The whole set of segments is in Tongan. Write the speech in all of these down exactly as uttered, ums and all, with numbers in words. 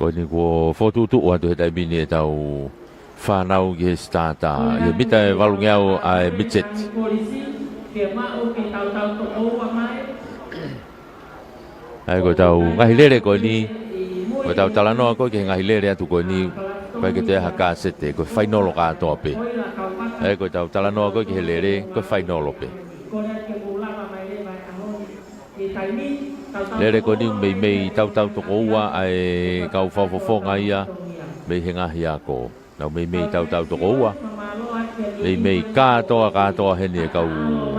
Ko eni kuo fokotuʻutuʻu atu he taimi ni ʻetau fānau ki he sitata. ʻI he mita ʻe valungeau ʻa e mitseti. ʻA ia ko ʻetau ngaahi lele ko eni, ko ʻetau talanoa ko ē ki he ngaahi lele atu ko eni, ʻikai ke toe ʻi ai ha kasete, ko e fainolo kātoa pē. ʻA ia ko ʻetau talanoa ko ē ki he lele, ko e fainolo pē. Lele ko eni meimei tautau toko ua ʻa e kau fakafofonga ia mei he ngaahi ako. Nau meimei tautau toko ua. Meimei kātoa, kātoa heni e kau,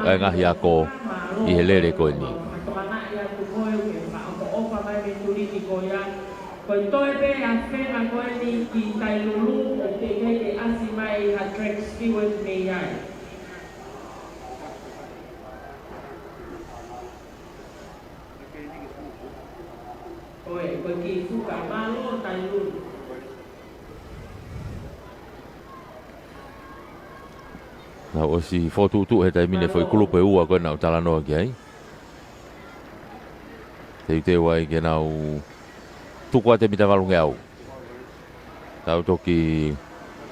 e ngaahi ako ʻi he lele ko eni. Ko e toe pē ʻa e fenga ko eni ki Tailulu, ʻoku teʻeki ke ʻasi mai ha track steward mei ai. Ko e, ko e kiʻi fuka mālō Tailulu. Nau ʻosi fokotuʻutuʻu he taimi ni e foʻi kulupu ʻe ua ko ē naʻa ku talanoa ki ai. Teuteu ai ke nau tuku atu e mita valungeau. Tau toki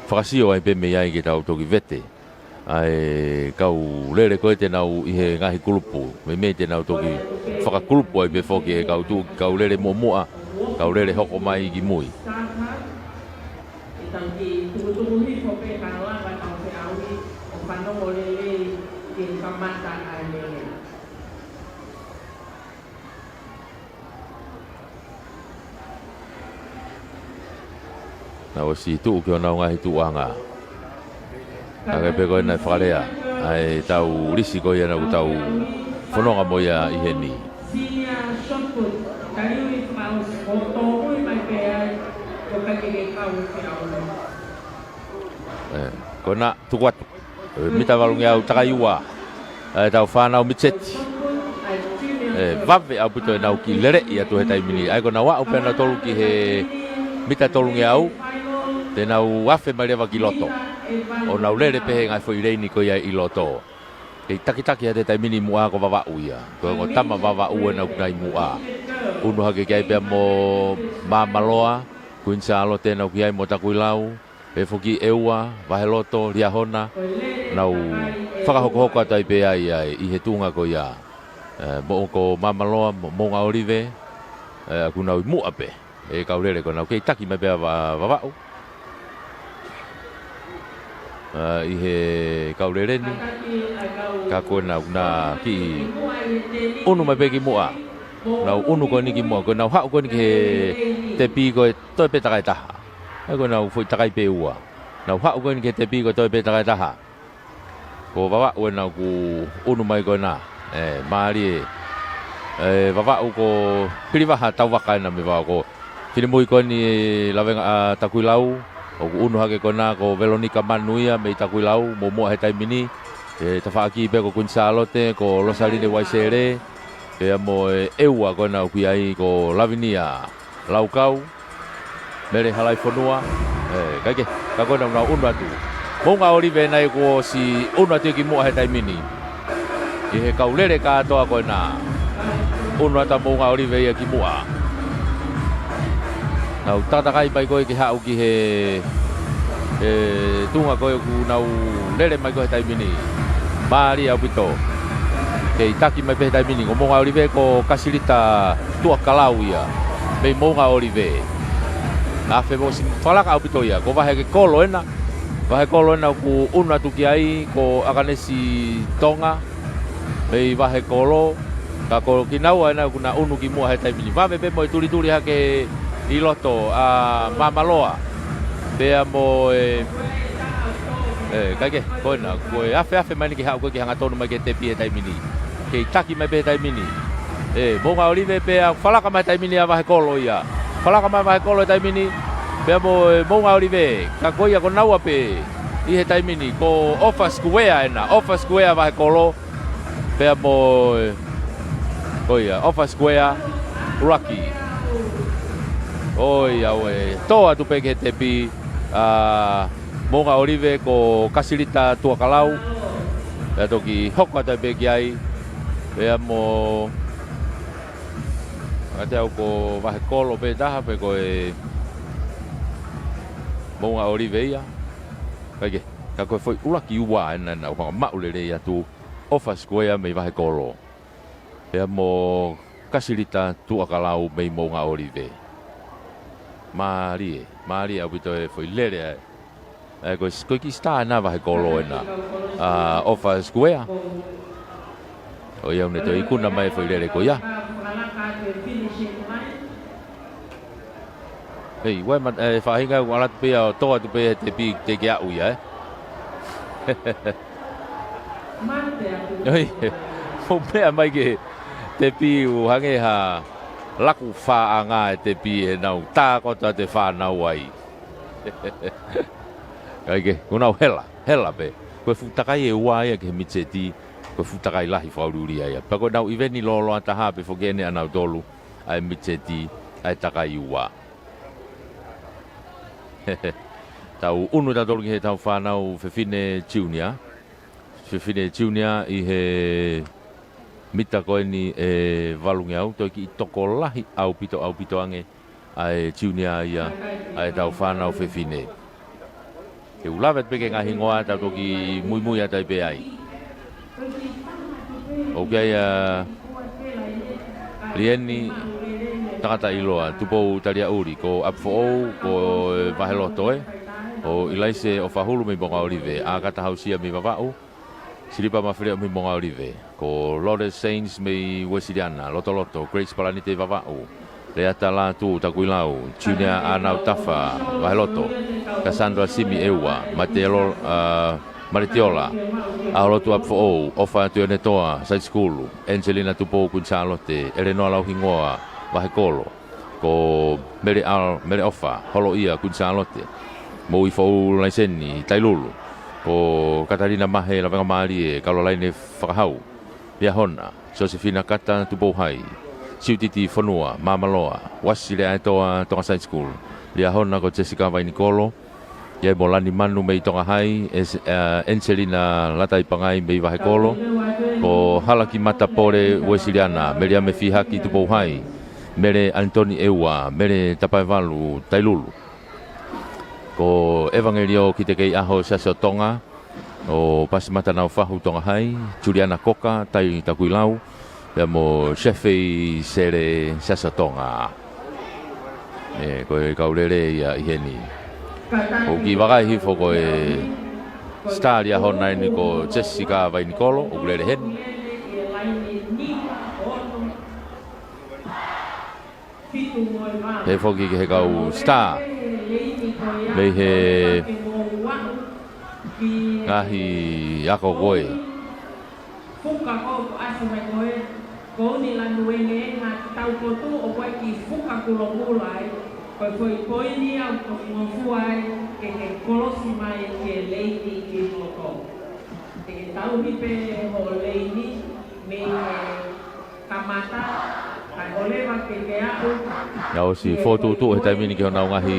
fakasio ai pē mei ai ke tau toki vete ʻa e kau lele ko ē te nau ʻi he ngaahi kulupu. Meimei te nau toki fakakulupu ai pē foki e kau tuʻu, kau lele muʻomuʻa, kau lele hoko mai ki mui. Tau kiʻi tukutuku hifo pē ka lava tau feʻauhi ʻo fanongo lelei ki he kamata ʻa e lele. Nau ʻosi tuʻu ki honau ngaahi tuʻuʻanga. Ka ke pē ko ē naʻe fakalea ʻa e tau lisi ko ia naʻa ku tau fononga mo ia ʻi heni. Senior shot put, Kaliui Fakaʻosi, ʻo tōmui mai pē ai, ko e ʻikai ke kau feʻauhi. ʻE, ko ena tuku atu. ʻE, mita valungeau takai ua ʻa ʻetau fānau mitseti. ʻE, vave ʻaupito ʻenau kiʻi leleʻi atu he taimi ni. ʻA ia ko ʻenau aʻu pē ʻanautolu ki he mita tolungeau, te nau afe mai leva ki loto. ʻO nau lele pē he ngaahi foʻi leini ko ia ʻi loto. Kei takitaki atu he taimi ni ʻi muʻa ko Vavaʻu ia. Ko e ongo tama Vavaʻu ena ʻoku nau ʻi muʻa. ʻUnu hake ki ai pea mo Māmaloa, Kuini Sālote ena ʻoku ʻi ai mo Takuilau. Pea foki ʻEua, Vaheloto, Liahona, nau fakahokohoko atu ai pē ai ʻi he tuʻunga ko ia. ʻE, mo ko Māmaloa, mo Moʻunga ʻOlive, ʻe, ʻoku nau ʻi muʻa pē. ʻE kau lele ko ena ʻoku kei taki mai pē ʻa Va-, Vavaʻu. ʻE, ʻi he kau lele ni, ka ko ena ʻoku na kiʻi ʻunu mai pē ki muʻa. Nau ʻunu ko eni ki muʻa, ko ʻenau haʻu ko eni ki he tepi ko e toe pē takai taha. ʻA ia ko ʻenau foʻi takai pē ua. Nau haʻu ko eni ki he tepi ko e toe pē takai taha. Ko Vavaʻu ena ʻoku ʻunu mai ko ena. ʻE, mālie. ʻE, Vavaʻu ko Pilivaha Tauvaka ena mei Vavaʻu ko. Finemui ko eni lavenga ʻa Takuilau. ʻOku ʻunu hake ko ena ko Velonika Manu ia mei Takuilau. Mo muʻa he taimi ni. ʻE, tafaʻaki pē ko Kuini Sālote, ko Losaline Uaisele. Pea mo e ʻEua ko ena ʻoku ʻi ai ko Lavinia Laukau, Mele Halaifonua, ʻe, ʻikai ke, ka ko ena ʻoku nau ʻunu atu. Moʻunga ʻOlive ena ia kuo ʻosi ʻunu atu ki muʻa he taimi ni. ʻI he kau lele kātoa ko ena. ʻUnu atu ʻa Moʻunga ʻOlive ia ki muʻa. Nau takatakai mai ko ē ke haʻu ki he, ʻe, tuʻunga ko ē ʻoku nau lele mai ko ē he taimi ni. Mālie ʻaupito. Kei taki mai pē he taimi ni. Ko Moʻunga ʻOlive ko Kasilita Tuʻakalau ia. Mei Moʻunga ʻOlive. Afe mo ʻosi fakalaka ʻaupito ia. Ko Vahekolo ena. Vahekolo ena ʻoku ʻunu atu ki ai ko ʻAkanesi Tonga. Mei Vahekolo, ka ko kinaua ena ʻoku na ʻunu ki muʻa he taimi ni. Vave pē mo e tulituli hake ʻi loto ʻa Māmaloa. Pea mo e, ʻe, ʻikai ke, ko ena, ko e afeafe mai eni ke haʻu ko ē ke hangatonu mai ki he tepi he taimi ni. Kei taki mai pē he taimi ni. ʻE, Moʻunga ʻOlive pea fakalaka mai he taimi ni ʻa Vahekolo ia. Fakalaka mai Vahekolo he taimi ni. Pea mo e Moʻunga ʻOlive, ka ko ia ko naua pē ʻi he taimi ni. Ko ʻOfa Sikuea ena, ʻOfa Sikuea Vahekolo. Pea mo, ko ia, ʻOfa Sikuea, ʻUluaki. ʻOiauē, tō atu pē ki he tepi, ʻa, Moʻunga ʻOlive ko Kasilita Tuʻakalau. Pea toki hoko atu ai pē ki ai. Pea mo, ʻa te au ko Vahekolo pē taha pē ko e Moʻunga ʻOlive ia. Kae kehe, ka ko e foʻi ʻuluaki ua ena naʻa nau hanga ʻo maʻu lelei atu, ʻOfa Sikuea mei Vahekolo. Pea mo Kasilita Tuʻakalau mei Moʻunga ʻOlive. Mālie, mālie ʻaupito e foʻi lele ʻa e, ʻa e ko e, ko e kiʻi sitā ena Vahekolo ena, ʻa ʻOfa Sikuea. ʻOiauē, ne toe ikuna mai e foʻi lele ko ia. Hei, ʻoua ʻe ma-, e faʻahinga ʻoku ʻalu atu pē ia ʻo tō atu pē ia he tepi teʻeki ke aʻu ia, ē? ʻOi, ʻo meʻa mai ki he tepi ʻo hangē ha laku fāʻanga e tepi ʻenau tākoto atu e fānau ai. Kae kehe, ʻoku nau hela, hela pē. Ko e fuʻu takai ʻe ua ia ki he mitiseti, ko e fuʻu takai lahi fakaʻuliʻulia ia. Pea ko ʻenau ʻiveni lōloa taha pē foki eni ʻanautolu, ʻa e mitiseti, ʻa e takai ua. Tau ʻunu tautolu ki heʻetau fānau fefine junior. Fefine junior ʻi he mita ko eni ʻe valungeau, toe kiʻi tokolahi ʻaupito, ʻaupito ange ʻa e junior ia ʻa ʻetau fānau fefine. Te u lave atu pē ki he ngaahi hingoa, tau toki muimui atu ai pē ai. ʻOku ʻi ai ʻa Lieni Takatailoa, Tupou Taliaʻuli, ko ʻApifoʻou, ko e Vaheloto ē. Ko ʻIlaise ʻOfahulu mei Moʻunga ʻOlive, ʻAkata Hausia mei Vavaʻu, Silipa Mafileʻo mei Moʻunga ʻOlive, ko Lawrence Saints mei Uesiliana, Lotoloto, Grace Palanite Vavaʻu, Leata Lātū Takuilau, Junior ʻAnautafa Vaheloto, Cassandra Simi ʻEua, Matelo, ʻa, Maletiola ʻAholotu ʻApifoʻou, ʻOfa Tuʻiʻonetoa Saisikulu, Angelina Tupou Kuini Sālote, ʻElenoa Lauhingoa Vahekolo, ko Mele ʻAl-, Mele ʻOfa Holoʻia Kuini Sālote, Moʻui Foʻou Laiseni Tailulu, ko Katalina Mahe Lavengamālie Kalolaine Fakahau, Liahona, Josefina Kata Tupou Hai, Siutiti Fonua Māmaloa, Uasi Leaʻaetoa Tonga Side School, Liahona ko Jessica Vainikolo, ʻi ai mo Lani Manu mei Tonga Hai, ʻe, ʻa, Angelina Lataipangai mei Vahekolo, ko Halaki Matapole Uesiliana, Meliame Fihaki Tupou Hai, Mele Anitoni ʻEua, Mele Tapaevalu Tailulu, ko ʻEvangelio Kitekeiʻaho Siasi ʻo Tonga, ʻo Pasimata Naufahu Tonga Hai, Juliana Koka, Tai Takuilau, pea mo Sefei Sele Siasi ʻo Tonga. ʻE, ko e kau lele ia ʻi heni. ʻOku kiʻi vakai hifo ko e sitā Liahona eni ko Jessica Vainikolo, ʻoku lele heni. Pehē foki ki he kau sitā mei he ngaahi ako ko ē. Fuka ko ʻoku ʻasi mai ko ē, ko ʻUni Lanuengeʻenga Taupotu ʻoku ʻi ai e kiʻi fuka kulokula ai, ko e foʻi poini ia ʻoku toki ngofua ai ke ke kolosi mai ki he leini ki loto. Te ke tauhi pē hoʻo leini mei he kamata, kae ʻoleva ke ke aʻu. Naʻe ʻosi fokotuʻutuʻu he taimi ni ki honau ngaahi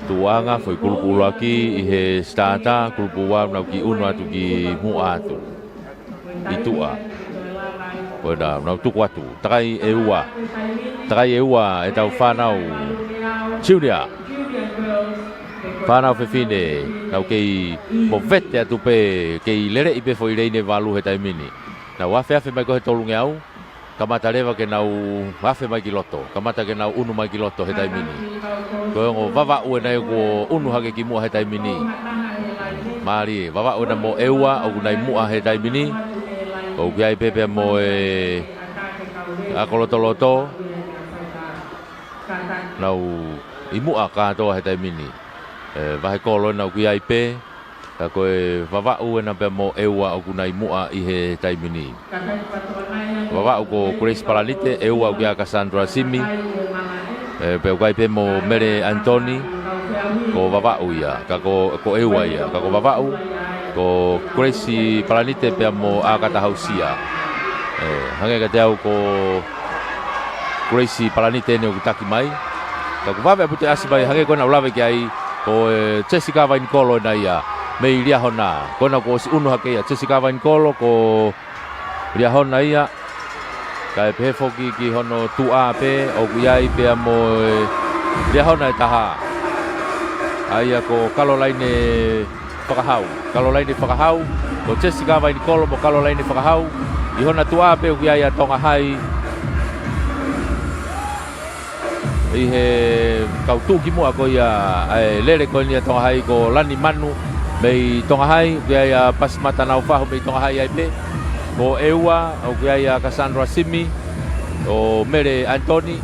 tuʻuʻanga, foʻi kulupu ʻuluaki ʻi he sitā, kulupu ua nau kiʻi ʻunu atu ki muʻa atu ʻi tuʻa. Ko ena nau tuku atu. Takai ʻe ua. Takai ʻe ua ʻetau fānau junior. Fānau fefine, nau kei movete atu pē, kei leleʻi pē foʻi leini ʻe valu he taimi ni. Nau afeafe mai ko ē he tolungeau, kamata leva ke nau afe mai ki loto, kamata ke nau ʻunu mai ki loto he taimi ni. Ko e ongo Vavaʻu ena ia kuo ʻunu hake ki muʻa he taimi ni. Mālie, Vavaʻu ena mo ʻEua, ʻoku nai muʻa he taimi ni. ʻOku ʻi ai pē pea mo e ako lotoloto. Nau ʻi muʻa kātoa he taimi ni. ʻE, Vahekolo ena ʻoku ʻi ai pē, ka ko e Vavaʻu ena pea mo ʻEua ʻoku nai muʻa ʻi he taimi ni. Vavaʻu ko Grace Palanite, ʻEua ʻoku ʻia Cassandra Simi, ʻe, pea ʻoku ʻi ai pē mo Mele Anitoni, ko Vavaʻu ia, ka ko, ko ʻEua ia, ka ko Vavaʻu, ko Grace Palanite pea mo ʻAkata Hausia. ʻE, hangē kiate au ko Grace Palanite eni ʻoku taki mai. Ka ʻoku vave ʻaupito e ʻasi mai, hangē ko ena ʻoku lave ki ai, ko e Jessica Vainikolo ena ia, mei Liahona. Ko ena kuo ʻosi ʻunu hake ia, Jessica Vainikolo, ko Liahona ia. Kae pehē foki ki hono tuʻa pē, ʻoku ʻi ai pea mo e Liahona ʻe taha. ʻA ia ko Kalolaine Fakahau. Kalolaine Fakahau, ko Jessica Vainikolo mo Kalolaine Fakahau. ʻI hona tuʻa pē ʻoku ʻi ai ʻa Tonga Hai ʻi he kau tuʻu ki muʻa ko ia ʻa e lele ko eni ʻa Tonga Hai, ko Lani Manu mei Tonga Hai, ʻoku ʻi ai ʻa Pasimata Naufahu mei Tonga Hai ai pē. Ko ʻEua, ʻoku ʻi ai ʻa Cassandra Simi, ʻo Mele Anthony,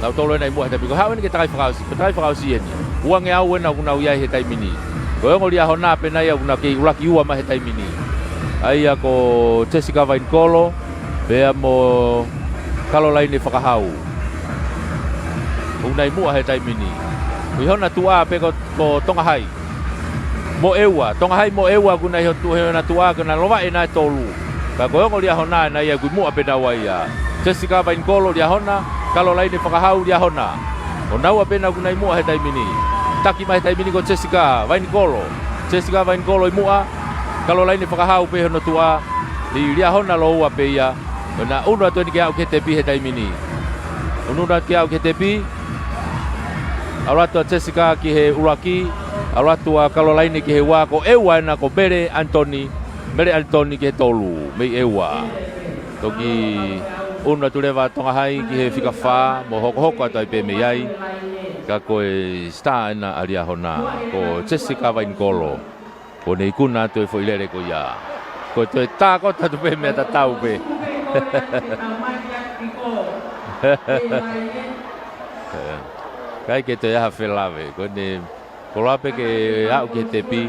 nautolu ena ʻi muʻa he taimi ni. Ko e haʻu eni ki he takai fakaʻosi, ko e takai fakaʻosi eni. Uangeau ena ʻoku nau ʻi ai he taimi ni. Ko e ongo Liahona pē ena ia ʻoku na kei ʻuluaki ua mai he taimi ni. ʻA ia ko Jessica Vainikolo, pea mo Kalolaine Fakahau. ʻOku na ʻi muʻa he taimi ni. ʻI hona tuʻa pē ko, ko Tonga Hai mo ʻEua. Tonga Hai mo ʻEua ʻoku na ʻi ho tu-, he hona tuʻa, ko ʻena lovaʻi ʻena ʻe tolu. Ka ko e ongo Liahona ena ia ʻoku ʻi muʻa pē naua ia. Jessica Vainikolo Liahona, Kalolaine Fakahau Liahona. ʻO naua pē ena ʻoku na ʻi muʻa he taimi ni. Taki mai he taimi ni ko Jessica Vainikolo. Jessica Vainikolo ʻi muʻa, Kalolaine Fakahau pē hono tuʻa, ʻi Liahona lōua pē ia. ʻO na ʻunu atu eni ke aʻu ki he tepi he taimi ni. ʻUnuʻunu atu ke aʻu ki he tepi. ʻAlu atu ʻa Jessica ki he ʻuluaki, ʻalu atu ʻa Kalolaine ki he ua, ko ʻEua ena ko Mele Anthony, Mele Anthony ki he tolu, mei ʻEua. Toki ʻunu atu leva ʻa Tonga Hai ki he fika fā, mo hokohoko atu ai pē mei ai. Ka ko e star ena ʻa Liahona, ko Jessica Vainikolo. Ko ʻene ikuna atu e foʻi lele ko ia. Ko e toe tā ko atu pē meʻa tatau pē. ʻIkai ke toe ʻi ai ha felave. Ko ʻene koloa pē ke aʻu ki he tepi,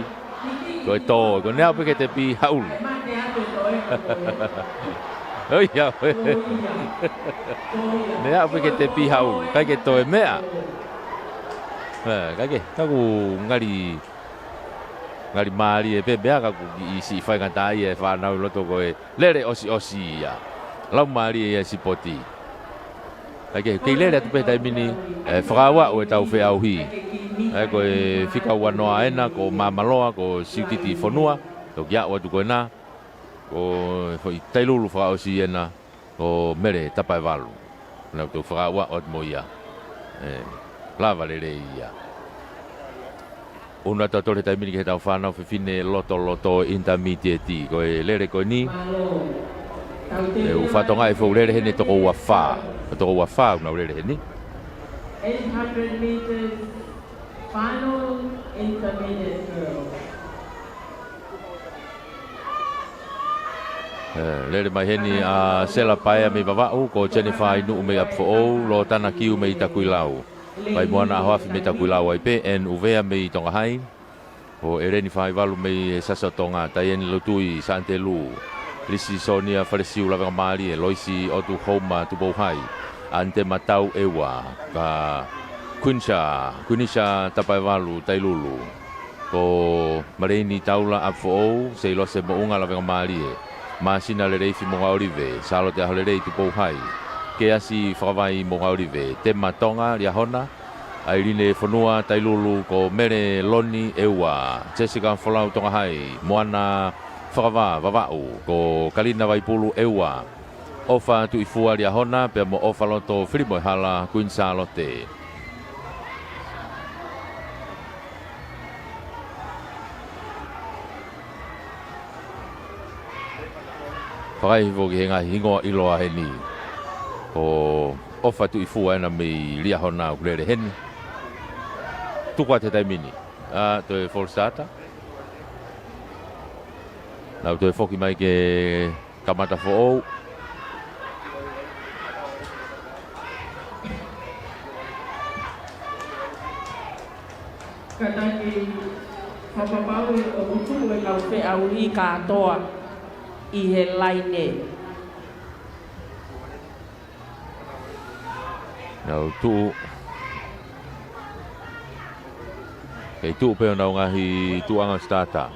ko e tō. Ko ʻene aʻu pē ki he tepi, haʻulu. ʻOi, ia, ʻene aʻu pē ki he tepi, haʻulu. ʻIkai ke toe meʻa. ʻE, ʻikai ke, ka ʻoku ngali ngali mālie pē meʻa ka ʻoku kiʻi siʻi faingataʻaʻia e fānau ʻi loto ko e lele ʻosiʻosi ia. Lau mālie ia e sipoti. ʻIkai ke, kei lele atu pē taimi ni, ʻe, fakaaʻuaʻu ʻetau feʻauhi. ʻE, ko e fika ua noa ena, ko Māmaloa, ko Siutiti Fonua, toki aʻu atu ko ena, ko e foʻi Tailulu fakaʻosi ena, ko Mele Tapaevalu. Naʻa tau fakaaʻuaʻu atu mo ia. ʻE, lava lelei ia. ʻUnu atu ʻa Tole taimi ni ki heʻetau fānau fefine lotoloto intermediate. Ko e lele ko eni. ʻE, ʻoku fakatokangaʻi e foʻi lele heni toko ua fā. Toko ua fā ʻoku nau lele heni. Eight hundred meters, final intermediate girls. ʻE, lele mai heni ʻa Sela Paea mei Vavaʻu, ko Jennifer Inuʻu mei ʻApifoʻou, Lotana Kiu mei Takuilau. Paimoana ʻAhoafi mei Takuilau ai pē, Ann ʻUvea mei Tonga Hai. Ko ʻEleni Faivalu mei Sasi ʻo Tonga, Taieni Lotui, Santelu. Lisi Sonia Falesiu Lavengamālie, Loisi ʻOtu Houma Tupou Hai. Ante Matau ʻEua, ka Kuinisa, Kuinisa Tapaevalu Tailulu. Ko Maleini Taula ʻApifoʻou, Seilose Moʻunga Lavengamālie, Māsina Leleifi Moʻungaʻolive, Sālote ʻAholelei Tupou Hai, Keasi Fakavai Moʻungaʻolive, Tema Tonga Liahona, ʻAiline Fonua Tailulu, ko Mele Loni ʻEua, Jessica Folau Tonga Hai, Moana Fakavā Vavaʻu, ko Kalina Vaipulu ʻEua, ʻOfa Tuʻifua Liahona, pea mo ʻOfaloto Filimoehala Kuini Sālote. Fakaʻihi foki he ngaahi hingoa ʻiloa heni. Ko ʻOfa Tuʻifua ena mei Liahona ʻoku lele heni. Tuku atu he taimi ni. ʻA, toe false starter. Nau toe foki mai ke kamata foʻou. Kātaki, fakapapauʻi ʻoku tuʻu e kau feʻauhi kātoa ʻi he laine. Nau tuʻu. Kei tuʻu pē honau ngaahi tuʻunga starter.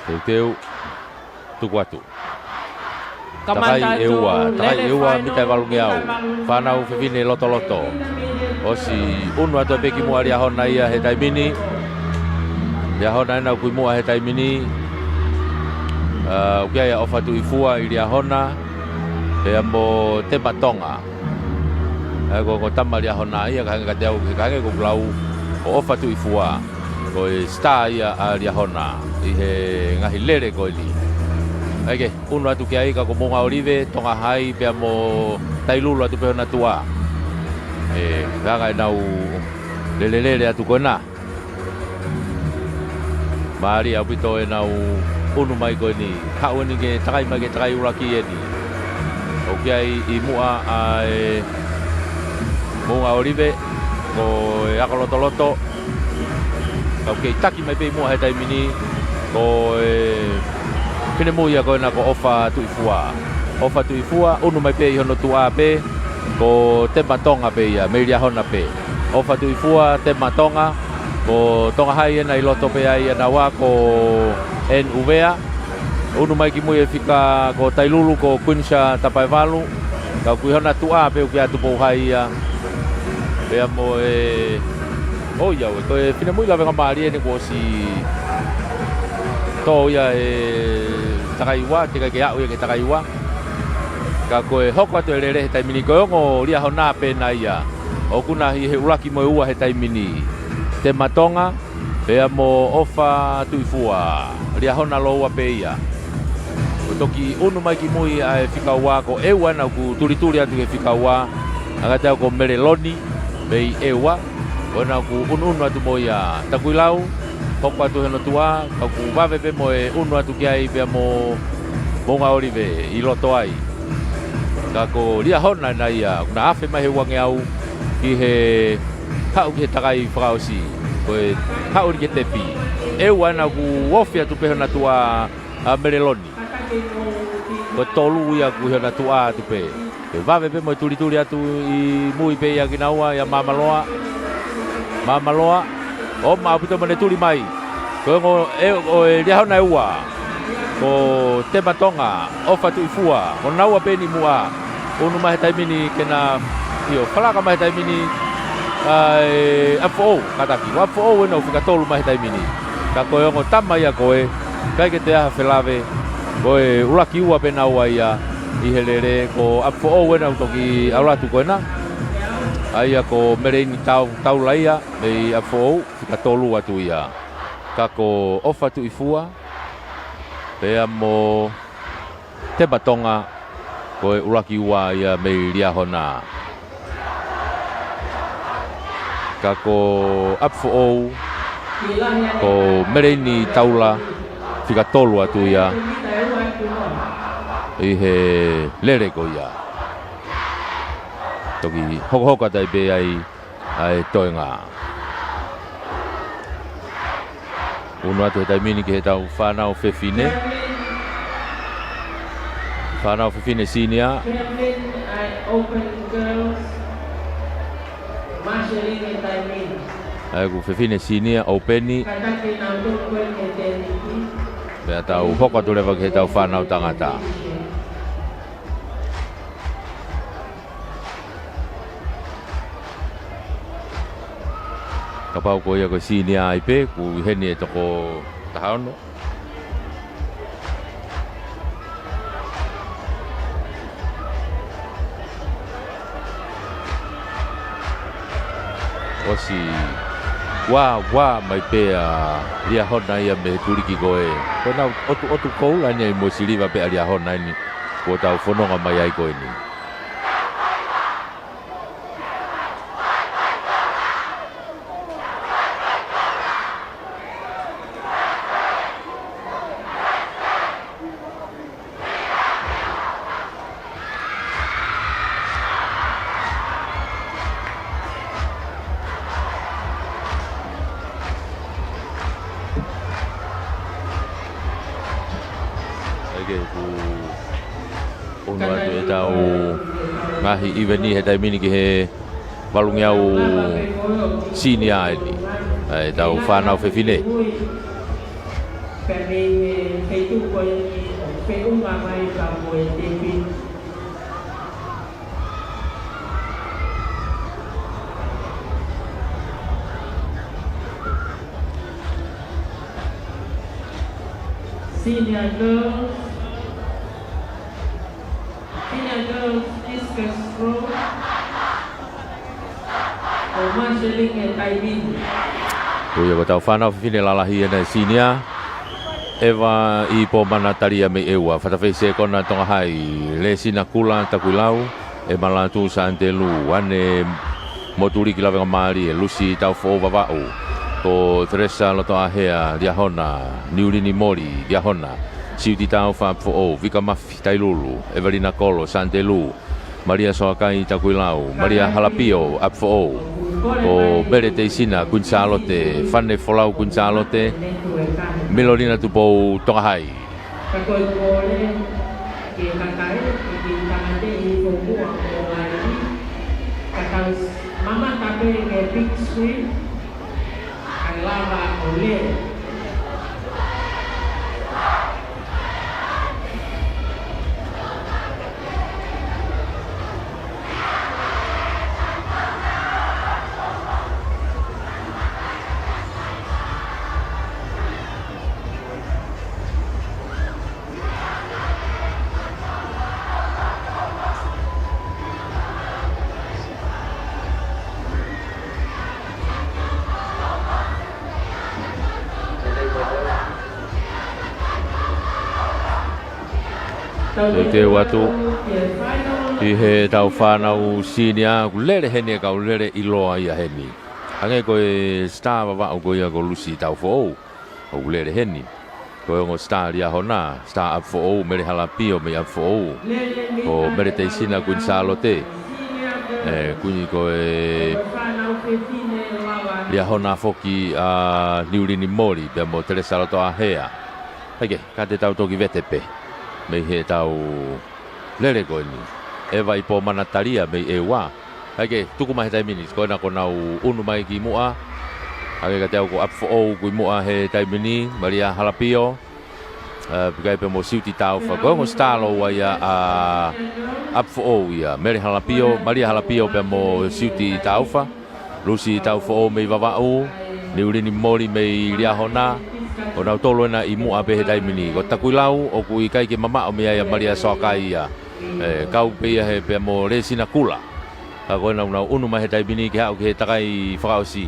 Teuteu, tuku atu. Takai ʻEua, takai ʻEua, mita ʻe valungeau. Fānau fefine lotoloto. ʻOsi ʻunu atu pē ki muʻa Liahona ia he taimi ni. Liahona ena ʻoku ʻi muʻa he taimi ni. ʻA, ʻoku ʻi ai ʻa ʻOfa Tuʻifua ʻi Liahona. Pea mo Tema Tonga. ʻA ia ko, ko e tama Liahona ia, ka hangē kiate au, ka hangē ko ʻeku lau, ko ʻOfa Tuʻifua ko e star ia ʻa Liahona ʻi he ngaahi lele ko eni. ʻA ia ke ʻunu atu ki ai ka ko Moʻunga ʻŌlive, Tonga Hai, pea mo Tailulu atu pē hona tuʻa. ʻE, hanga ʻenau lelelele atu ko ena. Mālie ʻaupito ʻenau ʻunu mai ko eni. Haʻu eni ke takai mai ke takai ʻuluaki eni. ʻOku ʻi ai ʻi muʻa ʻa e Moʻunga ʻŌlive, ko e ako lotoloto. Ka ʻoku kei taki mai pē ʻi muʻa he taimi ni, ko e finemui ia ko ena ko ʻOfa Tuʻifua. ʻOfa Tuʻifua, ʻunu mai pē ʻi hono tuʻa pē, ko Tema Tonga pē ia, mei Liahona pē. ʻOfa Tuʻifua, Tema Tonga, ko Tonga Hai ena ʻi loto pē ai ʻanaua ko ʻEni ʻUvea. ʻUnu mai ki mui e fika ko Tailulu ko Queensha Tapaevalu. Ka ʻoku ʻi hona tuʻa pē ʻoku ʻi ai ʻa Tupou Hai ia. Pea mo e, ʻo ia ʻoe, ko e finemui lavengamālie eni kuo ʻosi tō ia he takai ua, teʻeki ke aʻu ia ki he takai ua. Ka ko e hoko atu e lele he taimi ni ko e ongo Liahona pē ena ia. ʻOku na ʻi he ʻuluaki mo e ua he taimi ni. Tema Tonga, pea mo ʻOfa Tuʻifua, Liahona lōua pē ia. ʻO toki ʻunu mai ki mui ʻa e fika ua ko ʻEua ena ʻoku tulituli atu ki he fika ua. Hangē kiate au ko Meleloni, mei ʻEua. ʻO ena ʻoku ʻunuʻunu atu mo ia Takuilau, hoko atu he hona tuʻa, ka ʻoku vave pē mo e ʻunu atu ki ai pea mo Moʻunga ʻŌlive ʻi loto ai. Ka ko Liahona ena ia, ʻoku na afe mai he uangeau ki he haʻu ki he takai fakaʻosi, ko e haʻu eni ki he tepi. ʻEua ena ʻoku ofi atu pē hona tuʻa ʻa Meleloni. Ko e tolu ia ʻoku ʻi hona tuʻa atu pē. Ke vave pē mo e tulituli atu ʻi mui pē ia kinaua ia Māmaloa. Māmaloa. ʻO maʻu ʻaupito mo ʻene tuli mai. Ko e ongo ʻe, ʻo e Liahona ʻe ua. Ko Tema Tonga, ʻOfa Tuʻifua, ko naua pē eni muʻa. ʻUnu mai he taimi ni ke na, ʻio, falaka mai he taimi ni, ʻa e ʻApifoʻou, kātaki. Ko ʻApifoʻou ena ʻoku fika tolu mai he taimi ni. Ka ko e ongo tama ia ko ē, ʻikai ke toe ʻi ai ha felave, ko e ʻuluaki ua pē naua ia ʻi he lele, ko ʻApifoʻou ena ʻoku toki ʻalu atu ko ena. ʻA ia ko Meleini Tau-, Taula ia, mei ʻApifoʻou, fika tolu atu ia. Ka ko ʻOfa Tuʻifua, pea mo Tema Tonga, ko e ʻuluaki ua ia mei Liahona. Ka ko ʻApifoʻou, ko Meleini Taula, fika tolu atu ia ʻi he lele ko ia. Toki hokohoko atu ai pē ai ʻa e toenga. ʻUnu atu he taimi ni ki heʻetau fānau fefine. Fānau fefine senior. ʻA ia ko e fefine senior open. Pea tau hoko atu leva ki heʻetau fānau tangata. Kapau ko ia ko e senior ai pē, ʻoku ʻi heni e toko taha ono. ʻOsi vāvā mai pē ʻa Liahona ia mei he tuliki ko ē. Ko ʻenau ʻotu, ʻotu koula eni ai mo siliva pē ʻa Liahona eni. Kuo tau fononga mai ai ko eni. ʻAi ke ku ʻUnu atu ʻetau ngaahi ʻiveni he taimi ni ki he valungeau senior eni. ʻA ʻetau fānau fefine. Senior girls, senior girls discus throw. ʻO Marshall ʻi he taimi ni. Ko ia ko ʻetau fānau fefine lalahi ʻena ʻe senior. ʻEva ʻi Pōmana Talia mei ʻEua. Fatafeʻi sekona Tonga Hai, Lesina Kula Takuilau, ʻEma Lātū Santelu, Ane Motuliki Lavengamālie, Lusi Taufoʻou Vavaʻu, ko Teresa Lotoʻahea Liahona, Niulini Moli Liahona, Siuti Taufa ʻApifoʻou, Vika Mafi Tailulu, ʻEvalina Kolo Santelu, Malia Soakai Takuilau, Malia Halapio ʻApifoʻou, ko Mele Teisina Kuini Sālote, Fane Folau Kuini Sālote, Milolina Tupou Tonga Hai. Ka ko e kole ke kakae, ke ke tangate i ko mua ko ai. Ka tau mamata pē ki he big screen, kae lava ʻo lele. Teuteu atu ʻi heʻetau fānau senior, ʻoku lele heni e kau lele ʻiloa ia heni. Hangē ko e star Vavaʻu ko ia ko Lusi Taufoʻou, ʻoku lele heni. Ko e ongo star Liahona, star ʻApifoʻou, Mele Halapio mei ʻApifoʻou, ko Mele Teisina Kuini Sālote. ʻE, Kuini ko e Liahona foki ʻa Niulini Moli, pea mo Teresa Lotoʻahea. Hei ke, ka te tau toki vete pē mei heʻetau lele ko eni. ʻEva ʻi Pōmana Talia mei ʻEua. Hei ke, tuku mai he taimi ni, ko ena kuo nau ʻunu mai ki muʻa. Hei ke, ka te au ko ʻApifoʻou ki muʻa he taimi ni, Malia Halapio. ʻE, pea mo Siuti Taufa. Ko e ongo star lōua ia ʻa ʻApifoʻou ia. Mele Halapio, Malia Halapio pea mo Siuti Taufa. Lusi Taufoʻou mei Vavaʻu, Niulini Moli mei Liahona, ko nautolu ena ʻi muʻa pē he taimi ni. Ko Takuilau, ʻoku ʻikai ke mamaʻo mei ai ʻa Malia Soakai ia. ʻE, kau pē ia he pea mo Lesina Kula. Ka ko ena kuo nau ʻunu mai he taimi ni ke haʻu ki he takai fakaʻosi.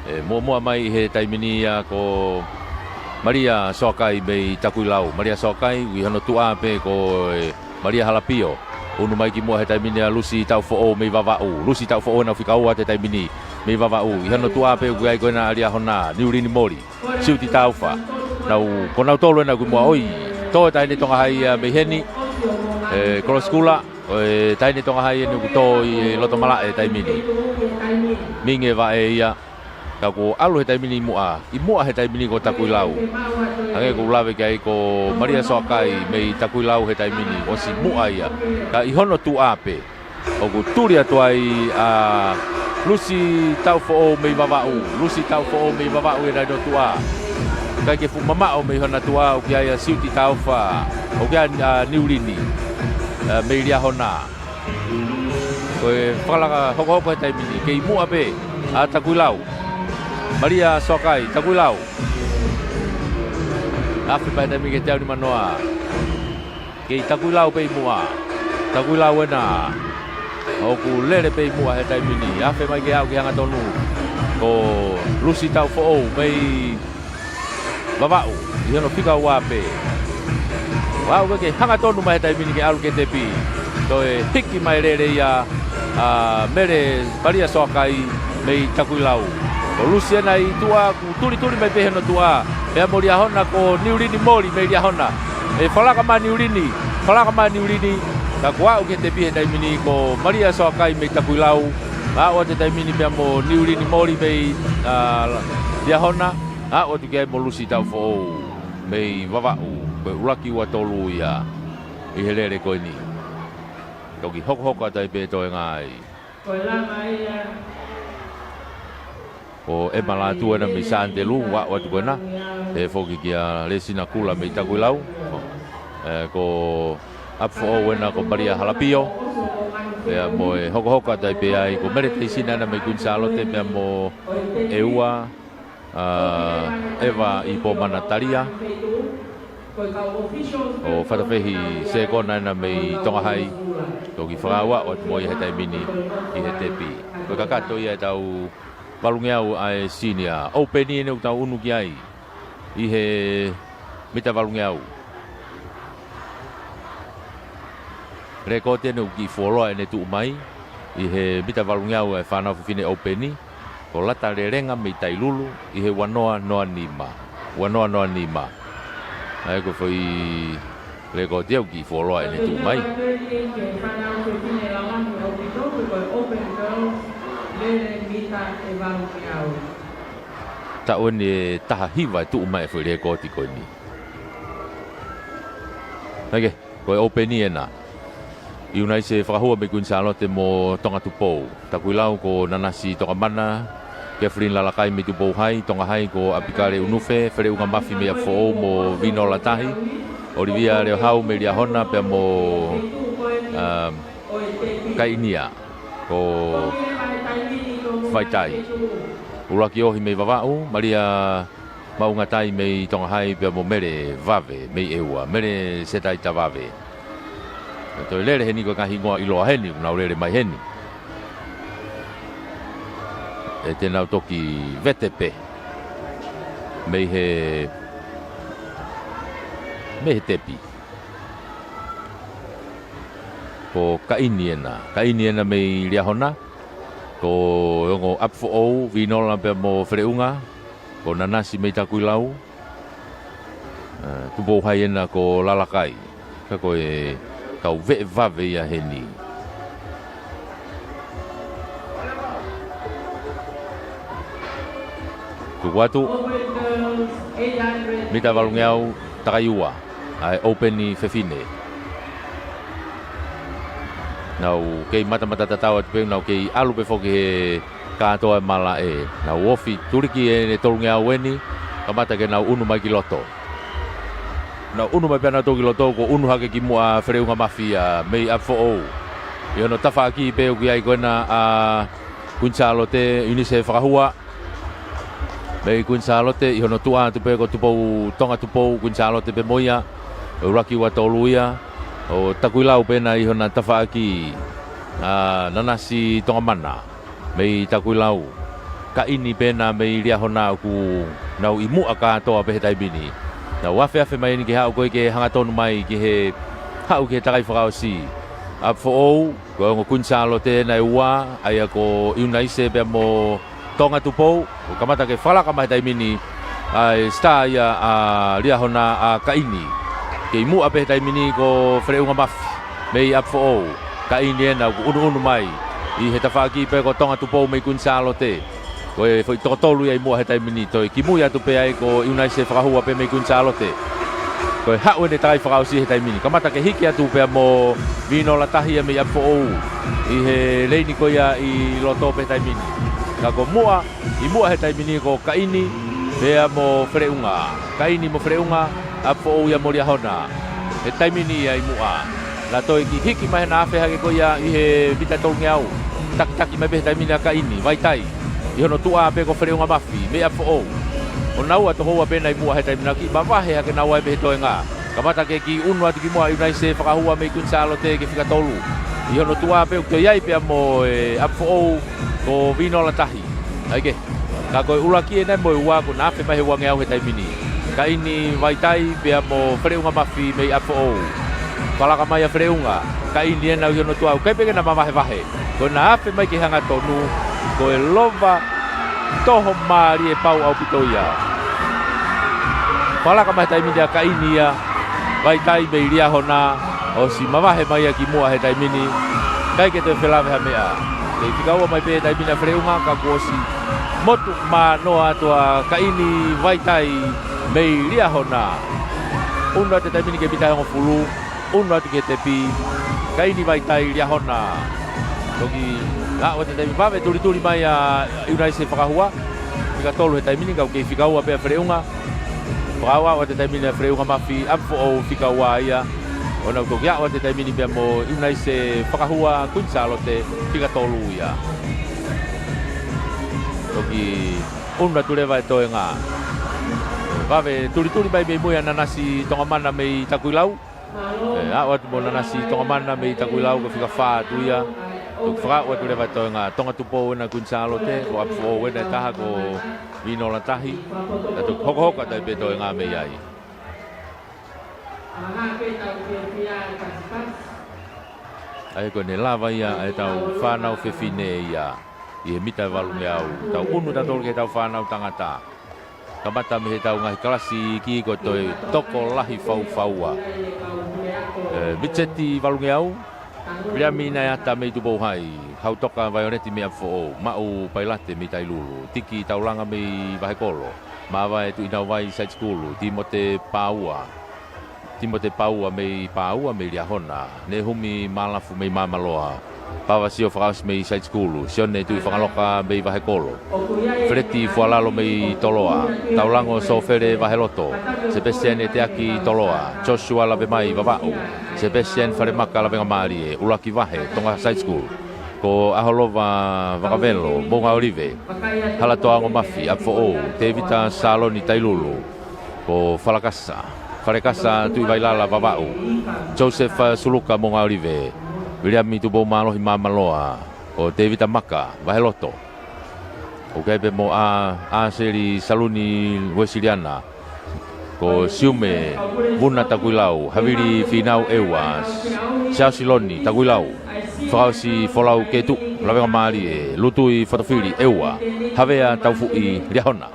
ʻE, muʻomuʻa mai he taimi ni ia ko Malia Soakai mei Takuilau. Malia Soakai, ʻi hono tuʻa pē ko e Malia Halapio. ʻUnu mai ki muʻa he taimi ni ʻa Lusi Taufoʻou mei Vavaʻu. Lusi Taufoʻou ʻena fika ua he taimi ni mei Vavaʻu. ʻI hono tuʻa pē ʻoku ʻi ai ko ena ʻa Liahona, Niulini Moli, Siuti Taufa. Nau, ko nautolu ena ki muʻa ʻoi. Tō e taʻahine Tonga Hai ia mei heni. ʻE, Kolosi Kula, ʻo e taʻahine Tonga Hai eni ʻoku tō ʻi loto malaʻe he taimi ni. Mingi e vaʻe ia. Ka kuo ʻalu he taimi ni ʻi muʻa, ʻi muʻa he taimi ni ko Takuilau. Hangē ko ʻeku lave ki ai ko Malia Soakai mei Takuilau he taimi ni, ʻosi muʻa ia. Ka ʻi hono tuʻa pē, ʻoku tuli atu ai ʻa Lusi Taufoʻou mei Vavaʻu, Lusi Taufoʻou mei Vavaʻu ʻena ʻi hono tuʻa. ʻIkai ke fuʻu mamaʻo mei hona tuʻa, ʻoku ʻi ai ʻa Siuti Taufa, ʻoku ʻi ai ʻa Niulini, ʻa, mei Liahona. Ko e fakalaka hokohoko he taimi ni, kei muʻa pē ʻa Takuilau. Malia Soakai, Takuilau. Afe mai he taimi ni ki he teau nimanoa. Kei Takuilau pē ʻi muʻa. Takuilau ʻena. ʻOku lele pē ʻi muʻa he taimi ni. Afe mai ke aʻu ki he hangatonu. Ko Lusi Taufoʻou mei Vavaʻu, ʻi hono fika ua pē. Vavaʻu ke hangatonu mai he taimi ni ke ʻalu ki he tepi. Toe hiki mai lele ia ʻa Mele Malia Soakai mei Takuilau. Ko Lusi ʻena ʻi tuʻa, ʻoku tulituli mai pē hono tuʻa. Pea mo Liahona ko Niulini Moli mei Liahona. ʻE fakalaka mai ʻa Niulini, fakalaka mai ʻa Niulini. Ka kuo aʻu ki he tepi he taimi ni ko Malia Soakai mei Takuilau. Aʻu atu he taimi ni pea mo Niulini Moli mei, ʻa, Liahona. Aʻu atu ki ai mo Lusi Taufoʻou mei Vavaʻu, ko e ʻuluaki ua tolu ia ʻi he lele ko eni. Toki hokohoko atu ai pē toenga ai. Ko ʻEma Lātū ʻena mei Santelu, aʻu atu ko ena. ʻE foki kia Lesina Kula mei Takuilau. ʻE, ko ʻApifoʻou ʻena ko Malia Halapio. Pea mo e hokohoko atu ai pē ai, ko Mele Teisina ʻena mei Kuini Sālote, pea mo ʻEua, ʻa, ʻEva ʻi Pōmana Talia. ʻo Fatafehi Sekona ena mei Tonga Hai, toki fakaaʻu atu mo ia he taimi ni ʻi he tepi. Ko e kakato ia ʻetau valungeau ʻa e Senior Open eni ʻoku tau ʻunu ki ai ʻi he mita valungeau. Lēkooti eni ʻoku kiʻi fuoloa ʻene tuʻu mai ʻi he mita valungeau ʻa e Fānau Fefine Open, ko Lata Lelenga mei Tailulu ʻi he ua noa noa nima. Ua noa noa nima. ʻA ia ko e foʻi lēkooti ia ʻoku kiʻi fuoloa ʻene tuʻu mai. Taʻu eni ʻe taha hiva ʻe tuʻu mai e foʻi lēkooti ko eni. ʻA ia ko e Open ena. ʻIunaise Fakahua mei Kuini Sālote mo Tonga Tupou. Takuilau ko Nanasi Tokamana, Kefilini Lalakai mei Tupou Hai. Tonga Hai ko ʻApikale ʻUnufe, Feleʻunga Mafi mei ʻApifoʻou mo Vinola Tahi. ʻOlivia Leohau mei Liahona pea mo, um, Kainia ko Vaitai. ʻUluaki Ohi mei Vavaʻu, Malia Maʻungatai mei Tonga Hai pea mo Mele Vave mei ʻEua, Mele Setaita Vave. Naʻe toe lele heni ko e ngaahi hingoa ʻiloa heni, ʻoku nau lele mai heni. ʻE te nau toki vete pē mei he, mei he tepi. Ko Kaini ena, Kaini ena mei Liahona, ko e ongo ʻApifoʻou, Vinola pea mo Feleʻunga, ko Nanasi mei Takuilau, ʻa, Tupou Hai ena ko Lalakai. Ka ko e kau veʻe vave ia heni. Tuku atu. Mita valungeau takai ua ʻa e Open fefine. Nau kei matamata tatau atu pē, nau kei ʻalu pē foki he kātoa e malaʻe. Nau ofi tuliki ʻene tolungeau eni, kamata ke nau ʻunu mai ki loto. Nau ʻunu mai pē nautolu ki loto, kuo ʻunu hake ki muʻa Feleʻunga Mafi ia mei ʻApifoʻou. ʻI hono tafaʻaki pē ʻoku ʻi ai ko ena ʻa Kuini Sālote, ʻIunaise Fakahua mei Kuini Sālote, ʻi hono tuʻa atu pē ko Tupou, Tonga Tupou, Kuini Sālote pē mo ia. ʻUluaki, ua, tolu ia. ʻO Takuilau pē ena ʻi hona tafaʻaki, ʻa Nanasi Tokamana mei Takuilau. Kaini pē ena mei Liahona ʻoku nau ʻi muʻa kātoa pē he taimi ni. Nau afeafe mai eni ke haʻu ko ē ke hangatonu mai ki he, haʻu ki he takai fakaʻosi. ʻApifoʻou, ko e ongo Kuini Sālote ena ʻe ua, ʻa ia ko ʻIunaise pea mo Tonga Tupou, ʻo kamata ke fakalaka mai he taimi ni ʻa e star ia ʻa Liahona, ʻa Kaini. Kei muʻa pē he taimi ni ko Feleʻunga Mafi mei ʻApifoʻou. Kaini ena ʻoku ʻunuʻunu mai ʻi he tafaʻaki pē ko Tonga Tupou mei Kuini Sālote. Ko e foʻi toko tolu ia ʻi muʻa he taimi ni, toe kimui atu pē ai ko ʻIunaise Fakahua pē mei Kuini Sālote. Ko e haʻu eni takai fakaʻosi he taimi ni. Kamata ke hiki atu pea mo Vinola Tahi ia mei ʻApifoʻou ʻi he leini ko ia ʻi loto pē he taimi ni. Ka ko muʻa, ʻi muʻa he taimi ni ko Kaini pea mo Feleʻunga. Kaini mo Feleʻunga, ʻApifoʻou ia mo Liahona. He taimi ni ia ʻi muʻa. Naʻe toe kiʻi hiki mai hena afe hake ko ia ʻi he mita tolungeau. Takitaki mai pē he taimi ni ʻa Kaini, Vaitai. ʻI hono tuʻa pē ko Feleʻunga Mafi mei ʻApifoʻou. ʻO naua tokoua pē ena ʻi muʻa he taimi ni, naʻe kiʻi mavahe hake naua ia mei he toenga. Kamata ke kiʻi ʻunu atu ki muʻa ʻIunaise Fakahua mei Kuini Sālote ke fika tolu. ʻI hono tuʻa pē ʻoku toe ʻi ai pea mo e ʻApifoʻou ko Vinola Tahi. ʻA ia ke, ka ko e ʻuluaki ena mo e ua kuo na afe mai he uangeau he taimi ni. Kaini, Vaitai pea mo Feleʻunga Mafi mei ʻApifoʻou. Fakalaka mai ʻa Feleʻunga, Kaini ena ʻi hono tuʻa, ʻikai pē ke na mavahevahe. Ko ʻena afe mai ke hangatonu, ko e lova toho mālie pau ʻaupito ia. Fakalaka mai he taimi ni ʻa Kaini ia, Vaitai mei Liahona, ʻosi mavahe mai ia ki muʻa he taimi ni, ʻikai ke toe felave ha meʻa. Kei fika ua mai pē he taimi ni ʻa Feleʻunga, ka kuo ʻosi motu manoa atu ʻa Kaini, Vaitai mei Liahona. ʻUnu atu he taimi ni ki he mita ʻe hongofulu, ʻunu atu ki he tepi, Kaini, Vaitai, Liahona. Toki aʻu atu he taimi, vave tulituli mai ʻa ʻIunaise Fakahua, fika tolu he taimi ni, ka ʻoku kei fika ua pē ʻa Feleʻunga. Fakaaʻu atu he taimi ni ʻa Feleʻunga Mafi, ʻApifoʻou, fika ua ia. ʻO nau toki aʻu atu he taimi ni pea mo ʻIunaise Fakahua, Kuini Sālote, fika tolu ia. Toki ʻunu atu leva e toenga. Vave tulituli mai mei mui ʻa Nanasi Tongamana mei Takuilau. ʻE, aʻu atu mo Nanasi Tongamana mei Takuilau ko e fika fā atu ia. Toki fakaaʻu atu leva e toenga Tongatupou ʻena Kuini Sālote, ko ʻApifoʻou ʻena ʻe taha ko Vinola Tahi. Ka toki hokohoko atu ai pē toenga mei ai. ʻA ia ko ʻene lava ia ʻetau fānau fefine ia ʻi he mita ʻe valungeau. Tau ʻunu tautolu ki heʻetau fānau tangata. Kamata mei heʻetau ngaahi kalasi iiki ko e toe tokolahi faufaua. ʻE, Mitseti Valungeau, Viliami Naeata mei Tupou Hai, Hautoka Vaioleti mei ʻApifoʻou, Maʻu Pailate mei Tailulu, Tiki Taulanga mei Vahekolo, Māvae Tuʻinauvai Side School, Timote Pāua. Timote Pāua mei Pāua mei Liahona, Nehumi Malafu mei Māmaloa, Pavasio Fakaʻosi mei Side School, Sione Tuʻifakaloka mei Vahekolo, Feleti Fualalo mei Toloa, Taulango Sofele Vaheloto, Sepesiani Eteaki Toloa, Joshua Lavemai Vavaʻu, Sepesiani Falemaka Lavengamālie, ʻUluaki Vahe, Tonga Side School, ko ʻAholova Vakavelo, Moʻungaʻolive, Halatoa Angomafi, ʻApifoʻou, Tevita Saloni Tailulu, ko Falakasa, Falekasa Tuʻivailala Vavaʻu, Joseph Suluka Moʻungaʻolive, Viliami Tupoumālohi Māmaloa, ko Tevita Maka Vaheloto. ʻOku ʻi ai pē mo ʻa, ʻAseli Saluni Uesiliana, ko Siume Vuna Takuilau, Havili Fīnau ʻEua, Siaosi Loni Takuilau, Fakaʻosi Folau Ketu Lavengamālie, Lutui Fotofili ʻEua, Havea Taufuʻi Liahona.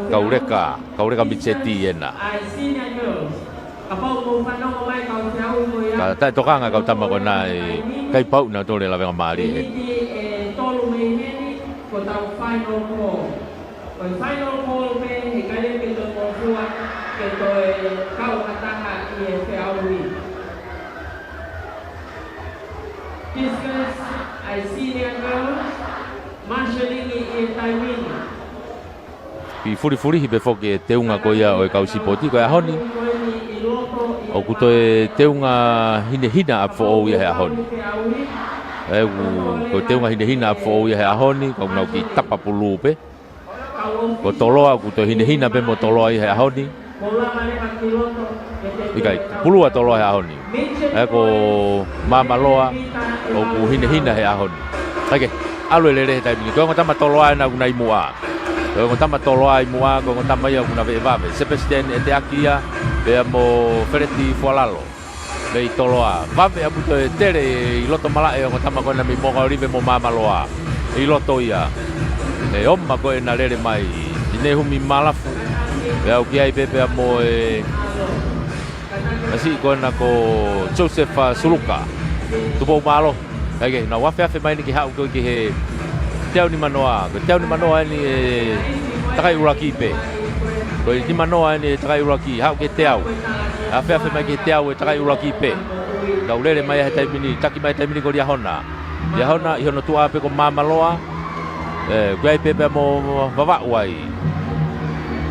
Kauleka, Kauleka Mitseti ʻena. Ka taʻetokanga kau tama ko ena ʻe kai pau na tole Lavengamālie. Ko e final call pē, he ʻikai ke toe ngofua, ke toe kau ha taha ʻi he feʻauhi. Discus, ʻa e senior girls, marshalling ʻi he taimi ni. Kiʻi fulifulihi pē foki e teunga ko ia ʻo e kau sipoti, ko e ʻaho ni ʻoku toe teunga hinehina ʻApifoʻou ia he ʻaho ni. ʻE, ʻoku, ko e teunga hinehina ʻApifoʻou ia he ʻaho ni, ko ʻenau kiʻi tapa pulū pē. Ko Toloa ʻoku toe hinehina pē mo Toloa ia he ʻaho ni. ʻIkai, pulū ʻa Toloa he ʻaho ni. ʻE, ko Māmaloa ʻoku hinehina he ʻaho ni. ʻAi ke, ʻalu e lele he taimi ni. Ko e ongo tama Toloa ʻena ʻoku na ʻi muʻa. Ko e ongo tama Toloa ʻi muʻa, ko e ongo tama ia ʻoku na veʻe vave. Sepesiani Eteaki ia, pea mo Feleti Fualalo. Mei Toloa, vave ʻaupito e tele ʻi loto malaʻe ʻo e ongo tama ko ena mei Moʻungaʻolive mo Māmaloa. ʻI loto ia. ʻE, ʻomai ko ena lele mai. ʻI Nehumi Malafu. Pea ʻoku ʻi ai pē pea mo e masiʻi ko ena ko Joseph, ʻa, Suluka. Tupoumālohi. ʻAi ke, nau afeafe mai eni ke haʻu ko ē ki he teau nimanoa, ko e teau nimanoa eni ʻe takai ʻuluaki pē. Ko e nimanoa eni ʻe takai ʻuluaki, haʻu ki he teau. Afeafe mai ki he teau ʻe takai ʻuluaki pē. Nau lele mai he taimi ni, taki mai he taimi ni ko Liahona. Liahona ʻi hono tuʻa pē ko Māmaloa. ʻE, ʻoku ʻi ai pē pea mo Vavaʻu ai.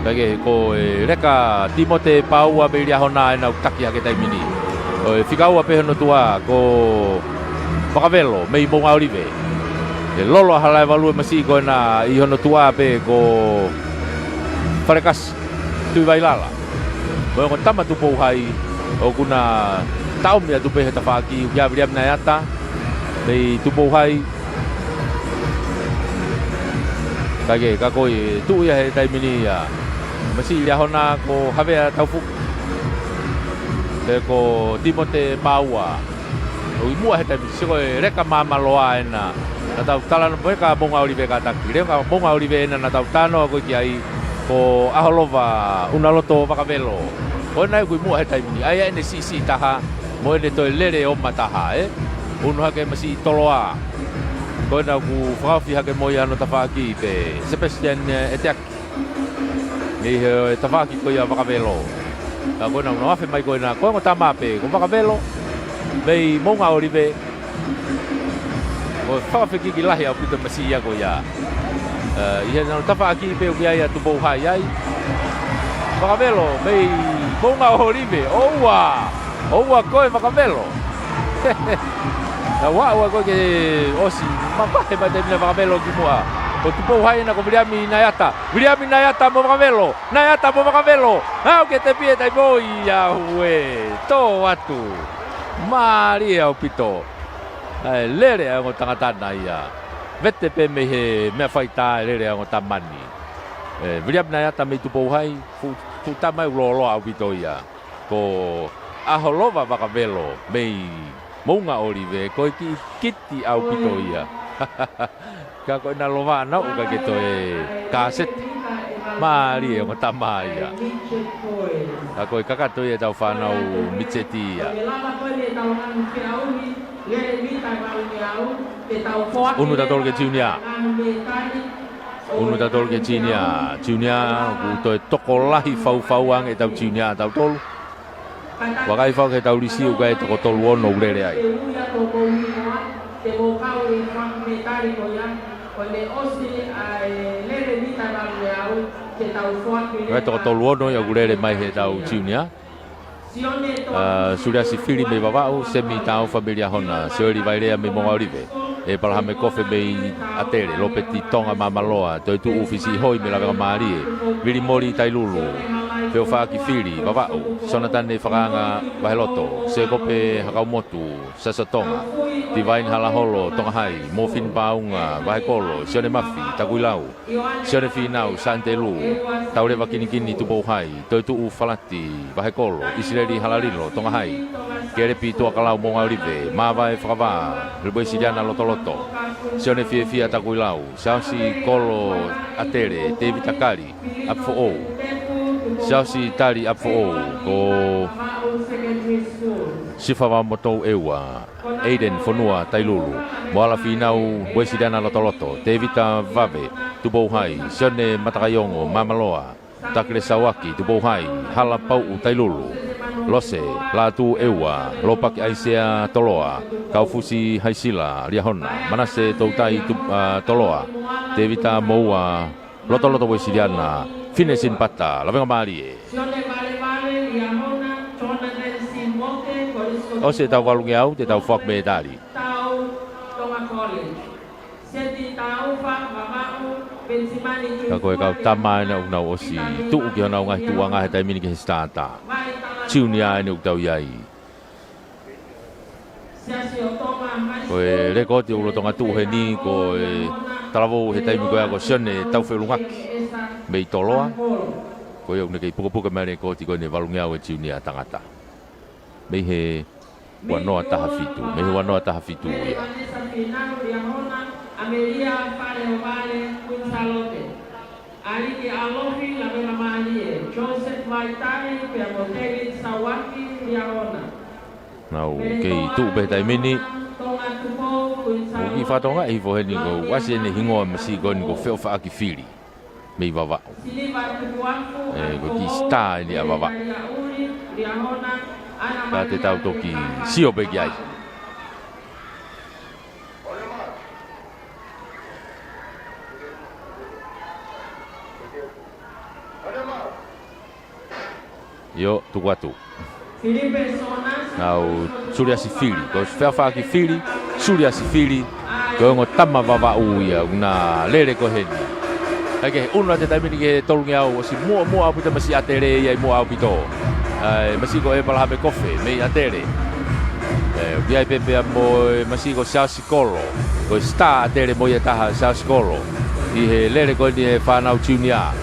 Kae kehe ko e leka Timote Pāua mei Liahona ʻena ʻoku taki hake he taimi ni. Ko e fika ua pē hono tuʻa ko Vakavelo mei Moʻungaʻolive. ʻE lolo ʻa Halaevalu e masiʻi ko ena ʻi hono tuʻa pē ko Falekasi Tuʻivailala. Mo e ongo tama Tupou Hai ʻoku na taʻomi atu pē he tafaʻaki, ʻoku ʻi ai Viliami Naeata mei Tupou Hai. Kae kehe, ka ko e tuʻu ia he taimi ni ia. Masiʻi Liahona ko Havea Taufuʻi. Pea ko Timote Pāua. ʻOku ʻi muʻa he taimi, sio ko e leka Māmaloa ʻena. Naʻa tau talanoa mo e leka Moʻungaʻolive kātaki. Leka Moʻungaʻolive ʻena naʻa tau talanoa ko ē ki ai ko ʻAholova ʻUnaloto Vakavelo. Ko ena ʻoku ʻi muʻa he taimi ni. ʻAi ʻene siʻisiʻi taha. Mo ʻene toe lele ʻo mataha, ʻe. ʻUnu hake masiʻi Toloa. Ko ena ʻoku fakaofi hake mo ia hono tafaʻaki pē. Sepesiani, ʻe, Eteaki. Mei he tafaʻaki ko ia Vakavelo. Ka ko ena ʻoku nau afe mai ko ena, ko e ongo tama pē, ko Vakavelo. Mei Moʻungaʻolive. Ko e fakafekiki lahi ʻaupito masiʻi ia ko ia. ʻE, ʻi he nau tafaʻaki pē ʻoku ʻi ai ʻa Tupou Hai ai. Vakavelo, mei Moʻungaʻolive, ʻoua. ʻOua koe Vakavelo. Naʻa ʻoua koe ke ʻosi. Mavahe mai taimi na Vakavelo ki muʻa. Ko Tupou Hai ena ko Viliami Naiata. Viliami Naiata mo Vakavelo. Naiata mo Vakavelo. Aʻu ki he tepi ʻe taimi ʻo ia ue. Tō atu. Mālie ʻaupito. ʻAi, lele ʻa e ongo tangata na ia. Vete pē mei he meʻa faitā e lele ʻa e ongo tama ni. ʻE, Viliami Naiata mei Tupou Hai. Fuʻu, fuʻu tama ʻoku lōloa ʻaupito ia. Ko ʻAholova Vakavelo mei Moʻunga ʻOlive, ko e kiʻi kiti ʻaupito ia. Ka ko ʻena lova ʻana ʻoku ʻikai ke toe kāseti. Mālie ongo tama ia. Ka ko e kakato ia ʻetau fānau mitseti ia. ʻUnu tautolu ki he tiuni A. ʻUnu tautolu ki he tiuni A. Tiuni A, ʻoku toe tokolahi faufau ange ʻetau tiuni A tautolu. Vakai fau ki heʻetau lisi ʻoku ʻi ai e toko tolu ono ʻoku lele ai. ʻOku ʻi ai e toko tolu ono ia ʻoku lele mai heʻetau tiuni A. ʻA, Suliasi Fili mei Vavaʻu, Semi Taufa mei Liahona, Sioeli Vailea mei Moʻunga ʻOlive, ʻEpalahame Kofe mei ʻAtele, Lopeti Tonga Māmaloa, Toetuʻu Fisi Hoi mei Lavengamālie, Vili Moli Tailulu, Feofaʻaki Fili, Vavaʻu, Sonatane Fakaanga, Vaheloto, Sekope Hakaumotu, Siaosi ʻo Tonga, Tivaini Halaholo, Tonga Hai, Mofini Paunga, Vahekolo, Sione Mafi, Takuilau, Sione Fīnau, Santelu, Tauleva Kinikini, Tupou Hai, Toetuʻu Falati, Vahekolo, ʻIsileli Halalilo, Tonga Hai, Kelepi Tuakalau, Moʻunga ʻOlive, Māvae Fakavā, Uesiliana Lotoloto, Sione Fiefia, Takuilau, Siaosi Kolo ʻAtele, Tēvita Kali, ʻApifoʻou, Siaosi Tali, ʻApifoʻou, ko Sifa Vavamotou ʻEua, Aiden Fonua Tailulu, Moala Fīnau, Uesiliana Lotoloto, Tēvita Vave, Tupou Hai, Sione Matakaiongo, Māmaloa, Takele Sauaki, Tupou Hai, Hala Pauʻu Tailulu, Lose Lātū ʻEua, Lopaki ʻAisea Toloa, Kaufusi Haisila Liahona, Manase Toutai Tu-, ʻa, Toloa, Tēvita Moua, Lotoloto Uesiliana, Finesin Pata, Lavengamālie. ʻOsi ʻetau valungeau, te tau foaki mei tali. Ka ko e kau tama ena ʻoku nau ʻosi tuʻu ki honau ngaahi tuʻuʻanga he taimi ni ki he sitaata. Tiuni A ena ʻoku tau ʻi ai. Ko e lekooti ʻoku lolotonga tuʻu heni ko e talavou he taimi ko ia ko Sione Taufeʻulungaki mei Toloa. Ko ia ʻoku ne kei pukepuke mai e lekooti ko eni valungeau e tiuni A tangata. Mei he ua noa taha fitu, mei he ua noa taha fitu ia. ʻAliki ʻAlofi Lavengamālie, Joseph Vaitali, pea mo David Sauaki Liahona. Nau kei tuʻu pē he taimi ni. Tonga Tupou, Queen Tonga Salute. Kiʻi fakatokangaʻi hifo heni ko e ʻasi ʻene hingoa masiʻi ko eni ko Feofaʻaki Fili mei Vavaʻu. Siliva Tukuafu, ʻE, ko e kiʻi sitā eni ʻa Vavaʻu. Maria Uli Liahona, Ana Ka te Maria tau toki Tekaha. Sio pē ki ai. ʻIo, tuku atu. Filipe Sonas. Nau, Suliasi Fili. Ko Feofaʻaki Fili, Suliasi Fili. Ko e ongo tama Vavaʻu ia, ʻoku na lele ko heni. ʻAi ke ʻunu atu e taimi ni ki he tolungeau, ʻosi muʻomuʻa ʻaupito masiʻi ʻAtele ia ʻi muʻa ʻaupito. ʻAi, masiʻi ko ʻEpalahame Kofe, mei ʻAtele. ʻE, ʻoku ʻi ai pē pea mo e masiʻi ko Siaosi Kolo, ko e sitā ʻAtele mo ia ʻe taha, Siaosi Kolo, ʻi he lele ko eni e fānau tiuni A.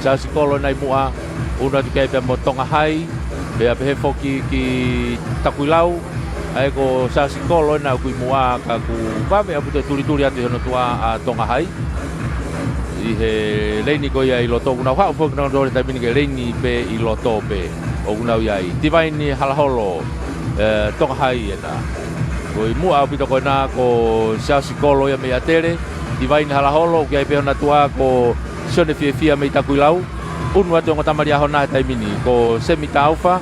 Siaosi Kolo ena ʻi muʻa, ʻunu atu ki ai pea mo Tonga Hai, pea pehē foki ki Takuilau, ʻa ia ko Siaosi Kolo ena ʻoku ʻi muʻa ka ʻoku vave ʻaupito e tulituli atu ʻi hono tuʻa ʻa Tonga Hai. ʻI he leini ko ia ʻi loto, ʻoku nau haʻu foki nautolu he taimi ni ki he leini pē ʻi loto pē ʻoku nau ʻi ai. Tivaini Halaholo, ʻe, Tonga Hai ena. Ko ʻi muʻa ʻaupito ko ena ko Siaosi Kolo ia mei ʻAtele, Tivaini Halaholo, ʻoku ʻi ai pē hona tuʻa ko Sione Fiefia mei Takuilau, ʻunu atu e ongo tama Liahona he taimi ni, ko Semi Taufa,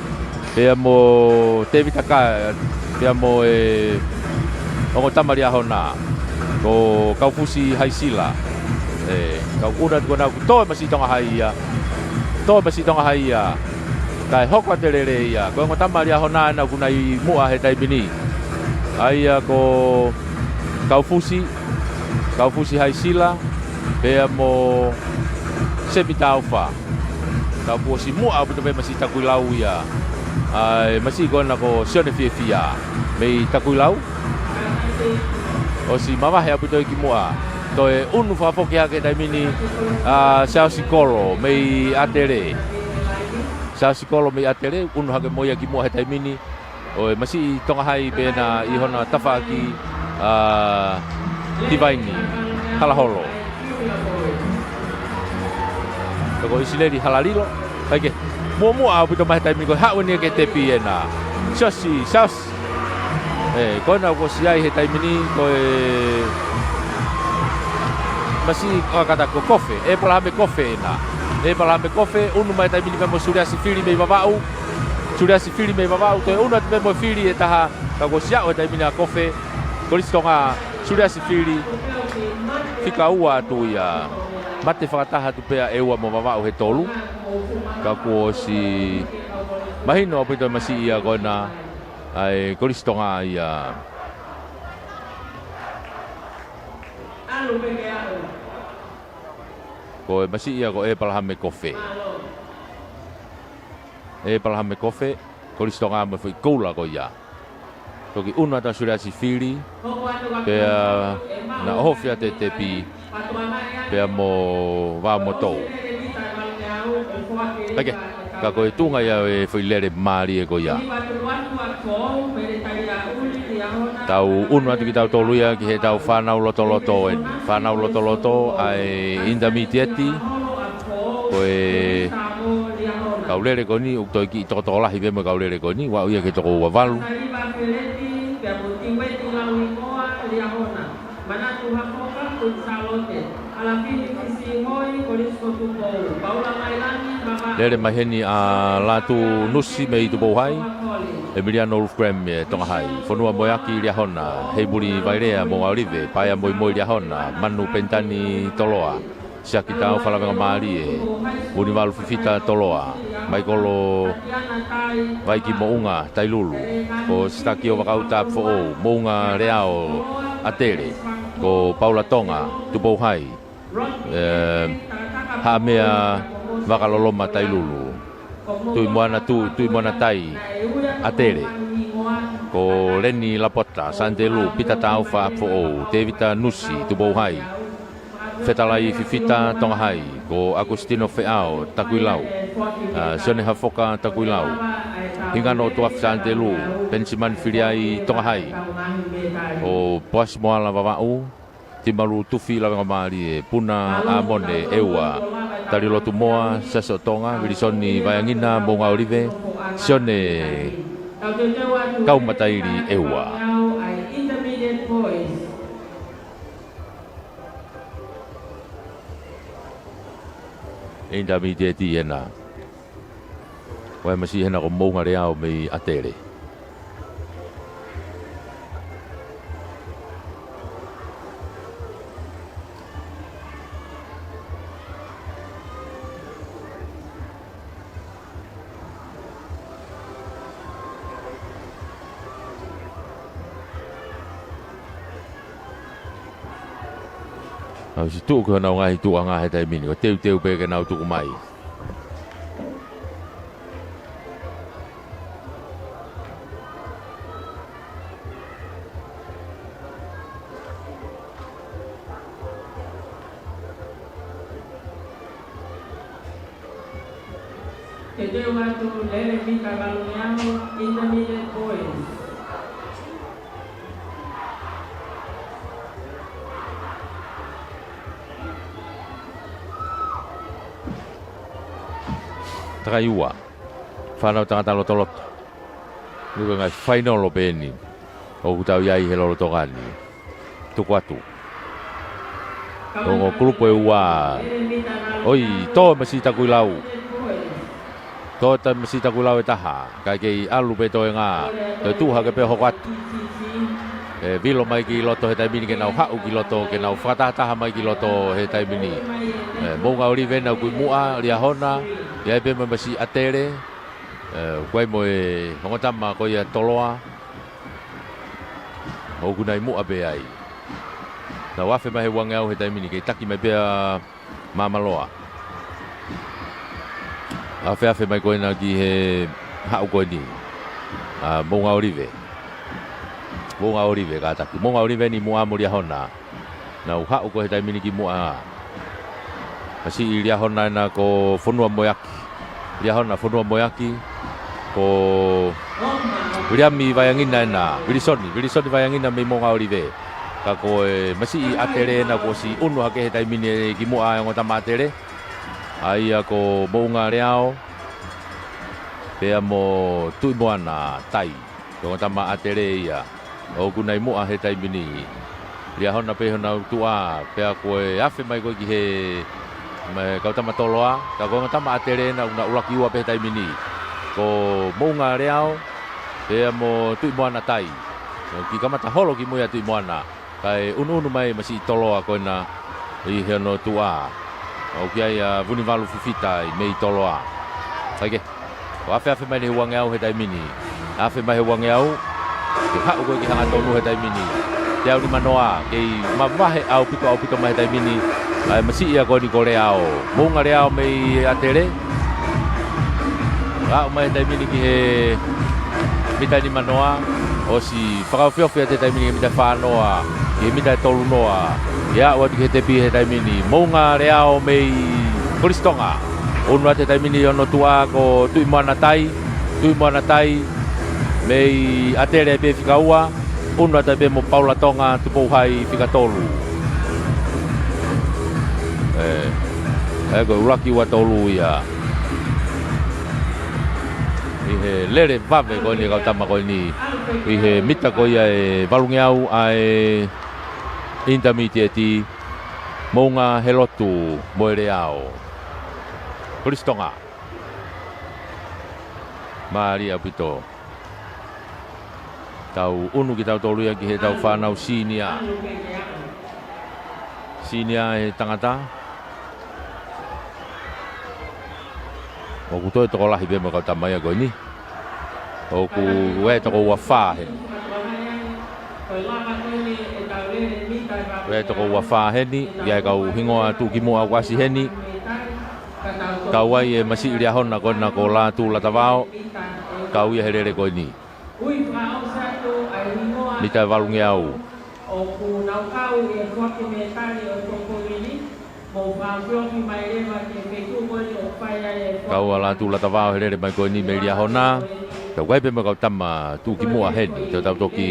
pea mo Tēvita Ka-, pea mo e ongo tama Liahona, ko Kaufusi Haisila. ʻE, kau ʻunu atu ko ena ʻoku tō e masiʻi Tonga Hai ia. Tō e masiʻi Tonga Hai ia. Kae hoko atu e lele ia. Ko e ongo tama Liahona ena ʻoku na ʻi muʻa he taimi ni. ʻA ia ko Kaufusi, Kaufusi Haisila, pea mo Semi Taufa. Ka kuo ʻosi muʻa ʻaupito pē masiʻi Takuilau ia. ʻA e masiʻi ko ena ko Sione Fiefia. Mei Takuilau. ʻOsi mavahe ʻaupito ia ki muʻa. Toe ʻunu fakafoki hake he taimi ni, ʻa, Siaosi Kolo, mei ʻAtele. Siaosi Kolo mei ʻAtele, ʻunu hake mo ia ki muʻa he taimi ni. ʻO e masiʻi Tonga Hai pē ena ʻi hona tafaʻaki, ʻa, Tivaini Halaholo. Pea ko ʻIsileli Halalilo. Kae kehe, muʻomuʻa ʻaupito mai he taimi ni ko e haʻu eni ia ki he tepi ena. Siaosi, Siaosi. ʻE, ko ena kuo ʻosi ʻi ai he taimi ni ko e masiʻi ʻa Kata ko Kofe. ʻEpalahame Kofe ena. ʻEpalahame Kofe, ʻunu mai he taimi ni pea mo Suliasi Fili mei Vavaʻu. Suliasi Fili mei Vavaʻu, toe ʻunu atu pē mo Fili ʻe taha, ka kuo ʻosi aʻu he taimi ni ʻa Kofe, Kolisi Tonga, Suliasi Fili, fika ua atu ia, mate fakataha atu pē ʻa ʻEua mo Vavaʻu he tolu, ka kuo ʻosi mahino ʻaupito e masiʻi ia ko ena ʻa e Kolisi Tonga ia. Ko e masiʻi ia ko ʻEpalahame Kofe. ʻEpalahame Kofe, Kolisi Tonga mo e foʻi koula ko ia. Toki ʻunu atu ʻa Suliasi Fili, pea na ʻohofi atu e tepi, pea mo Vaomotou. Kae kehe, ka ko e tuʻunga ia e foʻi lele mālie ko ia. Tau ʻunu atu kitautolu ia ki heʻetau fānau lotoloto eni. Fānau lotoloto ʻa e intermediate. Ko e kau lele ko eni, ʻoku toe kiʻi tokotoko lahi pē mo e kau lele ko eni, ʻoku aʻu ia ki he toko ua valu. Manatu Hafoka, Kuini Sālote. Alafini Fisi Hoi, Kolisi ko Tupou. Paula Mailangi, Vavaʻu. Lele mai heni ʻa Lātū Nusi mei Tupou Hai. Emiliano Lufgren mei Tonga Hai. Fonua Moeaki Liahona. Heimuli Vailea Moʻunga ʻOlive. Paea Moimoi Liahona. Manu Penitani Toloa. Siaki Taufa Lavengamālie. Vunivalu Fifita Toloa. Maikolo Vaiki Moʻunga Tailulu. Ko Sitaki ʻo Vakauta Foʻou. Moʻunga Leao ʻAtele. Ko Paula Tonga Tupou Hai. ʻE, Haʻamea Vakaloloma Tailulu. Tuʻimoana Tu-, Tuʻimoana Tai ʻAtele. Ko Leni Lapota Santelu, Pita Taufa Foʻou, Tevita Nusi Tupou Hai. Fetalai Fifita Tonga Hai, ko ʻAkusitino Feʻao Takuilau, ʻa, Sione Hafoka Takuilau, Hingano Tuafi Santelu, Penisimani Filiai Tonga Hai, ko Poasi Moala Vavaʻu, Timalu Tufi Lavengamālie, Puna ʻAmone ʻEua, Talilotu Moa, Siasi ʻo Tonga, Vilisoni Vaeangina Moʻunga ʻOlive, Sione Kaumataili ʻEua. Intermediate ena. Ko e masiʻi ena ko Moʻunga Leao mei ʻAtele. ʻOsi tuʻu ki honau ngaahi tuʻunga he taimi ni, ko e teuteu pē ke nau tuku mai. Teuteu atu lele mita valu ngeau, intermediate boys. Takai ua. Fānau tangata lotoloto. Ko e ngaahi fainolo pē eni ʻoku tau ʻi ai he lolotonga ni. Tuku atu. Ongo kulupu ʻe ua. ʻOi, tō masiʻi Takuilau. Tō masiʻi Takuilau ʻe taha. Kae kei ʻalu pē toenga. Toe tuʻu hake pē hoko atu. ʻE, vilo mai ki loto he taimi ni ke nau haʻu ki loto, ke nau fakatahataha mai ki loto he taimi ni. ʻE, Moʻunga ʻOlive ʻoku ʻi muʻa, Liahona, ʻi ai pē mo e masiʻi ʻAtele. ʻE, ʻoku ʻi ai mo e ongo tama ko ia Toloa. ʻOku nau ʻi muʻa pē ai. Nau afe mai he uangeau he taimi ni, kei taki mai pē ʻa Māmaloa. Afeafe mai ko ena ki he haʻu ko eni ʻa Moʻunga ʻŌlive. Moʻunga ʻŌlive, kātaki. Moʻunga ʻŌlive eni muʻa mo Liahona. Nau haʻu ko ē he taimi ni ki muʻa. Masiʻi Liahona ena ko Fonuamoeaki. Liahona Fonuamoeaki, ko Viliami Vaiangina ena, Vilisoni, Vilisoni Vaiangina mei Moʻunga ʻŌlive. Ka ko e masiʻi ʻAtele ena kuo ʻosi ʻunu hake he taimi ni ki muʻa e ongo tama ʻAtele. ʻA ia ko Moʻungaleao, pea mo Tuʻimoana Tai. Ko e ongo tama ʻAtele ia ʻoku na ʻi muʻa he taimi ni. Liahona pē honau tuʻa, pea ko e afe mai ko ē ki he, mei he kau tama Toloa, ka ko e ongo tama ʻAtele ena ʻoku na ʻuluaki ua pē he taimi ni. Ko Moʻungaleao, pea mo Tuʻimoana Tai. ʻOku kamata holo ki mui ʻa Tuʻimoana, kae ʻunuʻunu mai masiʻi Toloa ko ena ʻi hono tuʻa. ʻOku ʻi ai ʻa Vunivalu Fifita ʻi mei Toloa. Kae kehe, ko e afeafe mai eni he uangeau he taimi ni. Afe mai he uangeau, ke haʻu ko ē ki he hangatonu he taimi ni. Teau nimanoa, kei mavahe ʻaupito, ʻaupito mai he taimi ni ʻa e masiʻi ia ko eni ko Leao. Moʻungaleao mei ʻAtele. Haʻu mai he taimi ni ki he mita nimanoa, ʻosi fakaofiofi atu he taimi ni ki he mita fānoa, ki he mita tolunoa, ke aʻu atu ki he tepi he taimi ni. Moʻungaleao mei Kolisi Tonga. ʻUnu atu he taimi ni hono tuʻa ko Tuʻimoana Tai, Tuʻimoana Tai mei ʻAtele pē fika ua, ʻunu atu pē mo Paula Tonga Tupouhai fika tolu. ʻE, ʻe ko e ʻuluaki ua tolu ia. ʻI he lele vave ko eni e kau tama ko eni. ʻI he mita ko ia ʻe valungeau ʻa e intermediate, Moʻunga Helotu mo e Leao. Kolisi Tonga. Mālie ʻaupito. Tau ʻunu kitautolu ia ki heʻetau fānau senior. Senior e tangata. ʻOku toe tokolahi pē mo e kau tama ia ko eni. ʻOku ʻi ai e toko ua fā heni. ʻI ai e toko ua fā heni, ʻi ai e kau hingoa tuʻukimuʻa ʻoku ʻasi heni. Kau ai e masiʻi Liahona ko ena ko Lātū Latavao. Kau ia he lele ko eni. Mita valungeau. ʻOku nau kau ʻi he foaki mētali ʻo e pongipongi ni, mou fakaofiofi mai leva ki he feituʻu ko eni ʻoku fai ai e foaki. Kau ʻa Lātū Latavao he lele mai ko eni mei Liahona. Tau kai pē mo e kau tama tuʻukimuʻa heni, tau, tau toki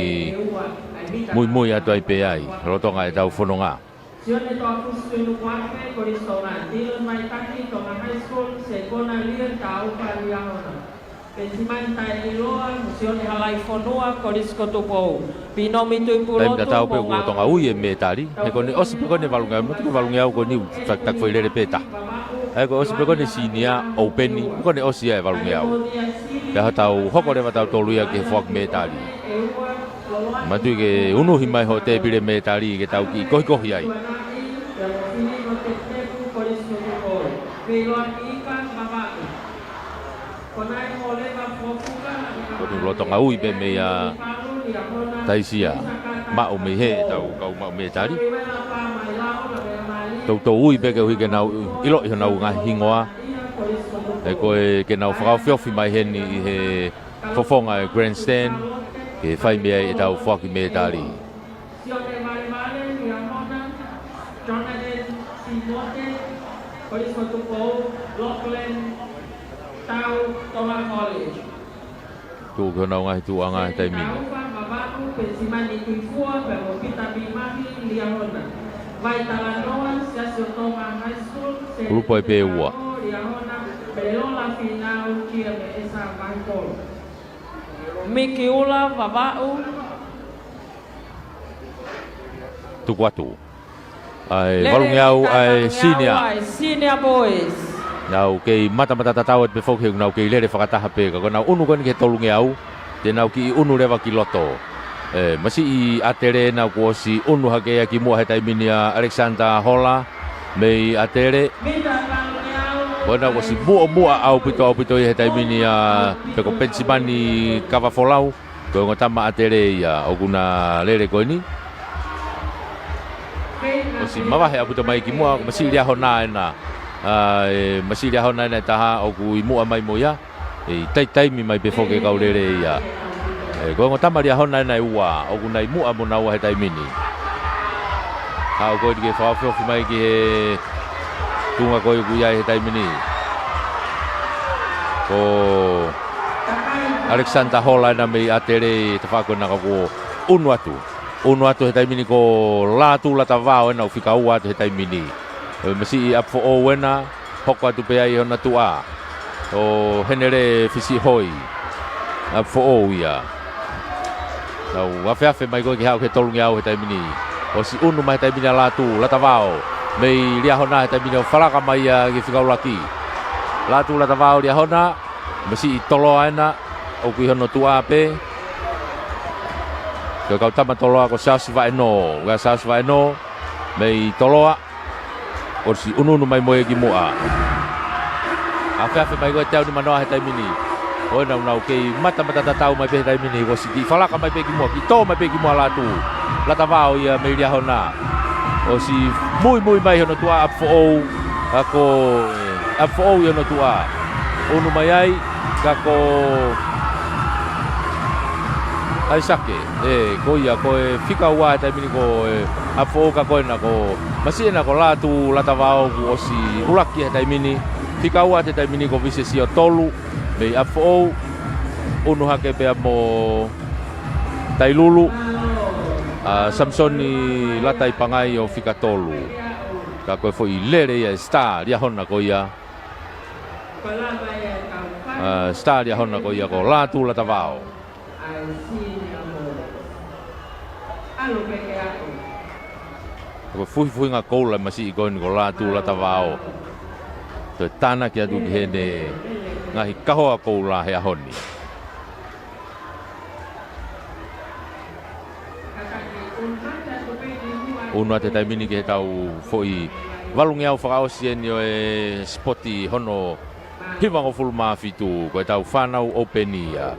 muimui atu ai pē ai lolotonga ʻetau fononga. Sione Toakusi Tuʻinukuafe, Kolisi Tonga. Dylan Maitaki, Tonga High School, Sekona Lian Taufa Liahona. Penisimani Taʻeʻiloa, Sione Halaifonua, Kolisi ko Tupou. Pinomi Tuʻipulotu. Taimi tatau pē kuo Tonga ui e mētali. He ko eni ʻosi pē ko eni e valungeau, mo e valungeau ko eni ʻoku taki, taki foʻi lele pē taha. He ko e ʻosi pē ko eni e senior open, ko eni ʻosi ia e valungeau. Pea hotau hoko leva tautolu ia ki he foaki mētali. Manatuʻi ke unuhi mai hoʻo tēpile mētali ke tau kiʻi kohikohi ai. Ko eni lolotonga ui pē meia Taisia, maʻu mei he ʻetau kau maʻu mētali. Toutou ui pē koeʻuhi ke nau ʻiloʻi honau ngaahi hingoa. He ko e ke nau fakaofiofi mai heni ʻi he fofonga e grandstand, ke fai mei ai ʻetau foaki mētali. Sione Valevale, Liahona, Jonathan Simote, Kolisi ko Tupou, Lachlan Tau, Tonga College. Tuʻu ki honau ngaahi tuʻuʻanga he taimi ni. Taufa, Mavaʻu, Penisimani Tuʻifua, pea mo Pita Mimahi, Liahona. Vai Talanoa, Siasi ʻo Tonga High School, Kulupu ai pē ua. Liahona, Melola Finau, Kia Meesa Maikolo. Miki Ula, Vavaʻu. Tuku atu. ʻA e valungeau ʻa e senior. ʻA e senior boys. Nau kei matamata tatau atu pē foki he ʻoku nau kei lele fakataha pē ka ko ʻenau ʻunu ko eni ki he tolungeau. Te nau kiʻi ʻunu leva ki loto. ʻE, masiʻi ʻAtele ena kuo ʻosi ʻunu hake ia ki muʻa he taimi ni ʻa Alexander Hola mei ʻAtele. Ko ena kuo ʻosi muʻomuʻa ʻaupito, ʻaupito ia he taimi ni ʻa pe ko Penisimani Kavafolau. Ko e ongo tama ʻAtele ia ʻoku na lele ko eni. ʻOsi mavahe ʻaupito mai ki muʻa, ko Masiʻi Liahona ena. ʻA, ʻe, Masiʻi Liahona ena ʻe taha ʻoku ʻi muʻa mai mo ia. ʻE, taitaimi mai pē foki e kau lele ia. ʻE, ko e ongo tama Liahona ena ʻe ua, ʻoku na ʻi muʻa mo naua he taimi ni. Haʻu ko eni ke fakaofiofi mai ki he tuʻunga ko ē ʻoku ʻi ai he taimi ni. Ko Alexander Hola ena mei ʻAtele, tafaʻaki ko ena ka kuo ʻunu atu. ʻUnu atu he taimi ni ko Lātū Latavao ena ʻoku fika ua atu he taimi ni. ʻE, Masiʻi ʻApifoʻou ena, hoko atu pē ai hona tuʻa. Ko Henele Fisihoi. ʻApifoʻou ia. Tau afeafe mai ko ē ke haʻu ki he tolungeau he taimi ni. ʻOsi ʻunu mai he taimi ni ʻa Lātū Latavao. Mei Liahona he taimi ni ʻo falaka mai ia ki he fika ʻuluaki. Lātū Latavao Liahona. Masiʻi Toloa ena, ʻoku ʻi hono tuʻa pē. Ko e kau tama Toloa ko Siaosi Vaʻenō, ʻa Siaosi Vaʻenō, mei Toloa, ʻosi ʻunuʻunu mai mo ia ki muʻa. Afeafe mai ko ē teau nimanoa he taimi ni. ʻO ena ʻoku nau kei matamata tatau mai pē he taimi ni, ʻosi kiʻi falaka mai pē ki muʻa, kiʻi tō mai pē ki muʻa Lātū Latavao ia mei Liahona. ʻOsi muimui mai hono tuʻa ʻApifoʻou, ka ko, ʻe, ʻApifoʻou ia hono tuʻa. ʻUnu mai ai, ka ko ʻAisake, ʻe, ko ia, ko e fika ua he taimi ni ko, ʻe, ʻApifoʻou ka ko ena ko, Masiʻi ena ko Lātū Latavao kuo ʻosi ʻuluaki he taimi ni, fika ua he taimi ni ko Vise Siotolu, mei ʻApifoʻou, ʻunu hake pea mo Tailulu, ʻa Samisoni Lataipangai ʻo fika tolu. Ka ko e foʻi lele ia e star Liahona ko ia. ʻA, star Liahona ko ia ko Lātū Latavao. Ko e fuhifuhinga koula masiʻi ko eni ko Lātū Latavao. Toe tānaki atu ki heʻene ngaahi kahoa koula he ʻaho ni. ʻUnu atu he taimi ni ki heʻetau foʻi valungeau fakaʻosi eni ʻo e sipoti hono hivangofulu mā fitu, ko ʻetau fānau ʻōpeni ia.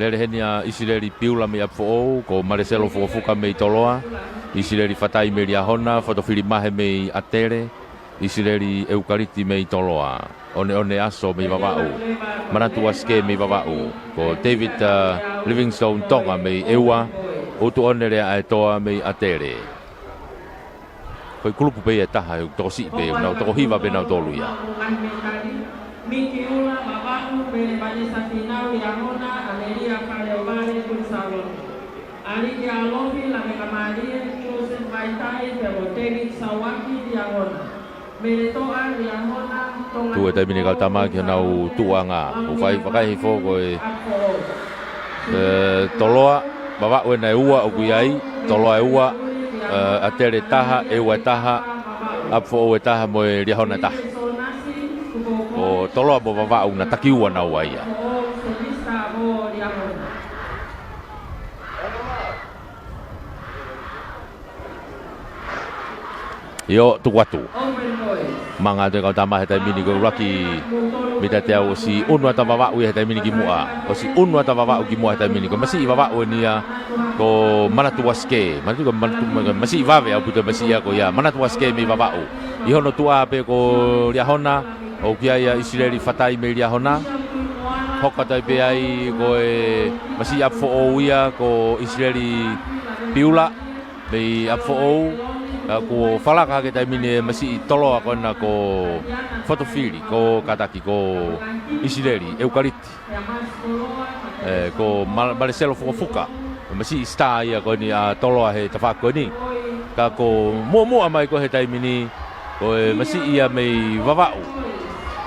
Lele heni ʻa ʻIsileli Piula mei ʻApifoʻou, ko Maleselo Fukofuka mei Toloa, ʻIsileli Fatai mei Liahona, Fotofili Mahe mei ʻAtele, ʻIsileli ʻEukaliti mei Toloa, ʻOneʻone Aso mei Vavaʻu, Manatu Asike mei Vavaʻu, ko David, ʻa, Livingstone Tonga mei ʻEua, ʻUtuʻone Leaʻaetoa mei ʻAtele. Ko e kulupu pē ia ʻe taha, ʻe tokosiʻi pē, nau toko hiva pē nautolu ia. Miki Ula Vavaʻu, Mele Vanessa Finau Liahona, Amelia Faleovale Kuini Sālote. ʻAliki ʻAlofi Laveka Mālie, Joseph Vaitai, pea mo David Sauaki Liahona. Mele Toʻa Liahona, Tonga. Tuʻu he taimi ni kau tama ki honau tuʻuʻanga. ʻOku fai, fakaʻehiʻehi foki ko e, ʻe, Toloa, Vavaʻu ena ʻe ua ʻoku ʻi ai, Toloa ʻe ua, ʻe, ʻAtele ʻe taha, ʻEua ʻe taha, ʻApifoʻou ʻe taha mo e Liahona ʻe taha. Ko Toloa mo Vavaʻu naʻe taki ua naua ia. ʻIo, tuku atu. Manga atu e kau tama he taimi ni ko e ʻuluaki mita teau ʻosi ʻunu atu ʻa Vavaʻu ia he taimi ni ki muʻa. ʻOsi ʻunu atu ʻa Vavaʻu ki muʻa he taimi ni. Ko e masiʻi Vavaʻu eni ia ko Manatu Asike. Manatu ko Manatu, ma-, masiʻi vave ʻaupito masiʻi ia ko ia. Manatu Asike mei Vavaʻu. ʻI hono tuʻa pē ko Liahona, ʻoku ʻi ai ʻa ʻIsileli Fatai mei Liahona. Hoko atu ai pē ai ko e masiʻi ʻApifoʻou ia ko ʻIsileli Piula mei ʻApifoʻou, ka kuo falaka hake taimi ni e masiʻi Toloa ko ena ko Fotofili, ko Kataki, ko ʻIsileli ʻEukaliti. ʻE, ko Ma-, Maleselo Fukofuka, masiʻi star ia ko eni ʻa Toloa he tafaʻaki ko eni. Ka ko muʻomuʻa mai ko ē he taimi ni, ko e masiʻi ia mei Vavaʻu.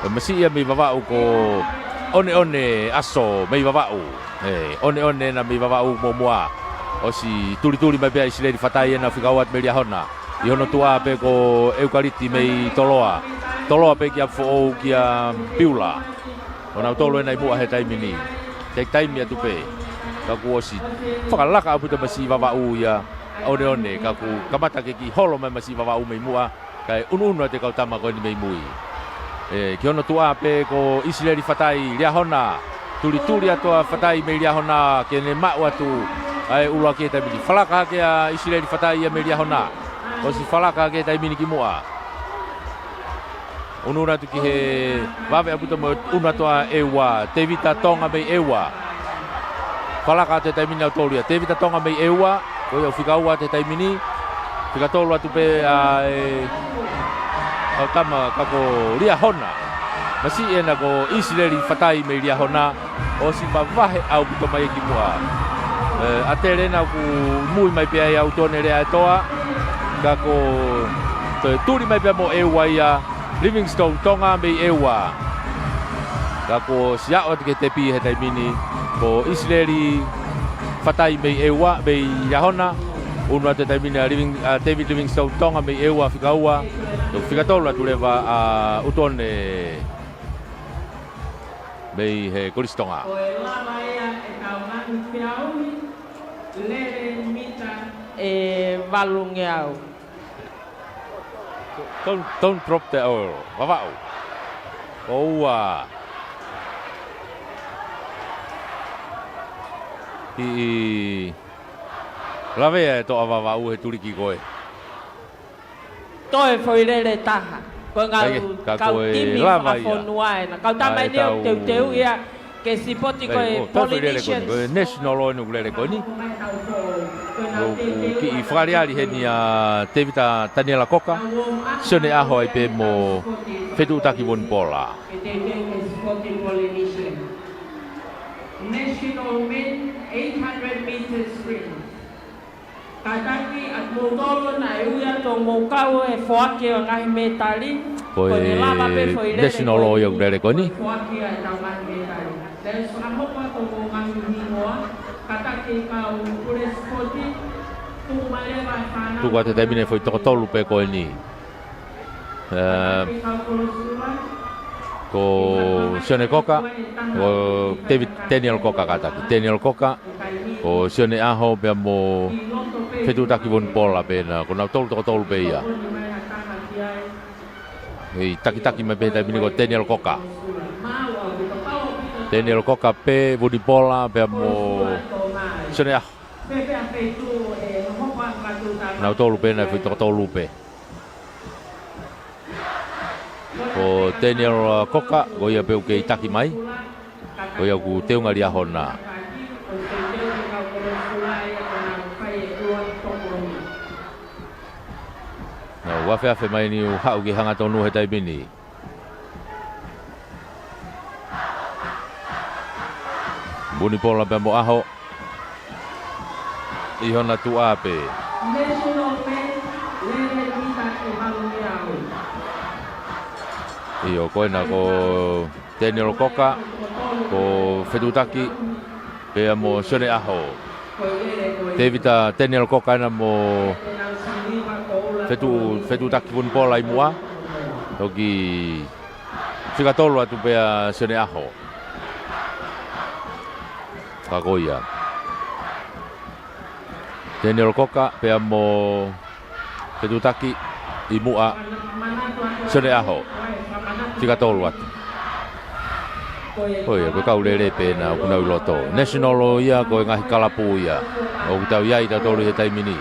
Ko e masiʻi ia mei Vavaʻu ko ʻOneʻone Aso mei Vavaʻu. ʻE, ʻOneʻone ena mei Vavaʻu muʻomuʻa. ʻOsi tulituli mai pē ʻa ʻIsileli Fatai ena fika ua atu mei Liahona. ʻI hono tuʻa pē ko ʻEukaliti mei Toloa. Toloa pē kia ʻApifoʻou kia Piula. ʻO nautolu ena ʻi muʻa he taimi ni. Taitaimi atu pē. Ka kuo ʻosi fakalaka ʻaupito masiʻi Vavaʻu ia ʻa ʻOneʻone. Ka kuo kamata ke kiʻi holo mai masiʻi Vavaʻu mei muʻa. Kae ʻunuʻunu atu e kau tama ko eni mei mui. ʻE, ki hono tuʻa pē ko ʻIsileli Fatai, Liahona. Tulituli atu ʻa Fatai mei Liahona, ke ne maʻu atu ʻA e ʻuluaki he taimi ni. Falaka hake ʻa ʻIsileli Fatai ia mei Liahona. ʻOsi falaka hake he taimi ni ki muʻa. Unuuna atu ki he vave ʻaupito mo e unu atu ʻa ʻEua, Tevita Tonga mei ʻEua. Falaka atu he taimi ni ʻa e tolu ia, Tevita Tonga mei ʻEua, ko ia ʻoku fika ua atu he taimi ni, fika tolu atu pē ʻa e kau tama ka ko Liahona. Masiʻi ena ko ʻIsileli Fatai mei Liahona, ʻosi mavahe ʻaupito mai ki muʻa. ʻE, ʻa Telena ʻoku mui mai pē ai ʻa Utone Leaʻaetoa, ka ko toe tuli mai pē mo ʻEua ia, Livingstone Tonga mei ʻEua. Ka kuo ʻosi aʻu atu ki he tepi he taimi ni, ko ʻIsileli Fatai mei ʻEua, mei Liahona, unu atu he taimi ni ʻa Living-, ʻa David Livingstone Tonga mei ʻEua fika ua, ʻo fika tolu atu leva ʻa Utone mei he Kolisi Tonga. Ko e lava ia ʻetau ngaahi feʻauhi, lele mita ʻe valungeau. Don't, don't drop the oil. Vavaʻu. ʻOua. ʻI, ʻi. Lavea e toʻa Vavaʻu he tuliki ko ē. Toe foʻi lele taha. Ko e ngau, ʻai ke, ka kau ko e timi lava ia. Fakafonua ena. Kau tama ʻa e eni ʻoku tau teuteu ia ke sipoti ko e, ʻai, ʻo, toe foʻi lele ko eni, Polynesians. Ko e national ʻoku lele ko eni. ʻOku kiʻi fakaʻaliʻali heni ʻa Tevita Taniela Koka, Sione ʻAho ai pē mo Fetuʻutaki Vunipola. National men eight hundred meters sprint. Kātaki atu moutolu naʻe ui atu ʻo mou kau he foaki ʻo e ngaahi mētali. Ko e national ʻoku lele ko eni. Foaki ʻa e ngaahi mētali. Naʻe ʻosi hoko atu ʻo mou ngaahi hingoa. Kātaki kau pule sipoti. Tuku mai leva e fānau. Tuku atu he taimi ni e foʻi toko tolu pē ko eni. Ē, ko Sione Koka, ko David Daniel Koka kātaki. Daniel Koka, ko Sione ʻAho pea mo Fetuʻutaki Vunipola pē ena, ko nautolu toko tolu pē ia. ʻI he takitaki mai pē he taimi ni ko Daniel Koka. Daniel Koka pē, Vunipola pea mo Sione ʻAho. Nautolu pē ena foʻi toko tolu pē. Ko Daniel, uh, Koka, ko ia pē ʻoku kei taki mai. Ko ia ʻoku teunga Liahona. Naʻa nau afeafe mai ni ʻo haʻu ki he hangatonu he taimi ni. Vunipola pea mo ʻAho. ʻI hona tuʻa pē. ʻIo, ko ena ko Daniel Koka, ko Fetuʻutaki, pea mo Sione ʻAho. Tevita Daniel Koka ena mo Fetu-, Fetuʻutaki Vunipola ʻi muʻa. Toki fika tolu atu pē ʻa Sione ʻAho. Ka ko ia. Daniel Koka, pea mo Fetuʻutaki ʻi muʻa Sione ʻAho. Fika tolu atu. Ko ia, ko e kau lele pē ena ʻoku nau ʻi loto. National ia, ko e ngaahi kalapu ia. ʻOku tau ʻi ai tautolu he taimi ni.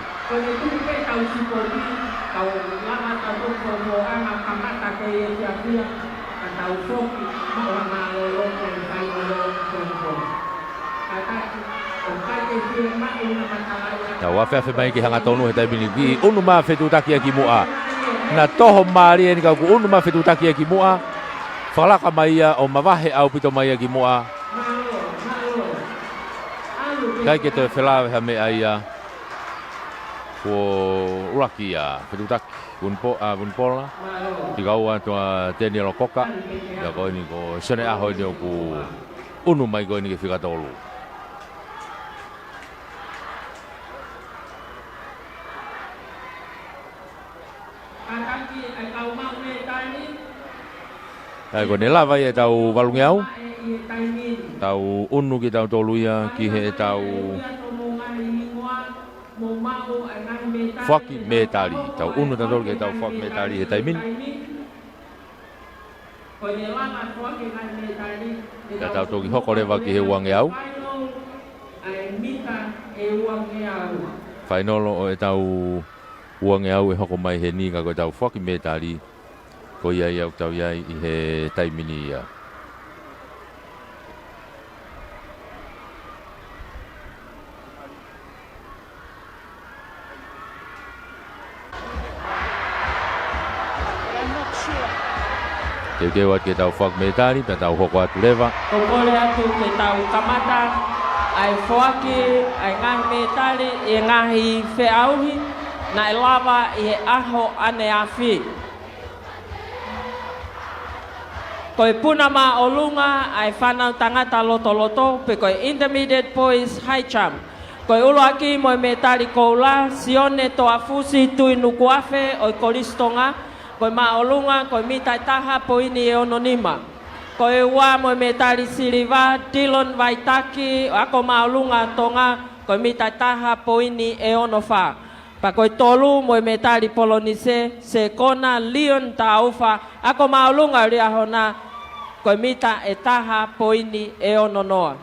Tau afeafe mai ki he hangatonu he taimi ni, kiʻi ʻunu mai Fetuʻutaki ia ki muʻa. Naʻe toho mālie eni ka kuo ʻunu mai Fetuʻutaki ia ki muʻa. Fakalaka mai ia ʻo mavahe ʻaupito mai ia ki muʻa. ʻIkai ke toe felāveʻi ha meʻa ia. Kuo ʻuluaki ia Fetuʻutaki Vunipo-, ʻa, Vunipola. Fika ua atu ʻa Daniel Koka. Pea ko eni ko Sione ʻAho eni ʻoku ʻunu mai ko eni ki he fika tolu. ʻA ia ko ʻene lava ia ʻetau valungeau. Tau ʻunu kitautolu ia ki heʻetau foaki mētali. Tau ʻunu tautolu ki heʻetau foaki mētali he taimi ni. Ka tau toki hoko leva ki he uangeau. ʻe uangeau. Fainolo ʻo ʻetau uangeau ʻe hoko mai heni ka ko ʻetau foaki mētali, ko ia ia ʻoku tau ʻi ai ʻi he taimi ni ia. Teuteu atu ke tau foaki mētali, pea tau hoko atu leva. Ko e kole atu ke tau kamata ʻa e foaki ʻa e ngaahi mētali ʻi he ngaahi feʻauhi naʻe lava ʻi he ʻaho ʻaneafi. Ko e puna māʻolunga ʻa e fānau tangata lotoloto, pe ko e Intermediate Boys High Jump. Ko e ʻuluaki mo e mētali koula, Sione Toafusi Tuʻinukuafe ʻo e Kolisi Tonga, ko e māʻolunga ko e mita ʻe taha poini ʻe ono nima. Ko e ua mo e mētali siliva, Dillon Vaitaki, ako māʻolunga Tonga, ko e mita ʻe taha poini ʻe ono fā. Pea ko e tolu mo e mētali polonise, Sekona Leon Taufa, ako māʻolunga Liahona, ko e mita ʻe taha poini ʻe ono noa.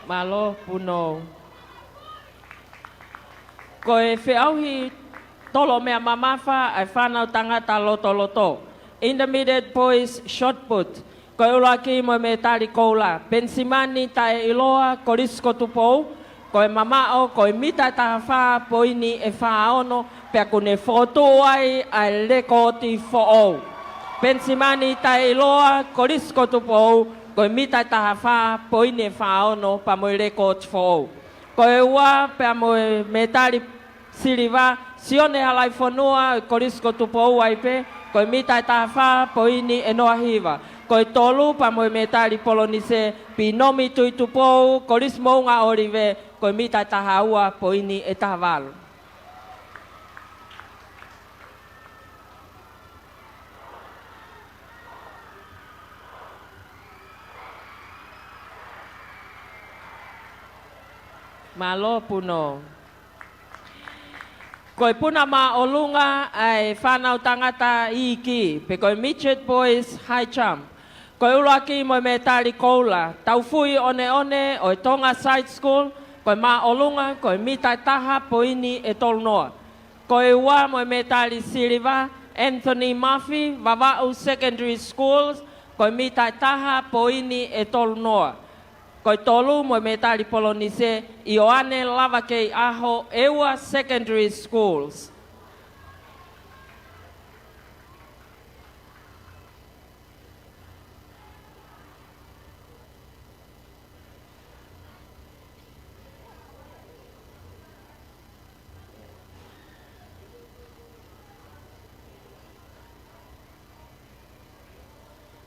Mālō Punou. Ko e feʻauhi tolo meʻa mamafa ʻa e fānau tangata lotoloto, Intermediate Boys Shot Put. Ko e ʻuluaki mo e mētali koula, Penisimani Taʻeʻiloa, Kolisi ko Tupou, ko e mamaʻo ko e mita ʻe taha fā poini ʻe fā ono, pea kuo ne fokotuʻu ai ʻa e lekooti foʻou. Penisimani Taʻeʻiloa, Kolisi ko Tupou, ko e mita ʻe taha fā poini ʻe fā ono pea mo e lekooti foʻou. Ko e ua pea mo e mētali siliva, Sione Halaifonua, Kolisi ko Tupou ai pē, ko e mita ʻe taha fā poini ʻe noa hiva. Ko e tolu pea mo e mētali polonise, Pinomi Tuʻitupou, Kolisi Moʻunga ʻŌlive, ko e mita ʻe taha ua poini ʻe taha valu. Mālō Punou. Ko e puna māʻolunga ʻa e fānau tangata iiki, pe ko e Midget Boys High Jump. Ko e ʻuluaki mo e mētali koula, Taufui ʻOneʻone ʻo e Tonga Side School, ko e māʻolunga ko e mita ʻe taha poini ʻe tolu noa. Ko e ua mo e mētali siliva, Anthony Murphy, Vavaʻu Secondary Schools, ko e mita ʻe taha poini ʻe tolu noa. Ko e tolu mo e mētali polonise, ʻIoane Lavakeiʻaho, ʻEua Secondary Schools.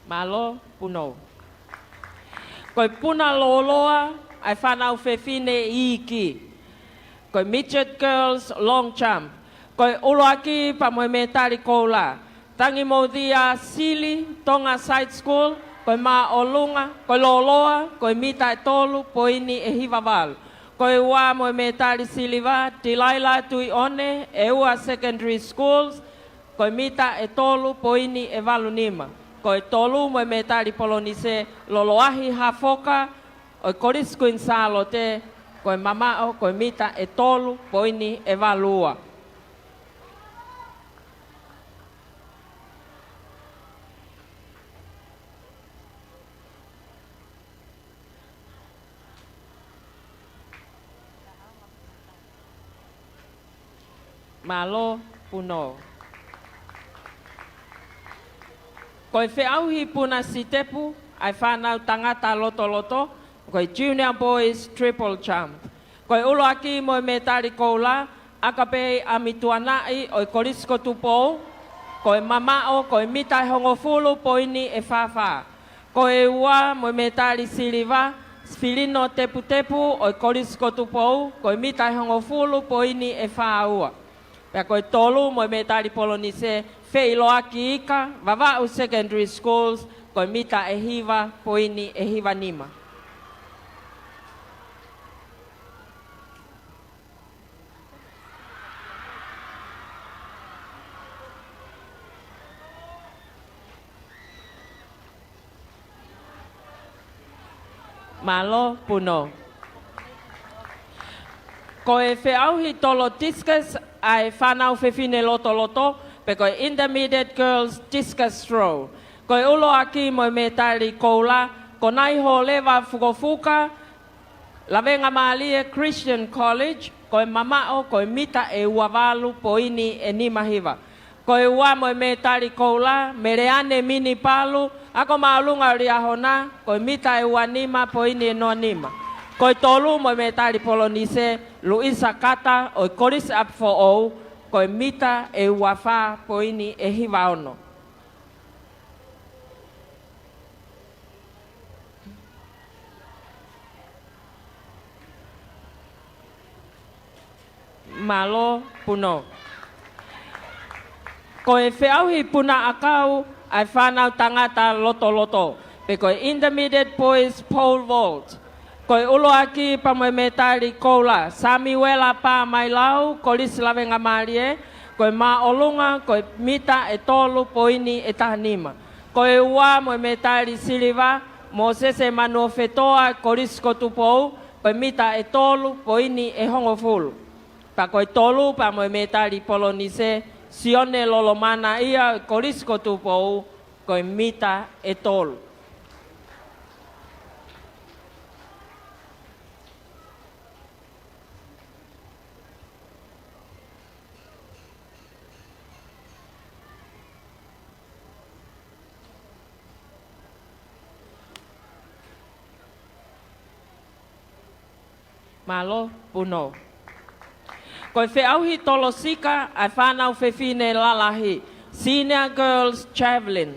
Mālō Punou. Ko e puna lōloa ʻa e fānau fefine iiki, ko e Midget Girls Long Jump. Ko e ʻuluaki pea mo e mētali koula, Tangimoutia Sili, Tonga Side School, ko e māʻolunga, ko e lōloa ko e mita ʻe tolu poini ʻe hiva valu. Ko e ua mo e mētali siliva, Tilaila Tuʻiʻone, ʻEua Secondary Schools, ko e mita ʻe tolu poini ʻe valu nima. Ko e tolu mo e mētali polonise, Loloahi Hafoka ʻo e Kolisi Kuini Sālote, ko e mamaʻo ko e mita ʻe tolu poini ʻe valu ua. Mālō Punou. Ko e feʻauhi puna sitepu ʻa e fānau tangata lotoloto, ko e Junior Boys Triple Jump. Ko e ʻuluaki mo e mētali koula, ʻAkapei ʻAmituanaʻi ʻo e Kolisi ko Tupou, ko e mamaʻo ko e mita ʻe hongofulu poini ʻe fā fā. Ko e ua mo e mētali siliva, Filino Teputepu ʻo e Kolisi ko Tupou, ko e mita ʻe hongofulu poini ʻe fā ua. Pea ko e tolu mo e mētali polonise, Feʻiloaki Ika, Vavaʻu Secondary Schools, ko e mita ʻe hiva poini ʻe hiva nima. Mālō Puno. Ko e feʻauhi tolo discus ʻa e fānau fefine lotoloto, pe ko e Intermediate Girls Discus Throw. Ko e ʻuluaki mo e mētali koula, ko Naiholeva Fukofuka, Lavengamālie Christian College, ko e mamaʻo ko e mita ʻe ua valu poini ʻe nima hiva. Ko e ua mo e mētali koula, Meleane Minipalu, Ako Māʻolunga ʻo Liahona, ko e mita ʻe ua nima poini ʻe noa nima. Ko e tolu mo e mētali polonise, Luisa Kata ʻo e Kolisi ʻApi Foʻou, ko e mita ʻe ua fā poini ʻe hiva ono. Mālō Puno. Ko e feʻauhi puna ʻakau ʻa e fānau tangata lotoloto, pe ko e Intermediate Boys Pole Vault. Ko e ʻuluaki pea mo e mētali koula, Samiuela Pāmailau, Kolisi Lavengamālie, ko e māʻolunga ko e mita ʻe tolu poini ʻe taha nima. Ko e ua mo e mētali siliva, Mōsese Manuofetoa, Kolisi ko Tupou, ko e mita ʻe tolu poini ʻe hongofulu. Pea ko e tolu pea mo e mētali polonise, Sione Lolomanaʻia, Kolisi ko Tupou, ko e mita ʻe tolu. Mālō Puno. Ko e feʻauhi tolo sika ʻa e fānau fefine lalahi, Senior Girls Javelin.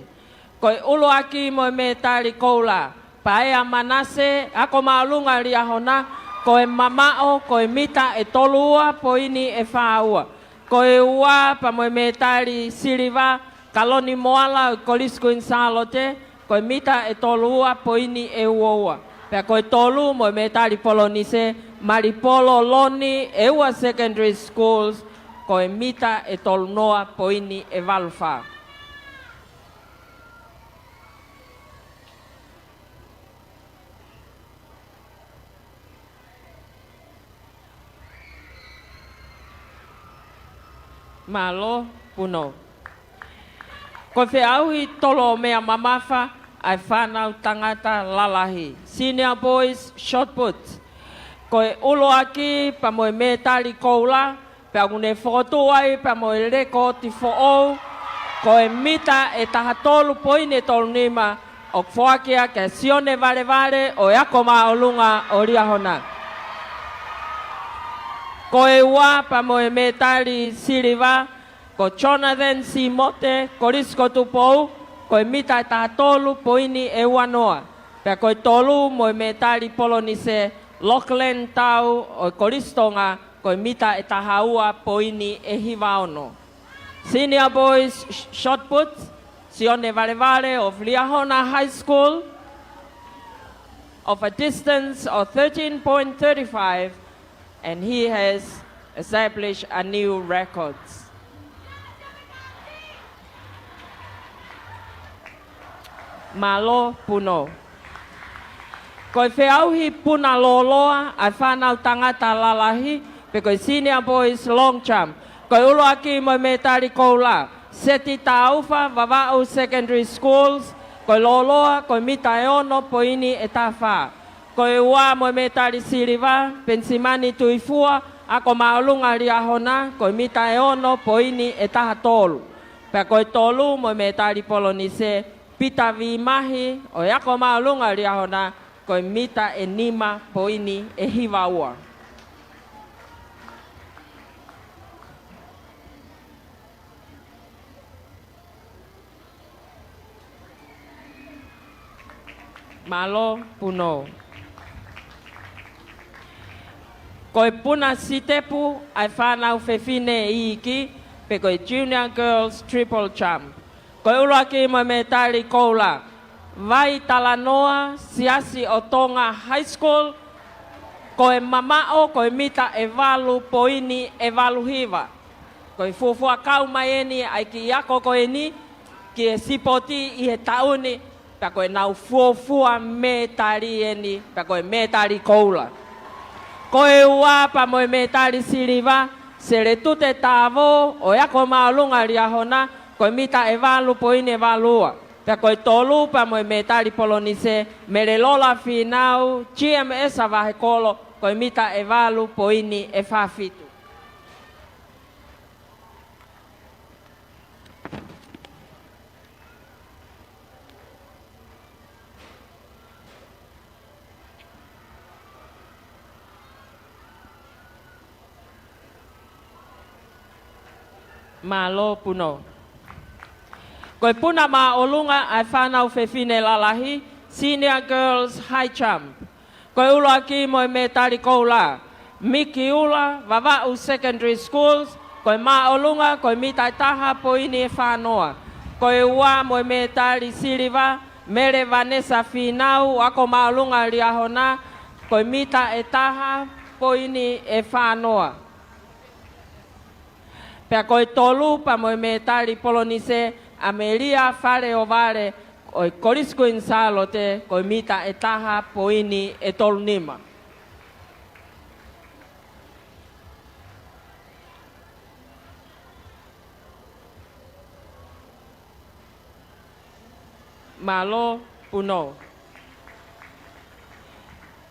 Ko e ʻuluaki mo e mētali koula, Paea Manase, Ako Māʻolunga Liahona, ko e mamaʻo ko e mita ʻe tolu ua poini ʻe fā ua. Ko e ua pea mo e mētali siliva, Kaloni Moala ʻo e Kolisi Kuini Sālote, ko e mita ʻe tolu ua poini ʻe ua ua. Pea ko e tolu mo e mētali polonise, Malipolo Loni, ʻEua Secondary Schools, ko e mita ʻe tolu noa poini ʻe valu fā. Mālō Puno. Ko e feʻauhi tolo meʻa mamafa ʻa e fānau tangata lalahi, Senior Boys Shot Put. Ko e ʻuluaki pea mo e mētali koula, pea ʻoku ne fokotuʻu ai pea mo e lekooti foʻou, ko e mita ʻe taha tolu poini ʻe tolu nima, ʻoku foaki ia kia Sione Valevale ʻo e Ako Māʻolunga ʻo Liahona. Ko e ua pea mo e mētali siliva, ko Jonathan Simote, Kolisi ko Tupou, ko e mita ʻe taha tolu poini ʻe ua noa. Pea ko e tolu mo e mētali polonise, Lachlan Tau ʻo e Kolisi Tonga, ko e mita ʻe taha ua poini ʻe hiva ono. Senior Boys sh-, Shot Put, Sione Valevale of Liahona High School, of a distance of thirteen point three five, and he has established a new record. Mālō Puno. Ko e feʻauhi puna lōloa ʻa e fānau tangata lalahi, pe ko e Senior Boys Long Jump. Ko e ʻuluaki mo e mētali koula, Seti Taufa, Vavaʻu Secondary Schools, ko e lōloa ko e mita ʻe ono poini ʻe taha fā. Ko e ua mo e mētali siliva, Penisimani Tuifua, Ako Māʻolunga Liahona, ko e mita ʻe ono poini ʻe taha tolu. Pea ko e tolu mo e mētali polonise, Pita Vimahi ʻo e Ako Māʻolunga Liahona, ko e mita ʻe nima poini ʻe hiva ua. Mālō Puno. Ko e puna sitepu ʻa e fānau fefine iiki, pe ko e Junior Girls Triple Jump. Ko e ʻuluaki mo e mētali koula, Vai Talanoa, Siasi ʻo Tonga High School, ko e mamaʻo, ko e mita ʻe valu poini ʻe valu hiva. Ko e fuofua kau mai eni ʻa e kiʻi ako ko eni ki he sipoti ʻi he taʻu ni, pea ko ʻenau fuofua mētali eni, pea ko e mētali koula. Ko e ua pea mo e mētali siliva, Seletute Tāvō, ʻo e ako māʻolunga Liahona, ko e mita ʻe valu poini ʻe valu ua. Pea ko e tolu pea mo e mētali polonise, Melelola Fīnau, G M S ʻa Vahekolo, ko e mita ʻe valu poini ʻe fā fitu. Mālō Puno. Ko e puna māʻolunga ʻa e fānau fefine lalahi, Senior Girls High Jump. Ko e ʻuluaki mo e mētali koula, Mikiula, Vavaʻu Secondary Schools, ko e māʻolunga, ko e mita ʻe taha poini ʻe fā noa. Ko e ua mo e mētali siliva, Mele Vanessa Fīnau, ako māʻolunga Liahona, ko e mita ʻe taha poini ʻe fā noa. Pea ko e tolu pea mo e mētali polonise, ʻAmelia Faleʻovale, ʻo e Kolisi Kuini Sālote, ko e mita ʻe taha poini ʻe tolu nima. Mālō Puno.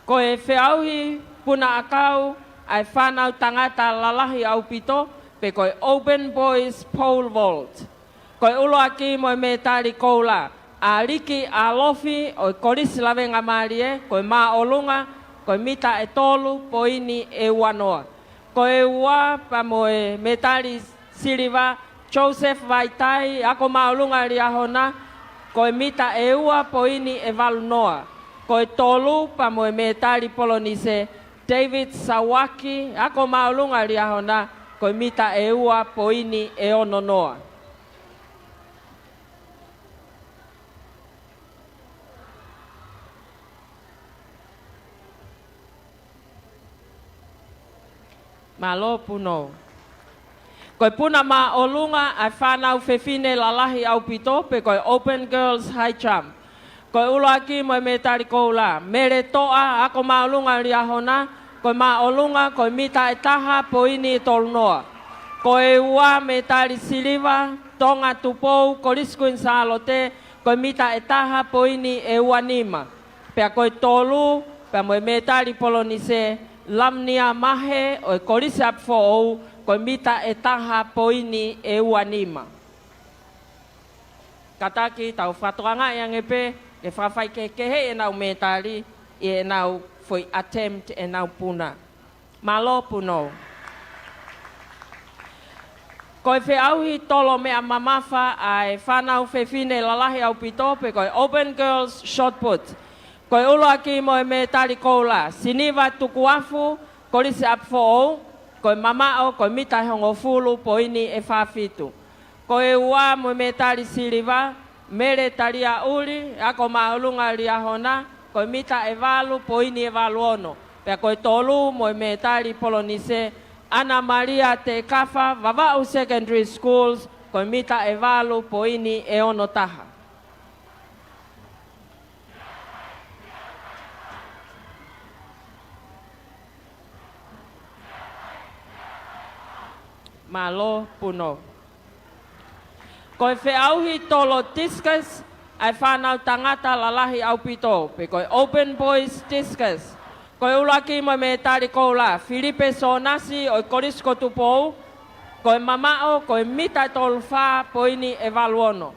Ko e feʻauhi puna ʻakau ʻa e fānau tangata lalahi ʻaupito, pe ko e Open Boys Pole Vault. Ko e ʻuluaki mo e mētali koula, ʻAliki ʻAlofi ʻo e Kolisi Lavengamālie, ko e māʻolunga, ko e mita ʻe tolu poini ʻe ua noa. Ko e ua pea mo e mētali siliva, Joseph Vaitai, ako māʻolunga Liahona, ko e mita ʻe ua poini ʻe valu noa. Ko e tolu pea mo e mētali polonise, David Sawaki, ako māʻolunga Liahona, ko e mita ʻe ua poini ʻe ono noa. Mālō Puno. Ko e puna māʻolunga ʻa e fānau fefine lalahi ʻaupito, pe ko e Open Girls High Jump. Ko e ʻuluaki mo e mētali koula, Mele Toʻa, ako māʻolunga Liahona, ko e māʻolunga, ko e mita ʻe taha poini ʻe tolu noa. Ko e ua mētali siliva, Tonga Tupou, Kolisi Kuini Sālote, ko e mita ʻe taha poini ʻe ua nima. Pea ko e tolu, pea mo e mētali polonise, Lamnia Mahe, ʻo e Kolisi ʻApifoʻou, ko e mita ʻe taha poini ʻe ua nima. Kātaki tau fakatokangaʻi ange pē, ke fakafaikehekeheʻi ʻenau mētali, ʻi heʻenau foʻi attempt ʻenau puna. Mālō Puno. Ko e feʻauhi tolo meʻa mamafa ʻa e fānau fefine lalahi ʻaupito, pe ko e Open Girls Shot Put. Ko e ʻuluaki mo e mētali koula, Siniva Tukuafu, Kolisi ʻApifoʻou, ko e mamaʻo, ko e mita ʻe hongofulu poini ʻe fā fitu. Ko e ua mo e mētali siliva, Mele Taliaʻuli, ako māʻolunga Liahona, ko e mita ʻe valu poini ʻe valu ono. Pea ko e tolu mo e mētali polonise, ʻAna Malia Tekafa, Vavaʻu Secondary Schools, ko e mita ʻe valu poini ʻe ono taha. Mālō Puno. Ko e feʻauhi tolo discus ʻa e fānau tangata lalahi ʻaupito, pe ko e Open Boys Discus. Ko e ʻuluaki mo e mētali koula, Filipe Sōnasi ʻo e Kolisi ko Tupou, ko e mamaʻo, ko e mita ʻe tolu fā poini ʻe valu ono.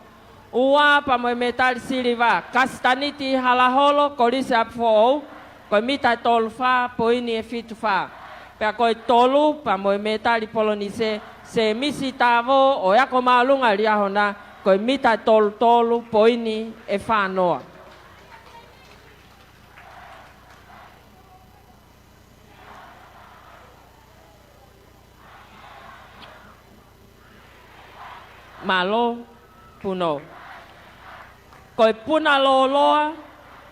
Ua pea mo e mētali siliva, Kasitaniti Halaholo, Kolisi ʻApifoʻou, ko e mita ʻe tolu fā poini ʻe fitu fā. Pea ko e tolu pea mo e mētali polonise, Sēmisi Tāvō ʻo e ako māʻolunga Liahona, ko e mita ʻe tolu tolu poini ʻe fā noa. Mālō, Puno. Ko e puna lōloa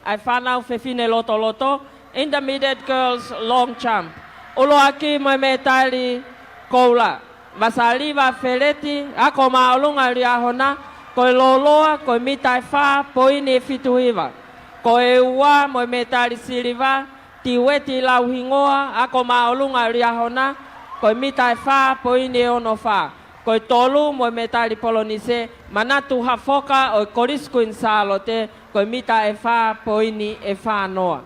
ʻa e fānau fefine lotoloto, Intermediate Girls Long Jump. ʻUluaki mo e mētali koula, Vasaliva Feleti, ako māʻolunga Liahona, ko e lōloa ko e mita ʻe fā poini ʻe fitu hiva. Ko e ua mo e mētali siliva, Tiueti Lauhingoa, ako māʻolunga Liahona, ko e mita ʻe fā poini ʻe ono fā. Ko e tolu mo e mētali polonise, Manatu Hafoka ʻo e Kolisi Kuini Sālote, ko e mita ʻe fā poini ʻe fā noa.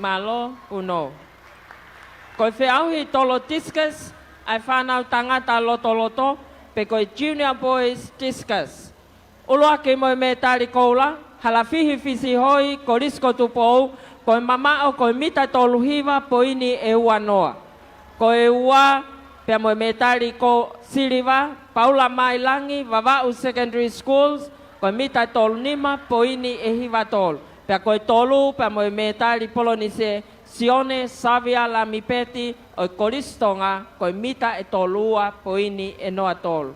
Mālō, Puno. Ko e feʻauhi tolo discus ʻa e fānau tangata lotoloto, pe ko e Junior Boys Discus. ʻUluaki mo e mētali koula, Halafihi Fisihoi, Kolisi ko Tupou, ko e mamaʻo ko e mita tolu hiva poini ʻe ua noa. Ko e ua, pea mo e mētali ko siliva, Paula Mailangi, Vavaʻu Secondary Schools, ko e mita tolu nima poini ʻe hiva tolu. Pea ko e tolu, pea mo e mētali polonise, Sione Savia Lamipeti ʻo e Kolisi Tonga, ko e mita ʻe tolu ua poini ʻe noa tolu.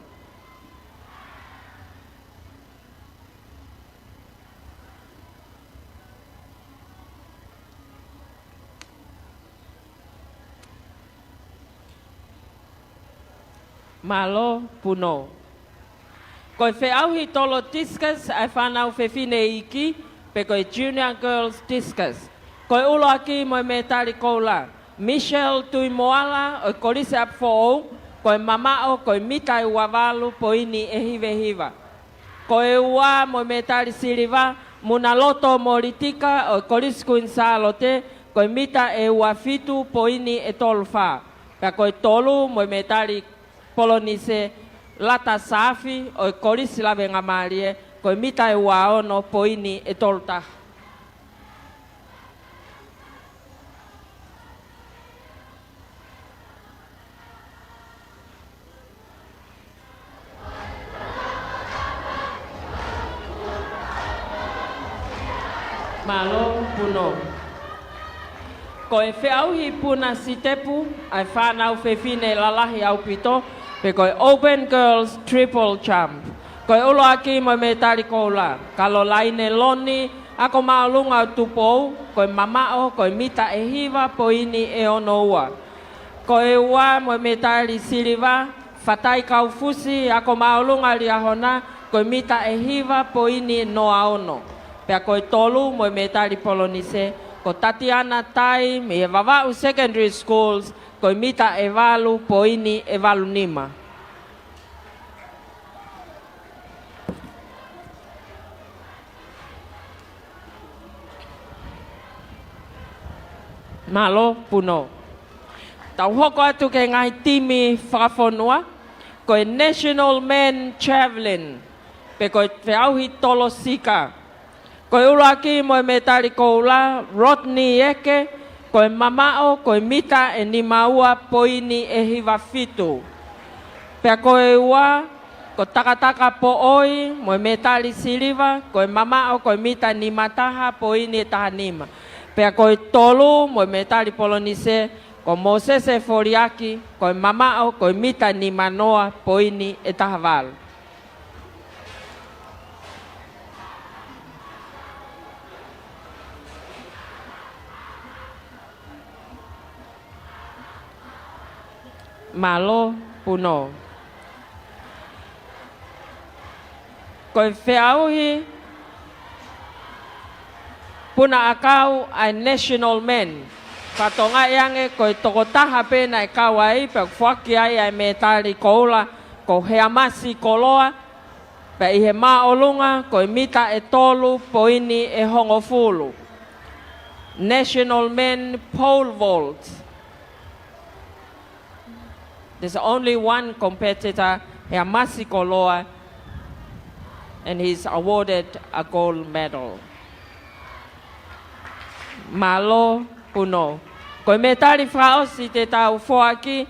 Mālō, Puno. Ko e feʻauhi tolo discus ʻa e fānau fefine iiki, pe ko e Junior Girls Discus. Ko e ʻuluaki mo e mētali koula, Michelle Tuimoala ʻo e Kolisi ʻApifoʻou, ko e mamaʻo ko e mita ʻe ua valu poini ʻe hiva hiva. Ko e ua mo e mētali siliva, Munaloto Molitika ʻo e Kolisi Kuini Sālote, ko e mita ʻe ua fitu poini ʻe tolu fā. Pea ko e tolu mo e mētali polonise, Lata Saafi ʻo e Kolisi Lavengamālie, ko e mita ʻe ua ono poini ʻe tolu taha. Mālō, Puno. Ko e feʻauhi puna sitepu ʻa e fānau fefine lalahi ʻaupito, pe ko e Open Girls Triple Jump. Ko e ʻuluaki mo e mētali koula, Kalolaine Loni, ako māʻolunga ʻo Tupou, ko e mamaʻo ko e mita ʻe hiva poini ʻe ono ua. Ko e ua mo e mētali siliva, Fatai Kaufusi, ako māʻolunga Liahona, ko e mita ʻe hiva poini ʻe noa ono. Pea ko e tolu mo e mētali polonise, ko Tatiana Tai mei he Vavaʻu Secondary Schools, ko e mita ʻe valu poini ʻe valu nima. Mālō, Puno. Tau hoko atu ki he ngaahi timi fakafonua, ko e National Men Javelin, pe ko e feʻauhi tolo sika. Ko e ʻuluaki mo e mētali koula, Rodney Eke, ko e mamaʻo ko e mita ʻe nima ua poini ʻe hiva fitu. Pea ko e ua, ko Takataka Poʻoi, mo e mētali siliva, ko e mamaʻo ko e mita nima taha poini ʻe taha nima. Pea ko e tolu mo e mētali polonise, ko Mōsese Foliaki, ko e mamaʻo ko e mita nima noa poini ʻe taha valu. Mālō, Puno. Ko e feʻauhi puna ʻakau ʻa e National Men. Fakatokangaʻi ange ko e tokotaha pē naʻe kau ai, pea foaki ai ʻa e mētali koula, ko Heamasi Koloa, pea ʻi he māʻolunga ko e mita ʻe tolu poini ʻe hongofulu. National Men Pole Vault. There's only one competitor, Heamasi Koloa, and he's awarded a gold medal. Mālō, Puno. Ko e mētali fakaʻosi te tau foaki,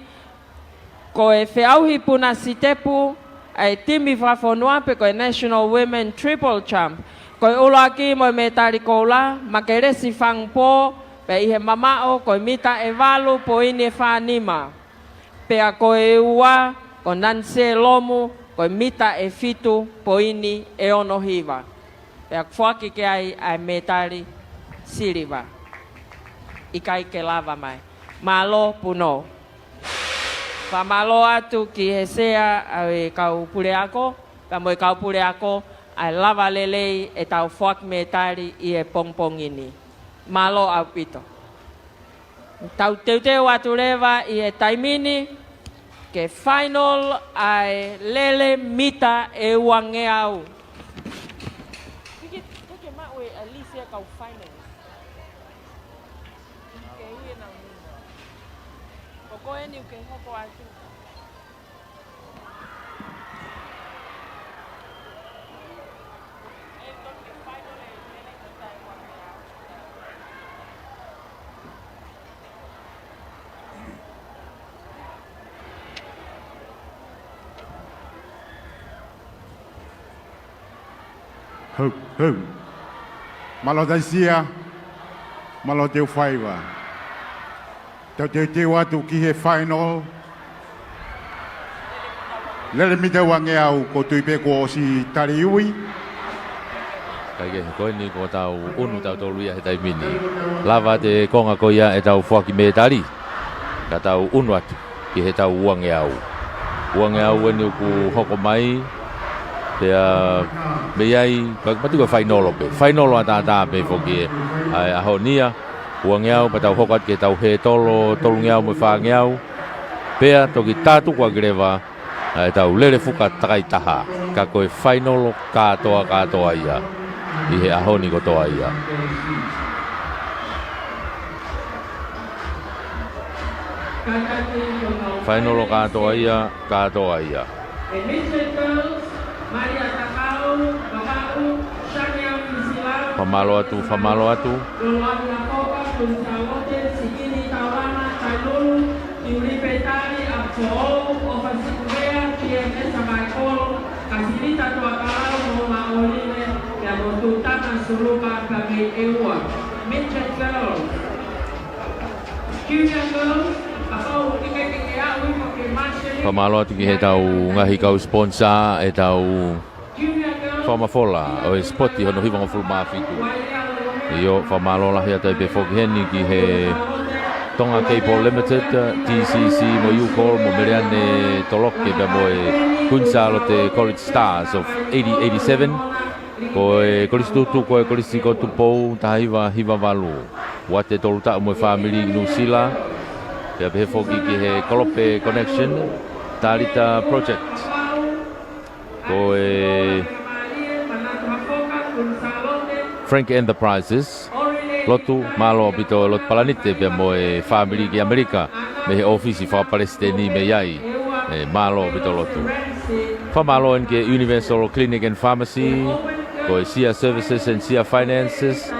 ko e feʻauhi puna sitepu ʻa e timi fakafonua pe ko e National Women Triple Jump. Ko e ʻuluaki mo e mētali koula, Makelesi Fangupō, pea ʻi he mamaʻo ko e mita ʻe valu poini ʻe fā nima. Pea ko e ua, ko Nanise Lomu, ko e mita ʻe fitu poini ʻe ono hiva. Pea foaki ki ai ʻa e mētali siliva. ʻIkai ke lava mai. Mālō Puno. Fakamālō atu ki he sea ʻa e kau puleako, pea mo e kau puleako, ʻa e lava lelei ʻetau foaki mētali ʻi he pongipongi ni. Mālō ʻaupito. Tau teuteu atu leva ʻi he taimi ni, ke final ʻa e lele mita ʻe uangeau. Ke, ke, ke maʻu e, at least e kau final. Ke ui e nau mita. Ko ko eni ke hoko atu. Hau, hau. Mālō Taisia, mālō Teufaiva. Tau teuteu atu ki he final. Lele mita uangeau, ʻoku ou tui pē kuo ʻosi tali ui. Kae kehe, ko eni kuo tau ʻunu tautolu ia he taimi ni. Lava ʻa e konga ko ia ʻetau foaki mētali. Ka tau ʻunu atu ki heʻetau uangeau. Uangeau eni ʻoku hoko mai. Pea mei ai, ka matu ka fainolo pē. Fainolo ʻataʻatā pē foki ē. ʻA e ʻaho ni ia, uangeau pea tau hoko atu ki heʻetau hētolo, tolungeau mo e fāngeau. Pea toki tātuku ʻaki leva ʻa ʻetau lele fuka takai taha, ka ko e fainolo kātoa kātoa ia ʻi he ʻaho ni kotoa ia. Fainolo kātoa ia, kātoa ia. Fakamālō atu, fakamālō atu. Tiulipetali, Apoʻou, ʻOfasikuvea, P M S Vaekolo, Kasilita Tuakalau, mo Maʻolive, pea mo Tutana Suluka, pea mei ʻEua. Midget Girls. Junior Girls, kapau ʻoku ʻikai ke ke aʻu hifo ke Māseli. Fakamālō atu ki heʻetau ngaahi kau sponsor, ʻetau fakamafola ʻo e sipoti hono hivangofulu mā fitu. ʻIo, fakamālō lahi atu ai pē foki heni ki he Tonga Cable Limited, T C C mo Ucall mo Meleane Toloke pea mo e Queen Sālote College Stars of eighty eighty-seven. Ko e kolisi tutu, ko e kolisi ko Tupou, taha hiva hiva valu. Uate tolu taʻu mo e fāmili ki Nuʻusila. Pea pehē foki ki he Kolope Connection, Talita Project. Ko e Frank Enterprises, Lotu, mālō ʻaupito Lotu Palanite pea mo e fāmili ki ʻAmelika, mei he ʻōfisi fakapalesiteni mei ai. ʻE, mālō ʻaupito Lotu. Fakamālō eni ki he Universal Clinic and Pharmacy, ko e Sia Services and Sia Finances,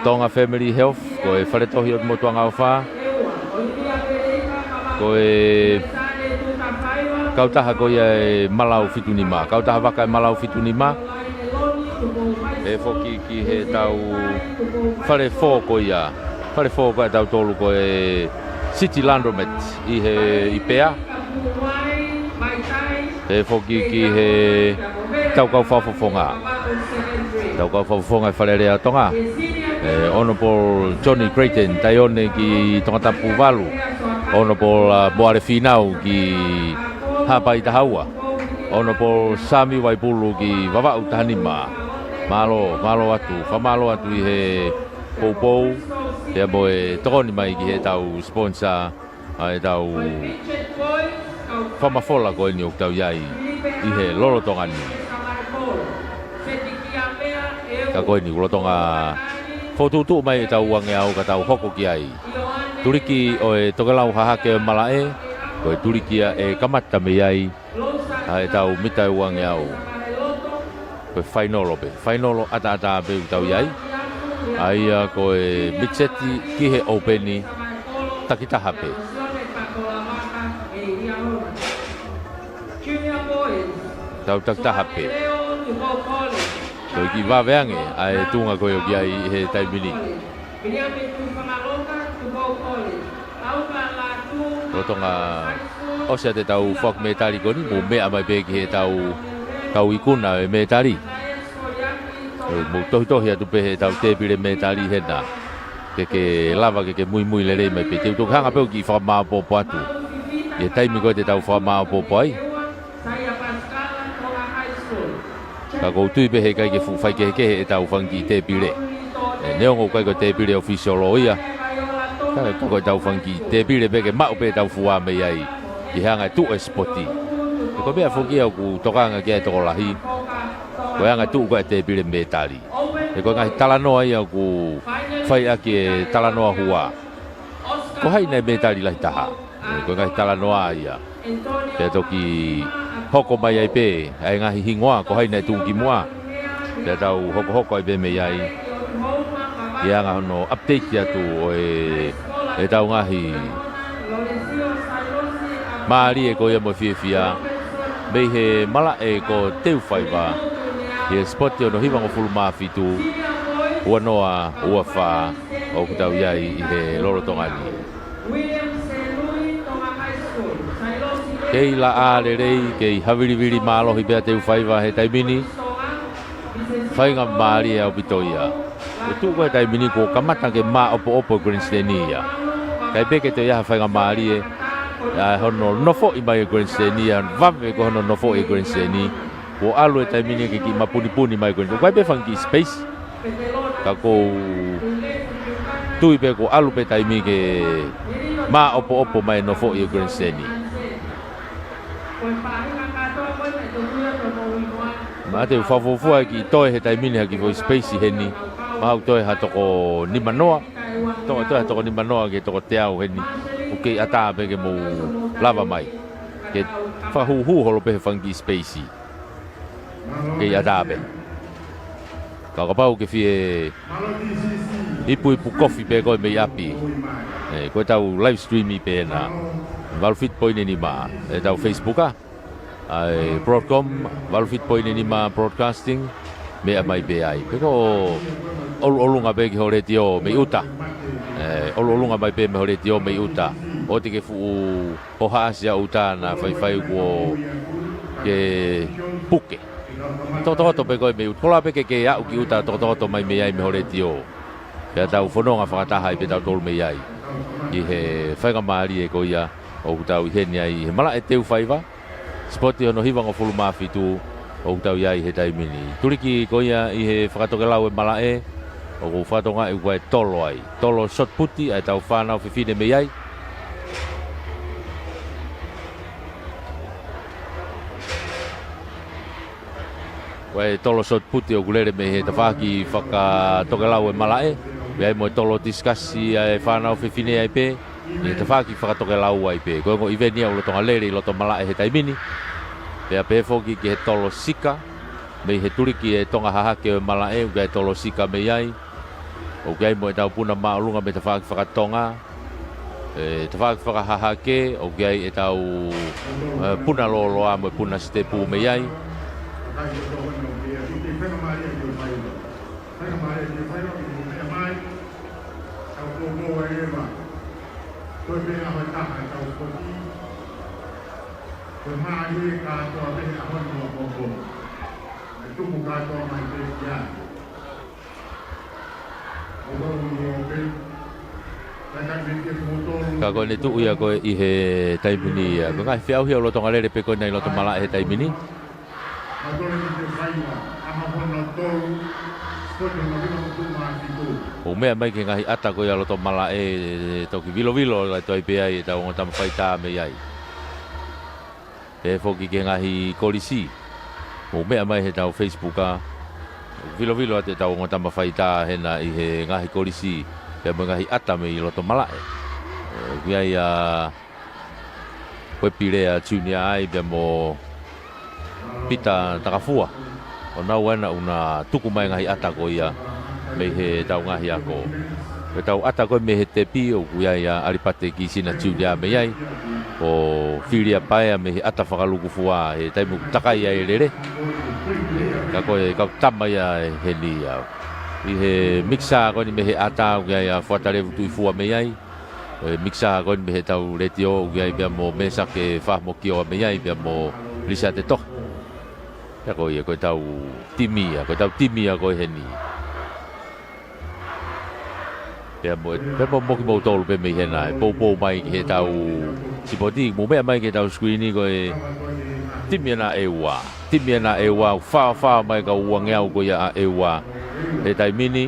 Tonga Family Health, ko e Fale Tohi ʻo e Motuʻanga ʻOfa, ko e kautaha ko ia ʻe Malau fitu nima, kautaha vaka ʻe Malau fitu nima. Pehē foki ki heʻetau fale fō ko ia, fale fō ko ia ʻa tautolu ko e City Laundromat ʻi he ʻi Pea. Pehē foki ki heʻetau kau fakafofonga. Tau kau fakafofonga ʻi Fale Alea ʻo Tonga. ʻE, Honourable Johnny Creighton, Taione ki Tongatapu valu. Honourable, uh, Moale Fīnau ki Haʻapai taha ua. Honourable Sami Vaipulu ki Vavaʻu taha nima. Mālō, mālō atu, fakamālō atu ʻi he poupou, pea mo e tokoni mai ki heʻetau sponsor, ʻa ʻetau fakamafola ko eni ʻoku tau ʻi ai ʻi he lolotonga ni. Ka ko eni ʻoku lolotonga fokotuʻutuʻu mai ʻetau uangeau ka tau hoko ki ai. Tuliki ʻo e Tokelau Hahake ʻo e Malaʻe, ko e tuliki ia ʻe kamata mei ai ʻa ʻetau mita ʻe uangeau. Ko e fainolo pē, fainolo ʻataʻatā pē ʻoku tau ʻi ai. ʻA ia ko e mitiseti ki he ʻōpeni takitaha pē. Tau takitaha pē. Ko e kiʻi vave ange ʻa e tuʻunga ko ē ʻoku ʻi ai he taimi ni. Lolotonga ʻosi atu ʻetau foaki mētali ko eni, mou meʻa mai pē ki heʻetau, tau ikuna e mētali. ʻE, mou tohitohi atu pē heʻetau tēpile mētali hena. Ke ke lava ke ke muimui lelei mai pē. Te u toki hanga pē ʻo kiʻi fakamāopoopo atu ʻi he taimi ko ē te tau fakamāopoopo ai. Ka ʻoku ou tui pē heʻikai ke fuʻu faikehekehe ʻetau fanga kiʻi tēpile. ʻE, neongo ʻoku ʻikai ko e tēpile ʻofisiolo ia. Ka, ka ko ʻetau fanga kiʻi tēpile pē ke maʻu pē ʻetau fua mei ai. Ke hanga ʻo tuʻu e sipoti. ʻE, ko e meʻa foki ia ʻoku tokanga ki ai e tokolahi. Ko e anga e tuʻu ko ē e tēpile mētali. ʻE, ko e ngaahi talanoa ia ʻoku fai ʻaki e talanoa hua. Ko hai naʻe mētali lahi taha? ʻE, ko e ngaahi talanoa ia. Pea toki hoko mai ai pē ʻa e ngaahi hingoa, ko hai naʻe tuʻu ki muʻa. Pea tau hokohoko ai pē mei ai. ʻI he anga hono update atu ʻo e, ʻetau ngaahi mālie ko ia mo e fiefia. Mei he malaʻe ko Teufaiva. ʻI he sipoti hono hivangofulu mā fitu, ua noa, ua fā, ʻoku tau ʻi ai ʻi he lolotonga ni. Kei laʻā lelei, kei havilivili mālohi pē ʻa Teufaiva he taimi ni. Faingamālie ʻaupito ia. Ko e tuʻu ko ē he taimi ni kuo kamata ke māʻopoʻopo e grandstand ia. ʻIkai pē ke toe ʻi ai ha faingamālie ʻa hono nofoʻi mai e grandstand ia, vave ko hono nofoʻi e grandstand. Kuo ʻalu e taimi ni ke kiʻi mapunipuni mai e grandstand. ʻOku ʻi ai pē fanga kiʻi space. Ka ʻoku ou tui pē kuo ʻalu pē taimi ke māʻopoʻopo mai e nofoʻi e grandstand. Mahalo te u fakafuofua e kiʻi toe he taimi ni ha kiʻi foʻi space heni. Mahalo toe ha toko nima noa. Toe, toe ha toko nima noa ki he toko teau heni. ʻOku kei ʻatā pē ke mou lava mai. Ke fakahūhū holo pē he fanga kiʻi space. Kei ʻatā pē. Ka kapau ʻoku ke fie ipuipu kofi pē koe mei ʻapi. ʻE, ko ʻetau live stream ʻi pē ena. Valu fitu poini nima. ʻEtau Facebook ʻa e Broadcom, valu fitu poini nima Broadcasting. Meʻa mai pē ai. Pe ko e ʻoluʻolunga pē ki ho letiō mei ʻuta. ʻE, ʻoluʻolunga mai pē mei ho letiō mei ʻuta. ʻOua te ke fuʻu hohaʻasi ʻa ʻuta naʻa faifai kuo ke puke. Tokotokoto pē koe mei ʻuta. Koloa pē ke ke aʻu ki ʻuta tokotokoto mai mei ai mei ho letiō. Pea tau fononga fakataha ai pē tautolu mei ai. ʻI he faingamālie ko ia ʻoku tau ʻi heni ai ʻi he malaʻe Teufaiva. Sipoti hono hivangofulu mā fitu ʻoku tau ʻi ai he taimi ni. Tuliki ko ia ʻi he fakatokelau e malaʻe, ʻoku ou fakatokangaʻi ʻoku ʻi ai e tolo ai. Tolo shot put ʻa ʻetau fānau fefine mei ai. Ko e tolo shot put ʻoku lele mei he tafaʻaki fakatokelau e malaʻe. ʻOku ʻi ai mo e tolo discus ʻa e fānau fefine ai pē. ʻI he tafaʻaki fakatokelau ai pē. Ko e ongo ʻiveni ia ʻoku lolotonga lele ʻi loto malaʻe he taimi ni. Pea pehē foki ki he tolo sika. Mei he tuliki e Tonga Hahake ʻo e malaʻe, ʻoku ʻi ai e tolo sika mei ai. ʻOku ʻi ai mo ʻetau puna māʻolunga mei he tafaʻaki fakatonga. ʻE, tafaʻaki fakahahake, ʻoku ʻi ai ʻetau, ʻe, puna lōloa mo e puna sitepu mei ai. Faingamālie ke fai ʻo mai. Tau kōkō ai ʻe ma. Ko e meʻa ʻaho ʻe taha ʻetau sipoti. Ko e mālie kātoa pē he ʻaho ni mo e pōpō. ʻE tuku kātoa mai pē ki ai. Ka ko ʻene tuʻu ia ko ē ʻi he taimi ni ia. Ko e ngaahi feʻauhi ia ʻoku lolotonga lele pē ko ena ʻi loto malaʻe he taimi ni. ʻOku meʻa mai ki he ngaahi ʻata ko ia loto malaʻe, toki vilovilo atu ai pē ai ʻetau ongo tama faitā mei ai. Pehē foki ki he ngaahi kolisi. Mou meʻa mai heʻetau Facebook ʻa. Vilovilo atu ʻetau ongo tama faitā hena ʻi he ngaahi kolisi. Pea mo e ngaahi ʻata mei loto malaʻe. ʻOku ʻi ai ʻa Uepilea Junior ai pea mo Pita Takafua. ʻO nau ena ʻoku na tuku mai ngaahi ʻata ko ia mei heʻetau ngaahi ako. Ko e tau ʻata ko ē mei he tepi ʻoku ʻi ai ʻa ʻAlipate Kisina Junior mei ai. ʻO fili ʻa Paea mei he ʻata fakalukufua he taimi ʻoku takai ai e lele. Ka ko e kau tama ia ʻe heni ia. ʻI he mikisa ko eni mei he ʻata ʻoku ʻi ai ʻa Fuatalevu Tuʻifua mei ai. ʻI he mikisa ko eni mei he tau letiō ʻoku ʻi ai pea mo Mesake Fahamokioa mei ai pea mo Lisiate Tohi. Pea ko ia ko e tau timi ia, ko e tau timi ia ko ē heni. Pea mo, pea mo moki moutolu pē mei hena, ʻe poupou mai ki he tau sipoti, mou meʻa mai ki he tau screen ko e timi ena ʻEua. Timi ena ʻEua, fāfā mai kau uangeau ko ia ʻa ʻEua. He taimi ni,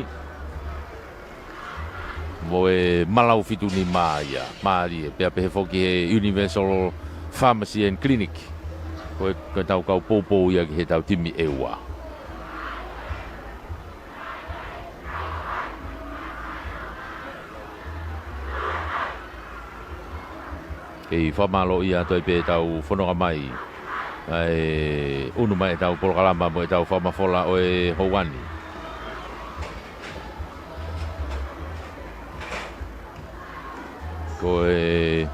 mo e Malau Fitu Nima ia, mālie, pea pehē foki he Universal Pharmacy and Clinic. Ko e, ko e tau kau poupou ia ki he tau timi ʻEua. Kei fakamālō ia toe pē tau fononga mai. ʻA e ʻunu mai e tau polokalama mo e tau fakamafola ʻo e houa ni. Ko e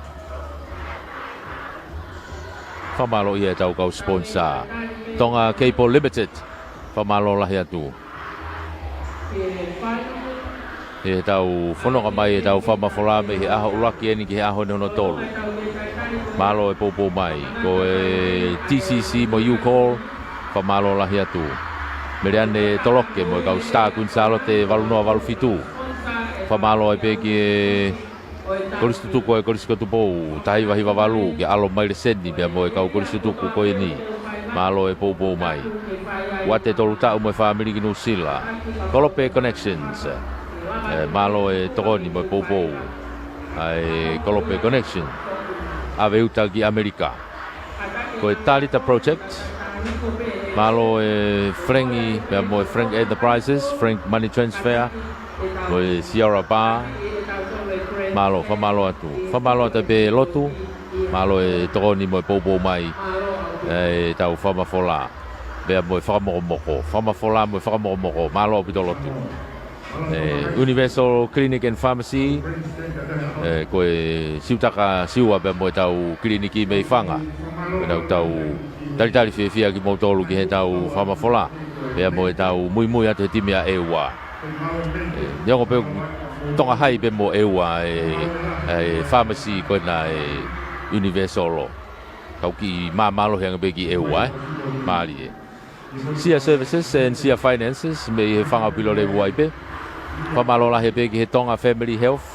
fakamālō ia e tau kau sponsor. Tonga Cable Limited. Fakamālō lahi atu. He tau fononga mai e tau fakamafola mei he ʻaho ʻuluaki eni ki he ʻaho ni hono tolu. Mālō e poupou mai. Ko e T C C mo e U-Call, fakamālō lahi atu. Meleane Toloke mo e kau Star Queen Sālote valu noa valu fitu. Fakamālō ai pē ki he Kolisi Tutuku ʻo e Kolisi ko Tupou, taha hiva hiva valu, kia ʻAlo Maileseni, pea mo e kau Kolisi Tutuku ko eni. Mālō e poupou mai. Uate Tolutaʻu mo e fāmili ki Nuʻusila. Kolope Connections. ʻE, mālō e tokoni mo e poupou. ʻA e Kolope Connection. ʻAve uta ki ʻAmelika. Ko e Talita Project. Mālō e Frank, pea mo e Frank Enterprises, Frank Money Transfer. Ko e Sierra Bar. Mālō, fakamālō atu. Fakamālō atu pē Lotu. Mālō e tokoni mo e poupou mai. ʻE, tau fakamafola. Pea mo e fakamokomoko. Fakamafola mo e fakamokomoko. Mālō ʻaupito Lotu. ʻE, Universal Clinic and Pharmacy. ʻE, ko e Siutaka Siua pea mo e tau kiliniki mei Fanga. Ko e tau tau talitali fiefia kimoutolu ki he tau fakamafola. Pea mo e tau muimui atu he timi ʻa ʻEua. ʻE, neongo pē ʻoku Tonga Hai pē mo ʻEua ʻa e, ʻa e pharmacy ko ena ʻa e Universal. Kau kiʻi māmālohi ange pē ki ʻEua, ē. Mālie. Sia Services and Sia Finances, mei he Fanga ʻo Pilolevu ai pē. Fakamālō lahi pē ki he Tonga Family Health.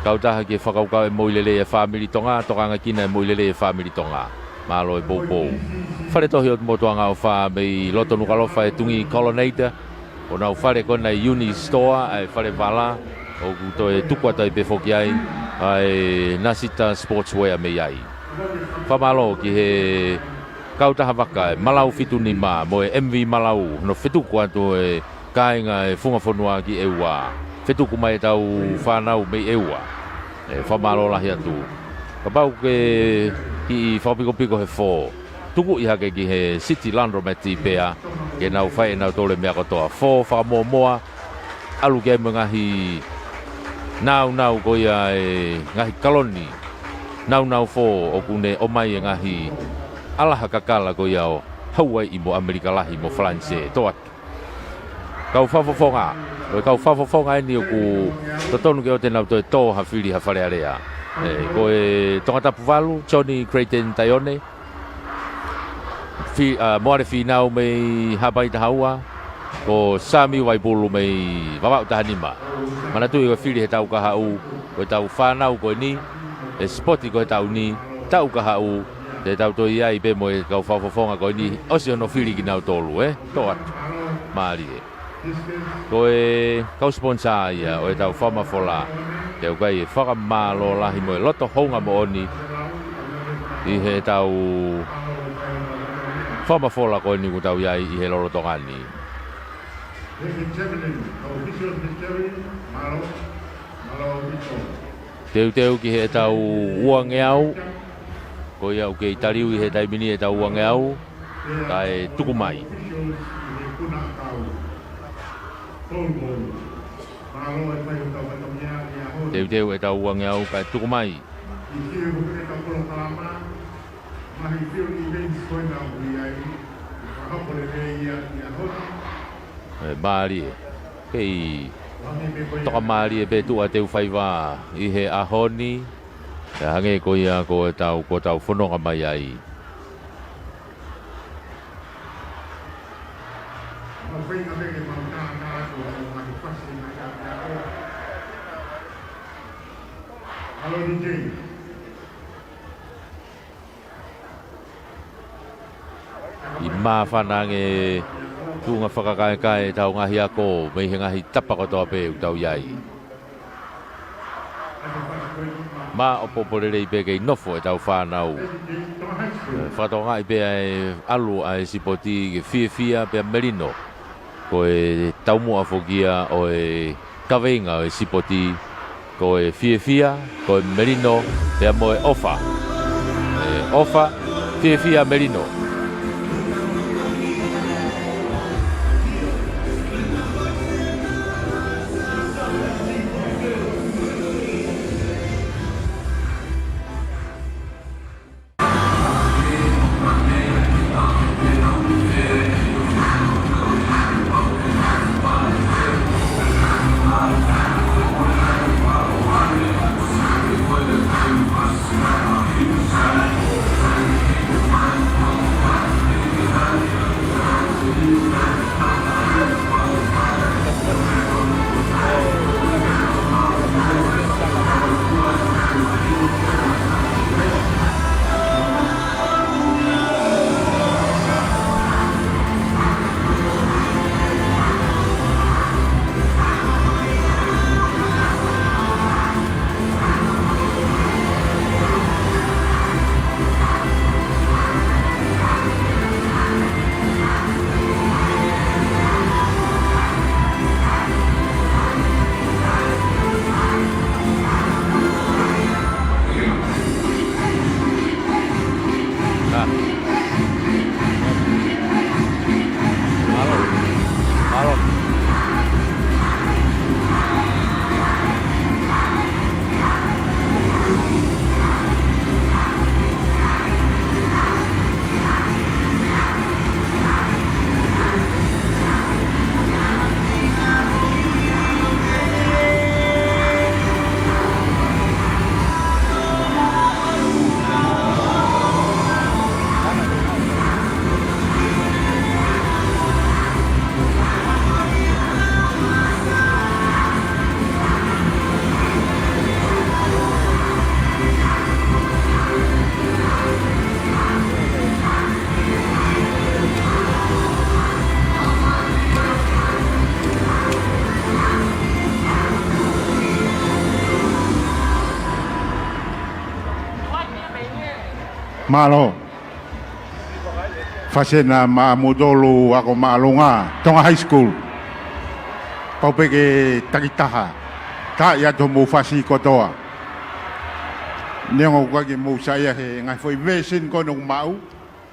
Kautaha ki he fakakaukau e moʻui lelei e fāmili Tonga, tokanga ki he moʻui lelei e fāmili Tonga. Mālō e poupou. Fale Tohi ʻo Motuʻanga ʻOfa mei loto Nukuʻalofa ʻe Tungi Colonnade. ʻO nau fale ko ena ʻi Uni Store, ʻa e fale vala, ʻoku toe tuku atu ai pē foki ai, ʻa e Nasita Sportswear mei ai. Fakamālō ki he kautaha vaka ʻe Malau Fitu Nima, mo e M V Malau, hono fetuku atu e kāinga e funga fonua ki ʻEua. Fetuku mai e tau fānau mei ʻEua. ʻE, fakamālō lahi atu. Kapau ke kiʻi fakapikopiko he fō. Tukuʻi hake ki he City Laundromat ʻi Pea, ke nau fai ʻe nautolu e meʻa kotoa. Fō fakamōmoa, ʻalu ki ai mo e ngaahi nāunau ko ia e ngaahi kaloni. Nāunau fō ʻoku ne ʻomai e ngaahi ʻalaha kakala ko ia ʻo Hauaiʻi mo ʻAmelika Lahi mo Falanisē. Tō atu. Kau fakafofonga. Ko e kau fakafofonga eni ʻoku totonu ke ʻoua te nau toe tō ha fili ha Fale Alea. ʻE, ko e Tongatapu valu, Johnny Creighton Taione. Fi-, ʻa, Moale Fīnau mei Haʻapai taha ua. Ko Samiu Vaipulu mei Vavaʻu taha nima. Manatuʻi ko e fili he tau kahaʻu, ko e tau fānau ko eni, e sipoti ko e taʻu ni, tau kahaʻu, te tau toe ʻi ai pē mo e kau fakafofonga ko eni, ʻosi hono fili kinautolu, ē? Tō atu. Mālie. Ko e kau sponsor ia ʻo e tau fakamafola. Te u kai e fakamālō lahi mo e loto hounga moʻoni ʻi he tau fakamafola ko eni ʻoku tau ʻi ai ʻi he lolotonga ni. Teuteu ki he tau uangeau, ko ia ʻoku kei taliu ʻi he taimi ni e tau uangeau, kae tuku mai. Teuteu ʻetau uangeau kae tuku mai. ʻI he ʻoku ʻetau polokalama, mahi fiu ni meʻi koe na ui ai, ʻi he fakapolele ia ʻi he ʻaho ni. ʻE mālie. Kei toka mālie pē tuʻa teu faiva ʻi he ʻaho ni. ʻE hangē ko ia ko ʻetau, ko ʻetau fononga mai ai. ʻI māfana ange tuʻunga fakakaekae ʻetau ngaahi ako mei he ngaahi tapa kotoa pē ʻoku tau ʻi ai. Maʻopoʻopo lelei pē kei nofo ʻetau fānau. ʻE, fakatokangaʻi pē ʻa e ʻalu ʻa e sipoti ke fiefia pea melino. Ko e taumuʻa foki ia ʻo e kaveinga ʻo e sipoti, ko e fiefia, ko e melino, pea mo e ʻofa. ʻE, ʻofa, fiefia, melino. Mālō. Fasi ena maʻa moutolu ako māʻolunga, Tonga High School. Pau pē ke takitaha. Taaʻi atu hoʻomou fasi kotoa. Neongo ʻoku ʻikai ke mou saiʻia he ngaahi foʻi version ko ena ʻoku maʻu.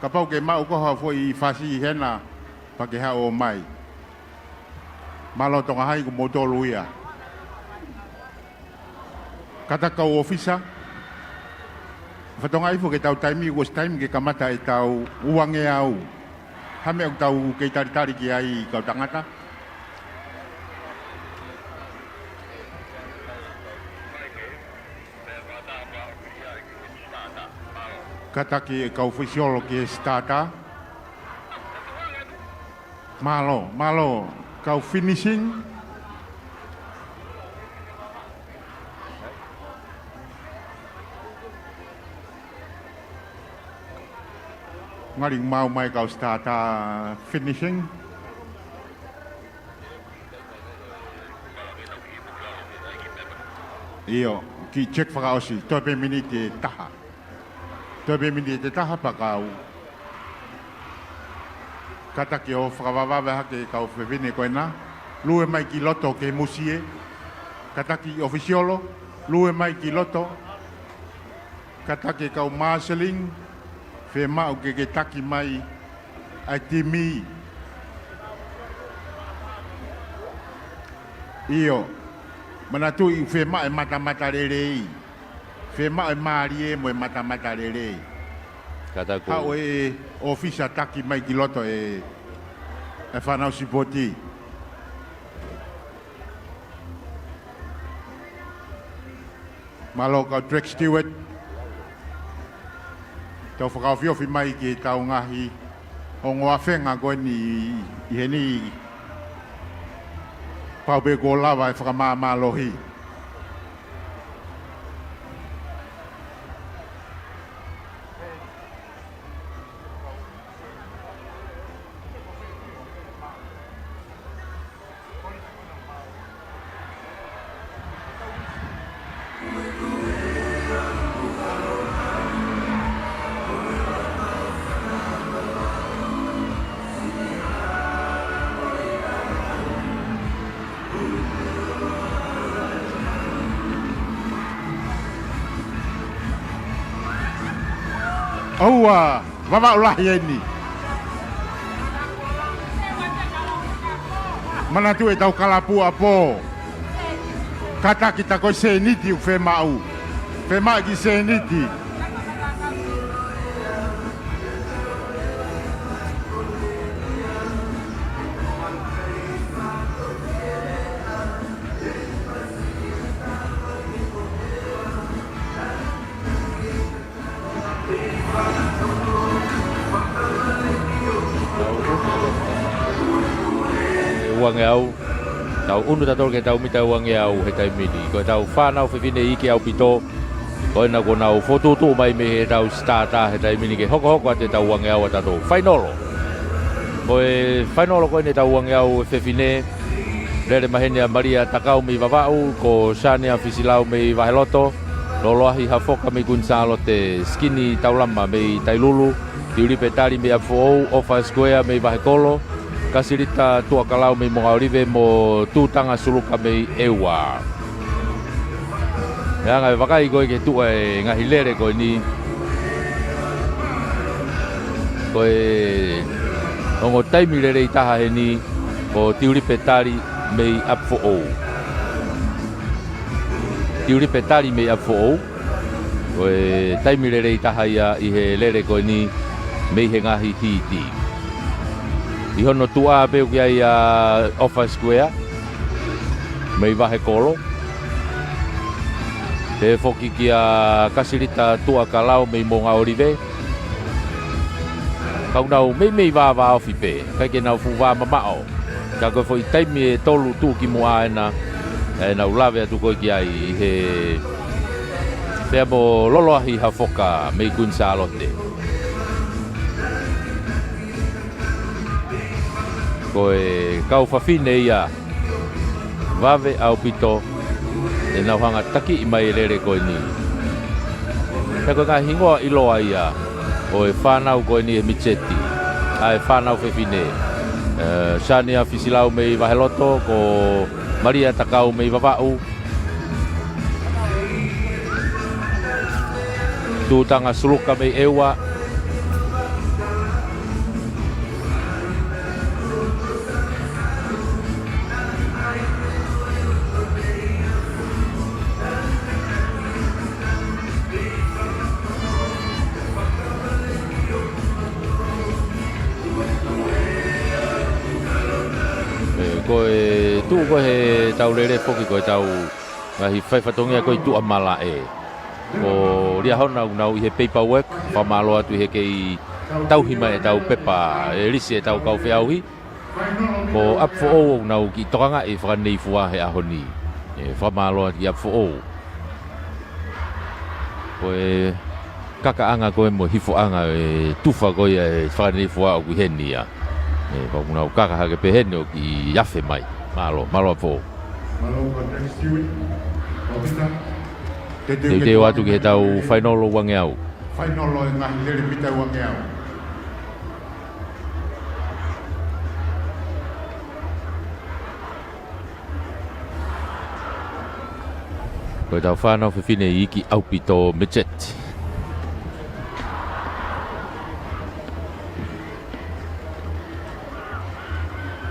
Kapau ke maʻu koe ha foʻi fasi hena pea ke haʻu ʻo ʻomai. Mālō Tonga High, ko moutolu ia. Kātaki kau ʻōfisa. Fakatokangaʻi foki ʻetau taimi, kuo ʻosi taimi ke kamata ʻetau uangeau. Ha meʻa ʻoku tau kei talitali ki ai kau tangata. Kātaki e kau fisiolo ki he starter. Mālō, mālō, kau finishing. Ngali maʻu mai kau starter finishing. ʻIo, kiʻi check fakaʻosi, toe pē miniti ʻe taha. Toe pē miniti ʻe taha pea kau. Kātaki ʻo fakavavevave hake kau fefine ko ena. Lue mai ki loto ke musie. Kātaki ʻōfisiolo, lue mai ki loto. Kātaki kau marshalling, fiemaʻu ke ke taki mai ʻa e timi. ʻIo. Manatuʻi ʻoku fiemaʻu e matamata lelei. Fiemaʻu e mālie mo e matamata lelei. Ka taku. Haʻu e ʻōfisa taki mai ki loto e, e fānau sipoti. Mālō kau track steward. Tau fakaofiofi mai ki he tau ngaahi ongo afenga ko eni ʻi heni. Pau pē kuo lava e fakamāmālohi. ʻOua, Vavaʻu lahi eni. Manatuʻi e tau kalapu ʻapō. Kātaki ta ko e sēniti ʻoku fiemaʻu. Fiemaʻu e kiʻi sēniti. Uangeau, tau ʻunu tautolu ki he tau mita uangeau he taimi ni. Ko e tau fānau fefine iiki ʻaupito, ko ena kuo nau fokotuʻutuʻu mai mei he tau sitata he taimi ni ke hokohoko atu e tau uangeau ʻa tautolu. Fainolo. Ko e fainolo ko eni e tau uangeau e fefine, lele maheni ʻa Malia Takau mei Vavaʻu, ko Sania Fisilau mei Vaheloto, Loloahi Hafoka mei Kuini Sālote, Sikini Taulama mei Tailulu, Tiulipe Tali mei ʻApifoʻou, ʻOfa Sikuea mei Vahekolo, Kasilita Tuʻakalau mei Moʻungaʻolive mo Tūtanga Suluka mei ʻEua. ʻE anga e vakai ko ē ke tuʻu e ngaahi lele ko eni. Ko e ongo taimi lelei taha heni, ko Tiulipe Tali mei ʻApifoʻou. Tiulipe Tali mei ʻApifoʻou. Ko e taimi lelei taha ia ʻi he lele ko eni mei he ngaahi hiti. ʻI hono tuʻa pē ʻoku ʻi ai ʻa ʻOfa Sikuea mei Vahekolo. Pehē foki kia Kasilita Tuʻakalau mei Moʻungaʻolive. Ka ʻoku nau meimei vāvāofi pē, ʻikai ke nau fuʻu vā mamaʻo. Ka ko e foʻi taimi ʻe tolu tuʻu ki muʻa ena, ʻe nau lave atu ko ē ki ai ʻi he pea mo Loloahi Hafoka mei Kuini Sālote. Ko e kau fafine ia vave ʻaupito ʻenau hanga takiʻi mai e lele ko eni. Pea ko e ngaahi hingoa ʻiloa ia ʻo e fānau ko eni e mitseti, ʻa e fānau fefine. ʻE, Sania Fisilau mei Vaheloto, ko Malia Takau mei Vavaʻu, Tūtanga Suluka mei ʻEua. ʻE, ko e tuʻu ko ē he tau lele foki ko e tau ngaahi faifatongia ko ē ʻi tuʻa malaʻe. Ko Liahona ʻoku nau ʻi he paperwork, fakamālō atu ʻi he kei tauhi mai e tau pepa e lisi e tau kau feʻauhi. Ko ʻApifoʻou ʻoku nau kiʻi tokangaʻi fakaneifua he ʻaho ni. ʻE, fakamālō atu ki ʻApifoʻou. Ko e kakaʻanga ko ē mo e hifoʻanga e tufa ko ia e fakaneifua ʻoku ʻi heni ia. ʻE, ʻoku nau kaka hake pē heni ʻo kiʻi afe mai. Mālō, mālō ʻApifoʻou. Mālō, Teuteu atu ki he tau fainolo uangeau. Fainolo e ngaahi lele mita uangeau. Ko e tau fānau fefine iiki ʻaupito mitseti.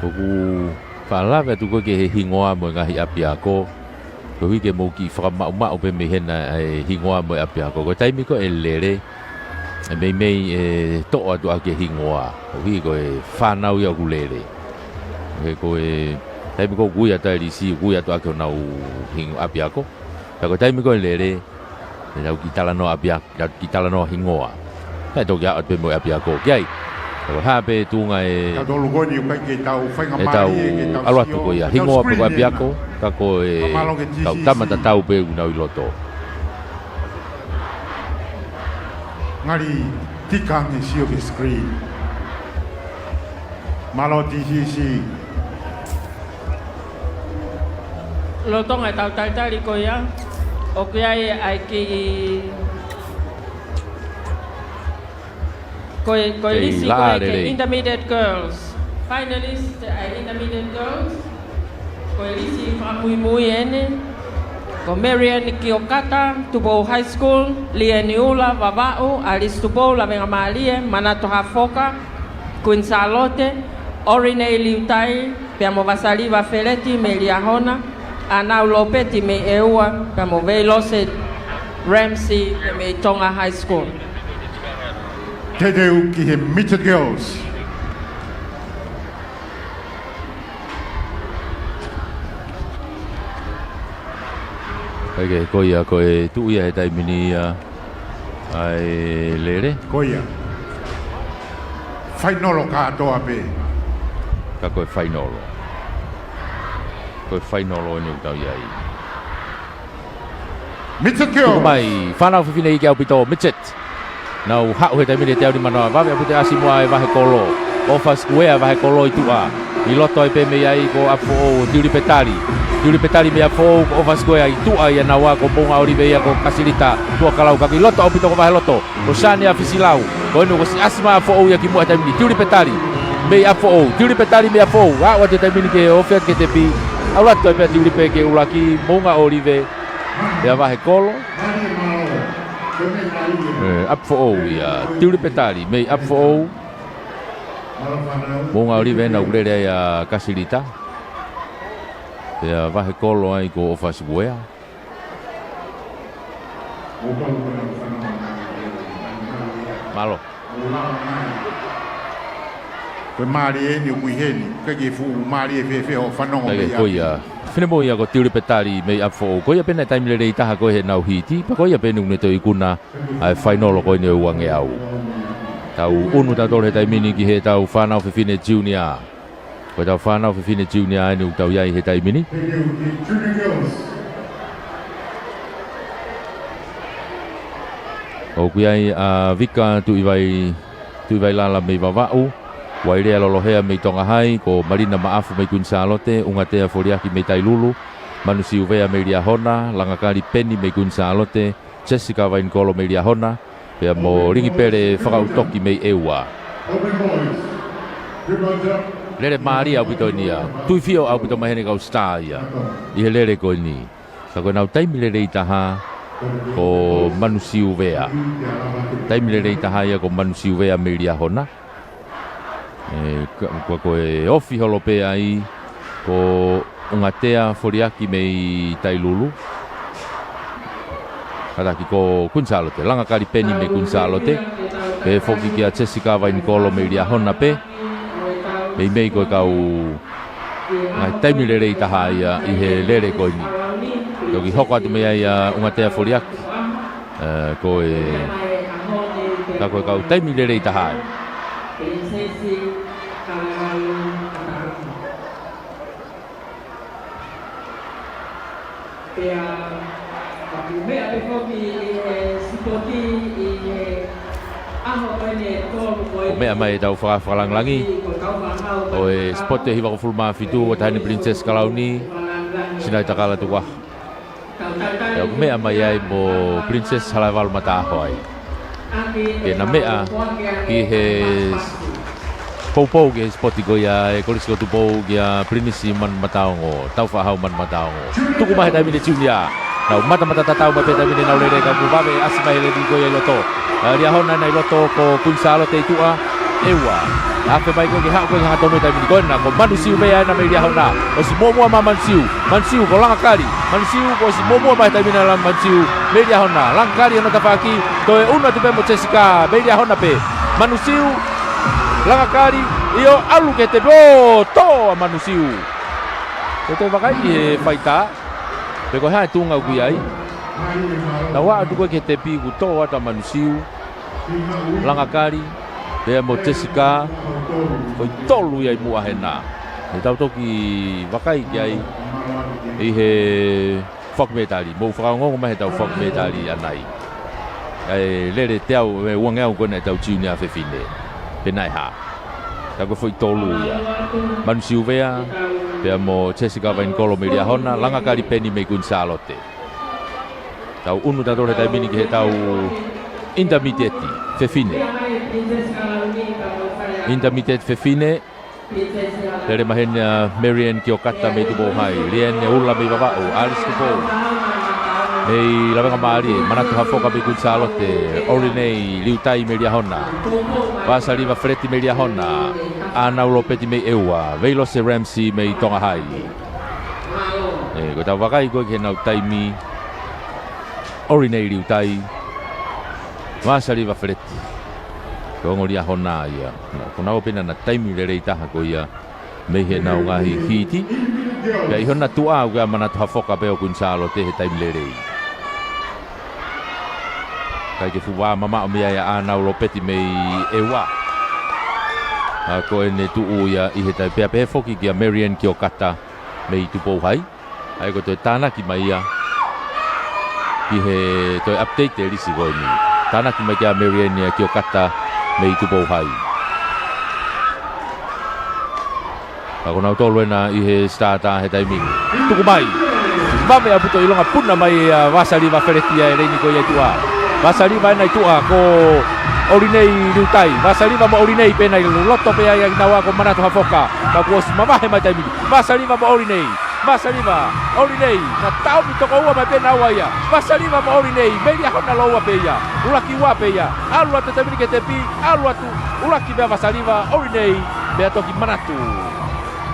ʻOku faʻa lave atu ko ē ki he hingoa mo e ngaahi ʻapiako. Koeʻuhi ke mou kiʻi fakamaʻumaʻu pē mei hena ʻa e hingoa mo e ʻapiako. Ko e taimi ko ē ʻe lele, ʻe meimei ʻe toʻo atu ʻaki e hingoa. Koeʻuhi ko e fānau ia ʻoku lele. He ko e taimi ko ē ʻoku ui atu ai e lisi, ʻoku ui atu ʻaki honau hingoa ʻapiako. Pea ko e taimi ko ē ʻe lele, ʻe tau kiʻi talanoa ʻapiako, tau kiʻi talanoa hingoa. Kae toki aʻu atu pē mo e ʻapiako ki ai. Ko e hā pē tuʻunga e, Ka tolu ko eni ʻoku ʻikai ke tau fainga ʻe tau mālie ke tau ʻalu atu sio, ko ia, ko e hingoa pē ko e screen ʻapiako, ena. Ka ko e, Ka mālō ke kau T C C. Tama tatau pē ʻoku nau ʻi loto. Ngali tika ange sio ki he screen. Mālō T C C. Lolotonga ʻetau talitali ko ia, ʻoku ʻi ai ʻa e kiʻi, ko e, ko e Kei lisi ko ē ke lelei. Intermediate girls. Finalist ʻa e intermediate girls. Ko e lisi fakamuimui eni. Ko Marian Kiokata, Tupou High School, Lieni Ula, Vavaʻu, Alice Tupou, Lavengamālie, Manatu Hafoka, Queen Sālote, Orinei Liutai, pea mo Vasaliva Feleti mei Liahona, ʻAnau Lopeti mei ʻEua, pea mo Veilose Ramsey mei Tonga High School. Teuteu ki he Midget Girls. ʻIkai ke, ko ia, ko e tuʻu ia he taimi ni ia ʻa e lele. Ko ia. Fainolo kātoa pē. Ka ko e fainolo. Ko e fainolo eni ʻoku tau ʻi ai. Midget Girls. Tuku mai, fānau fefine iiki ʻaupito, Midget. Nau haʻu he taimi ni he teau nimanoa, vave ʻaupito e ʻasi muʻa e vahe kolo. ʻOfa Sikuea vahe kolo ʻi tuʻa. ʻI loto ai pē mei ai ko ʻApifoʻou, Tiulipetali. Tiulipetali mei ʻApifoʻou, ko ʻOfa Sikuea ʻi tuʻa ia naua ko Moʻunga ʻOlive ia ko Kasilita Tuʻakalau ka ʻi loto ʻaupito ko vahe loto. Ko Sania Fisilau. Ko eni kuo ʻosi ʻasi mai ʻApifoʻou ia ki muʻa he taimi ni. Tiulipetali mei ʻApifoʻou, Tiulipetali mei ʻApifoʻou. Aʻu atu he taimi ni ke ofi atu ki he tepi. ʻAlu atu ai pē ʻa Tiulipe ke ʻuluaki, Moʻunga ʻOlive. Pea vahe kolo. ʻE, ʻApifoʻou ia. Tiulipetali mei ʻApifoʻou. Moʻunga ʻOlive ena ʻoku lele ai ʻa Kasilita. Pea vahe kolo ai ko ʻOfa Sikuea. Mālō. Ko e mālie eni ʻoku ʻi heni, ʻikai ke fuʻu mālie fēfē hoʻo fanongo. ʻIkai ke, ko ia. Finemui ia ko Tiulipetali mei ʻApifoʻou. Ko ia pē ena e taimi lelei taha ko ē heʻenau hiti, pea ko ia pē eni ʻoku ne toe ikuna ʻa e fainolo ko eni ʻo e uangeau. Tau ʻunu tautolu he taimi ni ki heʻetau fānau fefine junior. Ko ʻetau fānau fefine junior eni ʻoku tau ʻi ai he taimi ni. ʻOku ʻi ai ʻa Vika Tuʻivai, Tuʻivailala mei Vavaʻu, Uailea Lolohea mei Tonga Hai, ko Malina Maʻafu mei Kuini Sālote, ʻUngatea Foliaki mei Tailulu, Manu Siuvea mei Liahona, Langakali Peni mei Kuini Sālote, Jessica Vainikolo mei Liahona, pea mo Lingipele Fakaʻutoki mei ʻEua. Lele mālie ʻaupito eni ia. Tuifio ʻaupito mai heni kau star ia ʻi he lele ko eni. Ka ko ʻenau taimi lelei taha ko Manu Siuvea. Taimi lelei taha ia ko Manu Siuvea mei Liahona. ʻE, ka, ka ko e ofi holo pē ai ko ʻUngatea Foliaki mei Tailulu. Kātaki ko Kuini Sālote, Langakali Peni mei Kuini Sālote. Pehē foki kia Jessica Vainikolo mei Liahona pē. Meimei ko e kau ngaahi taimi lelei taha ia ʻi he lele ko eni. Toki hoko atu mei ai ʻa ʻUngatea Foliaki. ʻE, ko e, ka ko e kau taimi lelei taha ia. Pea, ʻoku meʻa pē foki ʻi he sipoti ʻi he ʻaho ko eni ʻe tolu ko eni. ʻOku meʻa mai ʻetau faka-, fakalāngilangi ʻo e sipoti ʻe hivangofulu mā fitu ʻo e Taʻahine Princess Kalauni, Sinaitakala Tukuʻaho. Pea ʻoku meʻa mai ai mo Princess Halaevalu Mataʻaho ai. Ke na meʻa ki he poupou ki he sipoti ko ia ʻa e Kolisi ko Tupou kia Pilinisi Manumataongo, Taufaʻahau Manumataongo. Tuku mai he taimi ni e junior. Nau matamata tatau mai pē taimi ni nau lele ka kuo vave ʻasi mai he lele ko ia ʻi loto. ʻA Liahona ena ʻi loto ko Kuini Sālote ʻi tuʻa. ʻEua. Afe mai ko ē ke haʻu ko ē ki he hangatonu he taimi ni ko ena, ko Manusiu pē ia ena mei Liahona. ʻOsi muʻomuʻa mai Manusiu. Manusiu ko Langakali. Manusiu kuo ʻosi muʻomuʻa mai he taimi ni ʻa Manusiu mei Liahona. Langakali hono tafaʻaki, toe ʻunu atu pē mo Jessica mei Liahona pē. Manusiu, Langakali, ʻio, ʻalu ki he tepi, ʻo, tō ʻa Manusiu. Ko e toe vakai ʻi he faitā pe ko e hā e tuʻunga ʻoku ʻi ai. Nau ō atu ko ē ki he tepi kuo tō atu ʻa Manusiu, Langakali, pea mo Jessica, ko e tolu ia ʻi muʻa hena. He tau toki vakai ki ai ʻi he fakametali, mou fakaongoongo mai he tau fakametali ʻanai. ʻA e lele teau, ʻe uangeau ko ena ʻetau tiuni ʻa fefine. Pe naʻe hā. Ka ko e foʻi tolu ia. Manusiu pē ia, pea mo Jessica Vainikolo mei Liahona, Langakali Peni mei Kuini Sālote. Tau ʻunu tautolu he taimi ni ki he tau intermediate fefine. Intermediate fefine, lele mai heni ʻa Marian Kiokata mei Tupou Hai, Liane Ula mei Vavaʻu, Alice Tupou mei Lavengamālie, Manatu Hafoka mei Kuini Sālote, Olinei Liutai mei Liahona, Vasaliva Feleti mei Liahona, ʻAnau Lopeti mei ʻEua, Veilose Ramsey mei Tonga Hai. ʻE, ko ʻetau vakai ko ē ki heʻenau taimi, Olinei Liutai, Vasaliva Feleti, ko e ongo Liahona ia. Ko ʻenau pē naʻa na taimi lelei taha ko ia mei heʻenau ngaahi hiti. Pea ʻi hona tuʻa ʻoku ʻi ai ʻa Manatu Hafoka pē ʻo Kuini Sālote he taimi lelei. Kae ke fuʻu vā mamaʻo mei ai ʻa ʻAnau Lopeti mei ʻEua. ʻA ko ʻene tuʻu ia ʻi he taimi pea pehē foki kia Marian Kiokata mei Tupou Hai. ʻA ia ko e toe tānaki mai ia ki he toe update e lisi ko eni. Tānaki mai kia Marian ia Kiokata mei Tupou Hai. Ka ko nautolu ena ʻi he starter he taimi ni. Tuku mai. Vave ʻaupito ʻilonga puna mai ʻa Vasaliva Feleti ia he leini ko ia ʻi tuʻa. Vasaliva ena ʻi tuʻa ko Olinei Liutai. Vasaliva mo Olinei pē ena ʻi loto pē ia ʻia kinaua ko Manatu Hafoka. Ka kuo ʻosi mavahe mai taimi ni. Vasaliva mo Olinei. Vasaliva, Olinei, na taomi toko ua mai pē naua ia. Vasaliva mo Olinei, mei Liahona lōua pē ia. ʻUluaki ua pē ia. ʻAlu atu taimi ni ki he tepi, ʻalu atu, ʻuluaki pē ʻa Vasaliva, Olinei, pea toki Manatu.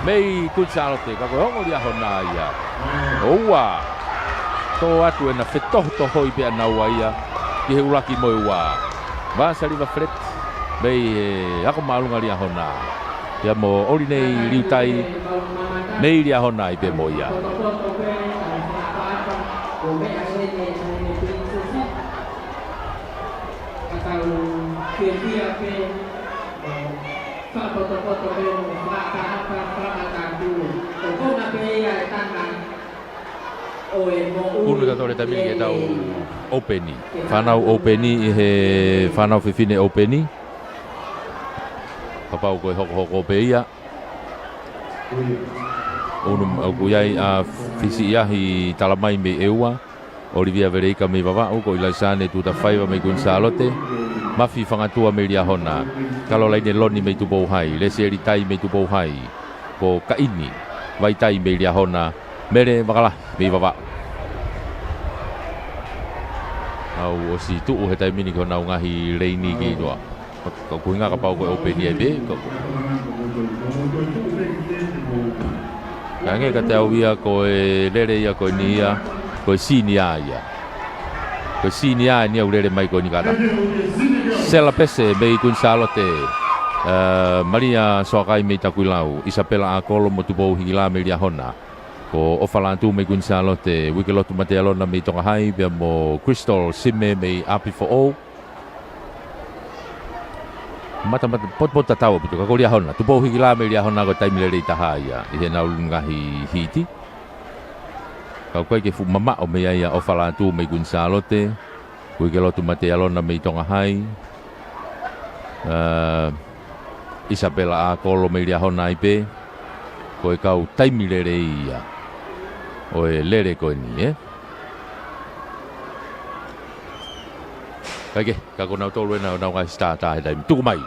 Mei Kuini Sālote, ka ko e ongo Liahona ia. ʻO ua. Tō atu ena fetohotohoi pē ʻa naua ia. Ki he ʻuluaki mo e ua. Vasaliva Feleti, mei he ako māʻolunga Liahona. Pea mo Olinei Liutai, mei Liahona ai pē mo ia. ʻUnu tautolu he taimi ni ki he tau ʻōpeni. Fānau ʻōpeni ʻi he fānau fefine ʻōpeni. Kapau ko e hokohoko pē ia. ʻUnu ʻoku ʻi ai ʻa Fisiʻiahi Talamai mei ʻEua, ʻOlivia Veleika mei Vavaʻu, ko ʻIlaisane Tutafaiva mei Kuini Sālote, Mafi Fangatua mei Liahona, Kalolaine Loni mei Tupou Hai, Lesieli Tai mei Tupou Hai, ko Kaʻini Vaitai mei Liahona, Mele Vakalahi mei Vavaʻu. ʻOku ʻosi tuʻu he taimi ni ki honau ngaahi leini ki tuʻa. Ko e ʻuhinga kapau ko e ʻōpeni ai pē, ko e ʻange ka te au ia ko e lele ia ko eni ia, ko e senior ia. Ko e senior eni ʻoku lele mai ko eni kātaki. Sela Pese mei Kuini Sālote, ē, Malia Soakai mei Takuilau, ʻIsapela ʻAkolo mo Tupou Hikila mei Liahona. Ko ʻOfa Lātū mei Kuini Sālote, Uikelotu Matealona mei Tonga Hai, pea mo Crystal Sime mei ʻApifoʻou. Matamata, potupotutatau ʻaupito, ka ko Liahona. Tupou Hikila mei Liahona ko e taimi lelei taha ia ʻi heʻenau ngaahi hiti. Ka ʻoku ʻikai ke fuʻu mamaʻo mei ai ʻa ʻOfa Lātū mei Kuini Sālote, Uikelotu Matealona mei Tonga Hai, ē, ʻIsapela ʻAkolo mei Liahona ai pē, ko e kau taimi lelei ia ʻo e lele ko eni, ē? Kae kehe, ka ko nautolu ena ʻenau ngaahi starter he taimi. Tuku mai.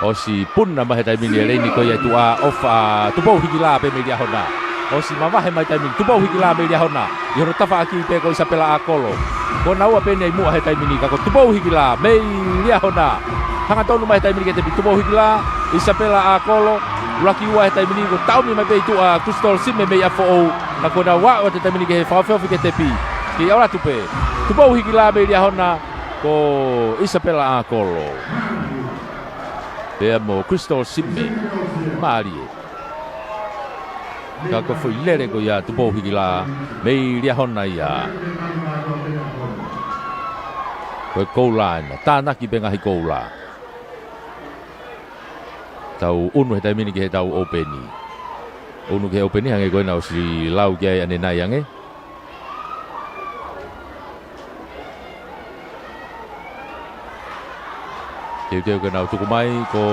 ʻOsi puna mai he taimi ni e leini ko ia ʻi tuʻa, ʻOfa, Tupou Hikila pē mei Liahona. ʻOsi mavahe mai taimi ni, Tupou Hikila mei Liahona. ʻI hono tafaʻaki pē ko ʻIsapela ʻAkolo. Ko naua pē eni ʻi muʻa he taimi ni ka ko Tupou Hikila mei Liahona. Hangatonu mai he taimi ni ki he tepi, Tupou Hikila, ʻIsapela ʻAkolo, ʻuluaki ua he taimi ni, ko e taʻomi mai pē ʻi tuʻa ʻa Crystal Sime mei ʻApifoʻou, ka ko ʻenau aʻu atu he taimi ni ki he fakaofiofi ki he tepi. Kei ʻalu atu pē, Tupou Hikila mei Liahona, ko ʻIsapela ʻAkolo. Pea mo Crystal Sime, mālie. Ka ko e foʻi lele ko ia ʻa Tupou Hikila, mei Liahona ia. Ko e koula ena, tānaki pē ngaahi koula. Tau ʻunu he taimi ni ki heʻetau ʻoupeni. ʻUnu ki he ʻoupeni hangē ko ena ʻosi lau ki ai ʻanenai ange. Teuteu ke nau tuku mai ko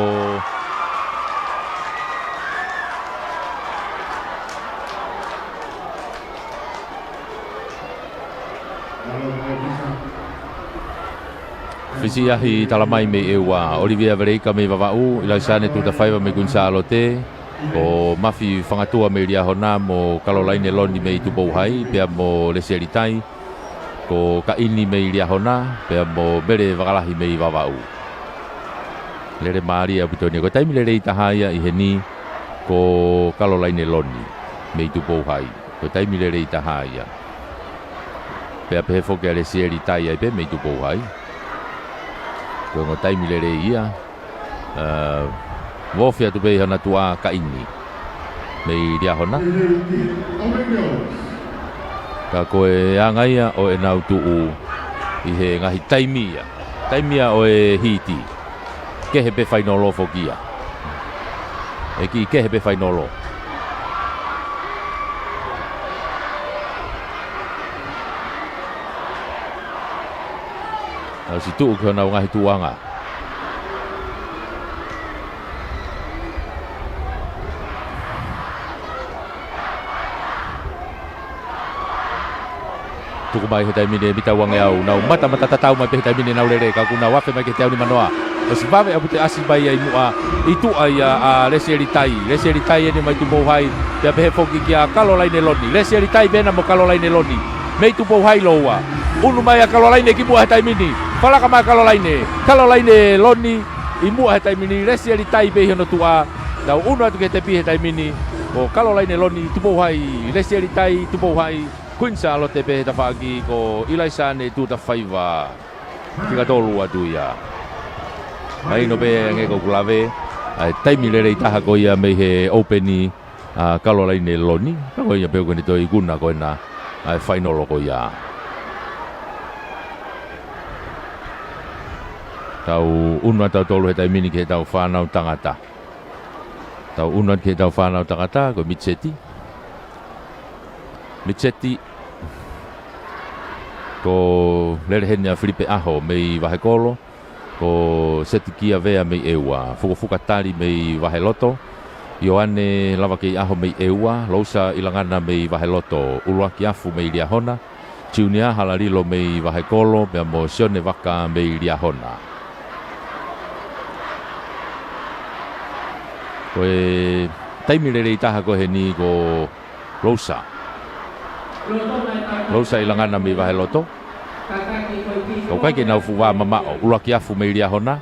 Fisiʻiahi talamai mei ʻEua, ʻOlivia Valeika mei Vavaʻu, ʻIlaisane Tutafaiva mei Kuini Sālote, ko Mafi Fangatua mei Liahona mo Kalolaine Loni mei Tupou Hai, pea mo Lesieli Tai, ko Kaʻini mei Liahona, pea mo Mele Vakalahi mei Vavaʻu. Lele mālie ʻaupito eni. Ko e taimi lelei taha ia ʻi heni ko Kalolaine Loni mei Tupou Hai. Ko e taimi lelei taha ia. Pea pehē foki ʻa Lesieli Tai ai pē mei Tupou Hai. Ko e ongo taimi lelei ia. ʻA, ʻofi atu pē ʻi hona tuʻa Kaʻini mei Liahona. Ka ko e anga ia ʻo ʻenau tuʻu ʻi he ngaahi taimi ia. Taimi ia ʻo e hiti. Kehe pē fainolo foki ia. ʻE kiʻi kehe pē fainolo. Nau ʻosi tuʻu ki honau ngaahi tuʻuʻanga. Tuku mai he taimi ni ʻe mita uangeau, nau matamata tatau mai pē he taimi ni nau lele, ka kuo nau afe mai ki he teau nimanoa. ʻOsi vave ʻaupito e ʻasi mai ia ʻi muʻa, ʻi tuʻa ia ʻa Lesieli Tai, Lesieli Tai eni mai Tupou Hai, pea pehē foki kia Kalolaine Loni, Lesieli Tai pē ena mo Kalolaine Loni, mei Tupou Hai lōua. ʻUnu mai ʻa Kalolaine ki muʻa he taimi ni, falaka mai ʻa Kalolaine, Kalolaine Loni, ʻi muʻa he taimi ni, Lesieli Tai pē ʻi hono tuʻa, nau ʻunu atu ki he tepi he taimi ni, ko Kalolaine Loni, Tupou Hai, Lesieli Tai, Tupou Hai, Kuini Sālote pē he tafaʻaki ko ʻIlaisane Tutafaiva. Fika tolu atu ia. Mahino pē ange ko ʻeku lave, ʻa e taimi lelei taha ko ia mei he ʻoupeni ʻa Kalolaine Loni. Ka ko ia pē ʻoku ne toe ikuna ko ena ʻa e fainolo ko ia. Tau ʻunu atu tautolu he taimi ni ki heʻetau fānau tangata. Tau ʻunu atu ki heʻetau fānau tangata, ko Mitseti. Mitseti. Ko lele heni ʻa Filipe ʻAho mei Vahekolo. Ko Setikia Vea mei ʻEua. Fukofuka Tali mei Vaheloto. Ioane Lavakeiʻaho mei ʻEua. Lousa ʻIlangana mei Vaheloto. ʻUluaki Afu mei Liahona. Tiunia Halalilo mei Vahekolo, pea mo Sione Vaka mei Liahona. Ko e taimi lelei taha ko eni ko Lousa. Lousa ʻIlangana mei Vaheloto. Ka ʻoku ʻikai ke nau fuʻu vā mamaʻo, ʻUluaki Afu mei Liahona.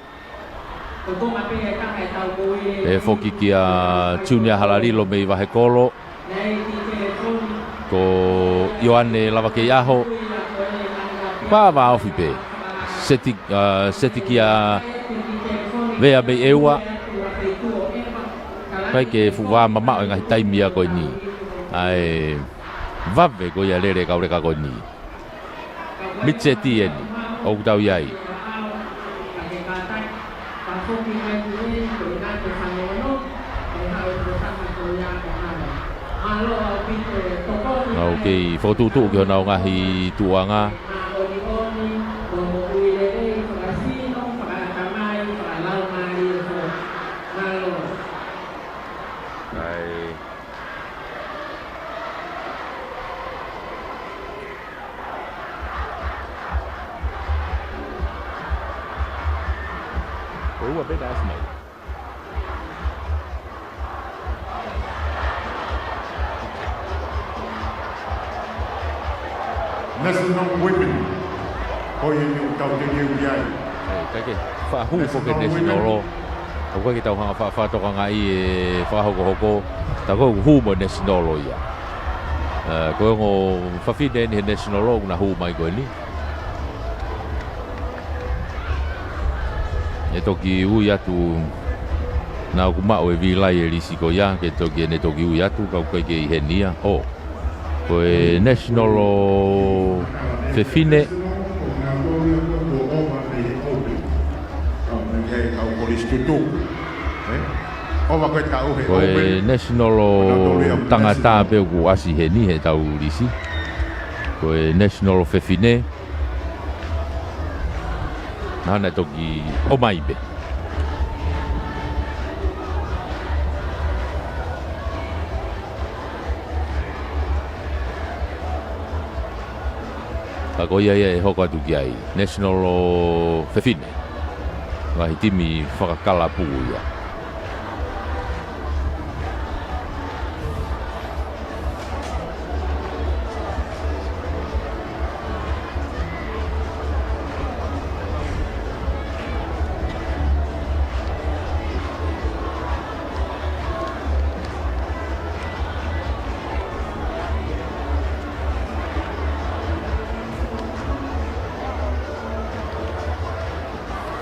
Pehē foki kia Tiunia Halalilo mei Vahekolo. Ko Ioane Lavakeiʻaho. Pā vā ofi pē. Seti, ʻa, Setikia Vea mei ʻEua. ʻIkai ke fuʻu vā mamaʻo e ngaahi taimi ia ko eni. ʻA e vave ko ia lele kau leka ko eni. Mitseti eni, ʻoku tau ʻi ai. ʻOku kei fokotuʻutuʻu ki honau ngaahi tuʻuʻanga. ʻAi. Ko ua pē naʻe ʻasi mai. National Women, ko ia ʻoku tau teuteu ki ai. ʻE, ʻikai ke faʻa hū foki e National. ʻOku ʻikai ke tau hanga faʻa fakatokangaʻi e fakahokohoko. Tā ko ē ʻoku hū mo e National ia. ʻE, ko e ongo fefine eni he National ʻoku na hū mai ko eni. ʻE toki ui atu, naʻa ʻoku maʻu e vīlai e lisi ko ia, ke toki ʻene toki ui atu, ka ʻoku ʻikai ke ʻi heni ia. ʻO. Ko e National fefine. Ko e National tangata pē ʻoku ʻasi heni he tau lisi. Ko e National fefine. Naʻa na toki ʻomai pē. Ka ko ia ia ʻe hoko atu ki ai. National fefine. Ngaahi timi fakakalapu ia.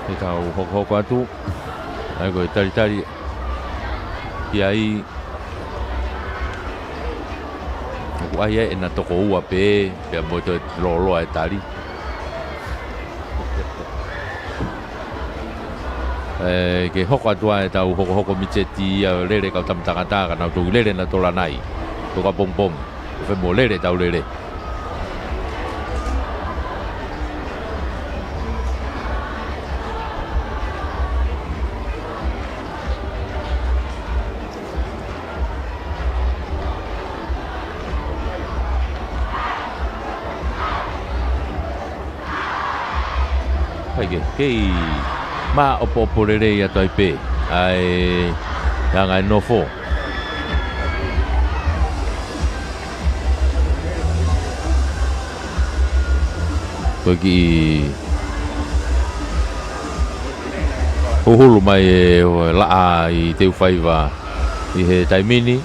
Te tau hokohoko atu. ʻA ia ko e talitali ki ai. ʻOku ʻi ai ʻena toko ua pē, pea mo e toe lōloa e tali. ʻE, ke hoko atu ʻa e tau hokohoko mīseti ia lele kau tama tangata ka nau toki lele nautolu ʻanai. Toka pongipongi. Fē mo lele tau lele. ʻIkai ke, kei maʻopoʻopo lelei atu ai pē ʻa e anga e nofo. Ko e kiʻi huhulu mai e laʻā ʻi Teufaiva ʻi he taimi ni.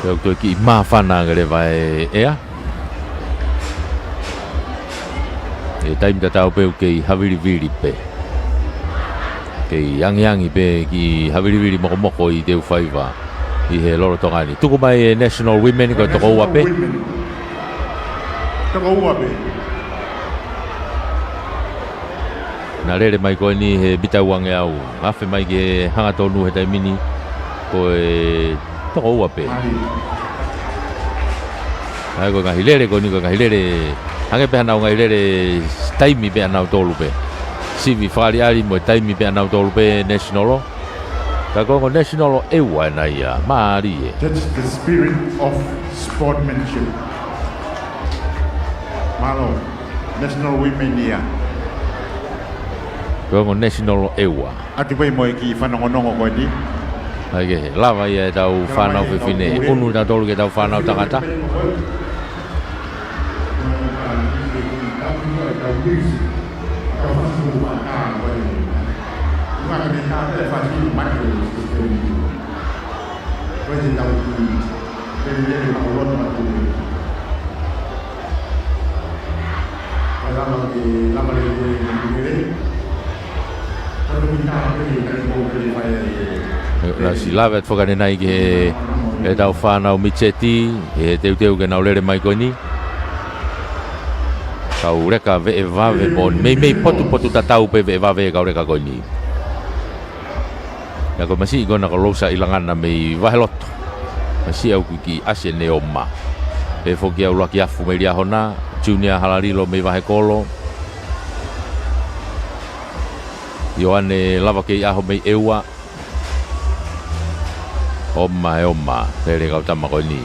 Pea ʻoku toe kiʻi māfana ange leva e ʻea. ʻE taimi tatau pē ʻoku kei havilivili pē. Kei angiangi pē kiʻi havilivili mokomoko ʻi Teufaiva ʻi he lolotonga ni. Tuku mai e National Women ko e toko ua pē. Toko ua pē. Na lele mai ko eni he mita ua ngeau. Afe mai ke hangatonu he taimi ni ko e toko ua pē. ʻA ia ko e ngaahi lele ko eni ko e ngaahi lele. Hangē pē haʻanau ngaahi lele taimi pē ʻanautolu pē. Sivi fakaʻaliʻali mo e taimi pē ʻanautolu pē National. Ka ko e ongo National ʻe ua ʻena ia, mālie. That's the spirit of sportsmanship. Mālō, National Women ia. Ko e ongo National ʻe ua. ʻAtu pē mo e kiʻi fanongonongo ko eni. ʻIkai ke lava ia e tau fānau fefine. ʻUnu tautolu ki he tau fānau tangata. Naʻa siʻi lave atu fakaʻanenai ki he, he tau fānau mīseti, he teuteu ke nau lele mai ko eni. Kau leka veʻe vave mo meimei potupotu tatau pē veʻe vave kau leka ko eni. Naʻa ko e masiʻi ko ena ko Lousa ʻIlangana mei Vaheloto. Masiʻi ʻoku kiʻi ʻasi ʻene oma. Pehē foki ʻa ʻUluaki Afu mei Liahona, Junior Halalilo mei Vahekolo. Ioane Lavakeiʻaho mei ʻEua. Oma e oma, lele kau tama ko eni.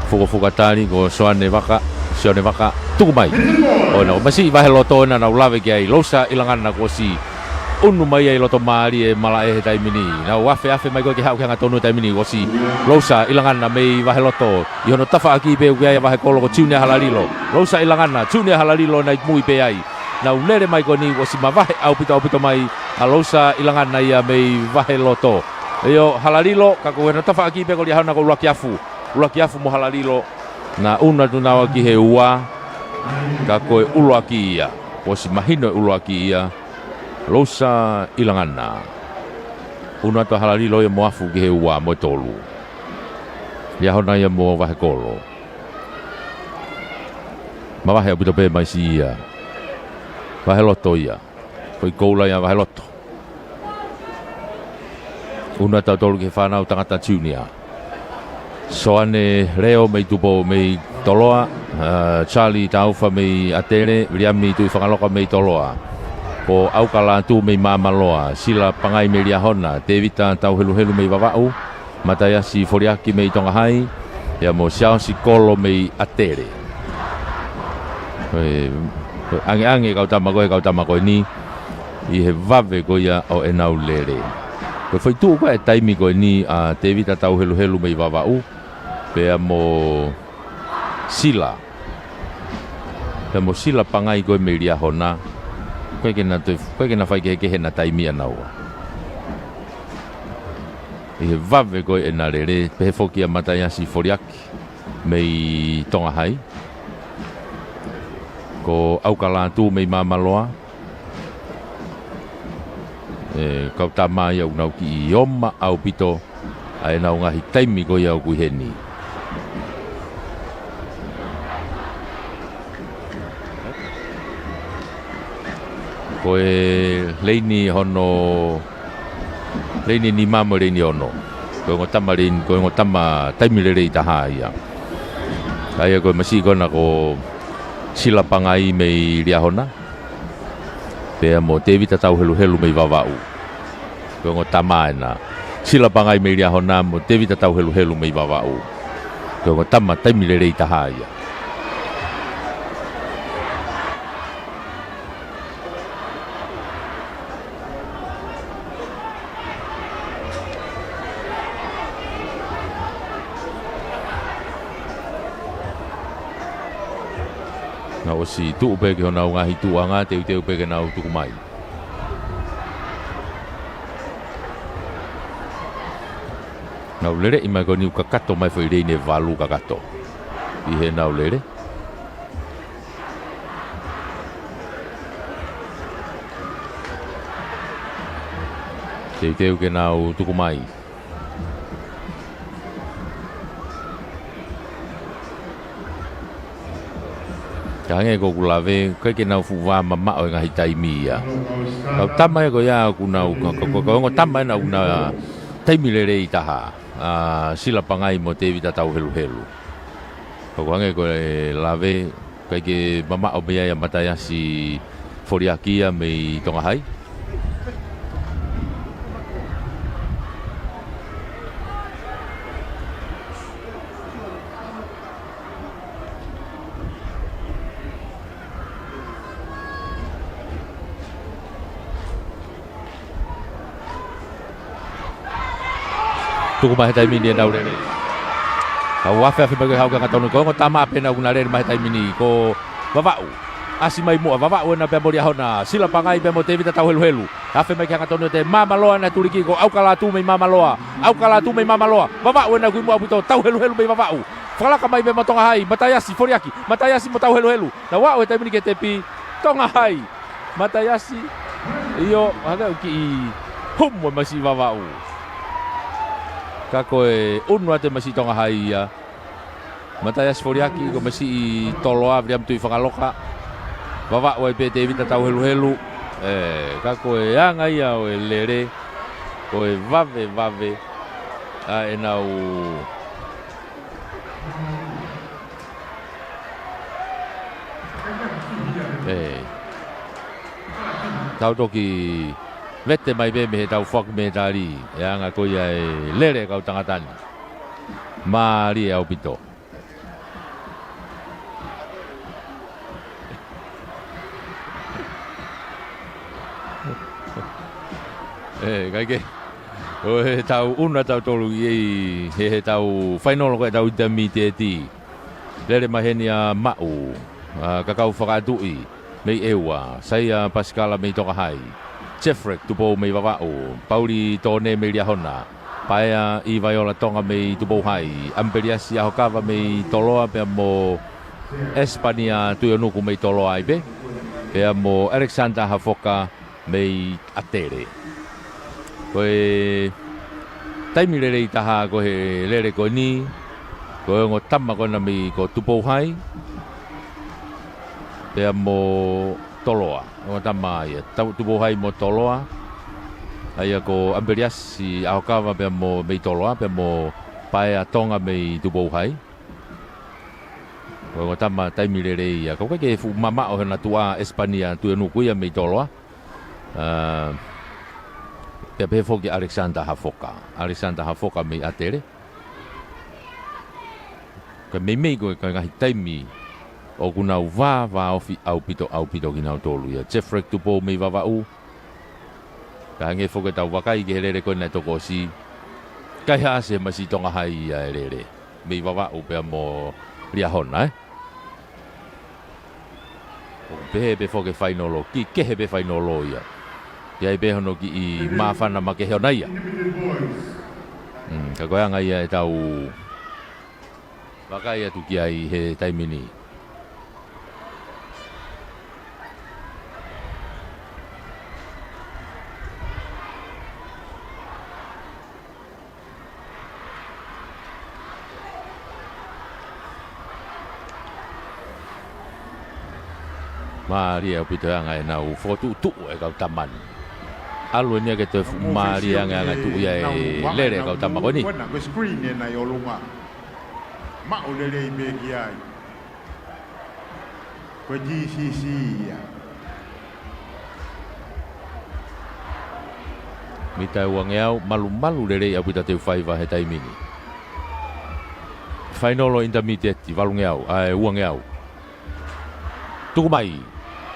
Fukofuka tali ko Soane Vaka, Sione Vaka, tuku mai. ʻO ena, ko e masiʻi Vaheloto ena naʻa nau lave ki ai, Lousa ʻIlangana kuo ʻosi ʻunu mai ai loto mālie Malaʻe he taimi ni. Nau afeafe mai ko ē ke haʻu ki he hangatonu he taimi ni. ʻOsi Lousa ʻIlangana mei Vaheloto. ʻI hono tafaʻaki pē ʻoku ʻi ai ʻa Vahekolo ko Tiunia Halalilo. Lousa ʻIlangana, Tiunia Halalilo naʻe muimui pē ai. Nau lele mai ko eni, ʻosi mavahe ʻaupito ʻaupito mai ʻa Lousa ʻIlangana ia mei Vaheloto. ʻIo, Halalilo, ka ko hono tafaʻaki pē ko Liahona ko ʻUluaki Afu. ʻUluaki Afu mo Halalilo. Naʻa ʻunu atu naua ki he ua, ka ko e ʻuluaki ia. ʻOsi mahino e ʻuluaki ia. Lousa ʻIlangana. ʻUnu atu ʻa Halalilo ia mo Afu ki he ua mo e tolu. Liahona ia mo Vahekolo. Mavahe ʻaupito pē mai siʻi ia. Vaheloto ia. Foʻi koula ia Vaheloto. ʻUnu atu ʻa tautolu ki he fānau tangata Tiunia. Soane Leo mei Tupou mei Toloa, ʻa, Charlie Taufa mei ʻAtele, Viliami Tuʻifangaloka mei Toloa. Ko ʻAuka Lātū mei Māmaloa, Sila Pangai mei Liahona, Tēvita Tauheluhelu mei Vavaʻu, Mataiasi Foliaki mei Tonga Hai, ia mo Siaosi Kolo mei ʻAtele. ʻE, ʻangeʻange kau tama ko ē, kau tama ko eni, ʻi he vave ko ia ʻo ʻenau lele. Ko e foʻi tuʻu ko ē taimi ko eni ʻa Tēvita Tauheluhelu mei Vavaʻu, pea mo Sila. Pea mo Sila Pangai ko ē mei Liahona. Ko e ke na toe, ko e ke na fai kehekehe ʻena taimi ʻanaua. ʻI he vave ko ē ʻena lele, pehē foki ʻa Mataiasi Foliaki mei Tonga Hai. Ko ʻAuka Lātū mei Māmaloa. ʻE, kau tama ia ʻoku nau kiʻi oma ʻaupito ʻa ʻenau ngaahi taimi ko ia ʻoku ʻi heni. Ko e leini hono, leini nima mo e leini ono. Ko e ongo tama leini, ko e ongo tama taimi lelei taha ia. ʻA ia ko e masiʻi ko ena ko Sila Pangai mei Liahona. Pea mo Tēvita Tauheluhelu mei Vavaʻu. Ko e ongo tama ena. Sila Pangai mei Liahona mo Tēvita Tauheluhelu mei Vavaʻu. Ko e ongo tama taimi lelei taha ia. Nau ʻosi tuʻu pē ki honau ngaahi tuʻuʻanga, teuteu pē ke nau tuku mai. Nau leleʻi mai ko eni ʻo kakato mai foʻi leini ʻe valu kakato. ʻI heʻenau lele. Teuteu ke nau tuku mai. Ka hangē ko ʻeku lave, ʻikai ke nau fuʻu vā mamaʻo he ngaahi taimi ia. Kau tama ia ko ia ʻoku nau, ka, ka, ka, ka ongo tama ena ʻoku na taimi lelei taha. ʻA Sila Pangai mo Tēvita Tauheluhelu. Ka ʻoku hangē ko e lave, ʻikai ke mamaʻo mei ai ʻa Mataiasi Foliaki ia mei Tonga Hai. Tuku mai he taimi ni ʻenau lele. Kau afeafe mai ko ē haʻu ki he hangatonu, ko e ongo tama pē ena ʻoku na lele mai he taimi ni, ko Vavaʻu. ʻAsi mai muʻa, Vavaʻu ena pea mo Liahona, Sila Pangai pea mo Tēvita Tauheluhelu. Afe mai ki he hangatonu ʻa e Māmaloa ena tuliki, ko ʻAuka Lātū mei Māmaloa. ʻAuka Lātū mei Māmaloa. Vavaʻu ena kui muʻa ʻaupito, Tauheluhelu mei Vavaʻu. Fakalaka mai pea mo Tonga Hai, Mataiasi Foliaki, Mataiasi mo Tauheluhelu. Nau aʻu he taimi ni ki he tepi, Tonga Hai. Mataiasi, ʻio, hangē ʻoku kiʻi humu ʻa e masiʻi Vavaʻu. Ka ko e ʻunu atu ʻa e masiʻi Tonga Hai ia. Mataiasi Foliaki, ko e masiʻi Toloa, Viliami Tuʻifangaloka. Vavaʻu ai pē Tēvita Tauheluhelu. ʻE, ka ko e anga ia ʻo e lele, ko e vave vave ʻa ʻenau ʻE. Tau toki vete mai pē mei heʻetau foaki mētali. ʻE anga ko ia e lele kau tangata ni. Mālie ʻaupito. ʻE, kae kehe. ʻO ʻetau ʻunu ʻatautolu ʻi he, he, heʻetau fainolo ko ʻetau intermediate. Lele mai heni ʻa Maʻu, ʻa Kakau Fakaʻatuʻi mei ʻEua, Saia Pasikala mei Tokahai, Jeffrey Tupou mei Vavaʻu, Pauli Tone mei Liahona, Paea ʻi Vaiola Tonga mei Tupouhai, ʻAmipeliasi ʻAhokava mei Toloa pea mo ʻEsipania Tuionuku mei Toloa ai pē, pea mo Alexander Hafoka mei ʻAtele. Ko e taimi lelei taha ko ē he lele ko eni, ko e ongo tama ko ena mei ko Tupouhai pea mo Toloa. Ongo tama ia, tau Tupouhai mo Toloa. ʻA ia ko ʻAmipeliasi ʻAhokava pea mo mei Toloa, pea mo Paea Tonga mei Tupouhai. Ko e ongo tama taimi lelei ia. Ka ʻoku ʻikai ke fuʻu mamaʻo hona tuʻa ʻEsipania Tuionuku ia mei Toloa. ʻA, pea pehē foki Alexander Hafoka. Alexander Hafoka mei ʻAtele. Ka meimei ko e, ko e ngaahi taimi ʻoku nau vā, vāofi ʻaupito, ʻaupito kinautolu ia. Jeffrey Tupou mei Vavaʻu. Ka hangē foki ʻetau vakai ki he lele ko ena ʻe toko ʻosi. ʻIkai haʻase masi Tongahai ia e lele. Mei Vavaʻu pea mo Liahona, ē? ʻOku pehē pē foki e fainolo, kiʻi kehe pē fainolo ia. ʻI ai pē hono kiʻi māfana makehe ʻona ia. Mm, ka ko e anga ia ʻetau vakai atu ki ai he taimi ni. Mālie ʻaupito e anga ʻenau fokotuʻutuʻu e kau tama ni. ʻAlu eni ia ke toe fuʻu mālie ange ʻa e anga tuʻu ia e lele e kau tama ko eni. Ko e screen ena ʻi ʻolunga. Maʻu lelei pē ki ai. Ko e G C C ia. Mita ʻe uangeau, malumalu lelei ʻaupito ʻetau faiva he taimi ni. Fainolo intermediate, valungeau, ʻa e uangeau. Tuku mai.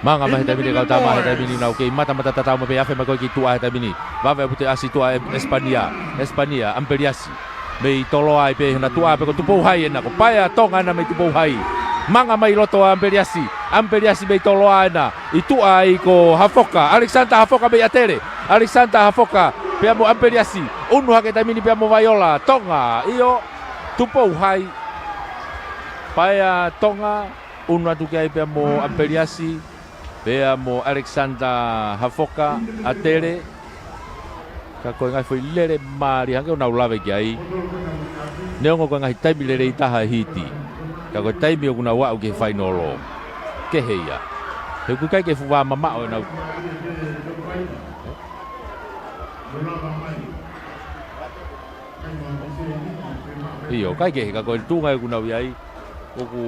Manga mai he taimi ni e kau tama he taimi ni nau kei matamata tatau mai pē, afe mai ko ē ki tuʻa he taimi ni. Vave ʻaupito e ʻasi tuʻa ʻe ʻEsipania. ʻEsipania, ʻAmipeliasi. Mei Toloa ai pē hona tuʻa pē ko Tupouhai ena, ko Paea Tonga ena mei Tupouhai. Manga mai loto ʻa ʻAmipeliasi, ʻAmipeliasi mei Toloa ena. ʻI tuʻa ai ko Hafoka, Alexander Hafoka mei ʻAtele. Alexander Hafoka, pea mo ʻAmipeliasi. ʻUnu hake taimi ni pea mo Vaiola Tonga, ʻio, Tupouhai. Paea Tonga, ʻunu atu ki ai pea mo ʻAmipeliasi. Pea mo Alexander Hafoka, ʻAtele. Ka ko e ngaahi foʻi lele mālie hangē ʻoku nau lave ki ai. Neongo ko e ngaahi taimi lelei taha e hiti. Ka ko e taimi ʻoku nau aʻu ki he fainolo. Kehe ia. He ʻoku ʻikai ke fuʻu vā mamaʻo ʻenau. ʻIo, ʻikai ke, ka ko e tuʻunga ʻoku nau ʻi ai. ʻOku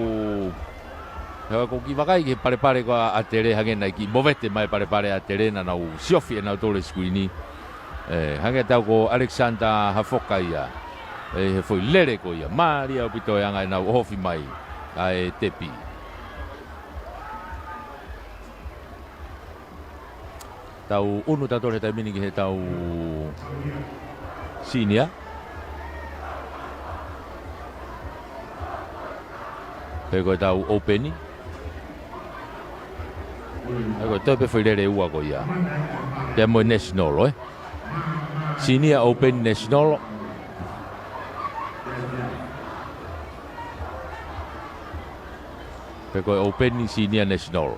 He ʻoku ou kiʻi vakai ki he palepale ko ē ʻa ʻAtele hangē naʻe kiʻi movete mai palepale ʻa ʻAtele naʻa nau siofi ʻe nautolu e screen. ʻE, hangē tau ko Alexander Hafoka ia. ʻE, he foʻi lele ko ia. Mālie ʻaupito e anga ʻenau ʻohofi mai ʻa e tepi. Tau ʻunu tautolu he taimi ni ki heʻetau senior. Pe ko ʻetau open. ʻAi ko e toe pē foʻi lele ʻe ua ko ia. Pea mo e national, ē? Senior open national. Pe ko e open senior national.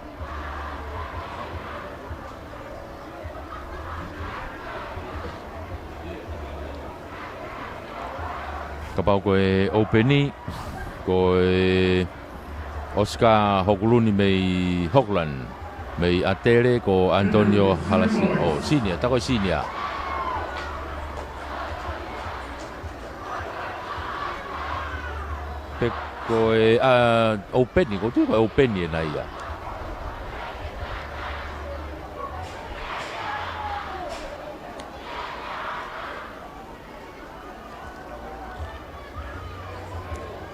Kapau ko e open, ko e Oscar Hokuluni mei Hokulan, mei ʻAtele, ko Antonio Halasi, ʻo senior, tā ko e senior. Pe ko e, ʻa, open, ko tu ko e open ena ia.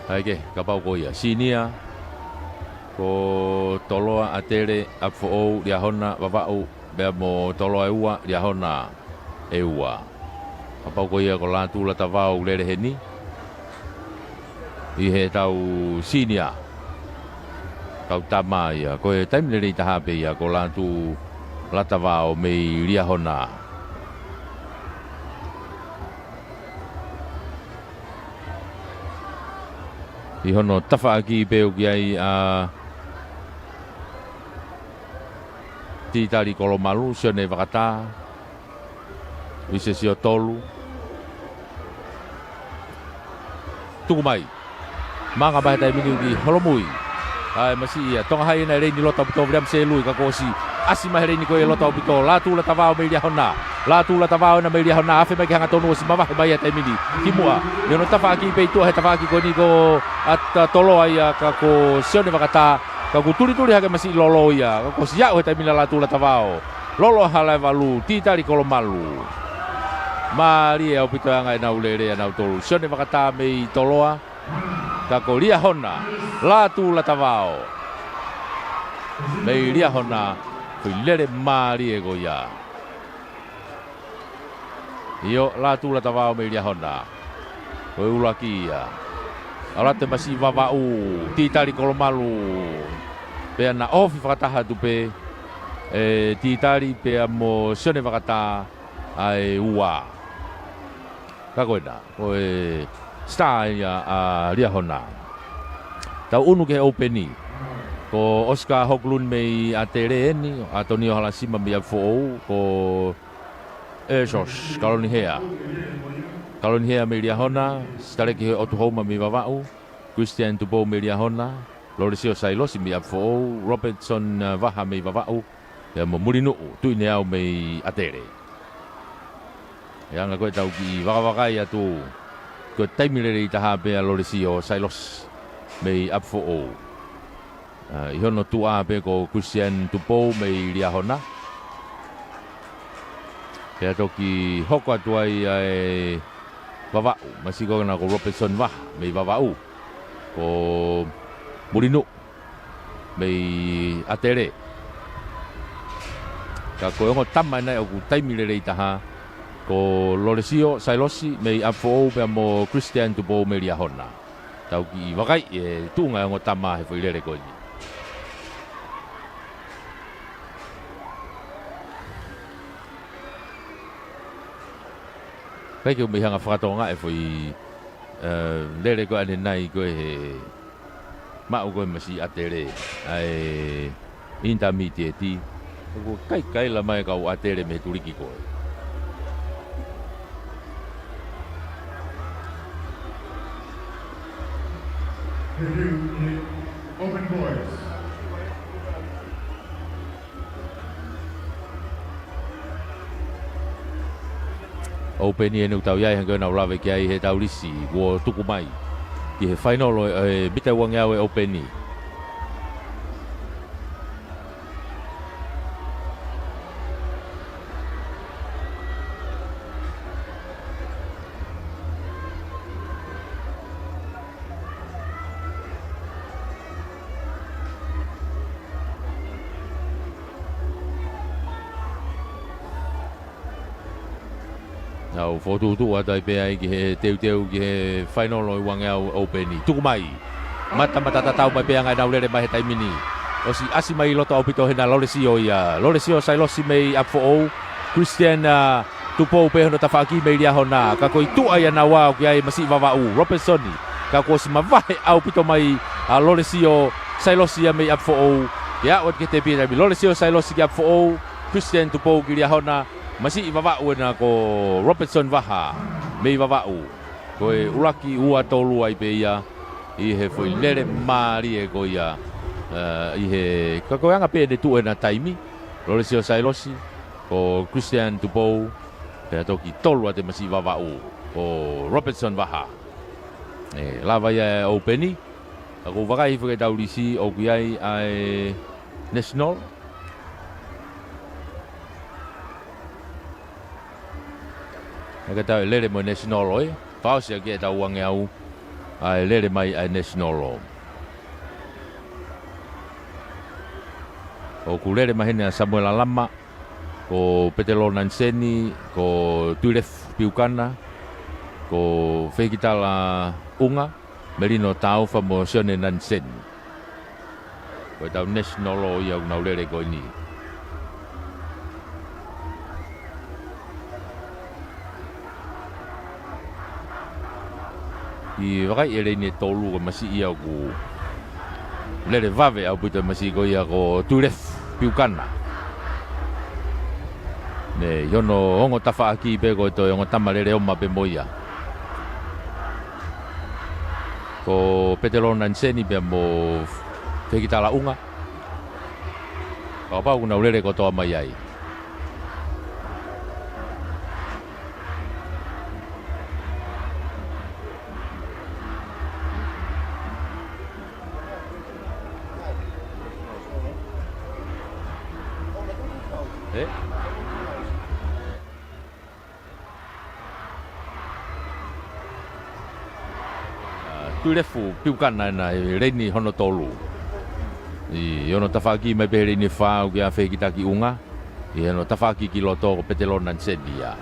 ʻAi ke, kapau ko ia. Senior, ko Toloa, ʻAtele, ʻApifoʻou, Liahona, Vavaʻu, pea mo Toloa ʻe ua, Liahona. ʻe ua. Kapau ko ia ko Lātū Latavao ʻoku lele heni ʻi heʻetau senior, tau tama ia. Ko e taimi lelei taha pē ia ko Lātū Latavao mei Liahona. ʻI hono tafaʻaki pē ʻoku ʻi ai ʻa Titali Kolomalu, Sione Vakatā, Uise Siotolu. Tuku mai. Manga mai he taimi ni ʻoku holomui. ʻAi, masiʻi ia. Tonga Hai ʻena ʻi leini loto ʻaupito, Viliami Selui, ka kuo ʻosi ʻasi mai he leini ko ē loto ʻaupito. Lātū Latavao mei Liahona. Lātū Latavao ʻena mei Liahona. Afe mai ki he hangatonu, ʻosi mavahe mai ia he taimi ni. Kimuʻa. ʻI hono tafaʻaki pē ʻi tuʻa he tafaʻaki ko eni ko ʻAtatoloa ia ka ko Sione Vakatā. Ka kuo tulituli hake masiʻi lolo ia. Ka kuo ʻosi aʻu he taimi ni ʻa Lātū Latavao. Lolo ʻa Halaevalu, Titali Kolomalu. Mālie ʻaupito e anga ʻenau lele ʻanautolu. Sione Vakatā mei Toloa. Ka ko Liahona, Lātū Latavao mei Liahona, foʻi lele mālie ko ia. ʻIo, Lātū Latavao mei Liahona. Ko e ʻuluaki ia. ʻAlu atu e masiʻi Vavaʻu, Titali Kolomalu. Pea na ofi fakataha atu pē ʻe Titali pea mo Sione Vakatā ʻa e ua. Ka ko ena, ko e star ia ʻa Liahona. Tau ʻunu ki he ʻoupeni. Ko Oscar Hoglund mei ʻAtele eni, ʻAtonio Halasima mei ʻApifoʻou, ko ʻEsos Kalonihea. Kalonihea mei Liahona, Sitaleki Hotuhouma mei Vavaʻu, Christian Tupou mei Liahona, Lolesio Sailosi mei ʻApifoʻou, Robertson, uh, Vaha mei Vavaʻu, pea mo Mulinuʻu Tuʻineau mei ʻAtele. ʻE anga ko ē ʻetau kiʻi vakavakai atu, ko e taimi lelei taha pē ʻa Lolesio Sailosi mei ʻApifoʻou. Uh, ʻi hono tuʻa pē ko Christian Tupou mei Liahona. Pea toki hoko atu ai ʻa e Vavaʻu, masiʻi ko ena ko Robertson Vaha mei Vavaʻu. Ko Mulinuʻu mei ʻAtele. Ka ko e ongo tama ena ʻoku taimi lelei taha, ko Lolesio Sailosi mei ʻApifoʻou pea mo Christian Tupou mei Liahona. Tau kiʻi vakai e tuʻunga e ongo tama he foʻi lele ko eni. Pea ke u mei hanga fakatonga e foʻi, eh, lele ko ē ʻanenai ko ē he maʻu ko ē masiʻi ʻAtele, ʻa e intermediate. ʻOku kaikaila mai e kau ʻAtele mei he tuliki ko ē. Open boys. ʻOupeni eni ʻoku tau ʻi ai, hangē ko ʻenau lave ki ai heʻetau lisi, kuo tuku mai ki he fainolo ʻo e mita ʻe uangeau ʻe ʻoupeni. Nau fokotuʻutuʻu atu ai pē ai ki he teuteu ki he fainolo ʻo e uangeau ʻoupeni. Tuku mai. Matamata tatau mai pē ʻa e anga ʻenau lele mai he taimi ni. ʻOsi ʻasi mai ʻi loto ʻaupito hena Lolesio ia. Lolesio Sailosi mei ʻApifoʻou. Christian, ah, Tupou pē hono tafaʻaki mei Liahona. Ka ko e tuʻa ia naua ʻoku ʻi ai masiʻi Vavaʻu, Robertsoni. Ka kuo ʻosi mavahe ʻaupito mai ʻa Lolesio Sailosi ia mei ʻApifoʻou. Ke aʻu atu ki he tepi taimi. Lolesio Sailosi ki ʻApifoʻou, Christian Tupou ki Liahona. Masiʻi Vavaʻu ena ko Robertson Vaha mei Vavaʻu. Ko e ʻuluaki ua tolu ai pē ia ʻi he foʻi lele mālie ko ia, eh, ʻi he, ka ko e anga pē ʻene tuʻu ʻena taimi, Lolesio Sailosi, ko Christian Tupou, pea toki tolu atu e masiʻi Vavaʻu, ko Robertson Vaha. ʻE lava ia e ʻoupeni, ka ʻoku ou vakai hifo ki heʻetau lisi ʻoku ʻi ai ʻa e National. Naʻe ʻikai ke tau lele mo e National ʻo e. Fakaʻosi ʻaki ʻetau uangeau ʻa e lele mai ʻa e National ʻo. ʻOku lele mai heni ʻa Samuela Lama. Ko Petelō Naniseni, ko Tuilefu Piukana, ko Fehikitala ʻUnga, Melino Taufa mo Sione Naniseni. Ko ʻetau national ʻo ia ʻoku nau lele ko eni. ʻI he vakai ʻe leini ʻe tolu ko e masiʻi ia ʻoku lele vave ʻaupito e masiʻi ko ia ko Tuilefu Piukana. Ne, ʻi hono ongo tafaʻaki pē ko e toe ongo tama lele ʻo maʻu pē mo ia. Ko Petelō Naniseni pea mo Fehikitala ʻUnga. Kapau ʻoku nau lele kotoa mai ai. ʻE? ʻA, Tuilefu Piukana ena ʻi he leini hono tolu. ʻI hono tafaʻaki mai pē he leini fā ʻoku ʻia Fehikitaki ʻUnga. ʻI hono tafaʻaki ki loto ko Petelō Naniseni ia.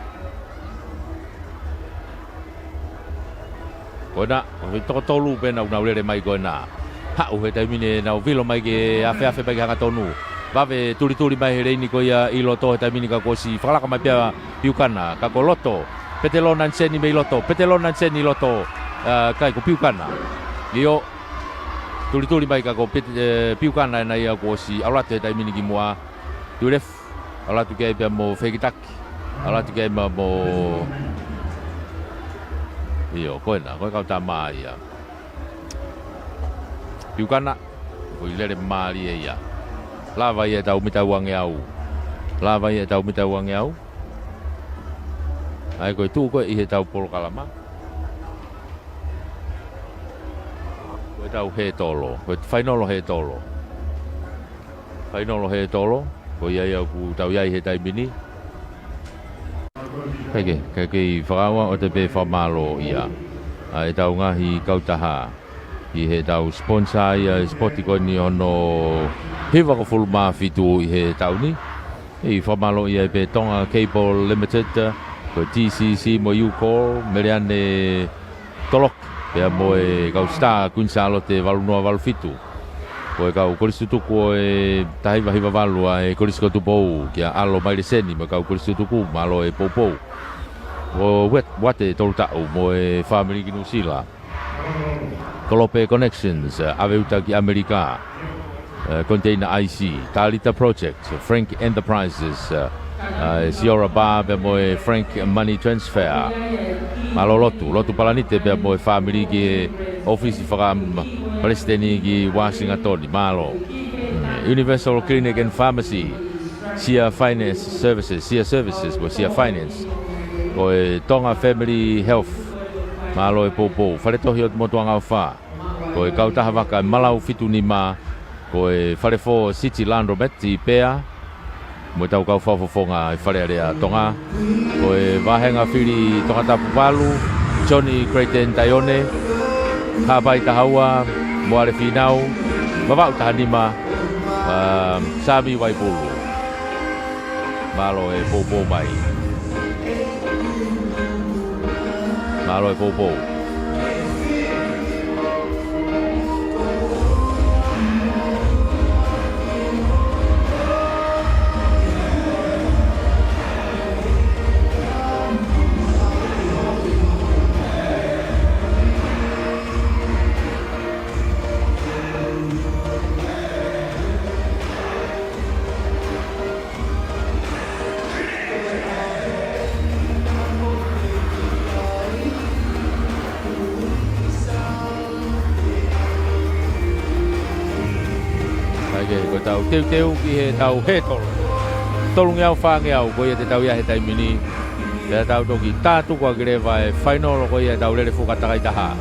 Ko ena, ko e toko tolu pē ena ʻoku nau lele mai ko ena. Haʻu he taimi ni ʻenau vilo mai ke afeafe mai ke hangatonu. Vave tulituli mai he leini ko ia ʻi loto he taimi ni ka kuo ʻosi fakalaka mai pē ʻa Piukana, ka ko loto. Petelō Naniseni mei loto, Petelō Naniseni ʻi loto, ʻa, ʻikai ko Piukana. ʻIo, tulituli mai ka ko Pet-, ʻe, Piukana ena ia kuo ʻosi ʻalu atu he taimi ni ki muʻa. Tuilefu, ʻalu atu ki ai pea mo Fehikitaki. ʻAlu atu ki ai pea mo, ʻio, ko ena, ko e kau tama ia. Piukana, ko e lele mālie ia. Lava ia ʻetau mita uangeau. Lava ia ʻetau mita uangeau. ʻA ia ko e tuʻu ko ē ʻi heʻetau polokalama. Ko ʻetau hētolo, ko e fainolo hētolo. Fainolo hētolo, ko ia ia ʻoku tau ʻi ai he taimi ni. Kae kehe, kae kei fakaʻauha ʻo te pē fakamālō ia. ʻA ʻetau ngaahi kautaha. ʻI heʻetau sponsor ia e sipoti ko eni hono hivangofulu mā fitu ʻi he taʻu ni. ʻEi fakamālō ia pē Tonga Cable Limited, ko e T C C mo e Ucall, Meleane Toloki, pea mo e kau Star Queen Sālote valu noa valu fitu. Ko e kau kolisi tutuku ʻo e taha hiva hiva valu ʻa e Kolisi ko Tupou, kia ʻAlo Maileseni mo e kau kolisi tutuku, mālō e poupou. Ko Uet-, Uate Tolutaʻu mo e fāmili ki Nuʻusila. Kolope Connections, ʻa, ʻave uta ki ʻAmelika. ʻE, Container I C, Talita Project, Frank Enterprises, ʻe, ʻa, e Siora Bar pea mo e Frank Money Transfer. Mālō lotu, Lotu Palanite pea mo e fāmili ki he ʻōfisi faka-, palesiteni ki Uāsingatoni, mālō. Mm, Universal Clinic and Pharmacy, Sia Finance Services, Sia Services, ko Sia Finance. Ko e Tonga Family Health, mālō e poupou. Fale Tohi ʻo Motuʻangaʻofa. Ko e kautaha vaka e Malau fitu nima, ko e fale fō City Laundromat ʻi Pea, mo ʻetau kau fakafofonga ʻi Fale Alea Tonga, ko e vāhenga fili Tongatapu valu, Johnny Creighton Taione, Haʻapai taha ua, Moale Fīnau, Vavaʻu taha nima, ʻa, Sami Vaipulu. Mālō e poupou mai. Mālō e poupou. Kae kehe, ko ʻetau teuteu ki heʻetau hētolo. Tolungeau fāngeau, ko ia te tau ʻi ai he taimi ni. Pea tau toki tātuku ʻaki leva e fainolo ko ia ʻetau lele fuka takai taha.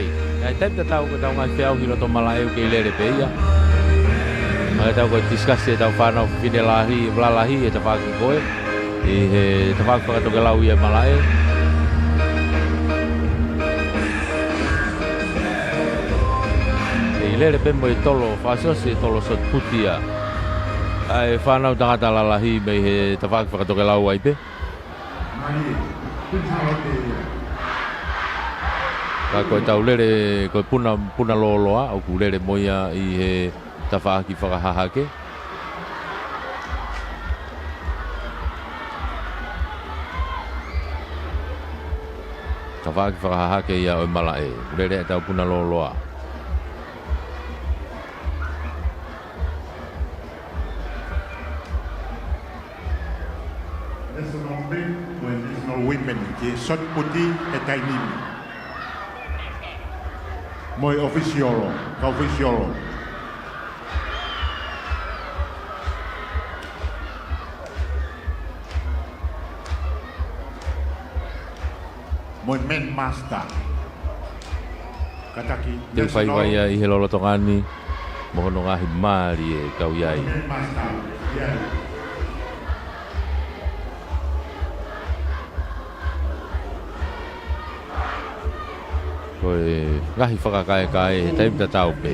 ʻI he taimi tatau ko ʻetau ngaahi feʻauhi loto malaʻe ʻoku kei lele pē ia. ʻA ia ʻoku tau ko e discuss ʻetau fānau fefine lahi, lalahi ʻi he tafaʻaki ko ē, ʻi he tafaʻaki fakatokelau ia malaʻe. ʻOku kei lele pē mo e tolo, fakaʻosiʻosi e tolo shot put ia ʻa e fānau tangata lalahi mei he tafaʻaki fakatokelau ai pē. Ka ko ʻetau lele, ko e puna, puna lōloa, ʻoku lele mo ia ʻi he tafaʻaki fakahahake. Tafaʻaki fakahahake ia ʻo e malaʻe. Lele ʻetau puna lōloa. National men mo e national women ki he shot put he taimi ni. Mo e ʻofisiolo, kau ʻofisiolo. Mo e men master. Kātaki, te u fai national vai ia ʻi he lolotonga ni mo hono ngaahi mālie ʻoku tau ʻi ai. Men master. Ia. Ko e ngaahi fakakaekae he taimi tatau pē.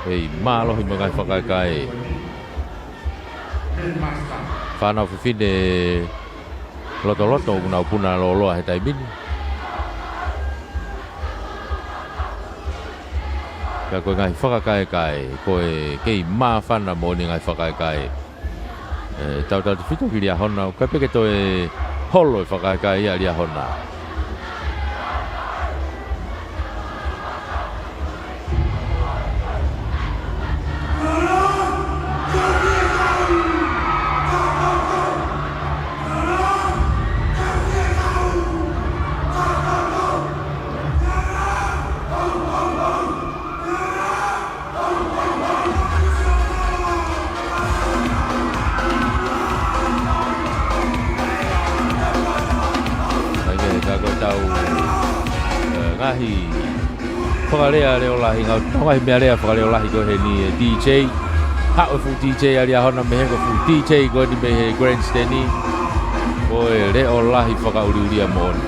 ʻEi, mālohi mo e ngaahi fakakaekae. Fānau fefine lotoloto ʻoku nau puna lōloa he taimi ni. Ka ko e ngaahi fakakaekae, ko e kei māfana moʻoni e ngaahi fakakaekae. ʻE, tautautefito ki Liahona, ʻoku ʻikai pē ke toe holo e fakakaekae ia ʻa Liahona. Ka ko ʻetau, ʻe, ngaahi fakalea leʻo lahi, ngaahi, ngaahi meʻalea fakalea leʻo lahi ko eni ʻa e DJ. Haʻu e fuʻu DJ ʻa Liahona mei he ko e fuʻu DJ ko eni mei he grandstand. Ko e leʻo lahi fakaʻuliʻulia moʻoni.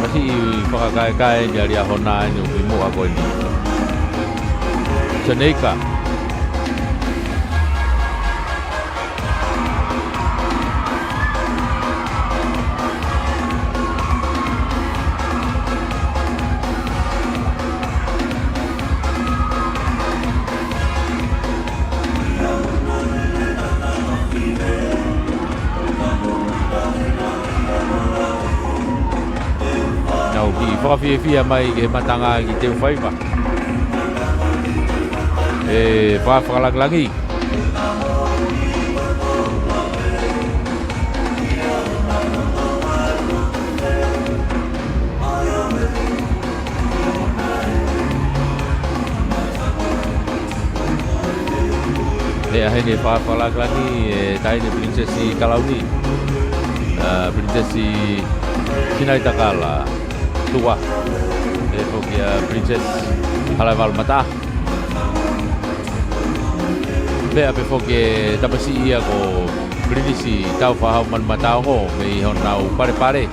Masiʻi fakakaekae eni ʻa Liahona eni ʻoku ʻi muʻa ko eni. Seneika. Nau kiʻi fakafiefia mai ki he matanga ki he faiva. ʻE, fa-, fakalāngilangi. ʻE, ʻa heni fa-, fakalāngilangi e taʻahine Pilinisesi Kalauni. ʻA, Pilinisesi Sinaitakala. Tuʻa. ʻE, foki ʻa Pilinisesi Halaevalu Mataʻaho. Pea pehē foki e tamasiʻi ia ko Pilinisi Taufaʻahau Manumataongo mei honau palepale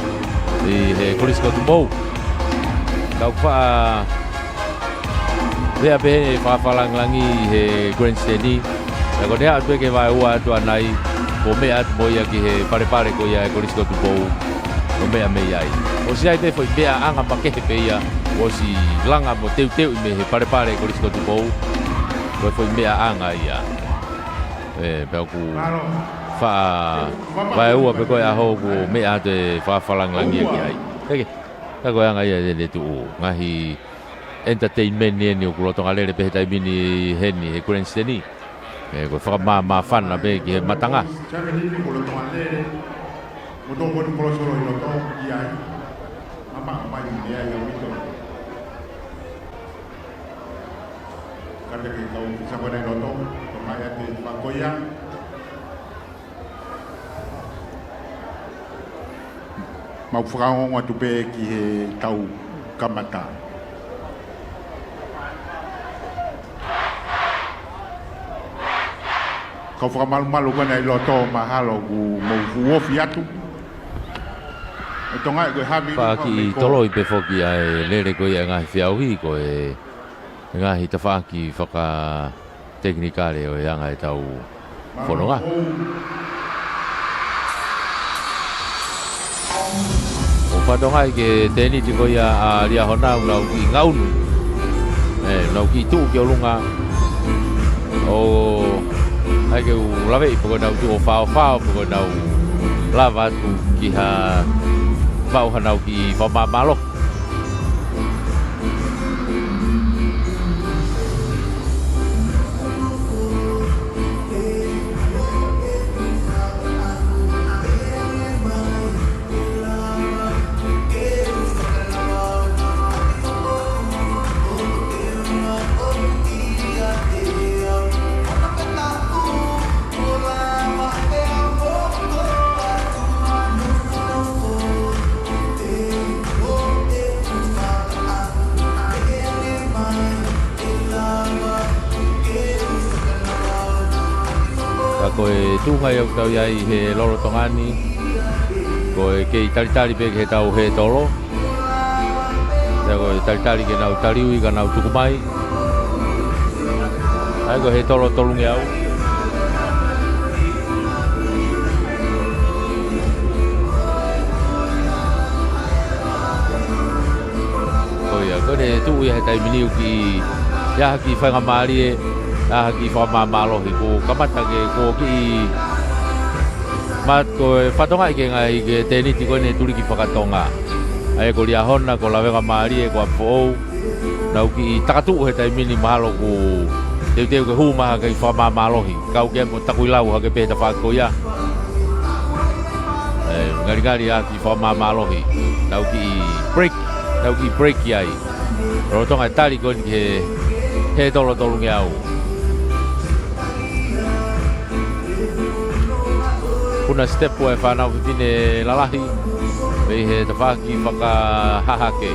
ʻi he Kolisi ko Tupou. Tau faʻa Meʻa pē he fakafalangilangi he grandstand. Pea ko e ʻalu atu pē ki he vaeua atu ʻanai, ko e meʻa atu mo ia ki he palepale ko ia ʻa e Kolisi ko Tupou. Ko e meʻa mei ai. ʻOsi ʻi ai pē foʻi meʻaʻanga makehe pē ia, ʻosi langa mo teuteuʻi mei he palepale Kolisi ko Tupou. Ko e foʻi meʻaʻanga ia. ʻE, pea ʻoku faʻa vaeua pē ko e ʻaho ʻoku meʻa atu e fakafalangilangi ki ai. Peke, ka ko e anga ia ʻene tuʻu. Ngaahi entertainment eni ʻoku lolotonga lele pē he taimi ni heni he grandstand. ʻE, ko e fakamāmāfana pē ki he matanga. Mo tō koni kolosolo ʻi loto ʻi ai. Mama, mai, mea ia mito. Kata ke kau fisa ko ena ʻi loto, ko mai ate fakoia. Mau fakaongo atu pē ki he tau kamata. Kau fakamalumalu ko ena ʻi loto mahalo ʻoku mou fuʻu ofi atu. ʻE Tonga ʻe ko e havi. Faʻa kiʻi toloi pē foki ʻa e lele ko ia ʻa e ngaahi feʻauhi ko e ngaahi tafaʻaki fakatekinikale ʻo e anga ʻetau fononga. ʻO fatongia ki he tēniti ko ia ʻa Liahona ʻoku nau kiʻi ngaunu. ʻE, nau kiʻi tuʻu ki ʻolunga. ʻO ʻai ke u laveʻi pe ko e nau tuʻu ʻo faofao, pe ko e nau lava atu ki ha vau hanau kiʻi fakamāmālohi. Ka ko e tuʻunga ia ʻoku tau ʻi ai he lolotonga ni, ko e kei talitali pē ki he tau hētolo. Pea ko e talitali ke nau taliui ka nau tuku mai. ʻA ia ko e hētolo tolungeau. Ko ia, ko ʻene tuʻu ia he taimi ni ʻoku kiʻi, ʻi ai ha kiʻi faingamālie, ʻi ai ha kiʻi fakamāmālohi, kuo kamata ke, kuo kiʻi mat ko e fatongia ki he ngaahi, ki he tēniti ko eni tuliki fakatonga. ʻA ia ko Liahona, ko Lavengamālie, ko Apifoʻou. Nau kiʻi takatuʻu he taimi ni mahalo ʻoku teuteu ke hū mai ha kiʻi fakamāmālohi. Kau ke mo takuilau hake pē he tafaʻaki ko ia. ʻE, ngalingali ʻa e kiʻi fakamāmālohi. Nau kiʻi break, nau kiʻi break ai. Lolotonga e tali ko eni ki he, hētolo tolungeau. Puna step ʻa e fānau fefine lalahi, mei he tafaʻaki fakahahake.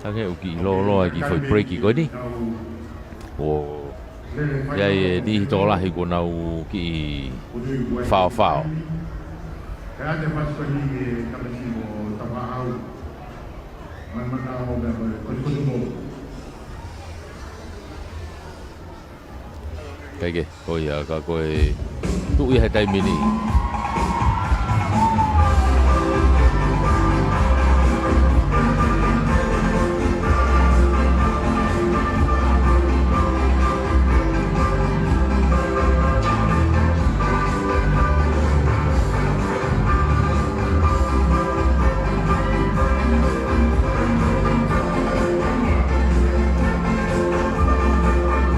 Hangē ʻoku kiʻi lōloa e kiʻi foʻi break ko eni. ʻO ʻi ai e niʻihi tokolahi kuo nau kiʻi faofao. Kae kehe, ko ia ka ko e tuʻu ia he taimi ni.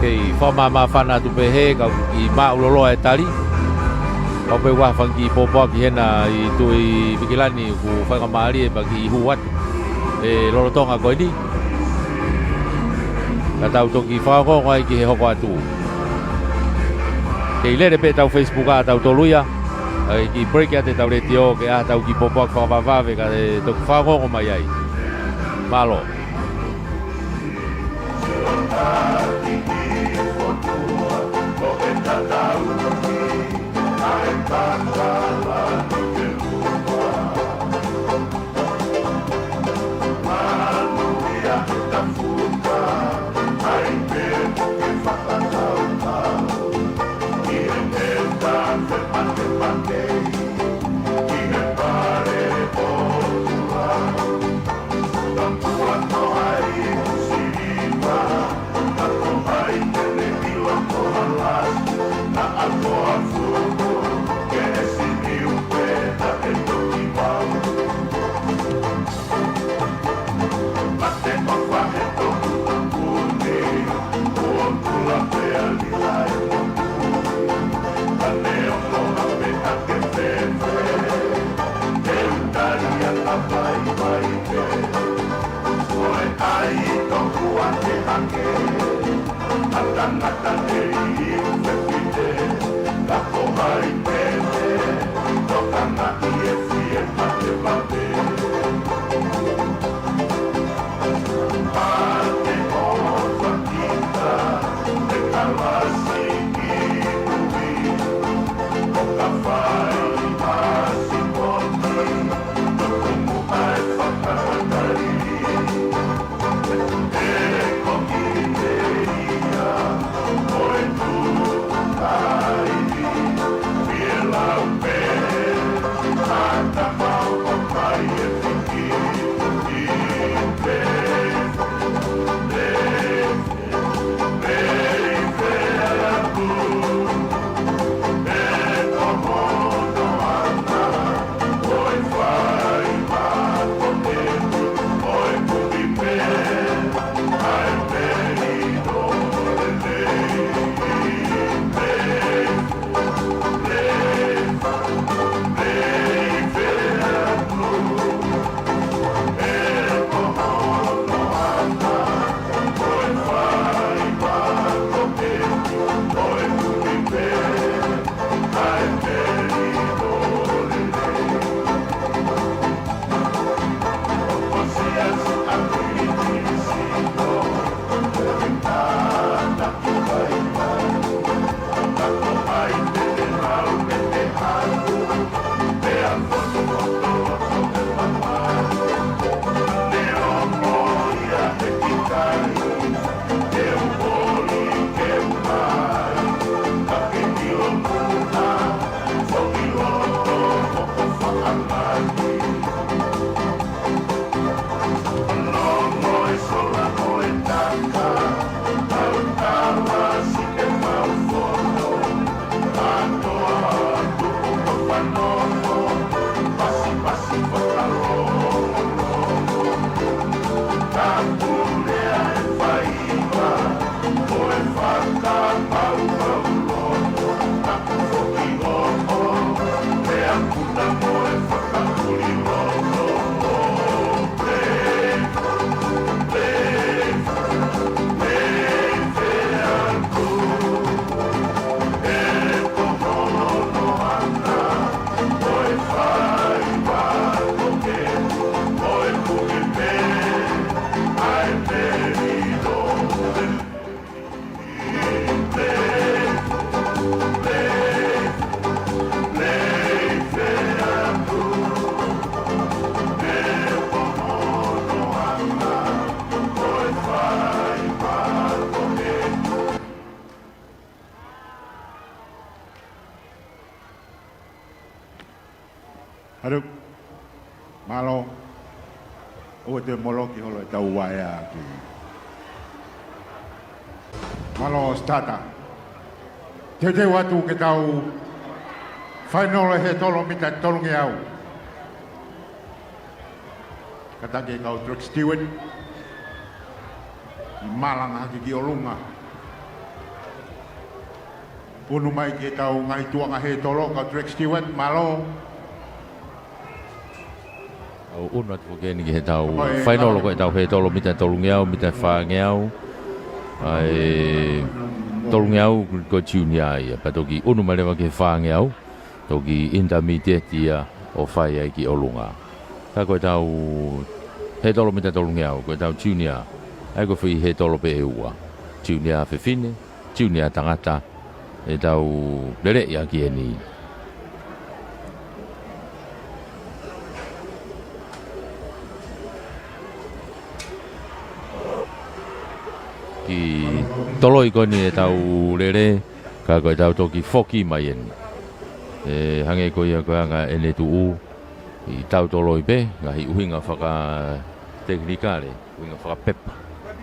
Kei fakamāmāfana atu pē he kau kiʻi māʻuloloa e tali. Kau pē ʻoku ʻi ai ha fanga kiʻi pōpoaki hena ʻi Tuʻi Vikilani ʻoku faingamālie pea kiʻi hū atu he lolotonga ko eni. Ka tau toki fakaongoongo ai ki he hoko atu. Kei lele pē ʻetau Facebook ʻa tautolu ia. ʻAi kiʻi break atu ʻetau letiō ke ʻai haʻatau kiʻi pōpoaki fakavavevave kae toki fakaongoongo mai ai. Mālō. Haru. Mālō. ʻOua te moloki holo ʻetau vaʻe ʻaki. Mālō, starter. Teuteu atu ki heʻetau fainolo he tolo mita tolungeau. Kātaki e kau track steward. Malanga hake ki ʻolunga. ʻUnu mai ki heʻetau ngaahi tuʻunga he tolo, kau track steward, mālō. ʻOku ʻunu atu foki eni ki heʻetau fainolo ko ʻetau he tolo mita tolungeau, mita fāngeau. ʻA e tolungeau ko e junior ia, pea toki ʻunu mai leva ki he fāngeau. Toki intermediate ia ʻo fai ai ki ʻolunga. Ka ko ʻetau he tolo mita tolungeau, ko ʻetau junior. ʻA ia ko e foʻi he tolo pē ʻe ua. Tiunia fefine, tiunia tangata, ʻetau lele ia ki eni. Kiʻi toloi ko eni ʻetau lele, ka ko ʻetau toki foki mai eni. ʻE hangē ko ia ko e anga ʻene tuʻu, ʻi tau toloi pē, ngaahi ʻuhinga fakatekinikale, ʻuhinga fakapepa,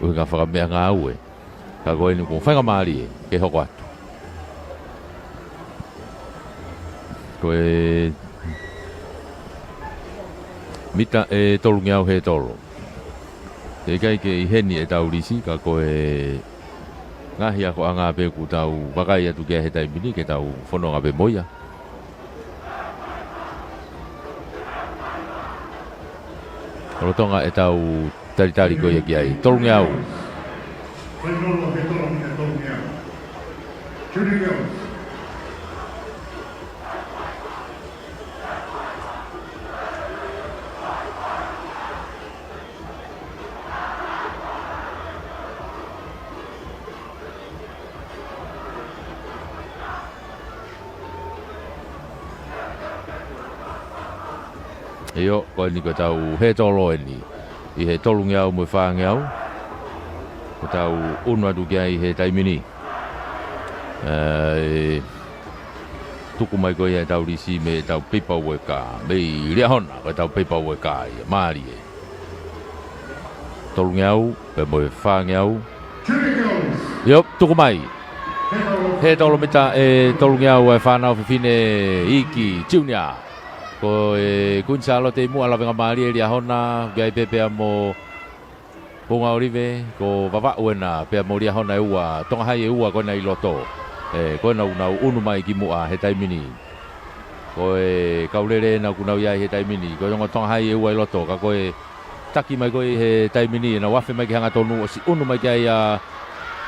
ʻuhinga fakameʻangāue. Ka ko eni kuo faingamālie ke hoko atu. Ko e mita ʻe tolungeau hētolo. ʻE ʻikai ke ʻi heni ʻetau lisi, ka ko e ngaahi akoʻanga pē kuo tau vakai atu ki ai he taimi ni, ke tau fononga pē mo ia. Lolotonga ʻetau talitali ko ia ki ai. Tolungeau. Fainolo he tolongi he tolungeau. Junior girls. ʻIo, ko eni ko ʻetau hētolo eni. ʻI he tolungeau mo e fāngeau. Ko ʻetau ʻunu atu ki ai he taimi ni. ʻE, tuku mai ko ia ʻetau lisi mei heʻetau paperwork, mei Liahona, ko ʻetau paperwork ia, mālie. Tolungeau, pea mo e fāngeau. ʻIo, tuku mai. Hētolo mita ʻe tolungeau ʻa e fānau fefine Iiki Junior. Ko e Kuini Sālote ʻi muʻa, lavengamālie Liahona, ʻoku ʻi ai pē pea mo Pungaʻolive, ko Vavaʻu ena, pea mo Liahona ʻe ua, Tonga Hai ʻe ua ko ena ʻi loto. ʻE, ko ena ʻoku nau ʻunu mai ki muʻa he taimi ni. Ko e kau lele ena ʻoku nau ʻi ai he taimi ni, ko e ongo Tonga Hai ʻe ua ʻi loto, ka ko e taki mai ko ē he taimi ni, ʻenau afe mai ki he hangatonu, ʻosi ʻunu mai ki ai ʻa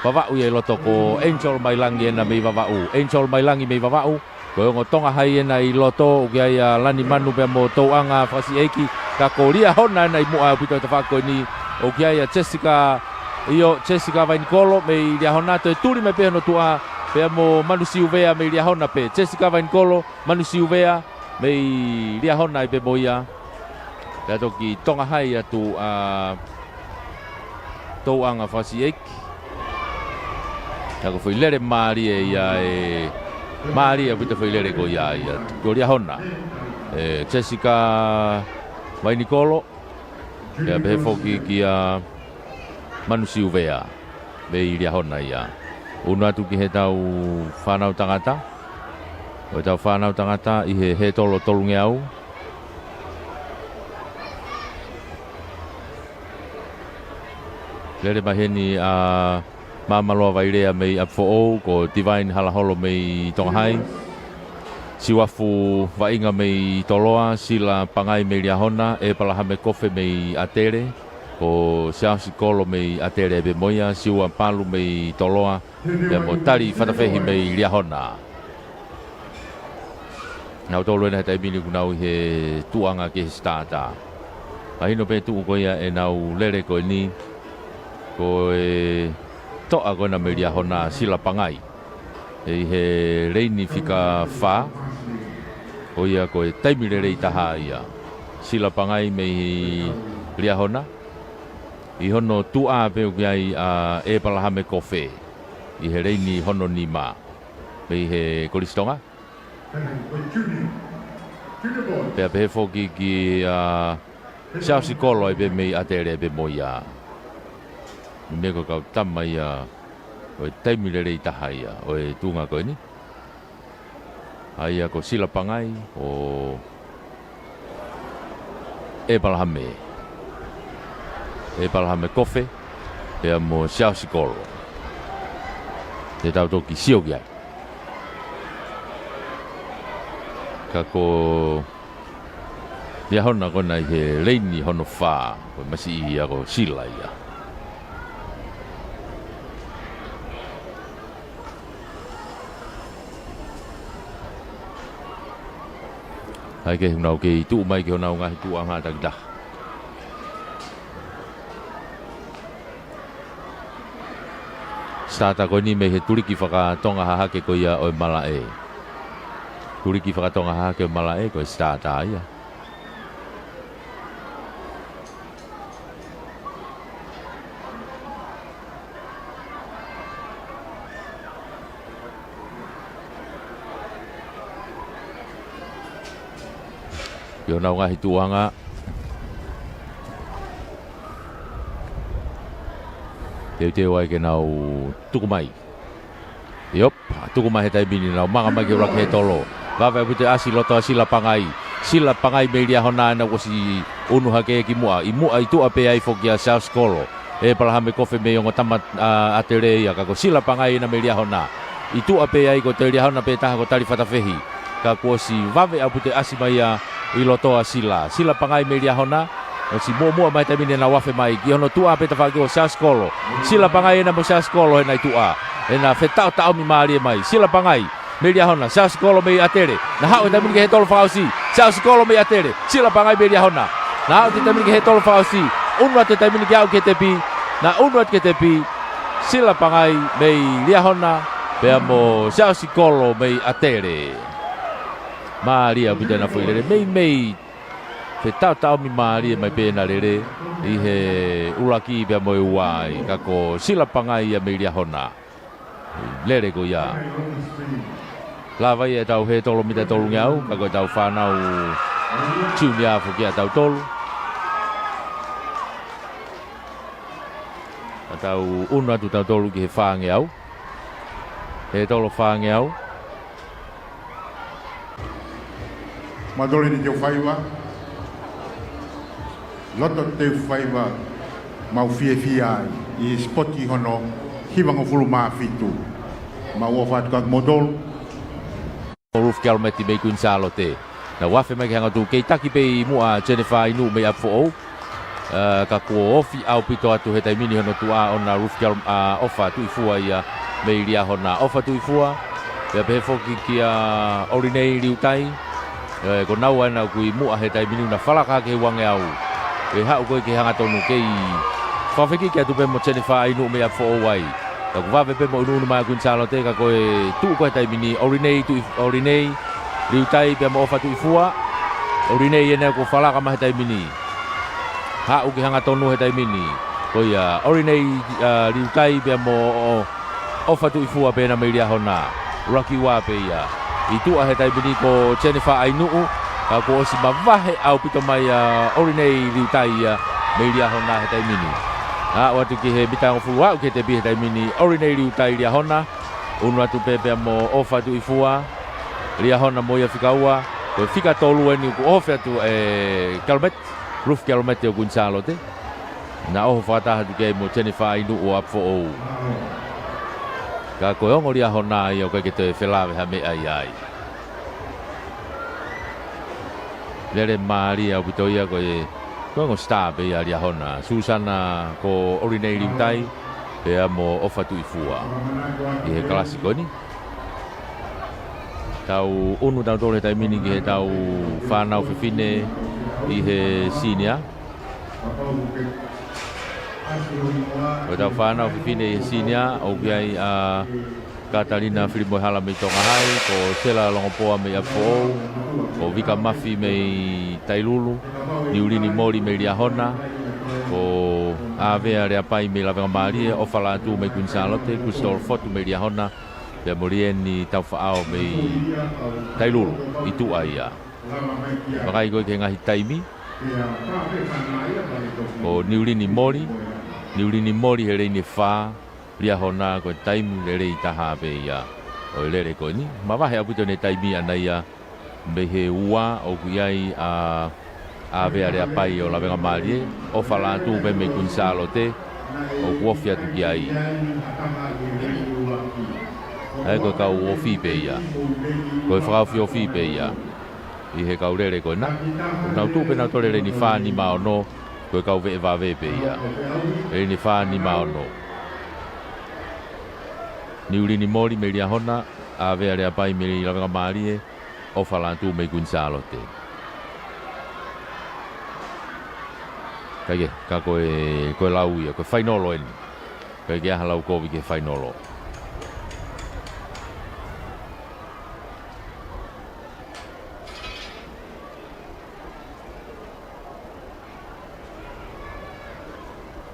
Vavaʻu ia ʻi loto, ko Angel Mailangi ena mei Vavaʻu. Angel Mailangi mei Vavaʻu, ko e ongo Tonga Hai ena ʻi loto, ʻoku ʻi ai ʻa Lani Manu pea mo Touʻanga Fakasiʻeiki, ka ko Liahona ena ʻi muʻa ʻaupito he tafaʻaki ko eni, ʻoku ʻi ai ʻa Jessica, ʻio, Jessica Vainikolo mei Liahona, toe tuli mai pē hono tuʻa, pea mo Manu Siuvea mei Liahona pē, Jessica Vainikolo, Manu Siuvea, mei Liahona ai pē mo ia. Pea toki Tonga Hai atu ʻa Touʻanga Fakasiʻeiki. Ka ko e foʻi lele mālie ia ʻe, mālie ʻaupito e foʻi lele ko ia ia. Ko Liahona. ʻE, Jessica Vainikolo. Pea pehē foki kia Manu Siuvea. Mei Liahona ia. ʻUnu atu ki heʻetau fānau tangata. Ko ʻetau fānau tangata ʻi he hētolo tolungeau. Lele mai heni ʻa Māmaloa Vailea mei ʻApifoʻou, ko Divine Halaholo mei Tonga Hai. Siuafu Vaʻinga mei Toloa, Sila Pangai mei Liahona, ʻEpalahame Kofe mei ʻAtele, ko Siaosi Kolo mei ʻAtele pē mo ia, Siua Palu mei Toloa, pea mo Tali Fatafehi mei Liahona. Nautolu ena he taimi ni ʻoku nau ʻi he tuʻunga ki he sitata. Mahino pē tuʻu ko ia ʻenau lele ko eni, ko e toʻa ko ena mei Liahona, Sila Pangai. ʻI he leini fika fā, ko ia ko e taimi lelei taha ia. Sila Pangai mei Liahona. ʻI hono tuʻa pē ʻoku ʻi ai ʻa ʻEpalahame Kofe. ʻI he leini hono nima. Mei he Kolisi Tonga. Pea pehē foki kia Siaosi Kolo ai pē mei ʻAtele pē mo ia. ʻI he meʻa ko e kau tama ia ʻo e taimi lelei taha ia ʻo e tuʻunga ko eni. ʻA ia ko Sila Pangai, ʻo ʻEpalahame. ʻEpalahame Kofe, pea mo Siaosi Kolo. Te tau toki sio ki ai. Ka ko Liahona ko ena ʻi he leini hono fā, ko e masiʻi ia ko Sila ia. ʻAi ke nau kei tuʻu mai ki honau ngaahi tuʻunga takitaha. Starter ko eni mei he tuliki fakatonga hahake ko ia ʻo e malaʻe. Tuliki fakatonga hahake ʻo e malaʻe, ko e starter ia. ʻI honau ngaahi tuʻuʻanga. Teuteu ai ke nau tuku mai. ʻIo, tuku mai he taimi ni, nau manga mai ke ʻuluaki he tolo. Vave ʻaupito e ʻasi loto ʻa Sila Pangai. Sila Pangai mei Liahona ʻena kuo ʻosi ʻunu hake ki muʻa. ʻI muʻa ʻi tuʻa pē ai foki ʻa Charles Kolo. ʻĒpalahame Kofe mei Ongotama, ʻa, ʻAtele ia, ka ko Sila Pangai ʻena mei Liahona. ʻI tuʻa pē ai ko e Liahona pē taha ko Tali Fatafehi. Ka kuo ʻosi vave ʻaupito e ʻasi mai ia ʻi loto ʻa Sila. Sila Pangai mei Liahona. ʻOsi muʻomuʻa mai taimi ni ʻenau afe mai. Ki hono tuʻa pē tafaʻaki ʻo Charles Kolo. Sila Pangai ʻena mo Charles Kolo ʻena ʻi tuʻa. ʻEna fetaʻotaʻomi mālie mai. Sila Pangai mei Liahona. Charles Kolo mei ʻAtele. Na haʻu he taimi ni ki he tolo fakaʻosi. Charles Kolo mei ʻAtele. Sila Pangai mei Liahona. Na haʻu he taimi ni ki he tolo fakaʻosi. ʻUnu atu he taimi ni ke aʻu ki he tepi. Na ʻunu atu ki he tepi. Sila Pangai mei Liahona. Pea mo Charles Kolo mei ʻAtele. Mālie ʻaupito ʻena foʻi lele. Meimei fetaʻotaʻomi mālie mai pē ʻena lele ʻi he ʻuluaki pea mo e ua ai, ka ko Sila Pangai ia mei Liahona. Lele ko ia. Lava ia ʻetau he tolo mita tolungeau, ka ko ʻetau fānau junior foki ʻatautolu. Ka tau ʻunu atu tautolu ki he fāngeau. He tolo fāngeau. Mautolu ʻeni teu faiva. Loto teu faiva. Mau fiefia ai ʻi he sipoti hono hivangofulu mā fitu. Mau ʻofa atu kia mautolu. Ruth Kalometi mei Kuini Sālote. Nau afe mai ke hanga ʻo tuʻu, kei taki pē ʻi muʻa Jennifer Ainuʻu mei ʻApifoʻou. Ā, ka kuo ofi ʻaupito atu he taimi ni hono tuʻa ʻona Ruth Kalom-, ā, ʻOfa Tuʻifua ia mei Liahona. ʻOfa Tuʻifua, pea pehē foki kia ʻOlinei Liutai. Ē, ko naua ʻena ʻoku ʻi muʻa he taimi ni, na falaka ki he uangeau. ʻE haʻu ko ē ke hangatonu, kei fakafekiki atu pē mo Jennifer Ainuʻu mei ʻApifoʻou ai. Ka kuo vave pē mo ʻunuʻunu mai ʻa Kuini Sālote, ka ko e tuʻu ko ē he taimi ni, ʻOlinei Tuʻi-, ʻOlinei Liutai pea mo ʻOfa Tuʻifua. ʻOlinei ʻena kuo falaka mai he taimi ni. Haʻu ke hangatonu he taimi ni. Ko ia, ʻOlinei, ā, Liutai pea mo ʻO-, ʻOfa Tuʻifua pē ʻena mei Liahona. ʻUluaki ua pē ia. ʻI tuʻa he taimi ni ko Jennifer Ainuʻu. Ka kuo ʻosi mavahe ʻaupito mai ʻa ʻOlinei Liutai ia mei Liahona he taimi ni. Aʻu atu ki he mita hongofulu aʻu ki he tepi he taimi ni, ʻOlinei Liutai Liahona. ʻUnu atu pē pea mo ʻOfa Tuʻifua. Liahona mo ia fika ua. Ko e fika tolu ʻeni kuo ofi atu ʻe Kalometi. Ruth Kalometi ʻo Kuini Sālote. Na ʻoho fakataha atu ki ai mo Jennifer Ainuʻu ʻo ʻApifoʻou. Ka ko e ongo Liahona ia ʻoku ʻikai ke toe felāveʻi ha meʻa ia ai. Lele mālie ʻaupito ia ko e, ko e ongo star pē ia Liahona. Susana ko ʻOlinei Liutai, pea mo ʻOfa Tuʻifua. ʻI he kalasi ko eni. Tau ʻunu tautolu he taimi ni ki heʻetau fānau fefine ʻi he senior. Ko ʻetau fānau fefine ʻi he senior, ʻoku ʻi ai ʻa Katalina Filimoehala mei Tonga Hai, ko Sela Longopoa mei ʻApifoʻou, ko Vika Mafi mei Tailulu, Niulini Moli mei Liahona, ko ʻAvea Leapai mei Lavengamālie, ʻOfa Lātū mei Kuini Sālote, Kusitolo Fotu mei Liahona, pea mo Lieni Taufaʻao mei Tailulu, ʻi tuʻa ia. Vakai ko ē ki he ngaahi taimi. Ko Niulini Moli, Niulini Moli he leini ʻe fā, Liahona ko e taimi lelei taha pē ia ʻo e lele ko eni. Mavahe ʻaupito ʻene taimi ʻana ia mei he ua ʻoku ʻi ai ʻa ʻAvea Leapai ʻo Lavengamālie, ʻOfa Lātū pē mei Kuini Sālote, ʻoku ofi atu ki ai. ʻA ia ko e kau ofi pē ia. Ko e fakaofiofi pē ia. ʻI he kau lele ko ena. Nau tuʻu pē nautolu he leini fā nima ono, ko e kau veʻe vave pē ia. Leini fā nima ono. Niulini Moli mei Liahona, ʻAvea Leapai mei Lavengamālie, ʻOfa Lātū mei Kuini Sālote. Kae kehe, ka ko e, ko e lau ia, ko e fainolo eni. Pea ʻikai ke ʻi ai ha lau kovi ki he fainolo.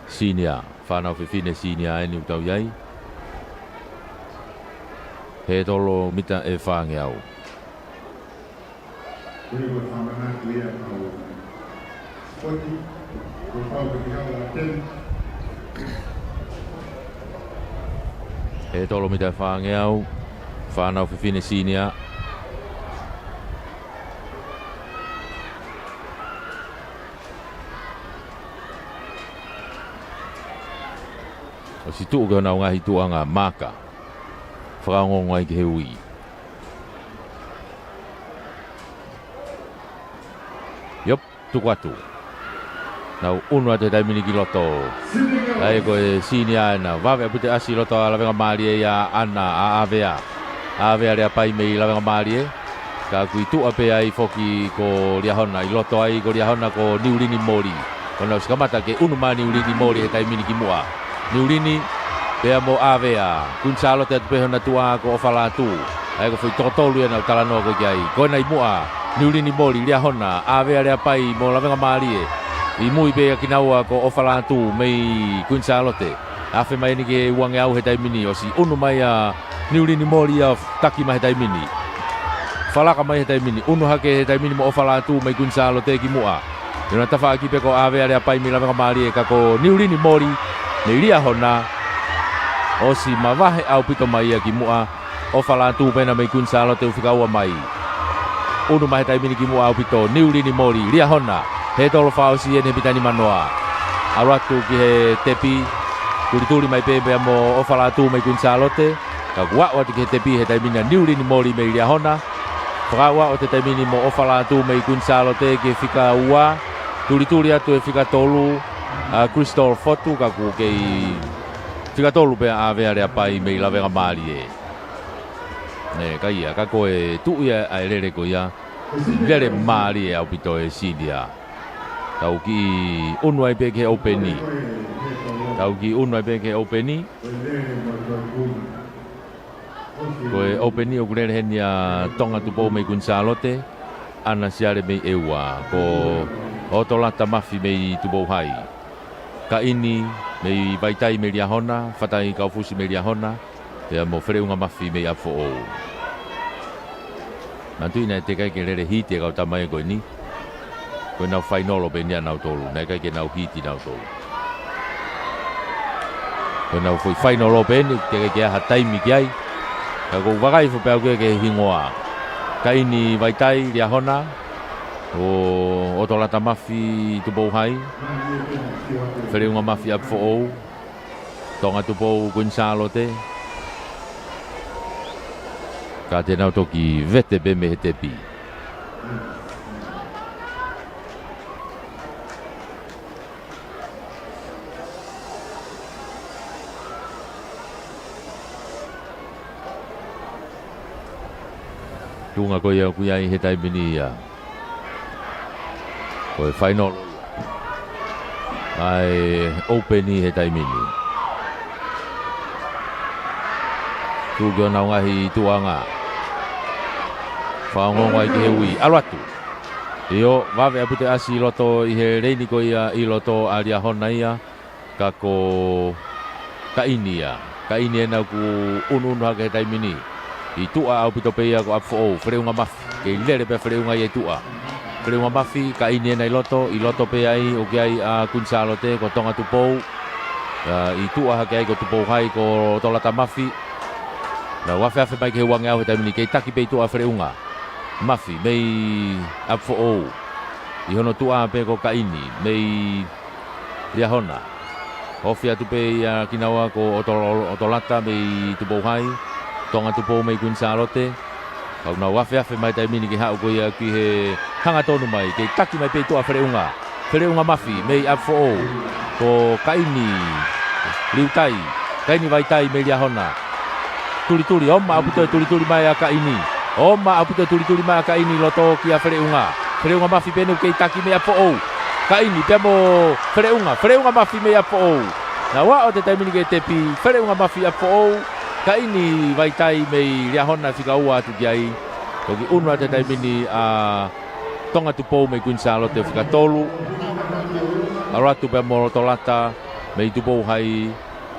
Senior, fānau fefine senior eni ʻoku tau ʻi ai. He tolo mita ʻe fāngeau. He tolo mita ʻe fāngeau, fānau fefine senior. ʻOsi tuʻu ki honau ngaahi tuʻunga maaka. Fakaongoongo ai ki he ui. Iop, tuku atu. Nau ʻunu atu he taimi ni ki loto. ʻA ia ko e senior ena, vave ʻaupito e ʻasi ʻi loto ʻa Lavengamālie ia ʻa ʻAna, ʻa ʻAvea. ʻAvea Leapai mei Lavengamālie. Ka ʻoku ʻi tuʻa pē ai foki ko Liahona, ʻi loto ai ko Liahona ko Niulini Moli. Ko ʻenau ʻosi kamata ke ʻunu mai ʻa Niulini Moli he taimi ni ki muʻa. Niulini, pea mo ʻAvea. Kuini Sālote atu pē hona tuʻa ko ʻOfalātū. ʻA ia ko e foʻi toko tolu ia naʻa ku talanoa ko ē ki ai. Ko ena ʻi muʻa, Niulini Moli, Liahona, ʻAvea Leapai mo Lavengamālie. ʻI mui pē ia kinaua ko ʻOfalātū mei Kuini Sālote. Afe mai eni ki he uangeau he taimi ni, ʻosi ʻunu mai ʻa Niulini Moli ia, taki mai he taimi ni. Falaka mai he taimi ni, ʻunu hake he taimi ni mo ʻOfalātū mei Kuini Sālote ki muʻa. ʻI hona tafaʻaki pē ko ʻAvea Leapai mei Lavengamālie, ka ko Niulini Moli mei Liahona, ʻosi mavahe ʻaupito mai ia ki muʻa. ʻOfalātū pē ena mei Kuini Sālote ʻoku fika ua mai. ʻUnu mai he taimi ni ki muʻa ʻaupito, Niulini Moli, Liahona, he tolo fakaʻosi eni he mita nimanoa. ʻAlu atu ki he tepi, tulituli mai pē pea mo ʻOfalātū mei Kuini Sālote. Ka kuo aʻu atu ki he tepi he taimi ni ʻa Niulini Moli mei Liahona. Fakaaʻu atu he taimi ni mo ʻOfalātū mei Kuini Sālote ki he fika ua. Tulituli atu he fika tolu ʻa Crystal Fotu, ka kuo kei fika tolu pē ʻa ʻAvea Leapai mei Lavengamālie. ʻE, ka ia, ka ko e tuʻu ia ʻa e lele ko ia. Lele mālie ʻaupito e senior. Tau kiʻi ʻunu ai pē ki he ʻoupeni. Tau kiʻi ʻunu ai pē ki he ʻoupeni. Ko e ʻoupeni ʻoku lele heni ʻa Tonga Tupou mei Kuini Sālote, ʻAna Siale mei ʻEua, ko ʻOtolata Mafi mei Tupou Hai. Kaʻini mei Vaitai mei Liahona, Fatai Kaufusi mei Liahona, pea mo Feleʻunga Mafi mei ʻApifoʻou. Manatuʻi naʻe teʻeki ai ke lele hiti e kau tama ko eni. Ko ʻenau fainolo pē eni ʻanautolu, naʻe ʻikai ke nau hiti nautolu. Ko ʻenau foʻi fainolo pē eni, teʻeki ai ke ʻi ai ha taimi ki ai. Ka ʻoku ou vakai foki pē au ki he hingoa. Kaʻini Vaitai Liahona, ʻo ʻOtolata Mafi Tupou Hai, Feleʻunga Mafi ʻApifoʻou, Tonga Tupou Kuini Sālote. Ka te nau toki vete pē mei he tepi. Tuʻunga ko ia ʻoku ʻi ai he taimi ni ia. Ko e fainolo ia ʻa e ʻoupeni he taimi ni. Tuʻu ki honau ngaahi tuʻunga. Fakaongoongo ai ki he ui. ʻAlu atu. ʻIo, vave ʻaupito e ʻasi ʻi loto ʻi he leini ko ia ʻi loto ʻa Liahona ia. Ka ko Kaʻini ia. Kaʻini ena ʻoku ʻunuʻunu hake he taimi ni. ʻI tuʻa ʻaupito pē ia ko ʻApifoʻou, Feleʻunga Mafi. Kei lele pē Feleʻunga ia ʻi tuʻa. Feleʻunga Mafi, Kaʻini ena ʻi loto, ʻi loto pē ai, ʻoku ʻi ai ʻa Kuini Sālote, ko Tonga Tupou. ʻA, ʻi tuʻa hake ai ko Tupou Hai, ko ʻOtolata Mafi. Nau afeafe mai ki he uangeau he taimi ni, kei taki pē ʻi tuʻa Feleʻunga Mafi, mei ʻApifoʻou. ʻI hono tuʻa pē ko Kaʻini, mei Liahona. Ofi atu pē ia kinaua ko ʻOto-, ʻOtolata mei Tupou Hai, Tonga Tupou mei Kuini Sālote. Ka ʻoku nau afeafe mai taimi ni ke haʻu ko ia ki he hangatonu mai, kei taki mai pē ʻi tuʻa Feleʻunga. Feleʻunga Mafi mei ʻApifoʻou. Ko Kaʻini Liutai, Kaʻini Vaitai mei Liahona. Tulituli, ʻoma ʻaupito e tulituli mai ʻa Kaʻini. ʻOma ʻaupito e tulituli mai ʻa Kaʻini ʻi loto kia Feleʻunga. Feleʻunga Mafi pē eni ʻoku kei taki mei ʻApifoʻou. Kaʻini pea mo Feleʻunga, Feleʻunga Mafi mei ʻApifoʻou. Naʻa ʻoatu he taimi ni ki he tepi, Feleʻunga Mafi ʻa Foʻou, ka ʻi he vaitai mei Liahona fika ua atu ki ai. Toki ʻunu atu he taimi ni ʻa Tonga Tupou mei Kuini Sālote ʻo fika tolu. ʻAlu atu pea mo Lotolata mei Tupou Hai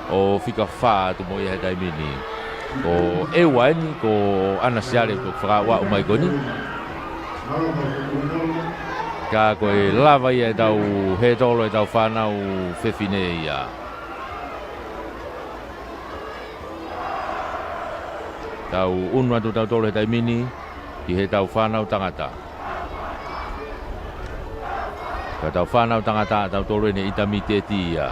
ʻo fika fā atu mo ia he taimi ni. Ko ʻEua eni, ko ʻAna Siale ʻoku fakaʻuaʻu mai ko eni. Ka ko e lava ia ʻetau hētolo ʻetau fānau fefine ia. Tau ʻunu atu tautolu he taimi ni ki heʻetau fānau tangata. Ko ʻetau fānau tangata ʻa tautolu eni intermediate ia.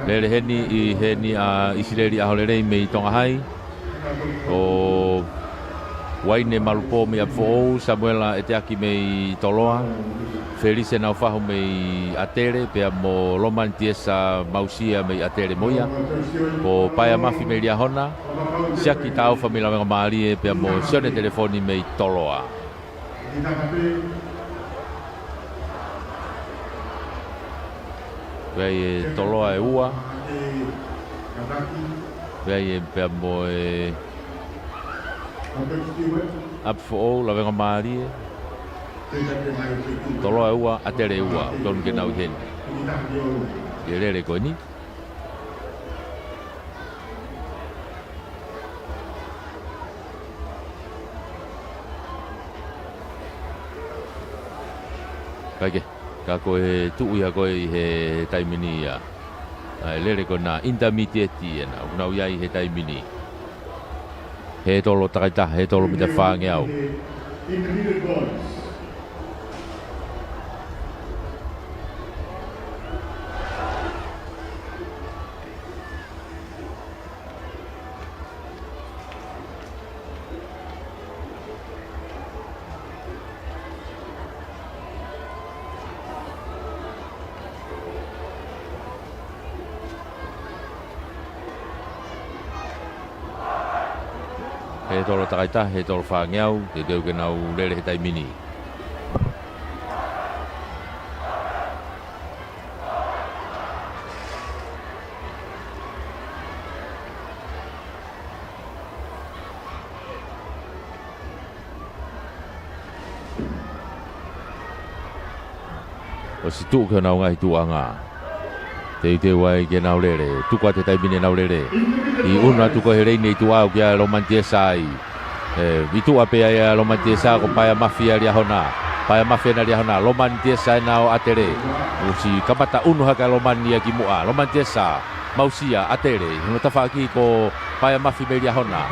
Lele heni ʻi heni ʻa ʻIsileli ʻAholelei mei Tonga Hai. Ko Uaine Malupō mei ʻApifoʻou, Samuela ʻEteaki mei Toloa, Felise Naufahu mei ʻAtele, pea mo Lomani Tiesa Mausia mei ʻAtele mo ia. Ko Paea Mafi mei Liahona, Siaki Taufa mei Lavengamālie, pea mo Sione Telefoni mei Toloa. Pea ʻi he Toloa ʻe ua. Pea ʻi he pea mo e ʻApifoʻou, Lavengamālie. Toloa ʻe ua, ʻAtele ʻe ua, tonu ke nau ʻi heni. ʻI he lele ko eni. Kae kehe, ka ko e tuʻu ia ko ē ʻi he taimi ni ia. ʻA e lele ko ena intermediate ena, ʻoku nau ʻi ai he taimi ni. Hētolo takaitaha, hētolo mita fāngeau. Hētolo takaitaha, hētolo fāngeau, teuteu ke nau lele he taimi ni. ʻOsi tuʻu ki honau ngaahi tuʻuʻanga. Teuteu ai ke nau lele, tuku atu he taimi ni ʻenau lele. ʻI ʻunu atu ko ē he leini ʻi tuʻa ʻoku ʻi ai ʻa Lomani Tiesa ai. ʻE, ʻi tuʻa pē ʻa Lomani Tiesa ko Paea Mafi ʻa Liahona. Paea Mafi ʻena Liahona, Lomani Tiesa ʻena ʻo ʻAtele. ʻOsi kamata ʻunu hake ʻa Lomani ia ki muʻa. Lomani Tiesa, Mausia, ʻAtele. Hono tafaʻaki ko Paea Mafi mei Liahona.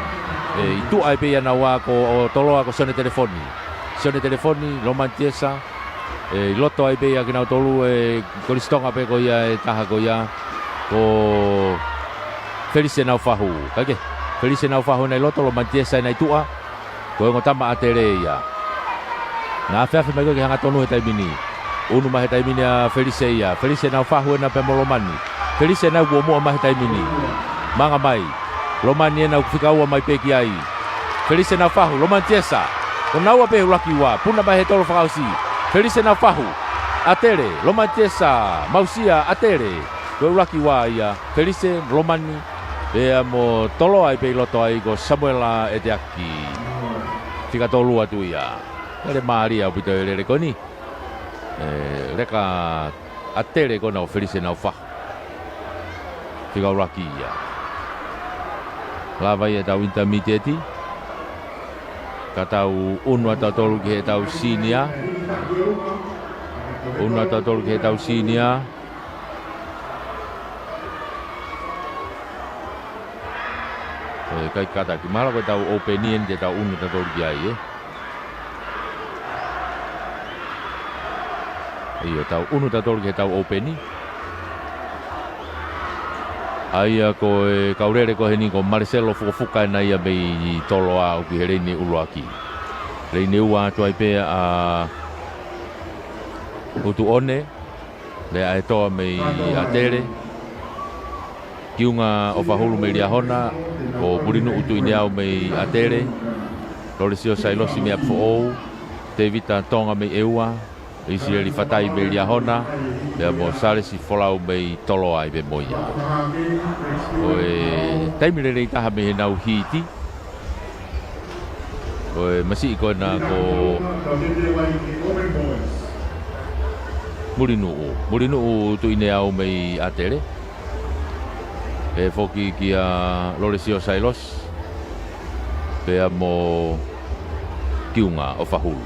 ʻE, ʻi tuʻa ai pē ia naua ko Toloa ko Sione Telefoni. Sione Telefoni, Lomani Tiesa. ʻE, ʻi loto ai pē ia kinautolu ʻe Kolisi Tonga pē ko ia ʻe taha ko ia. Ko Felise Naufahu. Kae kehe, Felise Naufahu ʻena ʻi loto, Lomani Tiesa ʻena ʻi tuʻa. Ko e ongo tama ʻAtele ia. Naʻa feafe mai ko ē ke hangatonu he taimi ni. ʻUnu mai he taimi ni ʻa Felise ia. Felise Naufahu ʻena pea mo Lomani. Felise ʻena ʻoku muʻa mai he taimi ni. Manga mai. Lomani ʻena ʻoku fika ua mai pē ki ai. Felise Naufahu, Lomani Tiesa. Ko naua pē ʻuluaki ua. Puna mai he tolo fakaʻosi. Felise Naufahu. ʻAtele, Lomani Tiesa. Mausia, ʻAtele. Ko e ʻuluaki ua ia. Felise, Lomani. Pea mo Toloa ai pē ʻi loto ai ko Samuela ʻEteaki. Fika tolu atu ia. Lele mālie ʻaupito e lele ko eni. ʻE, leka ʻAtele ko ena ʻo Felise Naufahu. Fika ʻuluaki ia. Lava ia ʻetau intermediate. Ka tau ʻunu atu tautolu ki heʻetau senior. ʻUnu atu tautolu ki heʻetau senior. ʻE, ʻikai kātaki. Mahalo ko ʻetau open eni te tau ʻunu tautolu ki ai, ē. ʻIo, tau ʻunu tautolu ki heʻetau open. ʻA ia ko e kau lele ko eni ko Maleselo Fukofuka ʻena ia mei Toloa ʻoku ʻi he leini ʻuluaki. Leini ua atu ai pē ʻa Utuʻone, Leaʻaetoa mei ʻAtele. Kiunga ʻOfahulu mei Liahona, ko Pulinuʻu Tuʻineau mei ʻAtele. Lolesio Sailosi mei ʻApifoʻou, Tevita Tonga mei ʻEua, ʻIsileli Fatai mei Liahona, pea mo Salesi Folau mei Toloa ʻi pē mo ia. Ko e taimi lelei taha mei heʻenau hiti. Ko e masiʻi ko ena ko Mulinuʻu. Mulinuʻu Tuʻineau mei ʻAtele. Pehē foki kia Lolesio Sailosi. Pea mo Kiunga ʻo Fahulu.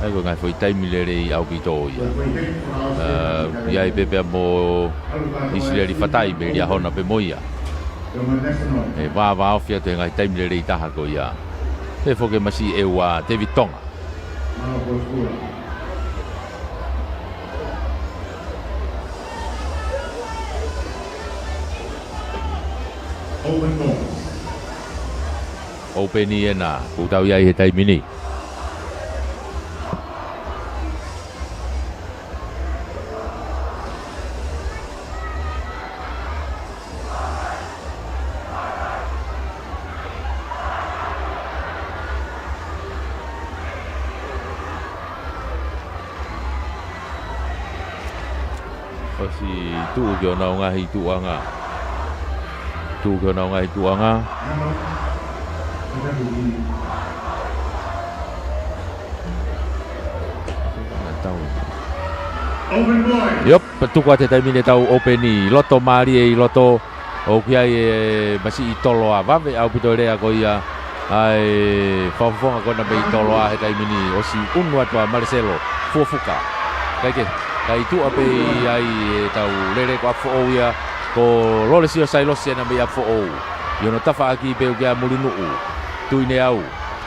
ʻA ia ko e ngaahi foʻi taimi lelei ʻaupito ia. ʻA, ʻi ai pē pea mo ʻIsileli Fatai mei Liahona pē mo ia. ʻE vāvāofi atu he ngaahi taimi lelei taha ko ia. Pehē foki masiʻi ʻEua Tevita Tonga. Open ball. Open ena, kuo tau ʻi ai he taimi ni. ʻOsi tuʻu ki honau ngaahi tuʻuʻanga. Tuʻu ki honau ngaahi tuʻuʻanga. Tau. Open ball. Iop, tuku atu he taimi ni ʻetau open ʻi loto mālie ʻi loto. ʻOku ʻi ai e masiʻi Toloa vave ʻaupito e lea ko ia ʻa e fakafofonga ko ena mei Toloa he taimi ni, ʻosi ʻunu atu ʻa Maleselo Fuafuka. Kae kehe, kae tuʻa pē ʻi ai ʻetau lele ko ʻApifoʻou ia, ko Lolesio Sailosi ena mei ʻApifoʻou. ʻI hono tafaʻaki pē ʻoku ʻi ai ʻa Mulinuʻu Tuʻineau,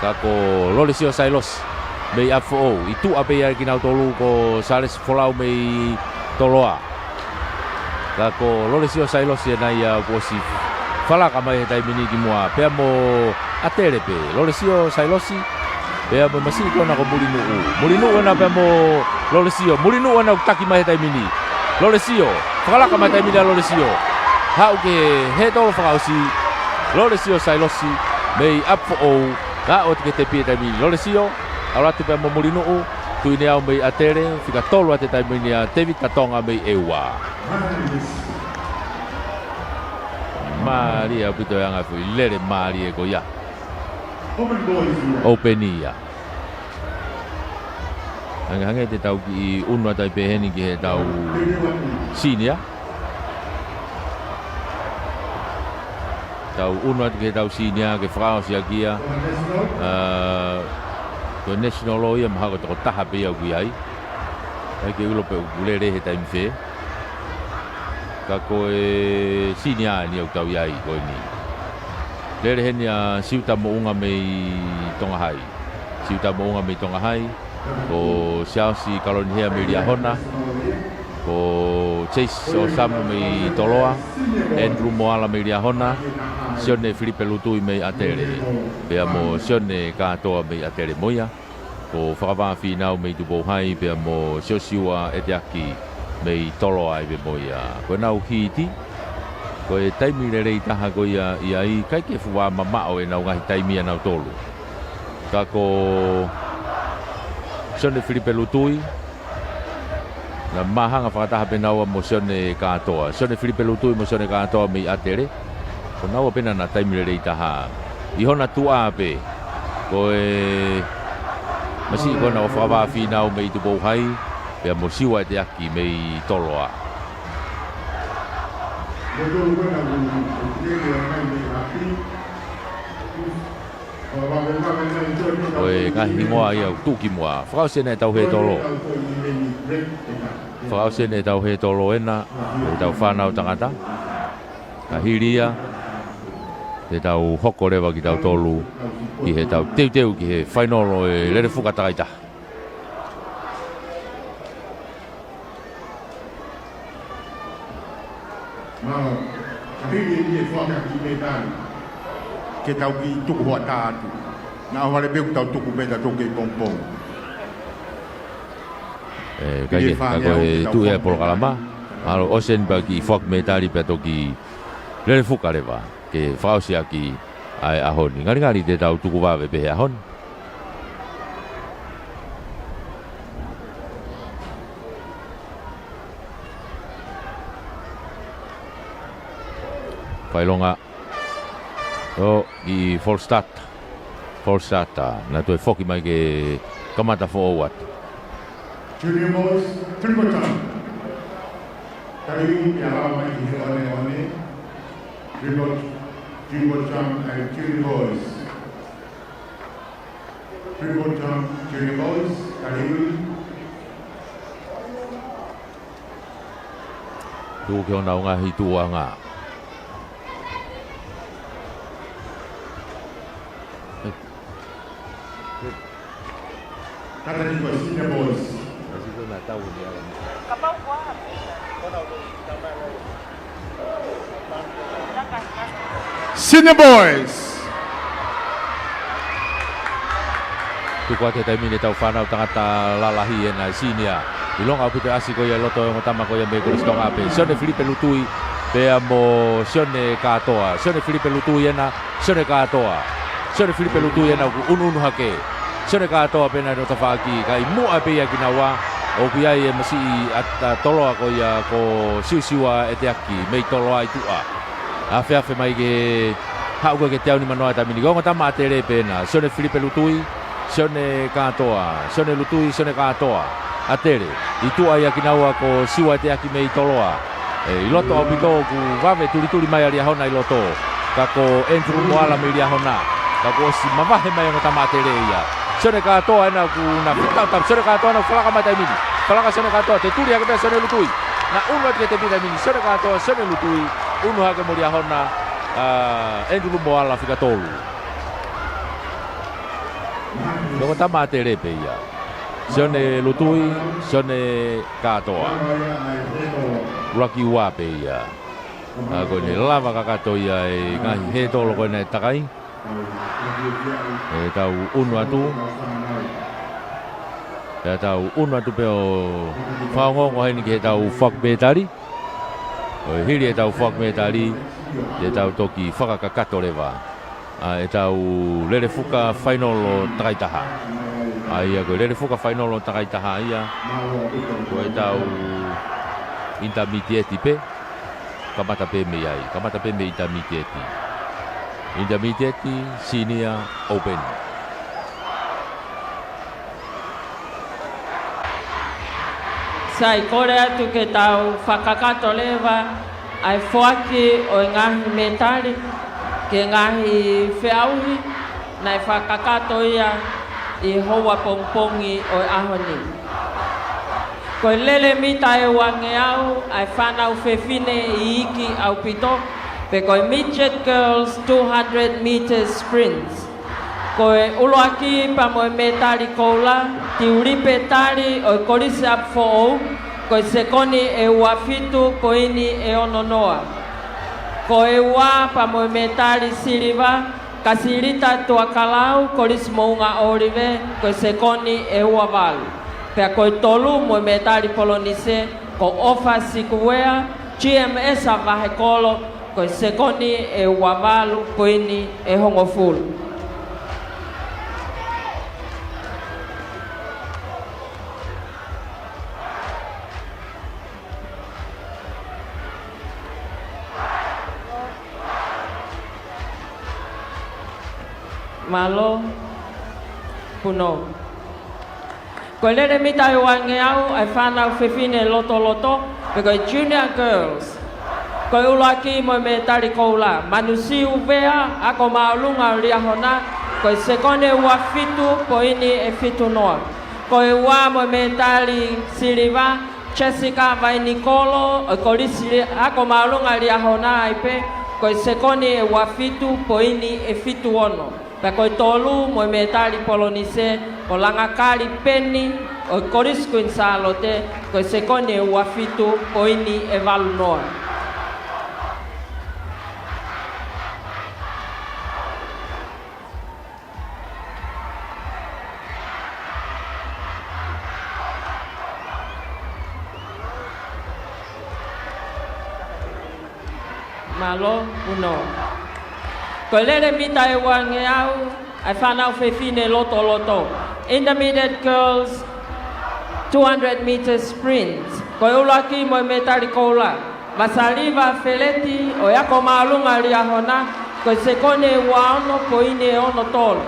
ka ko Lolesio Sailosi mei ʻApifoʻou. ʻI tuʻa pē ʻi ai kinautolu ko Salesi Folau mei Toloa. Ka ko Lolesio Sailosi ena ia kuo ʻosi falaka mai he taimi ni ki muʻa. Pea mo ʻAtele pē. Lolesio Sailosi. Pea mo e masiʻi ko ena ko Mulinuʻu. Mulinuʻu ena pea mo Lolesio. Mulinuʻu ena ʻoku taki mai he taimi ni. Lolesio. Fakalaka mai he taimi ni ʻa Lolesio. Haʻu ki he tolo fakaʻosi. Lolesio Sailosi. Mei ʻApifoʻou. Ka ʻoku tepi he taimi ni. Lolesio. ʻAlu atu pea mo Mulinuʻu. Tuʻineau mei ʻAtele. Fika tolu atu he taimi ni ʻa Tevita Tonga mei ʻEua. Mālie ʻaupito e anga e foʻi lele mālie ko ia. Open ia. Hangehangē te tau kiʻi ʻunu atu ai pē heni ki heʻetau senior. Tau ʻunu atu ki heʻetau senior ke fakaʻosi ʻaki ia. Ā, ko e national ʻo ia mahalo ko e toko taha pē ia ʻoku ʻi ai. ʻIkai ke u ʻilo pe ʻoku lele he taimi fē. Ka ko e senior eni ʻoku tau ʻi ai ko eni. Lele heni ʻa Siuta Moʻunga mei Tonga Hai. Siuta Moʻunga mei Tonga Hai. Ko Siaosi Kalonihea mei Liahona. Ko Chase ʻOsamu mei Toloa. Andrew Moala mei Liahona. Sione Filipe Lutui mei ʻAtele. Pea mo Sione Kātoa mei ʻAtele mo ia. Ko Fakavā Fīnau mei Tupou Hai pea mo Siosiua ʻEteaki mei Toloa ʻi pē mo ia. Ko ʻenau hiti, ko e taimi lelei taha ko ia ʻi ai, ʻikai ke fuʻu mamaʻo ʻenau ngaahi taimi ʻanautolu. Ka ko Sione Filipe Lutui, naʻa māhanga fakataha pē naua mo Sione Kātoa. Sione Filipe Lutui mo Sione Kātoa mei ʻAtele. Ko naua pē naʻa na taimi lelei taha. ʻI hona tuʻa pē. Ko e masiʻi ko ena ʻo Fakavā Fīnau mei Tupou Hai. Pea mo Siua ʻEteaki mei Toloa. Ko e ngaahi hingoa ia ʻoku tuʻu ki muʻa. Fakaʻosi ena ʻetau hētolo. Fakaʻosi ena ʻetau hētolo ena, ʻetau fānau tangata. Ka hili ia, te tau hoko leva kitautolu ki heʻetau teuteu ki he fainolo ʻo e Lelefuka Takaitaha. Mālō, ka hili eni e foaki ʻa e kiʻi mētali. Ke tau kiʻi tuku hoʻatā atu. Naʻa ʻohovale pē ʻoku tau tuku pē ta toki pongipongi. ʻE, kae kehe, ka ko e tuʻu ia e polokalama. Mālō, ʻosi eni pea kiʻi foaki mētali pea toki Lelefuka leva. Ke fakaʻosi ʻaki ʻa e ʻaho ni. Ngalingali te tau tuku vave pē he ʻaho ni. Pailonga. ʻO, ʻi Falstaff. Falstaff, naʻa toe foki mai ke kamata foʻou atu. Junior boys, triple jump. Tali ui, ʻe lava mai ki he oneone. Triple, triple jump ʻa e junior boys. Triple jump, junior boys, tali ui. Tuku ke ʻoua naʻa ngaahi tuʻuʻanga. Tata ni ko senior boys. Senior boys. Tuku atu he taimi ni ʻetau fānau tangata lalahi ena, senior. ʻIlonga ʻaupito e ʻasi ko ia ʻi loto ʻo e ongo tama ko ia mei Kolisi Tongaape. Sione Filipe Lutui, pea mo Sione Kātoa. Sione Filipe Lutui ena, Sione Kātoa. Sione Filipe Lutui ena ʻoku ʻunuʻunu hake. Sione Kātoa pē ena ʻi hono tafaʻaki, ka ʻi muʻa pē ia kinaua, ʻoku ʻi ai e masiʻi ʻata toloa ko ia ko Siusiua ʻEteaki, mei Toloa ʻi tuʻa. Afeafe mai ke haʻu ko ē ke teau nima noa he taimi ni. Ko e ongo tama ʻatele pē ena, Sione Filipe Lutui, Sione Kātoa, Sione Lutui, Sione Kātoa. ʻAtele, ʻi tuʻa ia kinaua ko Siua ʻEteaki mei Toloa. ʻE, ʻi loto ʻaupito ʻoku vave tulituli mai ʻa Liahona ʻi loto. Ka ko Andrew Moala mei Liahona. Ka kuo ʻosi mavahe mai ongo tama ʻatele ia. Sione Kātoa ena ʻoku na fetautau. Sione Kātoa ena ʻoku falaka mai taimi ni. Falaka Sione Kātoa, toe tuli hake pē ʻa Sione Lutui. Na ʻunu atu ki he tepi taimi ni. Sione Kātoa, Sione Lutui. ʻUnu hake mo Liahona, ʻa, Andrew Moala fika tolu. Ongo tama ʻatele pē ia. Sione Lutui, Sione Kātoa. ʻUluaki ua pē ia. ʻA, ko ʻene lava kakato ia e ngaahi hētolo ko ena ʻe takai. ʻE tau ʻunu atu. ʻE tau ʻunu atu pē ʻo fakaongoongo heni ki heʻetau foaki mētali. ʻO hili ʻetau foaki mētali, te tau toki fakakakato leva ʻa ʻetau lele fuka fainolo takai taha. ʻA ia ko e lele fuka fainolo takai taha ia, ko ʻetau intermediate pē, kamata pē mei ai, kamata pē mei intermediate. Intermediate, senior, open. Sai, kole atu ke tau fakakakato leva ʻa e foaki ʻo e ngaahi mētali ki he ngaahi feʻauhi naʻe fakakakato ia ʻi he houa pongipongi ʻo e ʻaho ni. Ko e lele mita ʻe uangeau ʻa e fānau fefine iiki ʻaupito, pe ko e Midget Girls two hundred meters sprints. Ko e ʻuluaki pea mo e mētali koula, Tiulipe Tali ʻo e Kolisi ʻApifoʻou, ko e sekoni ʻe ua fitu poini ʻe ono noa. Ko e ua pea mo e mētali siliva, Kasilita Tuakalau, Kolisi Moʻunga ʻŌlive, ko e sekoni ʻe ua valu. Pea ko e tolu mo e mētali polonise, ko ʻOfa Sikuea, G M S ʻa Vahekolo, ko e sekoni ʻe ua valu poini ʻe hongofulu. Mālō, Puno. Ko e lele mita ʻe uangeau ʻa e fānau fefine lotoloto, pe ko e Junior Girls. Ko e ʻuluaki mo e mētali koula, Manusiu Vea, Ako Māʻolunga ʻo Liahona, ko e sekoni ʻe ua fitu poini ʻe fitu noa. Ko e ua mo e mētali siliva, Jessica Vainikolo, ʻo e Kolisi Li-, Ako Māʻolunga Liahona ai pē, ko e sekoni ʻe ua fitu poini ʻe fitu ono. Pea ko e tolu mo e mētali polonise, ko Langakali Peni, ʻo e Kolisi Kuini Sālote, ko e sekoni ʻe ua fitu poini ʻe valu noa. Mālō, Puno. Ko e lele mita ʻe uangeau ʻa e fānau fefine lotoloto. Intermediate girls, two hundred meter sprints. Ko e ʻuluaki mo e mētali koula, Vasaliva Feleti ʻo e Ako Māʻolunga Liahona, ko e sekoni ʻe ua ono poini ʻe ono tolu.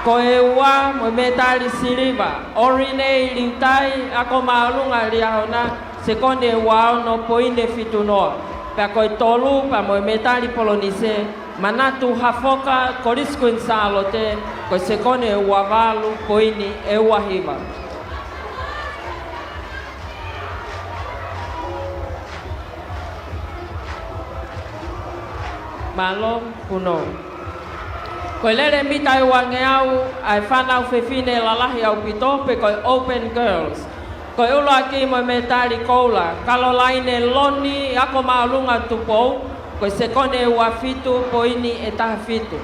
Ko e ua mo e mētali siliva, Orinei Liutai, Ako Māʻolunga Liahona, sekoni ʻe ua ono poini ʻe fitu noa. Pea ko e tolu pea mo e mētali polonise, Manatu Hafoka, Kolisi Kuini Sālote, ko e sekoni ʻe ua valu poini ʻe ua hiva. Mālō, Puno. Ko e lele mita ʻe uangeau ʻa e fānau fefine lalahi ʻaupito, pe ko e Open Girls. Ko e ʻuluaki mo e mētali koula, Kalolaine Loni, Ako Māʻolunga Tupou, ko e sekoni ʻe ua fitu poini ʻe taha fitu.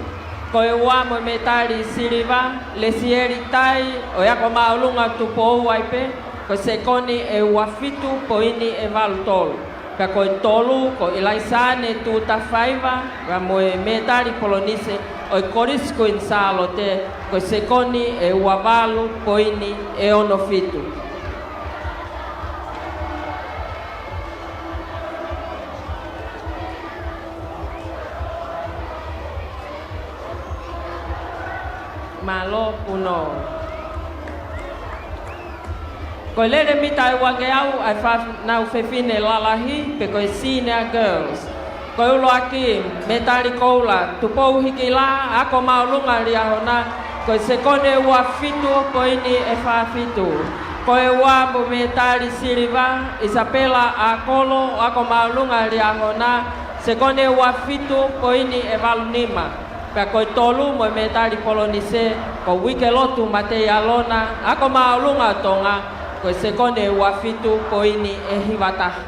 Ko e ua mo e mētali siliva, Lesieli Tai, ʻo e Ako Māʻolunga Tupou ai pē, ko e sekoni ʻe ua fitu poini ʻe valu tolu. Pea ko e tolu, ko ʻIlaisaane Tutafaiva, pea mo e mētali polonise ʻo e Kolisi Kuini Sālote, ko e sekoni ʻe ua valu poini ʻe ono fitu. Mālō, Puno. Ko e lele mita ʻe uangeau ʻa e fānau fefine lalahi, pe ko e Senior Girls. Ko e ʻuluaki, mētali koula, Tupou Hikila, Ako Māʻolunga Liahona, ko e sekoni ʻe ua fitu poini ʻe fā fitu. Ko e ua mo e mētali siliva, Isapela ʻAkolo, Ako Māʻolunga Liahona, sekoni ʻe ua fitu poini ʻe valu nima. Pea ko e tolu mo e mētali polonise, ko Uikelotu Mateialona, Ako Māʻolunga Tonga, ko e sekoni ʻe ua fitu poini ʻe hiva taha.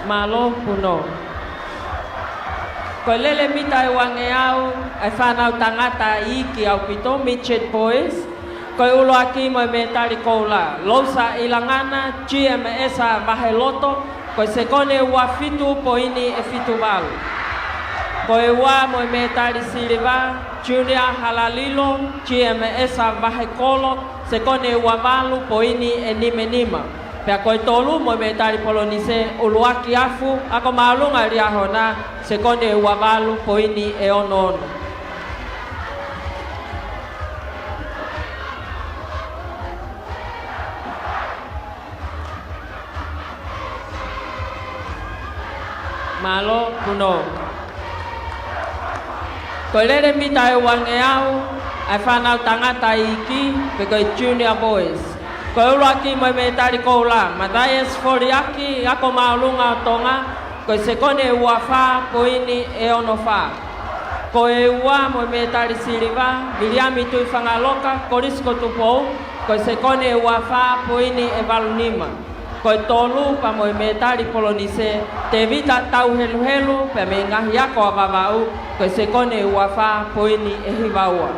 Mālō, Puno. Ko e lele mita ʻe uangeau ʻa e fānau tangata iiki ʻaupito, Midget Boys. Ko e ʻuluaki mo e mētali koula, Lousa ʻIlangana, G M S Vaheloto, ko e sekoni ʻe ua fitu poini ʻe fitu valu. Ko e ua mo e mētali siliva, Junior Halalilo, G M S Vahekolo, sekoni ʻe ua valu poini ʻe nima nima. Pea ko e tolu mo e mētali polonise, ʻUluaki Afu, Ako Māʻolunga Liahona, sekoni ʻe ua valu poini ʻe ono ono. Mālō, Puno. Ko e lele mita ʻe uangeau ʻa e fānau tangata iiki, pe ko e Junior Boys. Ko e ʻuluaki mo e mētali koula, Mathias Foliaki, Ako Māʻolunga ʻo Tonga, ko e sekoni ʻe ua fā poini ʻe ono fā. Ko e ua mo e mētali siliva, Viliami Tuʻifangaloka, Kolisi ko Tupou, ko e sekoni ʻe ua fā poini ʻe valu nima. Ko e tolu pea mo e mētali polonise, Tevita Tauheluhelu, pea mei he ngaahi ako ʻa Vavaʻu, ko e sekoni ʻe ua fā poini ʻe hiva ua.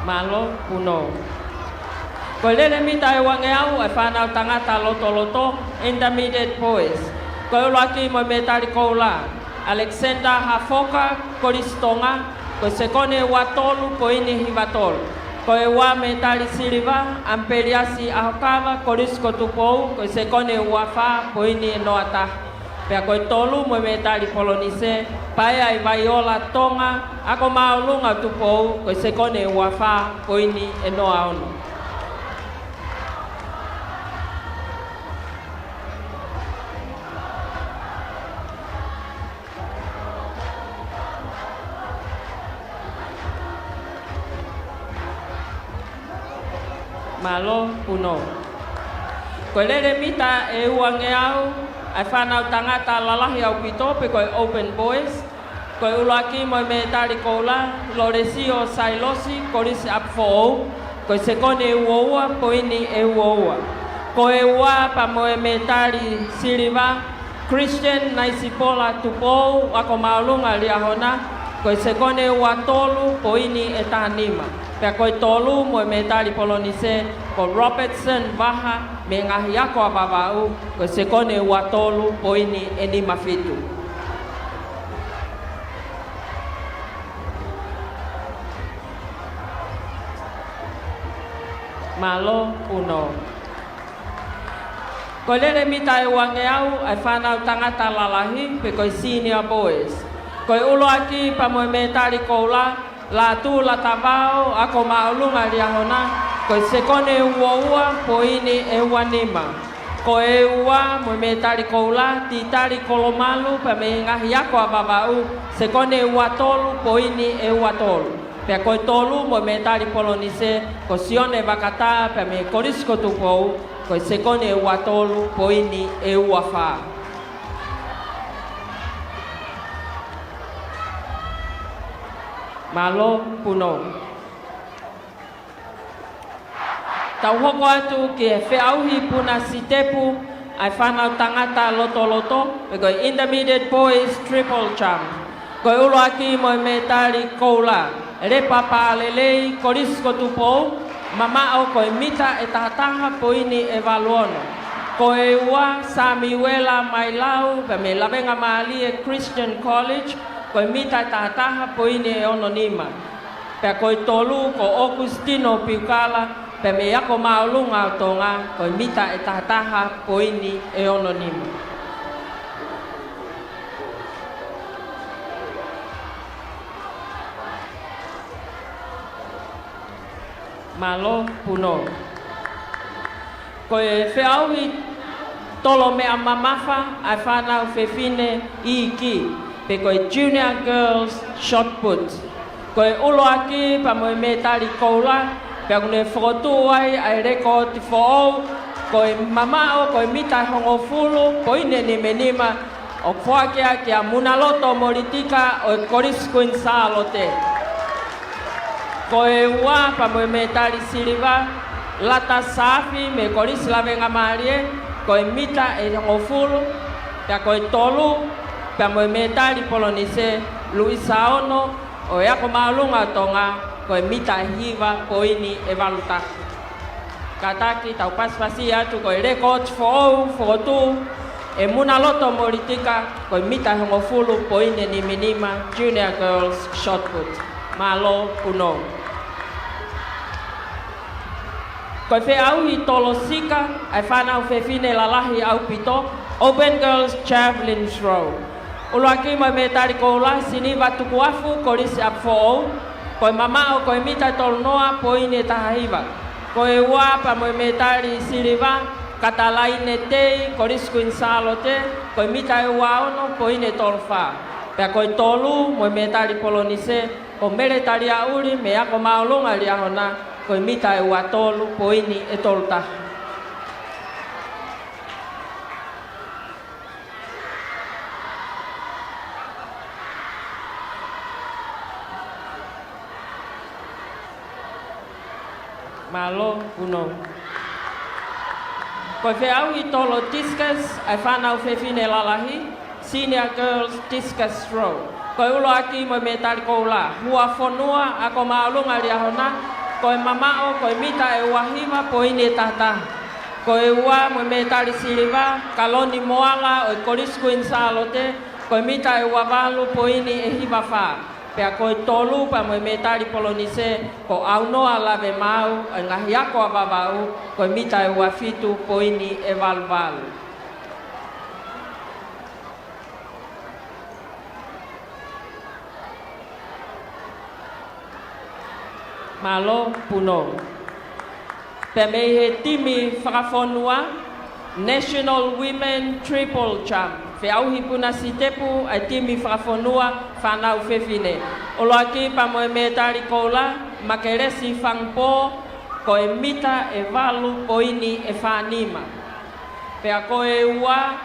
Mālō, Puno. Ko e lele mita ʻe uangeau ʻa e fānau tangata lotoloto, Intermediate Boys. Ko e ʻuluaki mo e mētali koula, Alexander Hafoka, Kolisi Tonga, ko e sekoni ʻe ua tolu poini ʻe hiva tolu. Ko e ua mētali siliva, Ampeliasi ʻAhokava, Kolisi ko Tupou, ko e sekoni ʻe ua fā poini ʻe noa taha. Pea ko e tolu mo e mētali polonise, Paea ʻi Vaiola Tonga, Ako Māʻolunga Tupou, ko e sekoni ʻe ua fā poini ʻe noa ono. Mālō, Puno. Ko e lele mita ʻe uangeau ʻa e fānau tangata lalahi ʻaupito, pe ko e Open Boys. Ko e ʻuluaki mo e mētali koula, Lolesio Sailosi, Kolisi ʻApifoʻou, ko e sekoni ʻe ua ua poini ʻe ua ua. Ko e ua pea mo e mētali siliva, Christian Naisipola Tupou, Ako Māʻolunga Liahona, ko e sekone ua tolu poini ʻe taha nima. Pea ko e tolu mo e mētali polonise ko Robertson Vaha mei he ngaahi ako ʻa Vavaʻu, ko e sekone ua tolu poini ʻe nima fitu. Mālō Puno. Ko e lele mita ʻe uangeau ʻa e fānau tangata lalahi, pe ko e senior boys. Ko e ʻuluaki pea mo e mētali koula, Lātū Latavao, ako māʻolunga Liahona, ko e sekone ua ua poini ʻe ua nima. Ko e ua mo e mētali koula, Titali Kolomalu, pea mei he ngaahi ako ʻa Vavaʻu, sekone ua tolu poini ʻe ua tolu. Pea ko e tolu mo e mētali polonise ko Sione Vakatā, pea mei he Kolisi ko Tupou, ko e sekone ua tolu poini ʻe ua fā. Mālō Puno. Tau hoko atu ki he feʻauhi puna sitepu ʻa e fānau tangata lotoloto, pe ko e Intermediate Boys Triple Jump. Ko e ʻuluaki mo e mētali koula, Lepa Pālelei, Kolisi ko Tupou, mamaʻo ko e mita ʻe taha taha poini ʻe valu ono. Ko e ua, Samiuela Mailau, pea mei Lavengamālie Christian College, ko e mita ʻe taha taha poini ʻe ono nima. Pea ko e tolu ko ʻOkusitino Piukala, pea mei he Ako Māʻolunga ʻo Tonga, ko e mita ʻe taha taha poini ʻe ono nima. Mālō Puno. Ko e feʻauhi tolo meʻa mamafa ʻa e fānau fefine iiki, pe ko e Junior Girls Shot Put. Ko e ʻuluaki pea mo e mētali koula, pea ʻoku ne fokotuʻu ai ʻa e lekooti foʻou, ko e mamaʻo ko e mita ʻe hongofulu poini ʻe nima nima, ʻoku foaki ia kia Munaloto Molitika ʻo e Kolisi Kuini Sālote. Ko e ua pea mo e mētali siliva, Lata Saafi mei he Kolisi Lavengamālie, ko e mita ʻe hongofulu, pea ko e tolu pea mo e mētali polonise, Luisa Ono ʻo e Ako Māʻolunga ʻo Tonga, ko e mita ʻe hiva poini ʻe valu taha. Kātaki tau pasipasi atu ko e lekooti foʻou fokotuʻu ʻe Munaloto Molitika, ko e mita ʻe hongofulu poini ʻe nima nima, Junior Girls Shot Put. Mālō Puno. Ko e feʻauhi tolo sika ʻa e fānau fefine lalahi ʻaupito, Open Girls Javelin Throw. ʻUluaki mo e mētali koula, Siniva Tukuafu, Kolisi ʻApifoʻou, ko e mamaʻo ko e mita ʻe tolu noa poini ʻe taha hiva. Ko e ua pea mo e mētali siliva, Katalaine Tei, Kolisi Kuini Sālote, ko e mita ʻe ua ono poini ʻe tolu fā. Pea ko e tolu mo e mētali polonise, ko Mele Taliaʻuli mei he Ako Māʻolunga Liahona, ko e mita ʻe ua tolu poini ʻe tolu taha. Mālō Puno. Ko e feʻauhi tolo discus ʻa e fānau fefine lalahi, Senior Girls Discus Throw. Ko e ʻuluaki mo e mētali koula, Huafonua, Ako Māʻolunga Liahona, ko e mamaʻo ko e mita ʻe ua hiva poini ʻe taha taha. Ko e ua mo e mētali siliva, Kaloni Moala ʻo e Kolisi Kuini Sālote, ko e mita ʻe ua valu poini ʻe hiva fā. Pea ko e tolu pea mo e mētali polonise, ko Aunoa Lavemaau ʻo e ngaahi ako ʻa Vavaʻu, ko e mita ʻe ua fitu poini ʻe valu valu. Mālō Puno. Pea mei he timi fakafonua, National Women Triple Jump. Feʻauhi puna sitepu ʻa e timi fakafonua fānau fefine. ʻUluaki pea mo e mētali koula, Makelesi Fangupō, ko e mita ʻe valu poini ʻe fā nima. Pea ko e ua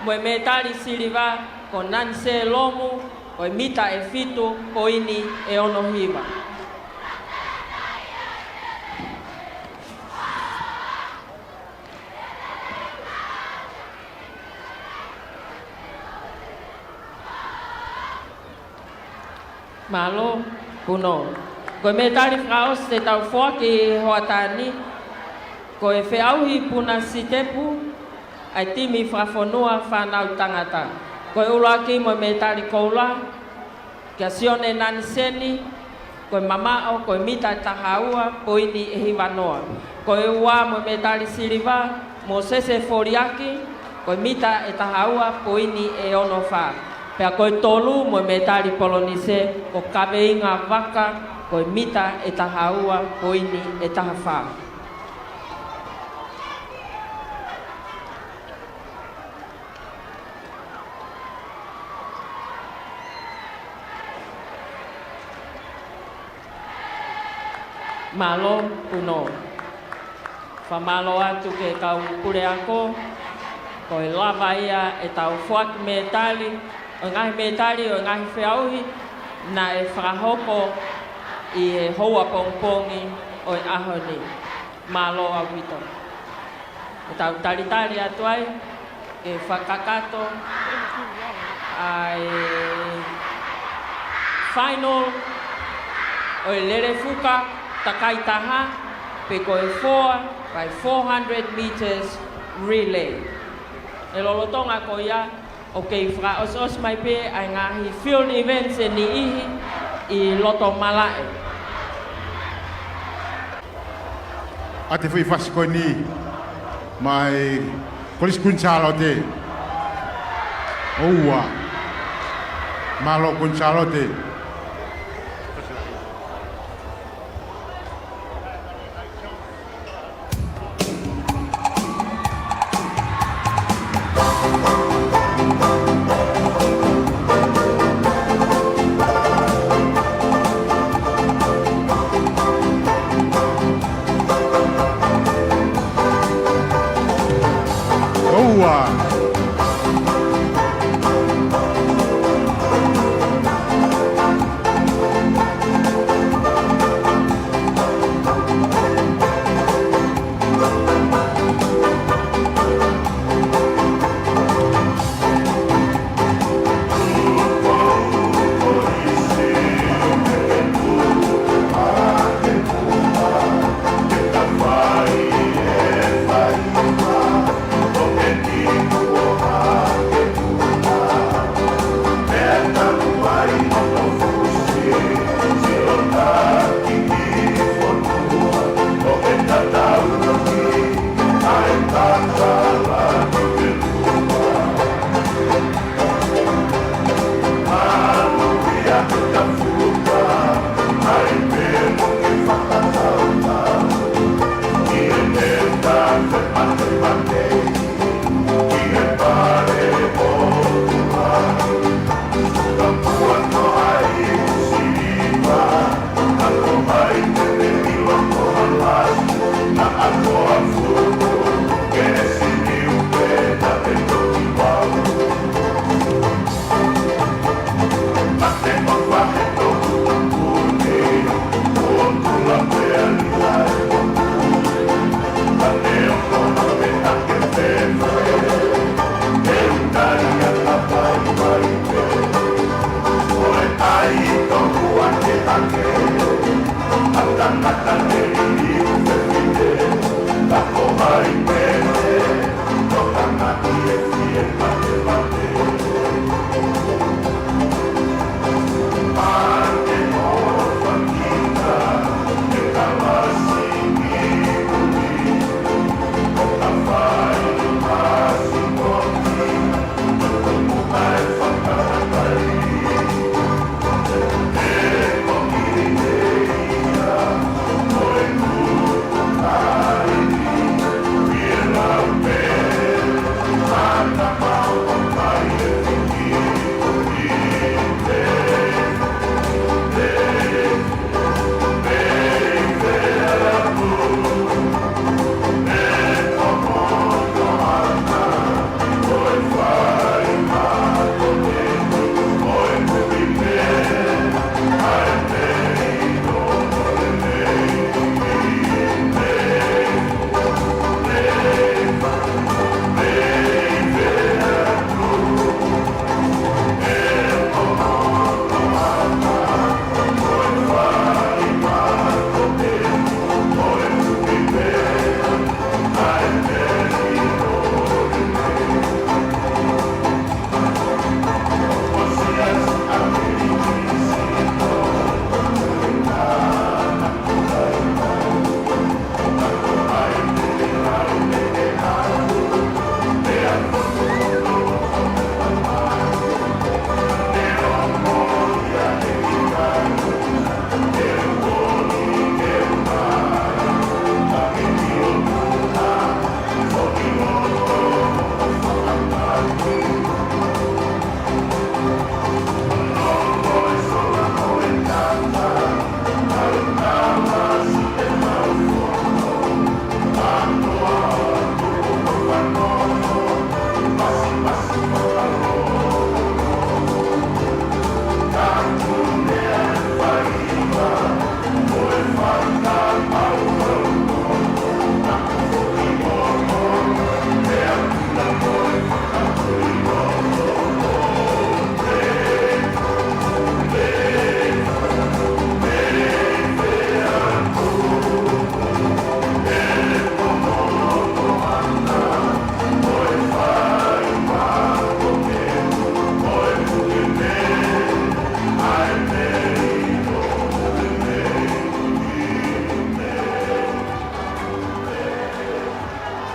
mo e mētali siliva, ko Nanse Lomu, ko e mita ʻe fitu poini ʻe ono hiva. Mālō, Puno. Ko e mētali fakaʻosi te tau foaki he hoʻatā ni, ko e feʻauhi puna sitepu ʻa e timi fakafonua fānau tangata. Ko e ʻuluaki mo e mētali koula, kia Sione Naniseni, ko e mamaʻo, ko e mita ʻe taha ua poini ʻe hiva noa. Ko e ua mo e mētali siliva, Mōsese Foliaki, ko e mita ʻe taha ua poini ʻe ono fā. Pea ko e tolu mo e mētali polonise, ko Kaveinga Vaka, ko e mita ʻe taha ua poini ʻe taha fā. Mālō, Puno. Fakamālō atu ki he kau puleako, ko e lava ia ʻetau foaki mētali, ʻo e ngaahi mētali, ʻo e ngaahi feʻauhi naʻe fakahoko ʻi he houa pongipongi ʻo e ʻaho ni. Mālō ʻaupito. ʻE tau talitali atu ai ke fakakakato ʻa e final ʻo e lele fuka takaitaha, pe ko e four by four hundred meters relay. ʻE lolotonga ko ia, ʻoku kei fakaʻosiʻosi mai pē ʻa e ngaahi field events ʻe niʻihi ʻi loto malaʻe. ʻA e foʻi fasi ko eni mai Kolisi Kuini Sālote. ʻOua. Mālō Kuini Sālote. ʻOua.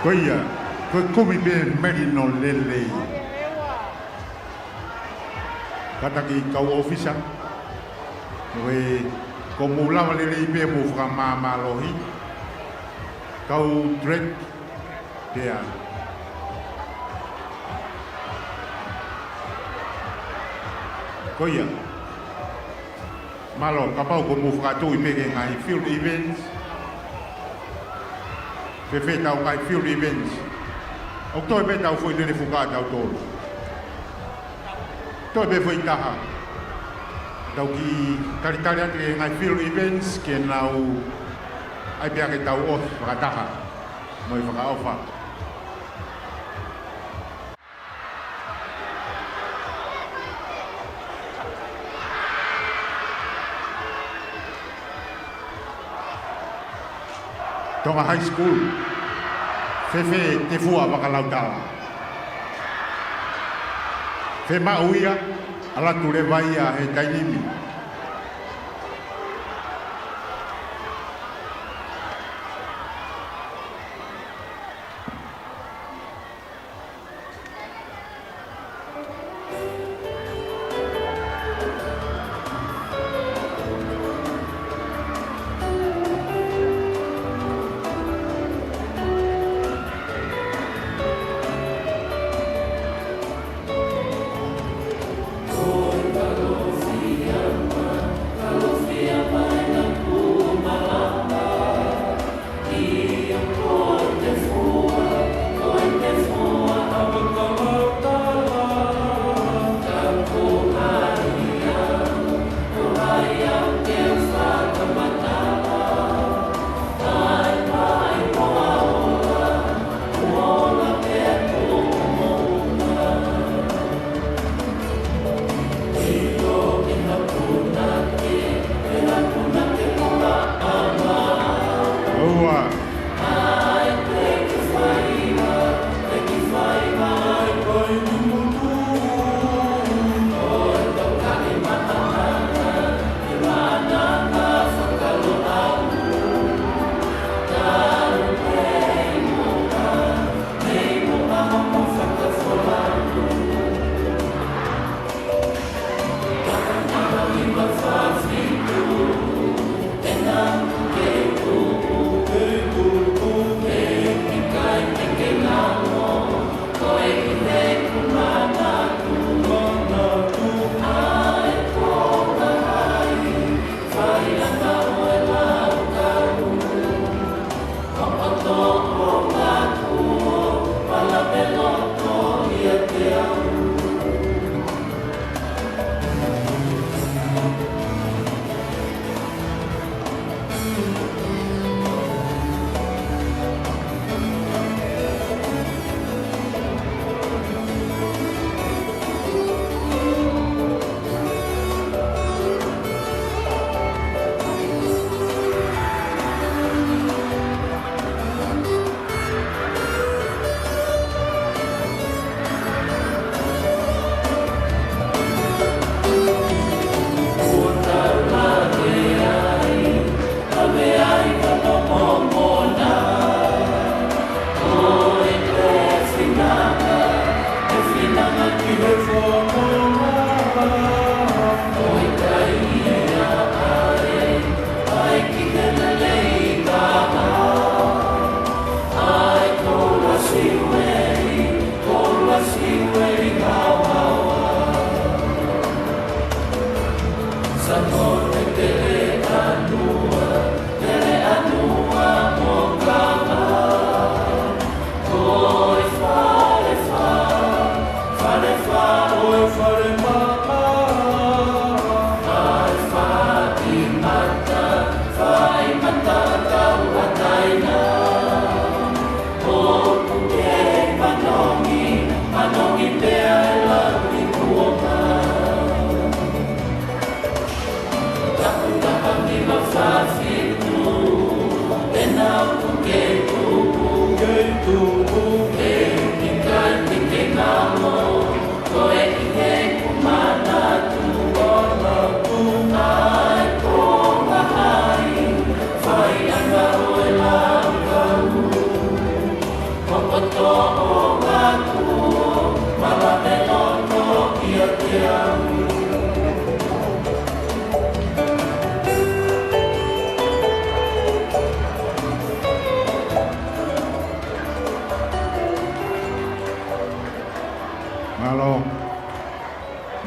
Ko ia, ko e kumi pē melino lelei. Kātaki kau ʻōfisa, ko e ko mou lava lelei pē mou fakamāmālohi. Kau Drake, pea. Ko ia. Mālō, kapau ko mou fakatui pē ki he ngaahi field events. Fēfē ʻetau ngaahi field events. ʻOku toe pē ʻetau foʻi lele fuka ʻatautolu. Toe pē foʻi taha. Tau kiʻi talitali atu ki he ngaahi field events ke nau ʻai pē ʻa ke tau ʻosi fakataha. Mo e fakaʻofa. Tonga High School. Fēfē Tefua Vakalautala. Fēmaʻu ia, ʻalu atu leva ia he taimi ni.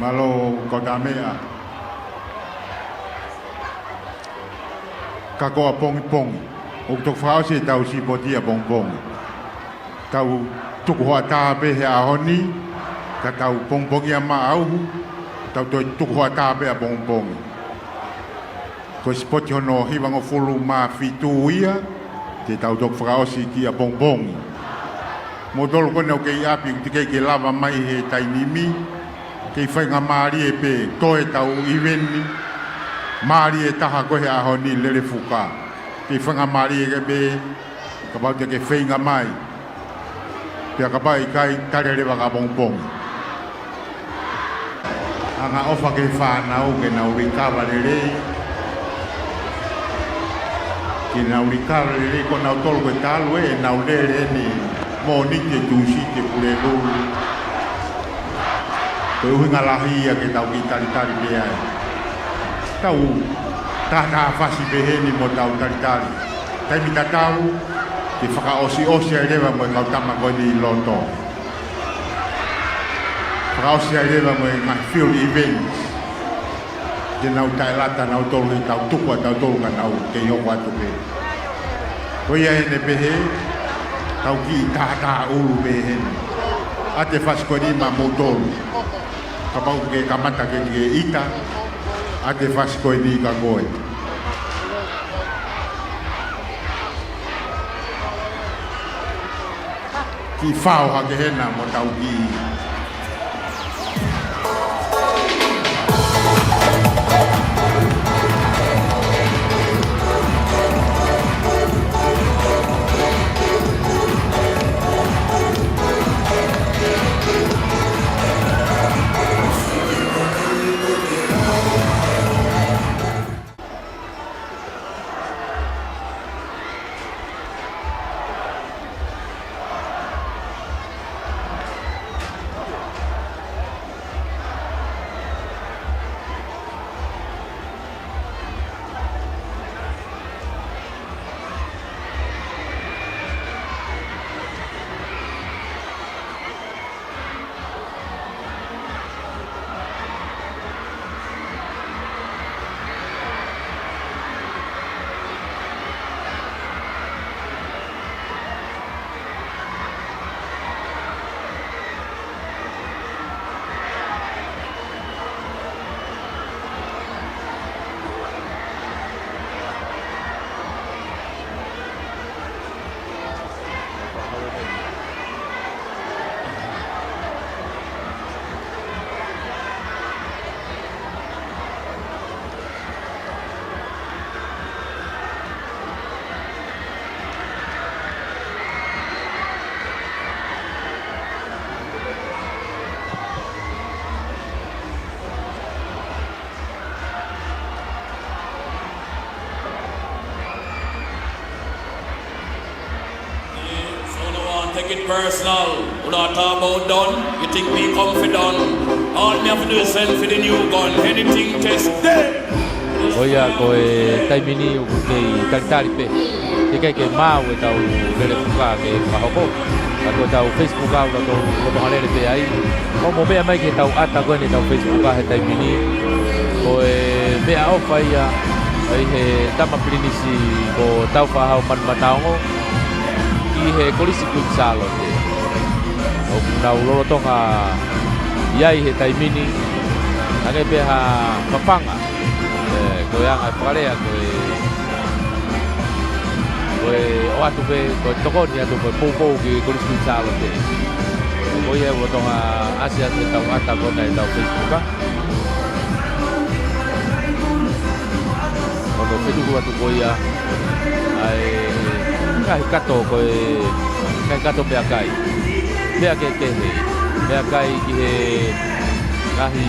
Mālō kau tā meʻa. Ka ko ʻapongipongi. ʻOku toki fakaʻosi ʻetau sipoti ʻapongipongi. Tau tuku hoʻatā pē he ʻaho ni, ka tau pongipongia maʻa uhu, tau toe tuku hoʻatā pē ʻapongipongi. Ko e sipoti hono hivangofulu mā fitu ia, te tau toki fakaʻosi ki ʻapongipongi. Moutolu ko ena ʻoku kei ʻapi, ʻoku teʻeki ke lava mai he taimi ni, kei faingamālie pē toe tau ʻiveni, mālie taha ko ē he ʻaho ni Lelefuka. Kei faingamālie ke pē, kapau te ke feinga mai. Pea kapau ʻikai, tali leva ki ʻapongipongi. Angaʻofa ki he fānau ke nau recover lelei. Ke nau recover lelei ko nautolu ko e talu ē, nau lele eni Mōnite, Tūsite, Pulelulu. Ko e ʻuhinga lahi ia ke tau kiʻi talitali pē ai. Tau tātāfasi pē heni mo tau talitali. Taimi tatau, ke fakaʻosiʻosi ai leva mo e kau tama ko eni ʻi loto. Fakaʻosi ai leva mo e ngaahi field events. Te nau taʻelata nautolu he tau tuku ʻa tautolu ka nau kei hoko atu pē. Ko ia ʻene pehē, tau kiʻi tātāʻulu pē heni. ʻAtefasi ko eni maʻa moutolu. Kapau ke kamata ke ke ʻita, ʻatefasi ko eni kia koe. Kiʻi fao hake hena mo tau kiʻi. Take it personal. Ula tabo don. You think me confident? All me have to do is send for the new gun. Anything test dead. Ko ia ko e taimi ni ʻoku kei talitali pē. Teʻeki ke maau ʻetau Lelefuka ke fakahoko. Ka ko ʻetau Facebook ʻoku tau lolotonga lele pē ai. Mou meʻa mai ki heʻetau ʻata ko eni ʻetau Facebook he taimi ni. Ko e meʻaʻofa ia ʻi he tama pilinisi ko Tāufaʻāhau Manumataongo ki he Kolisi Kuini Sālote. ʻOku nau lolotonga ʻi ai he taimi ni. Hangē pē ha papanga. ʻE, ko e anga e fakalea, ko e, ko e ʻoatu pē, ko e tokoni atu, ko e poupou ki he Kolisi Kuini Sālote. Ko ia ʻoku lolotonga ʻasi atu ʻetau ʻata ko ena ʻetau Facebook. Hono fetuku atu ko ia ʻa e ngaahi kato, ko e ngaahi kato meʻakai. Meʻa kehekehe. Meʻakai ki he ngaahi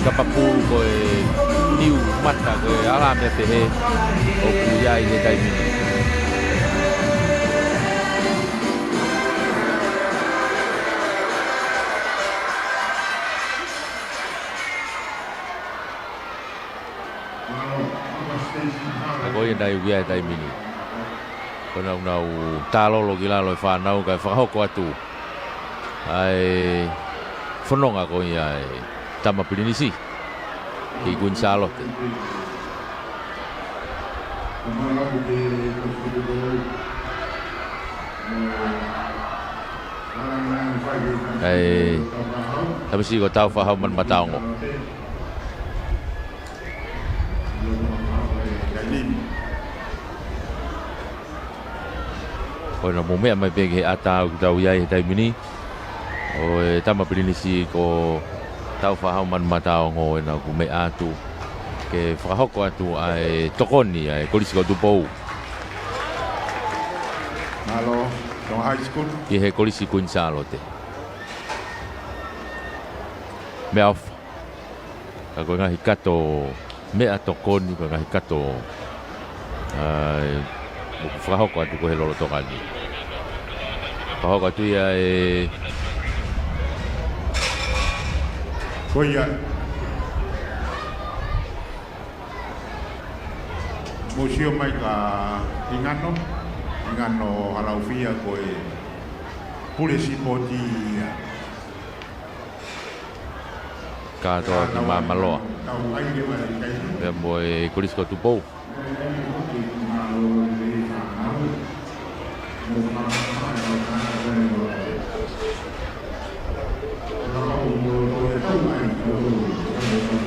kapa pulu, ko e niu mata, ko e ala meʻa pehē ʻoku ʻi ai he taimi ni. Ka ko ia naʻe ʻi ai he taimi ni. Ko ʻenau, nau tālolo ki lalo e fānau kae fakahoko atu ʻa e fononga ko ia e Tama Pilinisi ki Kuini Sālote. ʻA e tamasiʻi ko Tāufaʻāhau Manumataongo. Ko ena mou meʻa mai pē ki he ʻata ʻoku tau ʻi ai he taimi ni. ʻO e Tama Pilinisi ko Tāufaʻāhau Manumataongo ena ʻoku meʻa atu ke fakahoko atu ʻa e tokoni ʻa e Kolisi ko Tupou. Mālō, Tonga High School. Ki he Kolisi Kuini Sālote. Meʻaʻofa. Ka ko e ngaahi kato meʻatokoni, ko e ngaahi kato, ʻa, ʻoku fakahoko atu ko ē he lolotonga ni. Fakahoko atu ia ʻe Ko ia. Mou sio mai kia Hingano, Hingano Halaufia ko e pule sipoti ia. Kātoa ki Māmaloa. Pea mo e Kolisi ko Tupou.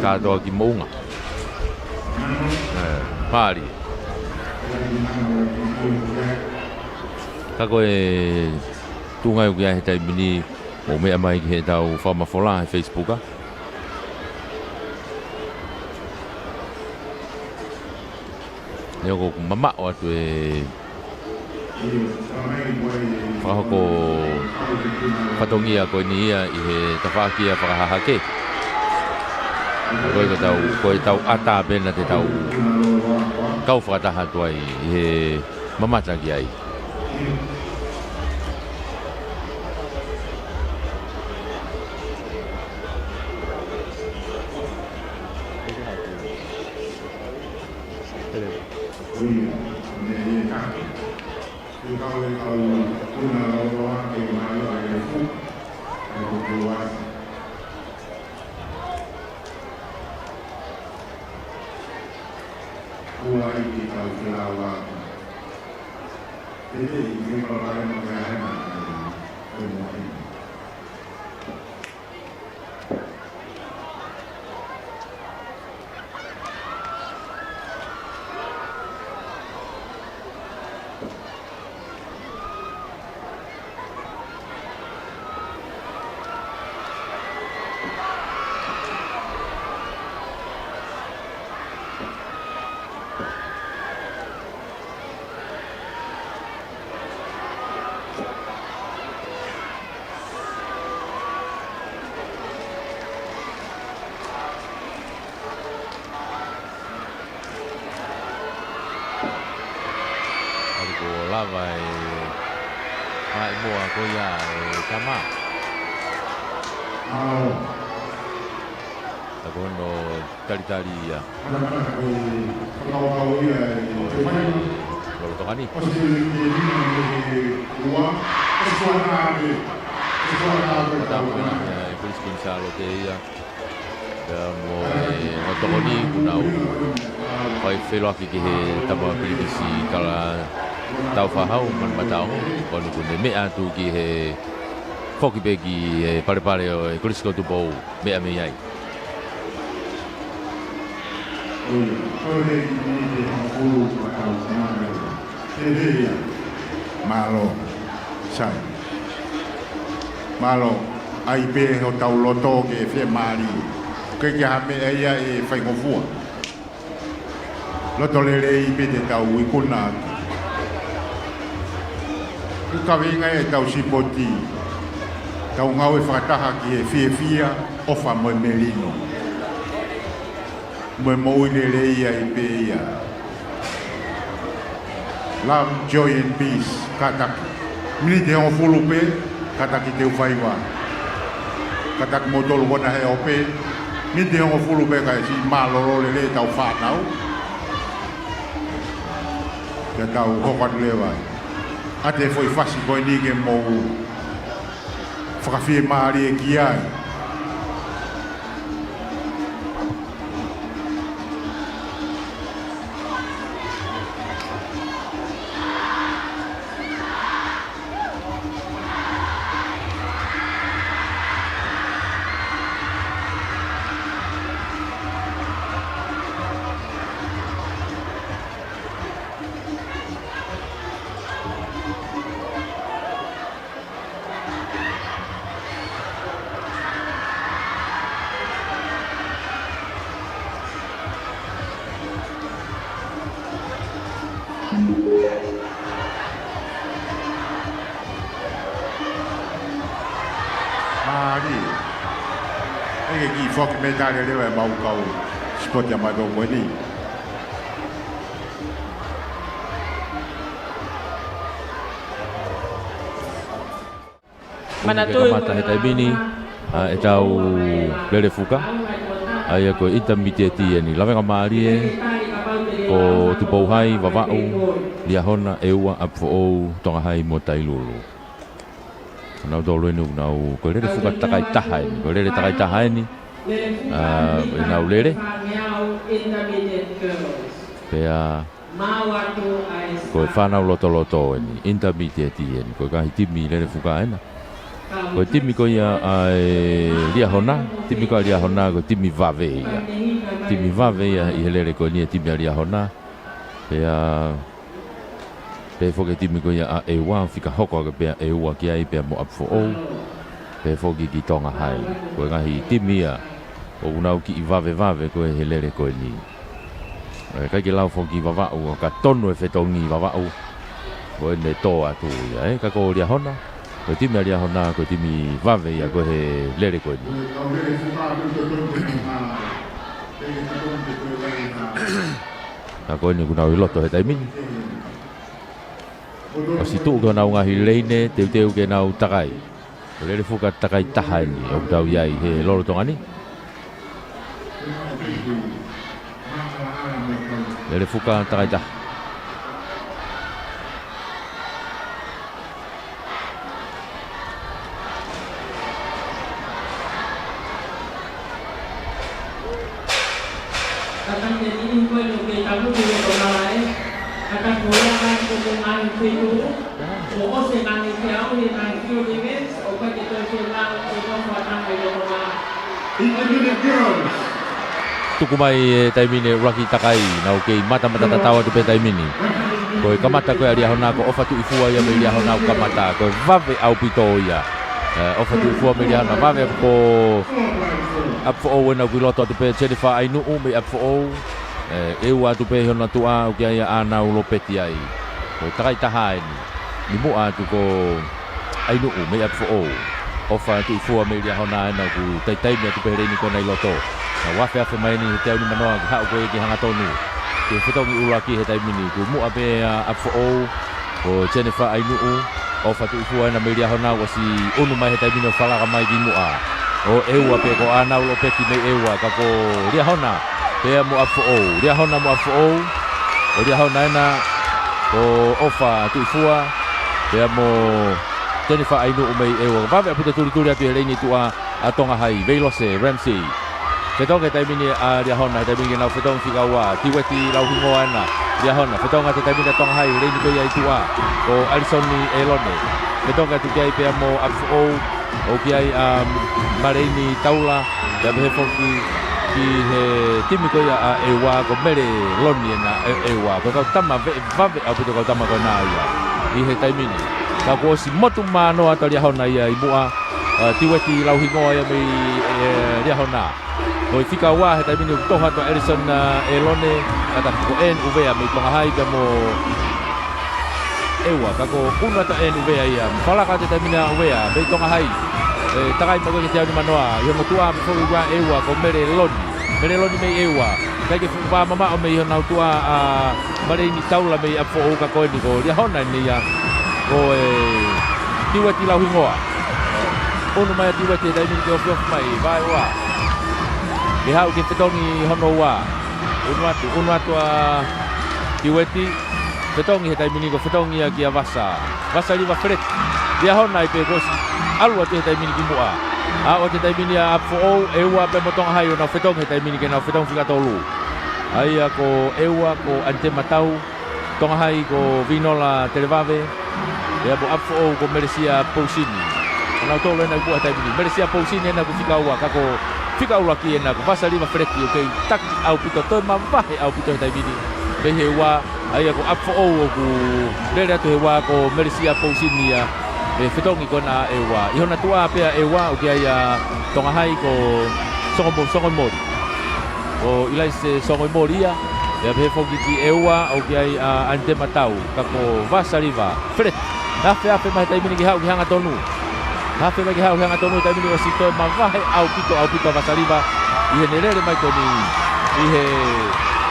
Kātoa ki Moʻunga. ʻE, pali. Ka ko e tuʻunga ʻoku ʻi ai he taimi ni, mou meʻa mai ki heʻetau fakamafola he Facebook, ʻa. Neongo ʻoku mamaʻo atu e fakahoko fatongia ko eni ia ʻi he tafaʻaki ʻa Fakahahake. Ko e, ko ʻetau, ko ʻetau ʻata pē naʻa te tau kau fakataha atu ai ʻi he mamata ki ai. ʻAlu kuo lava e maʻimoa ko ia e tama. Ka ko hono talitali ia. Lolotonga ni. Tau ia e Kolisi Kuini Sālote ia. Pea mo e ongo tokoni kuo nau fai feʻiloaki ki he Tama Pilinisi Kala Tāufaʻāhau Manumataongo. Ko eni kuo ne meʻa atu ki he foki pē ki he palepale ʻo e Kolisi ko Tupou. Meʻa mei ai. Mālō, Sai. Mālō, ʻai pē hotau loto ke fiemālie. ʻOku ʻikai ke ʻi ai ha meʻa ia ʻe faingofua. Loto lelei pē te tau ikuna atu. ʻOku kaveinga ʻetau sipoti, tau ngāue fakataha ki he fiefia, ʻofa mo e melino. Mo e moʻui lelei ai pē ia. Love, joy and peace, kātaki. Miniti hongofulu pē, kātaki te u faiva. Kātaki moutolu kona he ope. Miniti hongofulu pē kae siʻi mālōlō lelei ʻetau fānau. Pea tau hoko atu leva. ʻA e foʻi fasi ko eni ke mou fakafiemālie ki ai. ʻIkai ke kiʻi foki mei tale leva e mau kau sipoti ʻa mautolu ko eni. Manatuʻi kamata he taimi ni, ʻa ʻetau lele fuka. ʻA ia ko e intermediate eni. Lavengamālie, ko Tupou Hai, Vavaʻu, Liahona, ʻEua, ʻApifoʻou, Tonga Hai mo Tailulu. Ko nautolu eni ʻoku nau, ko e lele fuka takai taha eni. Ko e lele takai taha eni. ʻA, ʻenau lele. Pea ko e fānau lotoloto eni, intermediate eni, ko e ngaahi timi lele fuka ena. Ko e timi ko ia ʻa e Liahona, timi ko ia Liahona, ko e timi vave ia. Timi vave ia ʻi he lele ko eni e timi ʻa Liahona. Pea, pea foki e timi ko ia ʻa ʻEua, fika hoko ake pea ʻEua ki ai pea mo ʻApifoʻou. Pea foki ki Tonga Hai. Ko e ngaahi timi ia ʻoku nau kiʻi vavevave ko ē he lele ko eni. ʻE, ʻikai ke lau foki Vavaʻu, ka tonu e fetongi Vavaʻu. Ko ʻene tō atu ia, ē, ka ko Liahona, ko e timi ʻa Liahona, ko e timi vave ia ko ē he lele ko eni. Ka ko eni ʻoku nau ʻi loto he taimi ni. ʻOsi tuʻu ki honau ngaahi leine, teuteu ke nau takai. Lele fuka takai taha eni ʻoku tau ʻi ai he lolotonga ni. Lele fuka takai taha. Tatau te tini ko e lo ke tamu ni lo ko malae. Kata ko ia ka ko ko ngani te tu. Ko o se ngani te au ni ngani fiu ni mens. O ka ke to se ngani ko ko fa ngani lo ko malae. Intermediate girls. Tuku mai e taimi ni e ʻuluaki takai, nau kei matamata tatau atu pē taimi ni. Ko e kamata ko ē ʻa Liahona, ko ʻOfa Tuʻifua ia mei Liahona ʻoku kamata, ko e vave ʻaupito ia. ʻE, ʻOfa Tuʻifua mei Liahona, vave ʻaupito. ʻApifoʻou ena ʻoku ʻi loto atu pē, Jennifer ʻAinuʻu mei ʻApifoʻou. ʻE, ʻEua atu pē ʻi hona tuʻa, ʻoku ʻi ai ʻa ʻAnau Lopeti ai. Ko e takai taha eni. ʻI muʻa atu ko ʻAinuʻu mei ʻApifoʻou. ʻOfa Tuʻifua mei Liahona ena ʻoku taitaimi atu pē he leini ko ena ʻi loto. Nau afeafe mai eni he teau nimanoa ke haʻu ko ē ke hangatonu. Ke fetongi ʻuluaki he taimi ni, ʻoku ʻi muʻa pē ʻa ʻApifoʻou, ko Jennifer ʻAinuʻu, ʻOfa Tuʻifua ena mei Liahona, ʻosi ʻunu mai he taimi ni ʻo falaka mai ki muʻa. ʻO ʻEua pē ko ʻAnau Lopeti mei ʻEua, ka ko Liahona, pea mo ʻApifoʻou. Liahona mo ʻApifoʻou, ʻo Liahona ena, ko ʻOfa Tuʻifua, pea mo Jennifer ʻAinuʻu mei ʻEua. Vave ʻaupito tulituli atu he leini tuʻa ʻa Tonga Hai, Veilose Ramsey. Fetongi he taimi ni ʻa Liahona, he taimi ni ke nau fetongi fika ua, Tiueti Lauhingoa ena, Liahona, fetongi he taimi ni ʻa Tonga Hai, leini ko ia ʻi tuʻa, ko ʻAlisoni ʻElone. Fetongi atu ki ai pea mo ʻApifoʻou, ʻoku ʻi ai ʻa Maleini Taula, pea pehē foki ki he timi ko ia ʻa ʻEua ko Mele Loni ena ʻe, ʻEua. Ko e kau tama vave, vave ʻaupito kau tama ko ena ia. ʻI he taimi ni. Ka kuo ʻosi motu manoa atu ʻa Liahona ia ʻi muʻa, ʻa, Tiueti Lauhingoa ia mei, ʻe, Liahona. Ko e fika ua he taimi ni ʻoku toho atu ʻa ʻAlisoni, ʻa, ʻElone, ka ko ʻEni ʻUvea mei Tonga Hai pea mo ʻEua, ka ko ʻunu atu ʻa ʻEni ʻUvea ia. Falaka atu he taimi ni ʻa ʻUvea, mei Tonga Hai. ʻE, takai mai ko ē ki he teau nimanoa, ʻi hono tuʻa pē foki ʻa ʻEua, ko Mele Loni. Mele Loni mei ʻEua. ʻIkai ke fuʻu vā mamaʻo mei honau tuʻa ʻa Maleini Taula mei ʻApifoʻou ka ko eni ko Liahona eni ia. Ko e Tiueti Lauhingoa. ʻUnu mai ʻa Tiueti he taimi ni ke ofiofi mai, vaeua ua. Ke haʻu ke fetongi hono ua. ʻUnu atu, ʻunu atu ʻa Tiueti. Fetongi he taimi ni ko e fetongi ia kia Vasa. Vasa Liva Feleti. Liahona ai pē kuo ʻosi ʻalu atu he taimi ni ki muʻa. Aʻu atu he taimi ni ʻa ʻApifoʻou, ʻEua pea mo Tonga Hai ʻo nau fetongi he taimi ni ke nau fetongi fika tolu. ʻA ia ko ʻEua, ko ʻAnite Matau, Tonga Hai ko Vinola Televave, pea mo ʻApifoʻou ko Melesia Pousini. Ko nautolu ena ʻi muʻa he taimi ni. Melesia Pousini ena ʻoku fika ua, ka ko e fika ʻuluaki ena ko Vasa Liva Feleti ʻoku kei taki ʻaupito, toe mavahe ʻaupito he taimi ni. Mei he ua, ʻa ia ko ʻApifoʻou ʻoku lele atu he ua ko Melesia Pousini ia. Mei he fetongi ko ena ʻa ʻEua. ʻI hona tuʻa pē ʻa ʻEua ʻoku ʻi ai ʻa Tonga Hai ko Songomo-, Songomoʻi. Ko ʻIlaise Songomoʻi ia. Pea pehē foki ki ʻEua ʻoku ʻi ai ʻa ʻAnite Matau. Ka ko Vasa Liva Feleti. Afeafe mai he taimi ni ke haʻu ke hangatonu. Afe mai ki he haʻu he angatonu he taimi ni ʻosi toe mavahe ʻaupito, ʻaupito ʻa Vasaliva ʻi heʻene lele mai ko eni ʻi he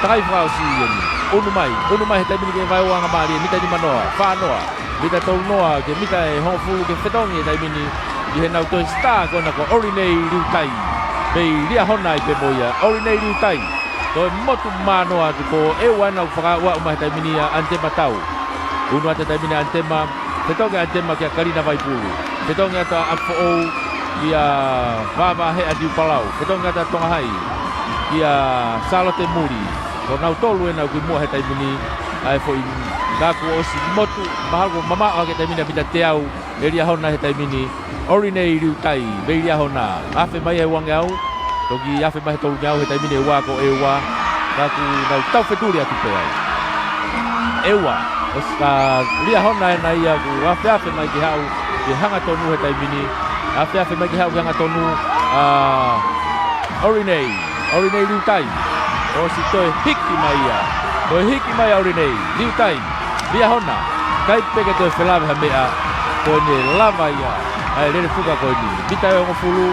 takai fakaʻosi eni. ʻUnu mai, ʻunu mai he taimi ni ki he vaeuangamālie, mita nimanoa, fānoa, mita tolunoa, ki he mita ʻe hongofulu ke fetongi he taimi ni ʻi heʻenau toe sitā ko ena ko ʻOlinei Liutai. Mei Liahona ʻi pē mo ia, ʻOlinei Liutai. Toe motu manoa atu ko ʻEua ena ʻoku fakaaʻuaʻu mai he taimi ni ʻa ʻAnitema Tau. ʻUnu atu he taimi ni ʻa ʻAnitema, fetongi ʻa ʻAnitema kia Kalina Vaipulu. Fetongi atu ʻa ʻApifoʻou kia Vavaheʻa Niupalau. Fetongi atu ʻa Tongahai kia Sālote Muli. Ko nautolu ena ʻoku ʻi muʻa he taimi ni ʻa e foʻi, ka kuo ʻosi motu, mahalo kuo mamaʻo hake he taimi ni ʻa mita teau ʻe Liahona he taimi ni. ʻOlinei Liutai, mei Liahona, afe mai he uangeau, toki afe mai he tolungeau he taimi ni ʻEua ko ʻEua, ka ʻoku nau taufetuli atu pē ai. ʻEua, ʻosi ʻa Liahona ena ia ʻoku afeafe mai ke haʻu ki he angatonu he taimi ni, afeafe mai ke haʻu ki he angatonu ʻa ʻOlinei, ʻOlinei Liutai. ʻOsi toe hiki mai ia. Toe hiki mai ʻa ʻOlinei Liutai. Liahona. ʻIkai pē ke toe felave ha meʻa. Ko ʻene lava ia ʻa e lele fuka ko eni. Mita ʻe hongofulu.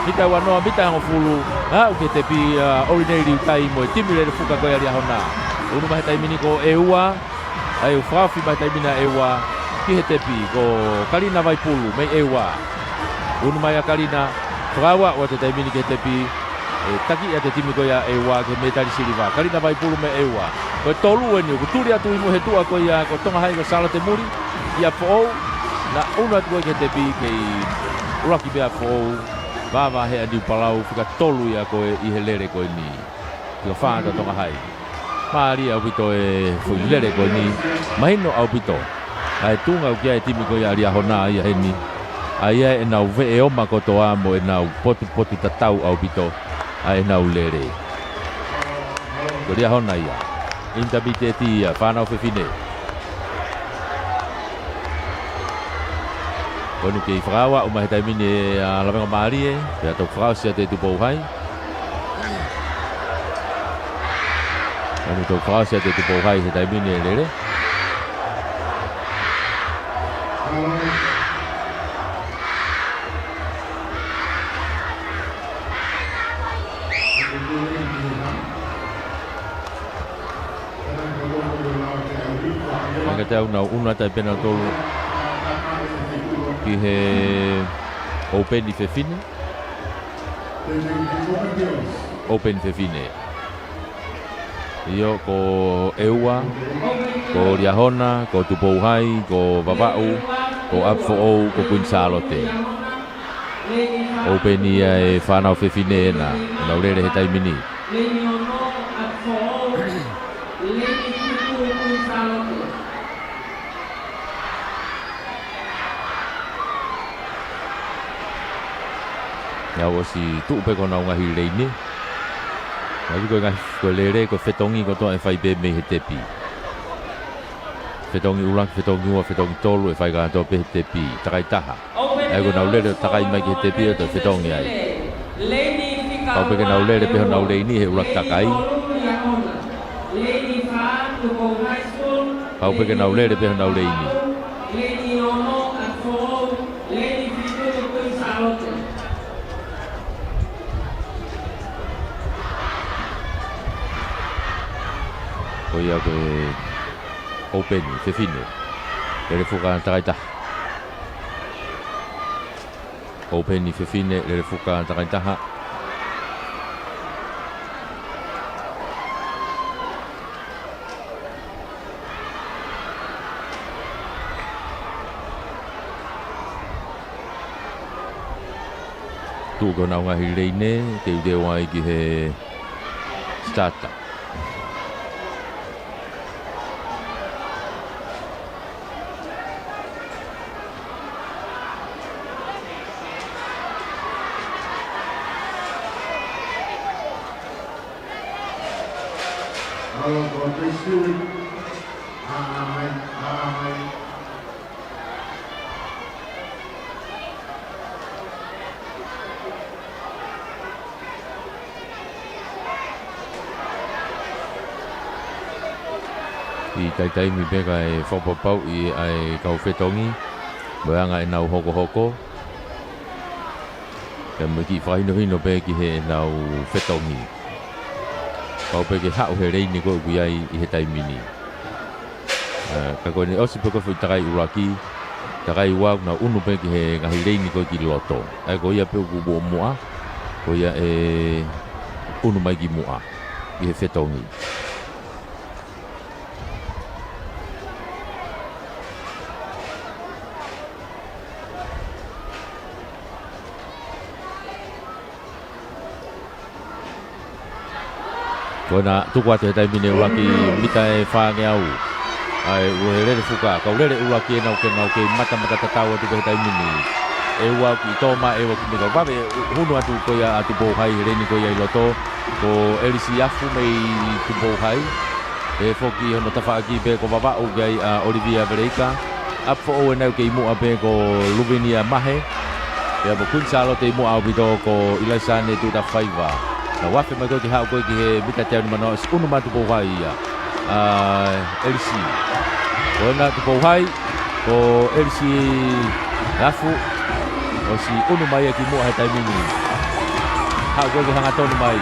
Mita ʻe uanoa, mita ʻe hongofulu. Aʻu ki he tepi ʻa ʻOlinei Liutai mo e timi lele fuka ko ia ʻa Liahona. ʻUnu mai he taimi ni ko ʻEua. ʻA ia ʻoku fakaofi mai he taimi ni ʻa ʻEua ki he tepi ko Kalina Vaipulu mei ʻEua. ʻUnu mai ʻa Kalina, fakaaʻuaʻu atu he taimi ni ki he tepi, ʻe taki ʻa e timi ko ia ʻa ʻEua ki he mētali siliva. Kalina Vaipulu mei ʻEua. Ko e tolu eni ʻoku tuli atu ʻi muʻa he tuʻa ko ia ko Tongahai ko Sālote Muli, ʻa ʻApifoʻou, naʻa ʻunu atu ko ē ki he tepi kei ʻuluaki pē ʻa ʻApifoʻou, Vavaheʻa Niupalau, fika tolu ia ko ē ʻi he lele ko eni. Fika fā ʻa Tongahai. Mālie ʻaupito e foʻi lele ko eni. Mahino ʻaupito ʻa e tuʻunga ʻoku ʻi ai e timi ko ia ʻa Liahona ia heni. ʻA ia ʻenau veʻe oma kotoa mo ʻenau potupotu tatau ʻaupito ʻa ʻenau lele. Ko Liahona ia. Intamite ia, fānau fefine. Ko eni kei fakaaʻuaʻu mai he taimi ni ʻa Lavengamālie, pea toki fakaʻosi atu ʻe Tupou Hai. Ko eni toki fakaʻosi atu ʻe Tupou Hai he taimi ni e lele. Maka te au nau ʻunu atu ai pē nautolu ki he ʻoupeni fefine. ʻOupeni fefine. ʻIo, ko ʻEua, ko Liahona, ko Tupou Hai, ko Vavaʻu, ko ʻApifoʻou, ko Kuini Sālote. ʻOupeni ia e fānau fefine ena, ʻenau lele he taimi ni. Ia ʻosi tuʻu pē ko honau ngaahi leini. Ia ko e ngaahi, ko e lele, ko e fetongi kotoa ʻe fai pē mei he tepi. Fetongi ʻuluaki, fetongi ua, fetongi tolu ʻe fai kātoa pē he tepi. Takai taha. ʻA ia ko ʻenau lele ʻo takai mai ki he tepi ʻo toe fetongi ai. Pau pē ke nau lele pē honau leini he ʻuluaki takai. Pau pē ke nau lele pē honau leini. Ko ia ko e ʻoupeni fefine. Lele fuka takai taha. ʻOupeni fefine, lele fuka takai taha. Tuʻu ko honau ngaahi leini, teuteu ai ki he starter. ʻI he taimi pē kae fakapapauʻi ʻa e kau fetongi mo e anga ʻenau hokohoko. Pea mo e kiʻi fakahinohino pē ki heʻenau fetongi. Pau pē ke haʻu he leini ko ē ʻoku ʻi ai ʻi he taimi ni. Ā, ka ko ʻene ʻosi pē ko e foʻi takai ʻuluaki, takai ua, nau ʻunu pē ki he ngaahi leini ko ē ki loto. ʻA ia ko ia pē ʻoku muʻomuʻa, ko ia ʻe ʻunu mai ki muʻa ʻi he fetongi. Ko ena tuku atu he taimi ni ʻuluaki mita ʻe fāngeau. ʻA ia ʻoku lele fuka, kau lele ʻuluaki ʻenau ke nau kei matamata tatau atu pē he taimi ni. ʻE ua ki Toma, ʻe ua ki Mika. Vave ʻo hunu atu ko ia ʻa Tupou Hai he leini ko ia ʻi loto. Ko ʻElisi Afu mei Tupou Hai. Pehē foki hono tafaʻaki pē ko Vavaʻu ki ai ʻa ʻOlivia Veleika. ʻApifoʻou ʻenau kei muʻa pē ko Luvinia Mahe. Pea mo Kuini Sālote ʻi muʻa ʻaupito ko ʻIlaisane Tuʻutafaiva. Nau afe mai ko ē ke haʻu ko ē ki he mita teau nima noa, ʻosi ʻunu mai ʻa Tupou Hai ia. Ā, ʻElisi. Ko ena Tupou Hai, ko ʻElisi Afu. ʻOsi ʻunu mai ia ki muʻa he taimi ni. Haʻu ko ē ke hangatonu mai.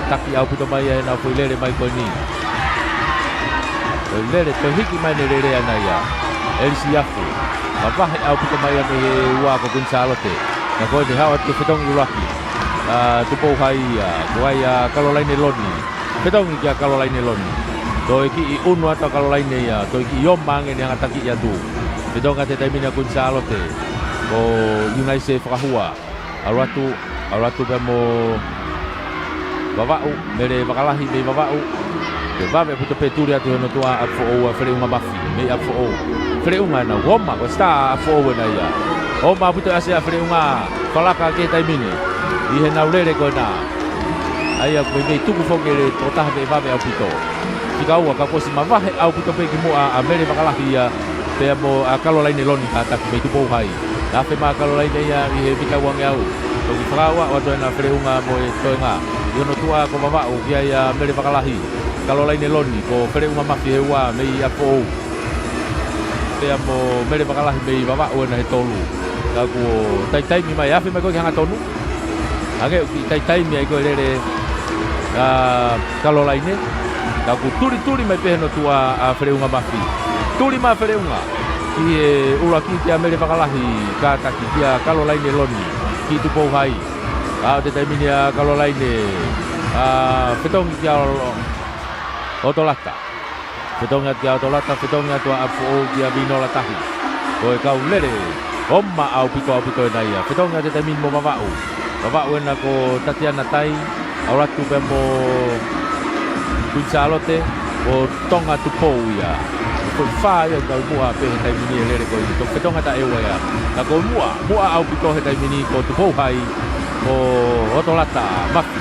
Taki ʻaupito mai ia ʻenau foʻi lele mai ko eni. Toe lele, toe hiki mai ʻene lele ʻana ia. ʻElisi Afu. Mavahe ʻaupito mai ia mei he ua ko Kuini Sālote. Ka ko e te haʻu atu ki he fetongi ʻuluaki. Ā, Tupou Hai ia, ko ai ʻa Kalolaine Loni. Fetongi kia Kalolaine Loni. Toe kiʻi ʻunu atu ʻa Kalolaine ia, toe kiʻi ʻoma ange ʻene hangataki atu. Fetongi atu he taimi ni ʻa Kuini Sālote. Ko Iunaise Fakahua. ʻAlu atu, ʻalu atu pea mo Vavaʻu, Mele Vakalahi mei Vavaʻu. Pea vave ʻaupito pē tuli atu hono tuʻa ʻa ʻApifoʻou ʻa Feleʻunga Mafi, mei ʻApifoʻou. Feleʻunga ʻena, ʻoma, ko e star ʻa ʻApifoʻou ʻena ia. ʻOma ʻaupito ʻa e ʻasi ʻa Feleʻunga, Falaka ki he taimi ni. ʻI heʻenau lele ko ena. ʻA ia ko e mei tuku foki e lele, tokotaha pē vave ʻaupito. Fika ua ka kuo ʻosi mavahe ʻaupito pē ki muʻa ʻa Mele Vakalahi ia, pea mo ʻa Kalolaine Loni kātaki mei Tupou Hai. Afe mai ʻa Kalolaine ia ʻi he mita uangeau. Toki fakaaʻu atu ʻena Feleʻunga mo e toenga. ʻI hono tuʻa ko Vavaʻu ki ai ʻa Mele Vakalahi. Kalolaine Loni, ko Feleʻunga Mafi he ua mei ʻApifoʻou. Pea mo Mele Vakalahi mei Vavaʻu ʻena he tolu. Ka kuo taitaimi mai, afe mai ko ē ke hangatonu. Hangē ʻoku kiʻi taitaimi ai ko e lele ʻa Kalolaine. Ka kuo tulituli mai pē hono tuʻa ʻa Feleʻunga Mafi. Tuli mai Feleʻunga. Ki he ʻuluaki kia Mele Vakalahi, kātaki kia Kalolaine Loni. Ki Tupou Hai. Aʻu atu he taimi ni ʻa Kalolaine. Ā, fetongi kia ʻOlo-, ʻOtolata. Fetongi atu kia ʻOtolata, fetongi atu ʻa ʻApifoʻou kia Vinola Tahi. Ko e kau lele, ʻoma ʻaupito ʻaupito ʻena ia. Fetongi atu he taimi ni mo Vavaʻu. Vavaʻu ʻena ko Tatiana Tai, ʻalu atu pea mo Kuini Sālote, ko Tonga Tupou ia. Ko e fā ia ʻoku kau muʻa pē he taimi ni he lele ko eni. Toki fetongi atu ʻe ua ia. Ka ko e muʻa, muʻa ʻaupito he taimi ni ko Tupou Hai, ko ʻOtolata Mafi.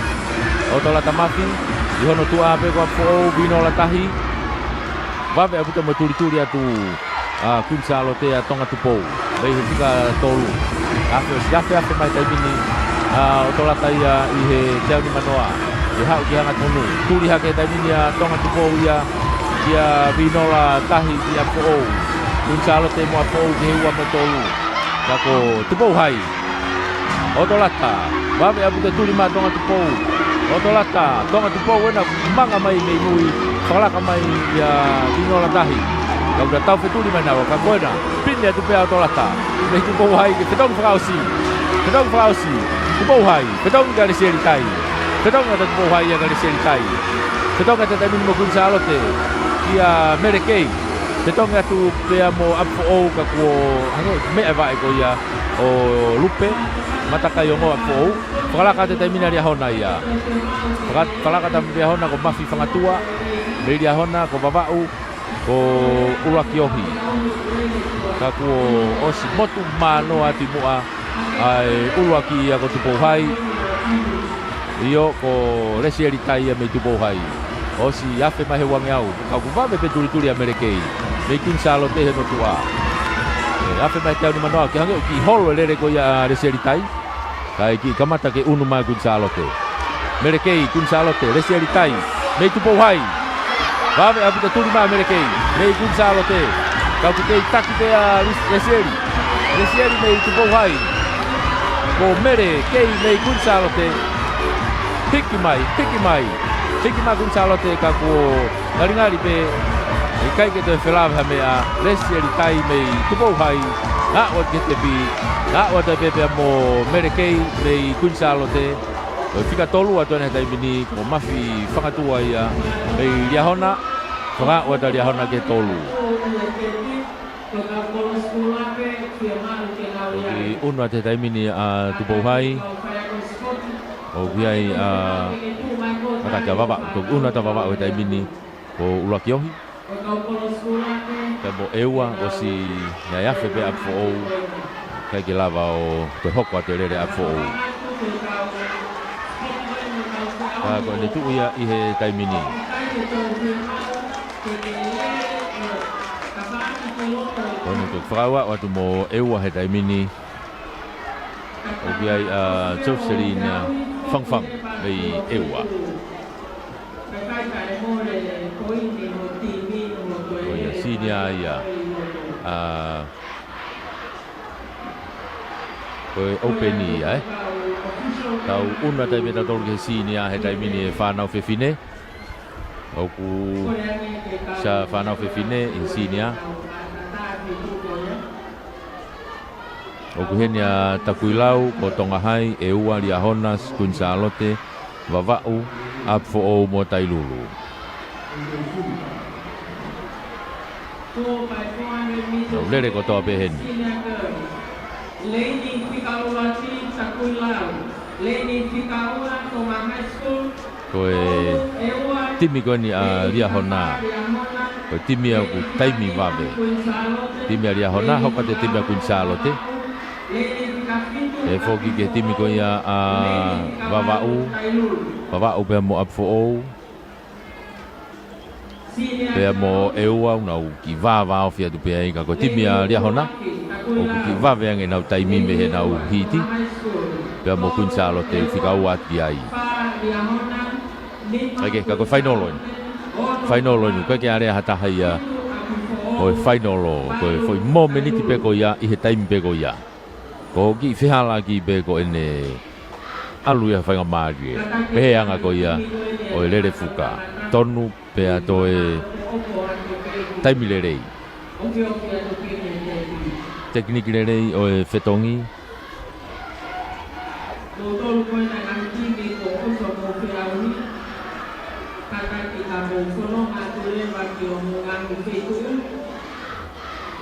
ʻOtolata Mafi, ʻi hono tuʻa pē ko ʻApifoʻou, Vinola Tahi. Vave ʻaupito mo e tulituli atu ʻa Kuini Sālote ʻa Tonga Tupou. Mei he fika tolu. Afe ʻosi afe afe mai taimi ni ʻa ʻOtolata ia ʻi he teau nima noa. Ke haʻu ki hangatonu. Tuli hake taimi ni ʻa Tonga Tupou ia kia Vinola Tahi ki ʻApifoʻou. Kuini Sālote mo ʻApifoʻou ki he ua mo e tolu. Ka ko Tupou Hai. ʻOtolata, vave ʻaupito tuli mai ʻa Tonga Tupou. ʻOtolata, Tonga Tupou ʻena manga mai mei mui, fakalaka mai ia Vinola Tahi. Ka ʻoku tau fetuli mai naua, ka ko ena, pine atu pē ʻa ʻOtolata. Mei Tupou Hai ke fetongi fakaʻosi. Fetongi fakaʻosi. Tupou Hai, fetongi kia Lesieli Tai. Fetongi atu Tupou Hai ia kia Lesieli Tai. Fetongi atu he taimi ni mo Kuini Sālote. Kia Mele Kei. Fetongi atu pea mo ʻApifoʻou ka kuo hangē meʻa vaʻe ko ia ʻo Lupe, Matakaiongo ʻApifoʻou. Fakalaka atu he taimi ni ʻa Liahona ia. Faka-, fakalaka atu ʻa Liahona ko Mafi Fangatua, mei Liahona ko Vavaʻu, ko ʻUluaki Ohi. Ka kuo ʻosi motu manoa atu ʻi muʻa ʻa e ʻuluaki ia ko Tupou Hai. ʻIo, ko Lesieli Tai ia mei Tupou Hai. ʻOsi afe mai he uangeau. Ka ʻoku vave pē tulituli ʻa Mele Kei. Mei Kuini Sālote he hono tuʻa. ʻE, afe mai he teau nima noa. Ke hangē ʻoku kiʻi holo e lele ko ia ʻa Lesieli Tai. Kae kiʻi kamata ke ʻunu mai Kuini Sālote. Mele Kei, Kuini Sālote, Lesieli Tai. Mei Tupou Hai. Vave ʻaupito tuli mai ʻa Mele Kei. Mei Kuini Sālote. Ka ʻoku kei taki pē ʻa Lesieli. Lesieli mei Tupou Hai. Ko Mele Kei mei Kuini Sālote. Hiki mai, hiki mai. Hiki mai Kuini Sālote ka kuo ngalingali pē. ʻIkai ke toe felāveʻi ha meʻa, lesi ʻeli tai mei Tupou Hai. Ngaʻunu ki he tepi. Ngaʻunu atu pē pea mo Mele Kei mei Kuini Sālote. Ko e fika tolu atu ʻena he taimi ni, ko Mafi Fangatua ia mei Liahona. Fangatua Liahona ki he tolu. ʻOku ʻunu atu he taimi ni ʻa Tupou Hai. ʻOku ʻi ai ʻa Makatea Vavaʻu, ʻoku ʻunu atu ʻa Vavaʻu he taimi ni, ko ʻUluaki Ohi. Pea mo ʻEua, ʻosi ʻi ai afe pē ʻa ʻApifoʻou. ʻIkai ke lava ʻo toe hoko atu e lele ʻa ʻApifoʻou. Ka ko ʻene tuʻu ia ʻi he taimi ni. Ko ʻene tuʻu fakaʻuaʻu atu mo ʻEua he taimi ni. ʻOku ʻi ai ʻa Joseline Fangufangu mei ʻEua. Ko ia, senior ia. ʻA, ko e open ia, ē? Tau ʻunu atu pē tautolu ki he senior he taimi ni e fānau fefine. ʻOku ʻi ai ha fānau fefine ʻi he senior. ʻOku ʻi heni ʻa Takuilau, ko Tonga Hai, ʻEua, Liahona, Kuini Sālote, Vavaʻu, ʻApifoʻou mo Tailulu. Nau lele kotoa pē heni. Leini fika ua ʻa Takuilau. Leini fika ua Tonga High School. Ko e timi ko eni ʻa Liahona. Ko e timi ia ʻoku taimi vave. Timi ʻa Liahona, hoko atu e timi ʻa Kuini Sālote. ʻE foki ki he timi ko ia ʻa Vavaʻu. Vavaʻu pea mo ʻApifoʻou. Pea mo ʻEua, ʻoku nau kiʻi vāvāofi atu pē ai ka ko e timi ʻa Liahona. ʻOku kiʻi vave ange ʻenau taimi mei heʻenau hiti. Pea mo Kuini Sālote ʻoku fika ua atu ki ai. ʻIkai ke, ka ko e fainolo eni. Fainolo eni, ʻikai ke ʻi ai ha taha ia ʻo e fainolo, ko e foʻi mōmeniti pē ko ia, ʻi he taimi pē ko ia. Ko e kiʻi fehālaaki pē ko ʻene ʻalu ia faingamālie. Pehē anga ko ia ʻo e lele fuka. Tonu pea toe taimi lelei. Tekiniki lelei ʻo e fetongi. Ko e tolu ko ena ngaahi timi kuo ʻosi mou feʻauhi. Kātaki ka mou fononga atu leva ki homou ngaahi feituʻu.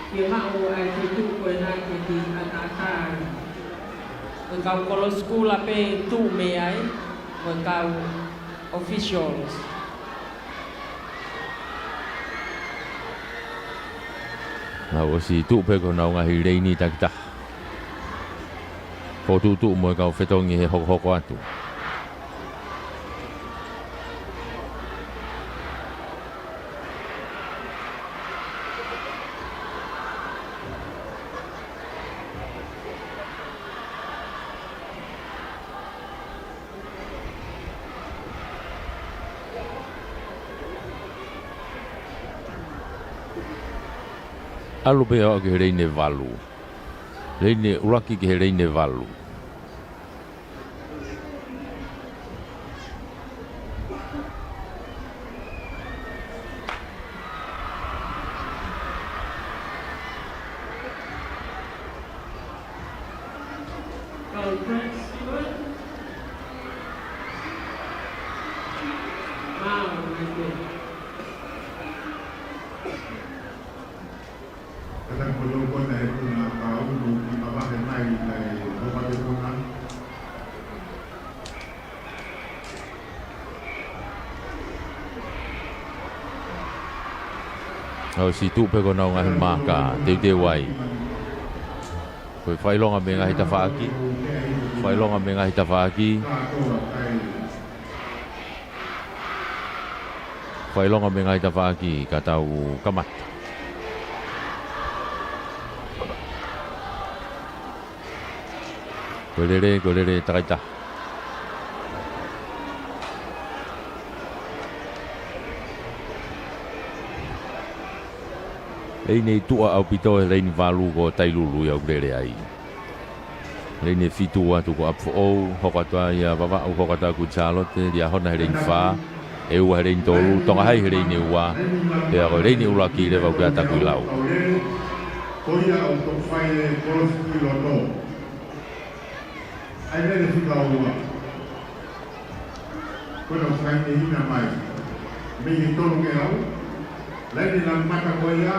Ke maʻu ʻa e feituʻu ko ena ke tau ʻataʻatā ai. Ko e kau kolo sikula pē tuʻu mei ai, mo e kau officials. Nau ʻosi tuʻu pē ko honau ngaahi leini takitaha. Fokotuʻutuʻu mo e kau fetongi he hokohoko atu. ʻAlu pē ʻo aʻu ki he leini valu. Leini ʻuluaki ki he leini valu. Kātaki mo e tolu ko ena ʻa e Puna ka ʻunu ki mavahe mai ʻa e Hopa te Puna. ʻOsi tuʻu pē ko honau ngaahi maaka, teuteu ai. Ko e fakaʻilonga mei he ngaahi tafaʻaki. Fakaʻilonga mei he ngaahi tafaʻaki. Fakaʻilonga mei he ngaahi tafaʻaki ka tau kamata. Ko e lele, ko e lele takaitaha. Leini tuʻa ʻaupito he leini valu ko Tailulu ia ʻoku lele ai. Leini ʻe fitu atu ko ʻApifoʻou, hoko atu ai ʻa Vavaʻu, hoko atu ʻa Kuini Sālote, Liahona he leini fā, ʻEua he leini tolu, Tonga Hai he leini ua, pea ko e leini ʻuluaki leva ʻoku ʻi ai ʻa Takuilau. Ko ia ʻoku toki fai e kolosi ki loto. ʻAi lele fika ua. Ko ena ʻoku fai e hina mai. Mei he tolu ngeau. Laine lamata ko ia,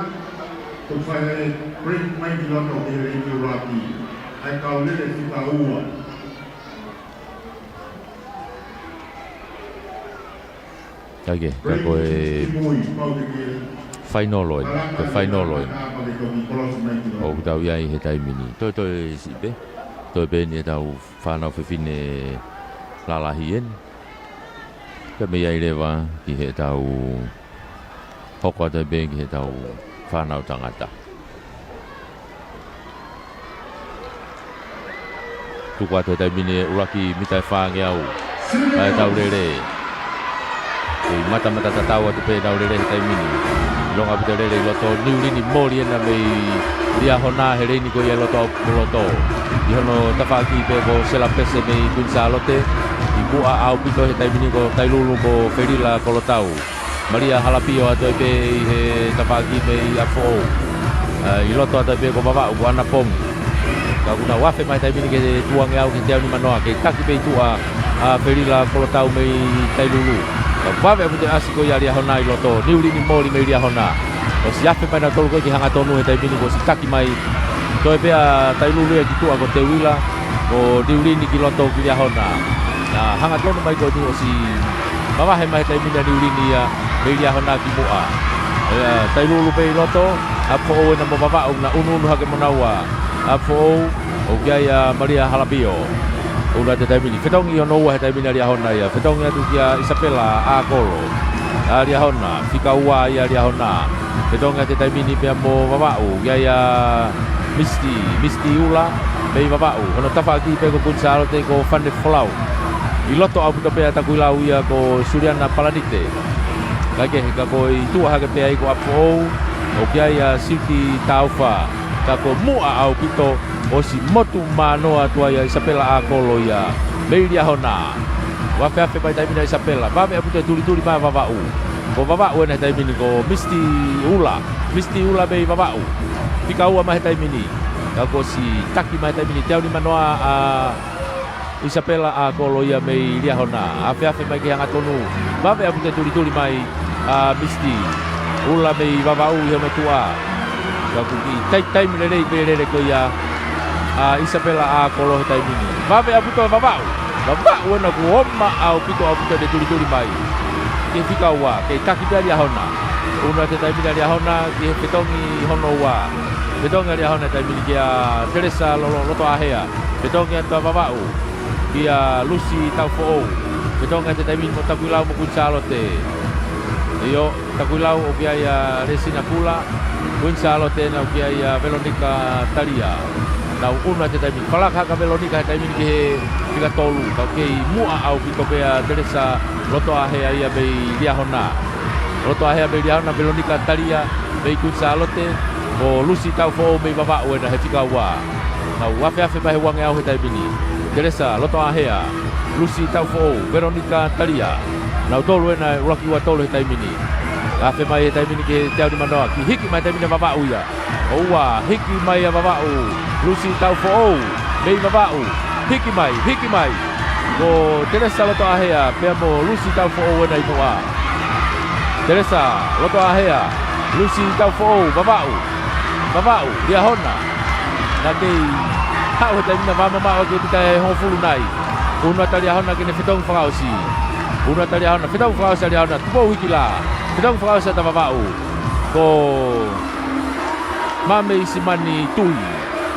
ʻoku fai e break mai ki loto ki he leini ʻuluaki. ʻAi kau lele fika ua. Kae kehe, ka ko e fainolo eni, ko e fainolo eni ʻoku tau ʻi ai he taimi ni. Toe, toe siʻi pē, toe pē eni ʻetau fānau fefine lalahi eni. Pea mei ai leva ki heʻetau hoko atu pē ki heʻetau fānau tangata. Tuku atu he taimi ni e ʻuluaki mita ʻe fāngeau. ʻAi ʻetau lele. Kei matamata tatau atu pē ʻetau lele he taimi ni. Longa ʻaupito e lele ʻi loto, niulini moli ena mei Liahona he leini ko ia ʻi loto, ʻi loto. ʻI hono tafaʻaki pē ko Sela Pese mei Kuini Sālote. ʻI muʻa ʻaupito he taimi ni ko Tailulu ko Felila Kolotau. Malia Halapio atu ai pē ʻi he tafaʻaki mei ʻApifoʻou. ʻA, ʻi loto atu ai pē ko Vavaʻu, ko ʻAna Pongi. Ka ʻoku nau afe mai he taimi ni ki he tuʻa ngeau ki he teau nimanoa, kei taki pē ʻi tuʻa ʻa Felila Kolotau mei Tailulu. Ka vave ʻaupito e ʻasi ko ia ʻa Liahona ʻi loto, niulini moli mei Liahona. ʻOsi afe mai nautolu ko ē ki he hangatonu he taimi ni kuo ʻosi taki mai. Toe pē ʻa Tailulu ia ki tuʻa ko Teuila, ko niulini ki loto ki Liahona. Na hangatonu mai ko eni ʻosi mavahe mai he taimi ni ʻa niulini ia mei Liahona ki muʻa. ʻIa, Tailulu pē ʻi loto, ʻApifoʻou ena mo Vavaʻu na unuunu hake mo naua. ʻApifoʻou, ʻoku ʻi ai ʻa Malia Halapio. Unu atu he taimi ni. Fetongi ʻi hono ua he taimi ni ʻa Liahona ia. Fetongi atu kia ʻIsapela ʻAkolo. ʻA Liahona, fika ua ia ʻa Liahona. Fetongi atu he taimi ni pea mo Vavaʻu. ʻI ai ʻa Misiti, Misiti Ula, mei Vavaʻu. Hono tafaʻaki pē ko Kuini Sālote ko Fane Folau. ʻI loto ʻaupito pē ʻa Takuilau ia ko Suliana Palanite. Kae kehe ka ko ʻi tuʻa hake pē ai ko ʻApifoʻou, ʻoku ʻi ai ʻa Siuti Taufa. Ka ko muʻa ʻaupito ʻosi motu manoa atu ai ʻa ʻIsapela ʻAkolo ia mei Liahona. Ua afe afe mai taimi ni ʻa ʻIsapela. Vave ʻaupito e tulituli mai ʻa Vavaʻu. Ko Vavaʻu ena he taimi ni ko Misiti Ula. Misiti Ula mei Vavaʻu. Fika ua mai he taimi ni. Ka kuo ʻosi taki mai he taimi ni. Teau nimanoa ʻa ʻIsapela ʻAkolo ia mei Liahona. Afe afe mai ki he hangatonu. Vave ʻaupito e tulituli mai ʻa Misiti Ula mei Vavaʻu ʻi hono tuʻa. Ka kuo kiʻi taimi lelei pē lele ko ia ʻa ʻIsapela ʻAkolo he taimi ni. Vave ʻaupito ʻa Vavaʻu. Vavaʻu ena kuo ʻoma ʻaupito ʻaupito e tulituli mai. Ki he fika ua, kei taki pē ʻa Liahona. Unu atu he taimi ni ʻa Liahona ki he fetongi hono ua. Fetongi ʻa Liahona he taimi ni kia Telesa Lolo, Lotoʻāhea. Fetongi atu ʻa Vavaʻu kia Lusi Taufoʻou. Fetongi atu he taimi ni mo Takuilau mo Kuini Sālote. ʻIo, Takuilau ʻoku ʻi ai ʻa Lesina Kula. Kuini Sālote ena ʻoku ʻi ai ʻa Velonika Talia. Nau unu atu he taimi ni. Falaka hake ʻa Velonika he taimi ni ki he fika tolu. Ka ʻoku kei muʻa ʻaupito pē ʻa Telesa Lotoʻāhea ia mei Liahona. Lotoʻāhea mei Liahona, Velonika Talia mei Kuini Sālote, ko Lusi Taufoʻou mei Vavaʻu ena he fika ua. Nau afe afe mai he ua ngeau he taimi ni. Telesa Lotoʻāhea, Lusi Taufoʻou, Velonika Talia. Nautolu ena ʻuluaki ua tolu he taimi ni. Afe mai he taimi ni ki he teau nimanoa, kiʻi hiki mai he taimi ni ʻa Vavaʻu ia. ʻOua, hiki mai ʻa Vavaʻu, Lusi Taufoʻou, mei Vavaʻu, hiki mai, hiki mai. Ko Telesa Lotoʻāhea, pea mo Lusi Taufoʻou ena ʻi muʻa. Telesa Lotoʻāhea, Lusi Taufoʻou, Vavaʻu, Vavaʻu, Liahona. Naʻa kei haʻu he taimi na vamamaʻo ke pita e hongofulu nai. Unu atu ʻa Liahona ke ne fetongi fakaʻosi. Unu atu ʻa Liahona, fetongi fakaʻosi ʻa Liahona, tupou hiki lā. Fetongi fakaʻosi ʻa Vavaʻu. Ko Mame Isimani Tui,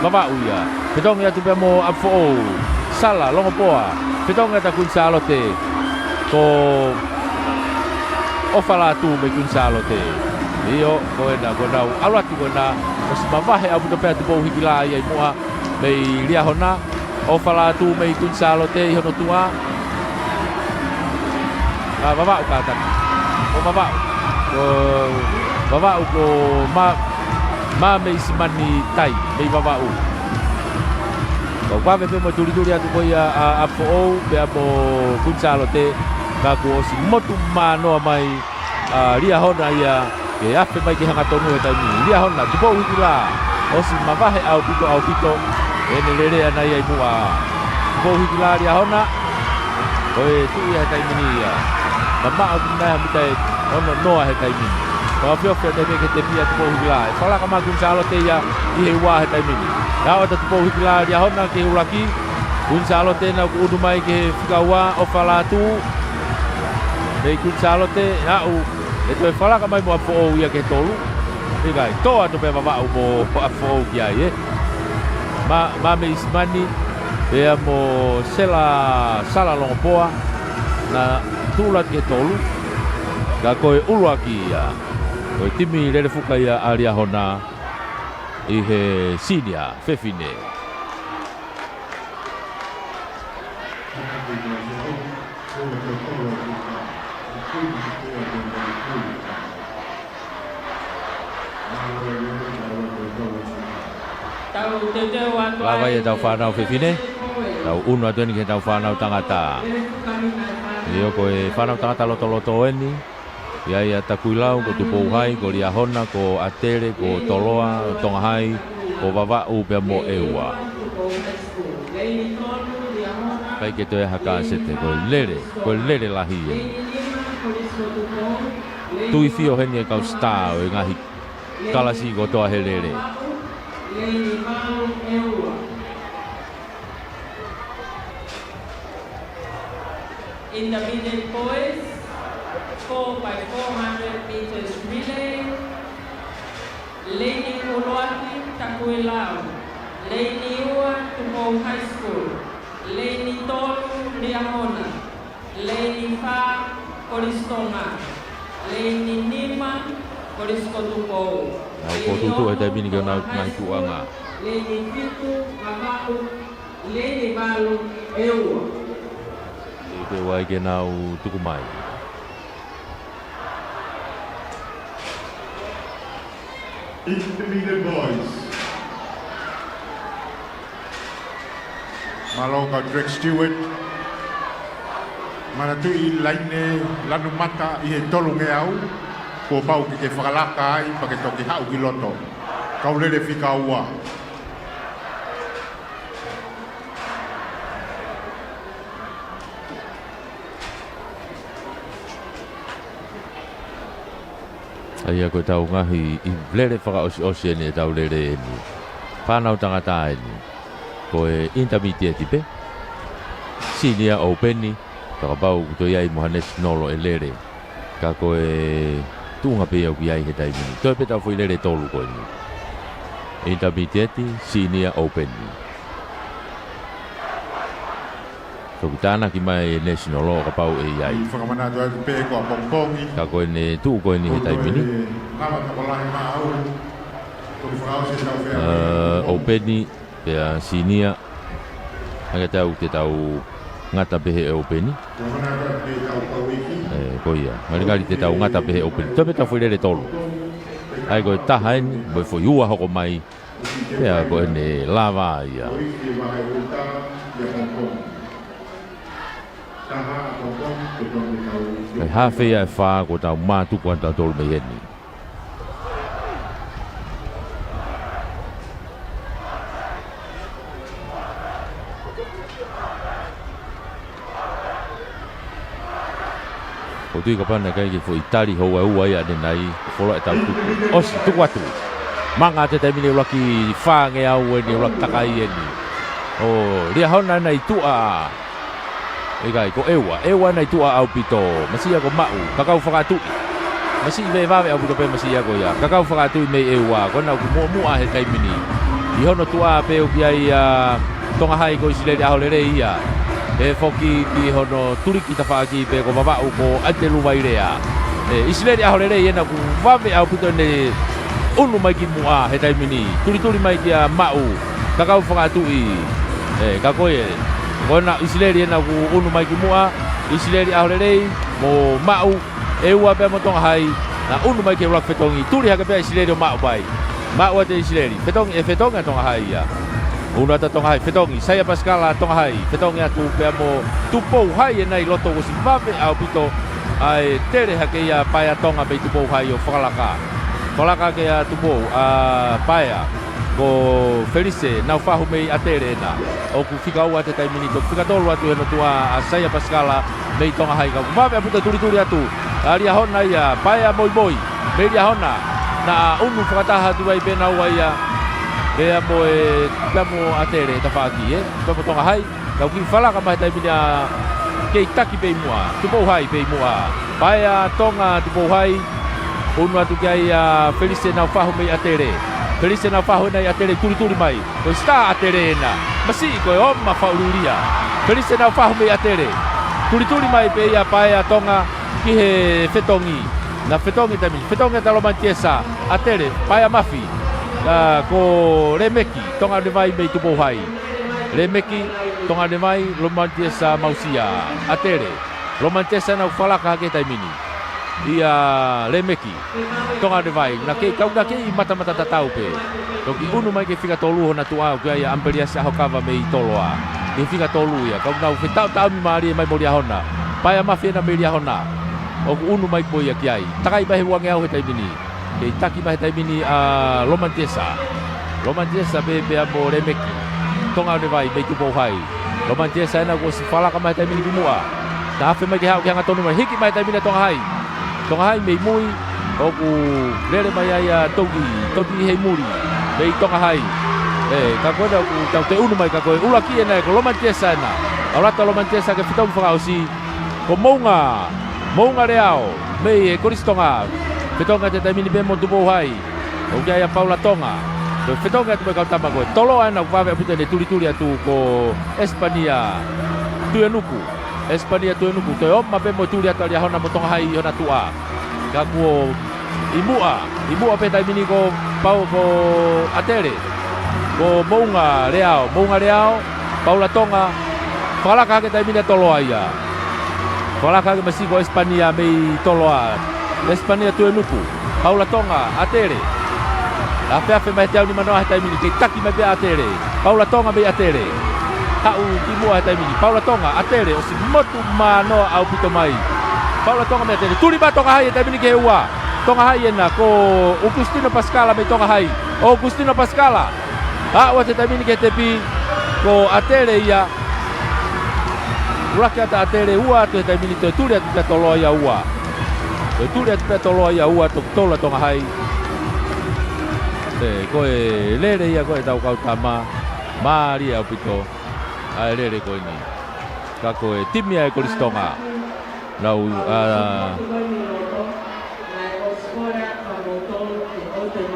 Vavaʻu ia. Fetongi atu pea mo ʻApifoʻou, Sala Longopoa. Fetongi atu ʻa Kuini Sālote, ko ʻOfa Lātū mei Kuini Sālote. ʻIo, ko ena, ko ena, ʻalu atu ko ena, ʻosi mavahe ʻaupito pē ʻa tupou hiki lā ia ʻi muʻa mei Liahona. ʻOfa Lātū mei Kuini Sālote ʻi hono tuʻa. ʻA Vavaʻu kātaki. Ko Vavaʻu. Ko Vavaʻu ko Ma-, Mame Isimani Tai mei Vavaʻu. Vave pē mo e tulituli atu ko ia ʻa, ʻa Foʻou pea mo Kuini Sālote, ka kuo ʻosi motu mānoa mai ʻa Liahona ia ke afe mai ki he hangatonu he taimi ni. Liahona, Tupou Hikilā, ʻosi mavahe ʻaupito, ʻaupito ʻene lele ʻana ia ʻi muʻa. Tupou Hikilā, Liahona, ko e tuʻi ia he taimi ni ia. Mamaʻo ʻoku nai ha mita ʻe ono noa he taimi ni. Tau ofiofi atu pē ki he tepi ʻa Tupou Hikilā. ʻE fakalaka mai Kuini Sālote ia ʻi he ua he taimi ni. Aʻu atu Tupou Hikilā, Liahona ki he ʻuluaki. Kuini Sālote ʻena ʻoku ʻunu mai ki he fika ua, ʻOfa Lātū. Mei Kuini Sālote, aʻu, ʻe toe fakalaka mai muʻa Foʻou ia ki he tolu. ʻIkai, tō atu pē Vavaʻu mo ʻa Foʻou ki ai, ē. Mā, Mame ʻIsimani, pea mo Sela Sala Longopoa, naʻa tuʻu atu ki he tolu. Ka ko e ʻuluaki ia, ko e timi lele fuka ia ʻa Liahona ʻi he senior fefine. Lava ia ʻetau fānau fefine, tau ʻunu atu eni ki heʻetau fānau tangata. ʻIo, ko e fānau tangata lotoloto eni. ʻI ai ʻa Takuilau, ko Tupou Hai, ko Liahona, ko ʻAtele, ko Toloa, Tonga Hai, ko Vavaʻu pea mo ʻEua. ʻIkai ke toe ʻi ai ha kāsete, ko e lele, ko e lele lahi eni. Tui fio heni e kau star ʻo e ngaahi kalasi kotoa he lele. Intermediate boys, four by four hundred meters relay. Leini ʻuluaki, Takuilau. Leini ua, Tupou High School. Leini tolu, Liahona. Leini fā, Kolisi Tonga. Leini nima, Kolisi ko Tupou. Nau fokotuʻutuʻu he taimi ni ki honau ngaahi tuʻuʻanga. Leini fitu, Vavaʻu. Leini valu, ʻEua. ʻE ke ʻai ke nau tuku mai. Intermediate boys. Mālō kau track steward. Manatuʻi laine lanu mata ʻi he tolungeau, kuo pau ke ke fakalaka ai pea ke toki haʻu ki loto. Kau lele fika ua. ʻA ia ko ʻetau ngaahi ʻi lele fakaʻosiʻosi eni ʻetau lele eni. Fānau tangata eni. Ko e intermediate pē. Senior open, pea kapau ʻoku toe ʻi ai mo ha national ʻe lele. Ka ko e tuʻunga pē ia ʻoku ʻi ai he taimi ni. Toe pē ʻetau foʻi lele ʻe tolu ko eni. Intermediate, senior open. Toki tānaki mai e national ʻo kapau ʻe ʻi ai. Fakamanatu atu pē ko ʻapongipongi. Ka ko ʻene tuʻu ko eni he taimi ni. Ko e ngava tokolahi maʻau. Toki fakaʻosi ʻetau fea. Ā, open, pea senior. Hangē ʻoku tau ngata pē he open. Fakamanatu atu pē ʻetau kau iki. Ē, ko ia. Ngalingali te tau ngata pē he open. Toe pē ʻetau foʻi lele ʻe tolu. ʻA ia ko e taha eni, mo e foʻi ua hoko mai. Pea ko ʻene lava ia. Ko e haafe ia ʻe fā kuo tau mātuku ʻa tautolu mei heni. ʻOku tui kapau naʻe ʻikai ke foʻi tali houa ʻe ua ia ʻanenai, fuoloa ʻetau tuku. ʻOsi, tuku atu. Manga atu he taimi ni ʻuluaki fāngeau eni, ʻuluaki takai eni. ʻO Liahona ʻena ʻi tuʻa. ʻIkai, ko ʻEua. ʻEua ʻena ʻi tuʻa ʻaupito. Masiʻi ia ko Maʻu. Kakau Fakatuʻi. Masiʻi vevave ʻaupito pē masiʻi ia ko ia. Kakau Fakatuʻi mei ʻEua. Ko ʻena ʻoku muʻomuʻa he taimi ni. ʻI hono tuʻa pē ʻoku ʻi ai ʻa Tonga Hai ko ʻIsileli ʻAholelei ia. ʻE foki ki hono tuliki tafaʻaki pē ko Vavaʻu ko ʻAtele Vailea. ʻE, ʻIsileli ʻAholelei ʻena ʻoku vave ʻaupito ʻene ʻunu mai ki muʻa he taimi ni. Tulituli mai kia Maʻu. Kakau Fakatuʻi. ʻE, ka ko e. Ko ʻena ʻIsileli ʻena ʻoku ʻunu mai ki muʻa. ʻIsileli ʻAholelei mo Maʻu. ʻEua pea mo Tonga Hai, naʻa ʻunu mai ki he ʻuluaki fetongi, tuli hake pē ʻa ʻIsileli ʻo maʻu mai. Maʻu atu ʻe ʻIsileli, fetongi, ʻe fetongi ʻa Tonga Hai ia. Unu atu Tonga Hai, fetongi, Saia Pasikala Tonga Hai, fetongi atu pea mo Tupou Hai ʻena ʻi loto, kuo ʻosi vave ʻaupito ʻa e tele hake ia Paea Tonga mei Tupou Hai ʻo fakalaka. Fakalaka hake ʻa Tupou, ʻa Paea, ko Felise Naufahu mei ʻAtele ʻena. ʻOku fika ua atu he taimi ni, toki fika tolu atu he hono tuʻa ʻa Saia Pasikala mei Tonga Hai, ka ʻoku vave ʻaupito e tulituli atu ʻa Liahona ia, Paea moimoi mei Liahona. Naʻa unu fakataha atu ai pē naua ia, pea mo e, pea mo ʻAtele he tafaʻaki, ē? Pea mo Tonga Hai, ka ʻoku kiʻi fakalaka mai he taimi ni ʻa, kei taki pē ʻi muʻa, Tupou Hai pē ʻi muʻa. Paea Tonga, Tupou Hai, unu atu ki ai ʻa Felise Naufahu mei ʻAtele. Felise Naufahu ʻena ʻi ʻAtele, tulituli mai. Ko e sitā ʻAtele ʻena. Masiʻi ko e oma faʻululia. Felise Naufahu mei ʻAtele. Tulituli mai pē ia Paea Tonga ki he fetongi. Naʻe fetongi taimi ni. Fetongi atu ʻa Lomani Tiesa, ʻAtele, Paea Mafi. ʻA, ko Lemeki, Tonga ʻOnevai mei Tupou Hai. Lemeki, Tonga ʻOnevai, Lomani Tiesa Mausia, ʻAtele. Lomani Tiesa ʻena ʻoku fakalaka hake he taimi ni. ʻIa Lemeki, Tonga ʻOnevai, naʻe kei, ka ʻoku naʻe kei matamata tatau pē. Toki unu mai ki he fika tolu hona tuʻa, ʻoku ʻi ai ʻa ʻAmipeliasi ʻAhokava mei Toloa. ʻI he fika tolu ia, ka ʻoku nau fetaʻotaʻomi mālie mai mo Liahona. Paea Mafi ʻena mei Liahona. ʻOku unu mai ko ia ki ai. Takai mai he uangeau he taimi ni. Kei taki mai he taimi ni ʻa Lomani Tiesa. Lomani Tiesa pē pea mo Lemeki, Tonga ʻOnevai mei Tupou Hai. Lomani Tiesa ʻena kuo ʻosi fakalaka mai he taimi ni ki muʻa. Naʻe afe mai ke haʻu ki he anga tonu mai. Hiki mai he taimi ni ʻa Tonga Hai. Tonga Hai mei mui, ʻoku lele mai ai ʻa Toki, Toki Heimuli mei Tonga Hai. Ē, ka ko ena ʻoku tau toe unu mai ka ko e ʻuluaki ʻena, ko Lomani Tiesa ʻena. ʻAlu atu ʻa Lomani Tiesa ki he fetongi fakaʻosi. Ko Mounga, Mounga Leao mei he Kolisi Tonga. Fetongi atu he taimi ni pea mo Tupou Hai. ʻOku ʻi ai ʻa Paula Tonga. Ko e fetongi atu mo e kau tama ko ē. Toloa ʻena ʻoku vave ʻaupito ʻene tulituli atu ko ʻEsipania Tuʻiʻonuku. ʻEsipania Tuʻiʻonuku. Toe oma pē mo e tuli atu ʻa Liahona mo Tonga Hai ʻi hona tuʻa. Ka kuo ʻi muʻa, ʻi muʻa pē he taimi ni ko Pau, ko ʻAtele. Ko Mounga Leao, Mounga Leao, Paula Tonga, fakalaka hake he taimi ni ʻa Toloa ia. Fakalaka hake masiʻi ko ʻEsipania mei Toloa. ʻEsipania Tuʻiʻonuku, Paula Tonga, ʻAtele. Afeafe mai he teau nimanoa he taimi ni, kei taki mai pē ʻa ʻAtele. Paula Tonga mei ʻAtele. Haʻu ki muʻa he taimi ni, Paula Tonga, ʻAtele, ʻosi motu manoa ʻaupito mai. Paula Tonga mei ʻAtele. Tuli mai Tonga Hai he taimi ni ki he ua. Tonga Hai ʻena, ko ʻOkusitino Pasikala mei Tonga Hai. ʻOkusitino Pasikala. Aʻu atu he taimi ni ki he tepi, ko ʻAtele ia. ʻUluaki atu ʻa ʻAtele, ua atu he taimi ni, toe tuli atu pē ʻa Toloa ia ua. Toe tuli atu pē ʻa Toloa ia ua, toki tolu ʻa Tonga Hai. Ē, ko e lele ia ko ē ʻetau kau tama. Mālie ʻaupito ʻa e lele ko eni. Ka ko e timi ʻa e Kolisi Tonga. Nau, ā,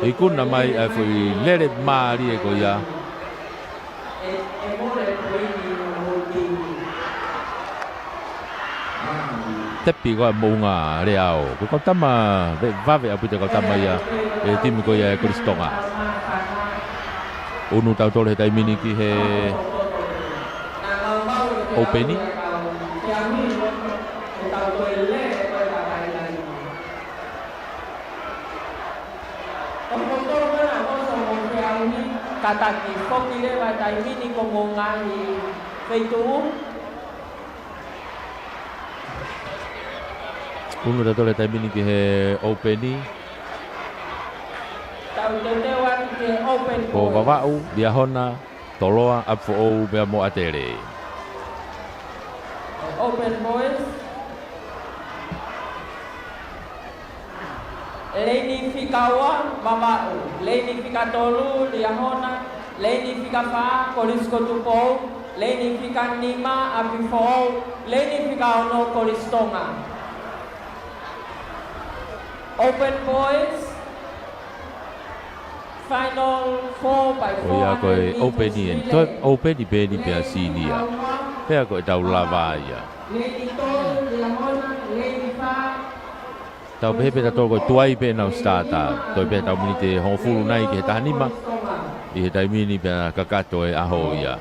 ikuna mai ʻa e foʻi lele mālie ko ia. Tepi ko ē ʻa Mounga Leao. Ko e kau tama, ve-, vave ʻaupito e kau tama ia ʻi he timi ko ia ʻa e Kolisi Tonga. Unu tautolu he taimi ni ki he ʻoupeni. Kātaki, foki leva taimi ni ko Mounga ʻi feituʻu. Unu tautolu he taimi ni ki he ʻoupeni. Tau teuteu atu ki he ʻoupeni. Ko Vavaʻu, Liahona, Toloa, ʻApifoʻou pea mo ʻAtele. ʻOupeni boys. Leini fika ua, Vavaʻu. Leini fika tolu, Liahona. Leini fika fā, Kolisi ko Tupou. Leini fika nima, ʻApifoʻou. Leini fika ono, Kolisi Tonga. ʻOupeni boys. Final four by four hundred meters relay. Ko ia ko e ʻoupeni eni. Toe ʻoupeni pē eni pea senior. Pea ko ʻetau lava ia. Tau pehē pē tautolu ko e tuai pē ʻenau starter. Toe pē ʻetau miniti ʻe hongofulu nai ki he taha nima. ʻI he taimi ni pea kakato e ʻaho ia.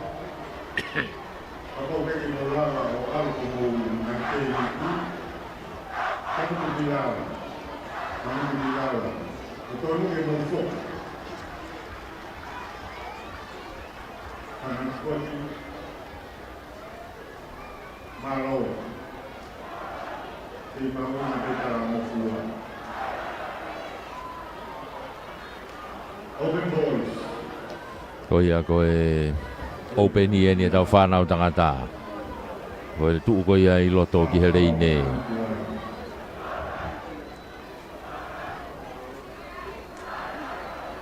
Mālō. Te i maua pē talangofua. Open, boys. Ko ia ko e open eni ʻetau fānau tangata. Ko e tuʻu ko ia ʻi loto ki he leine.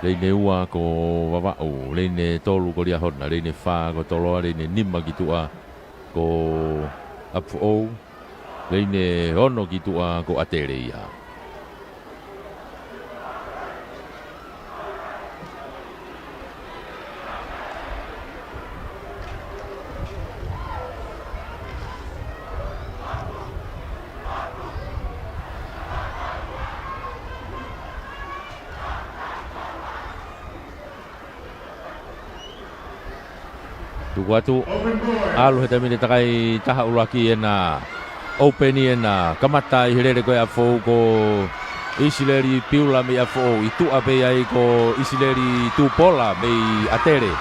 Leine ua ko Vavaʻu, leine tolu ko Liahona, leine fā ko Toloa, leine nima ki tuʻa ko ʻApifoʻou, leine ono ki tuʻa ko ʻAtele ia. Tuku atu, ʻalu he taimi ni e takai taha ʻuluaki ʻena open ʻena kamata ʻi he lele ko ē ʻa ʻApifoʻou ko ʻIsileli Piula mei ʻApifoʻou, ʻi tuʻa pē ai ko ʻIsileli Tupola mei ʻAtele.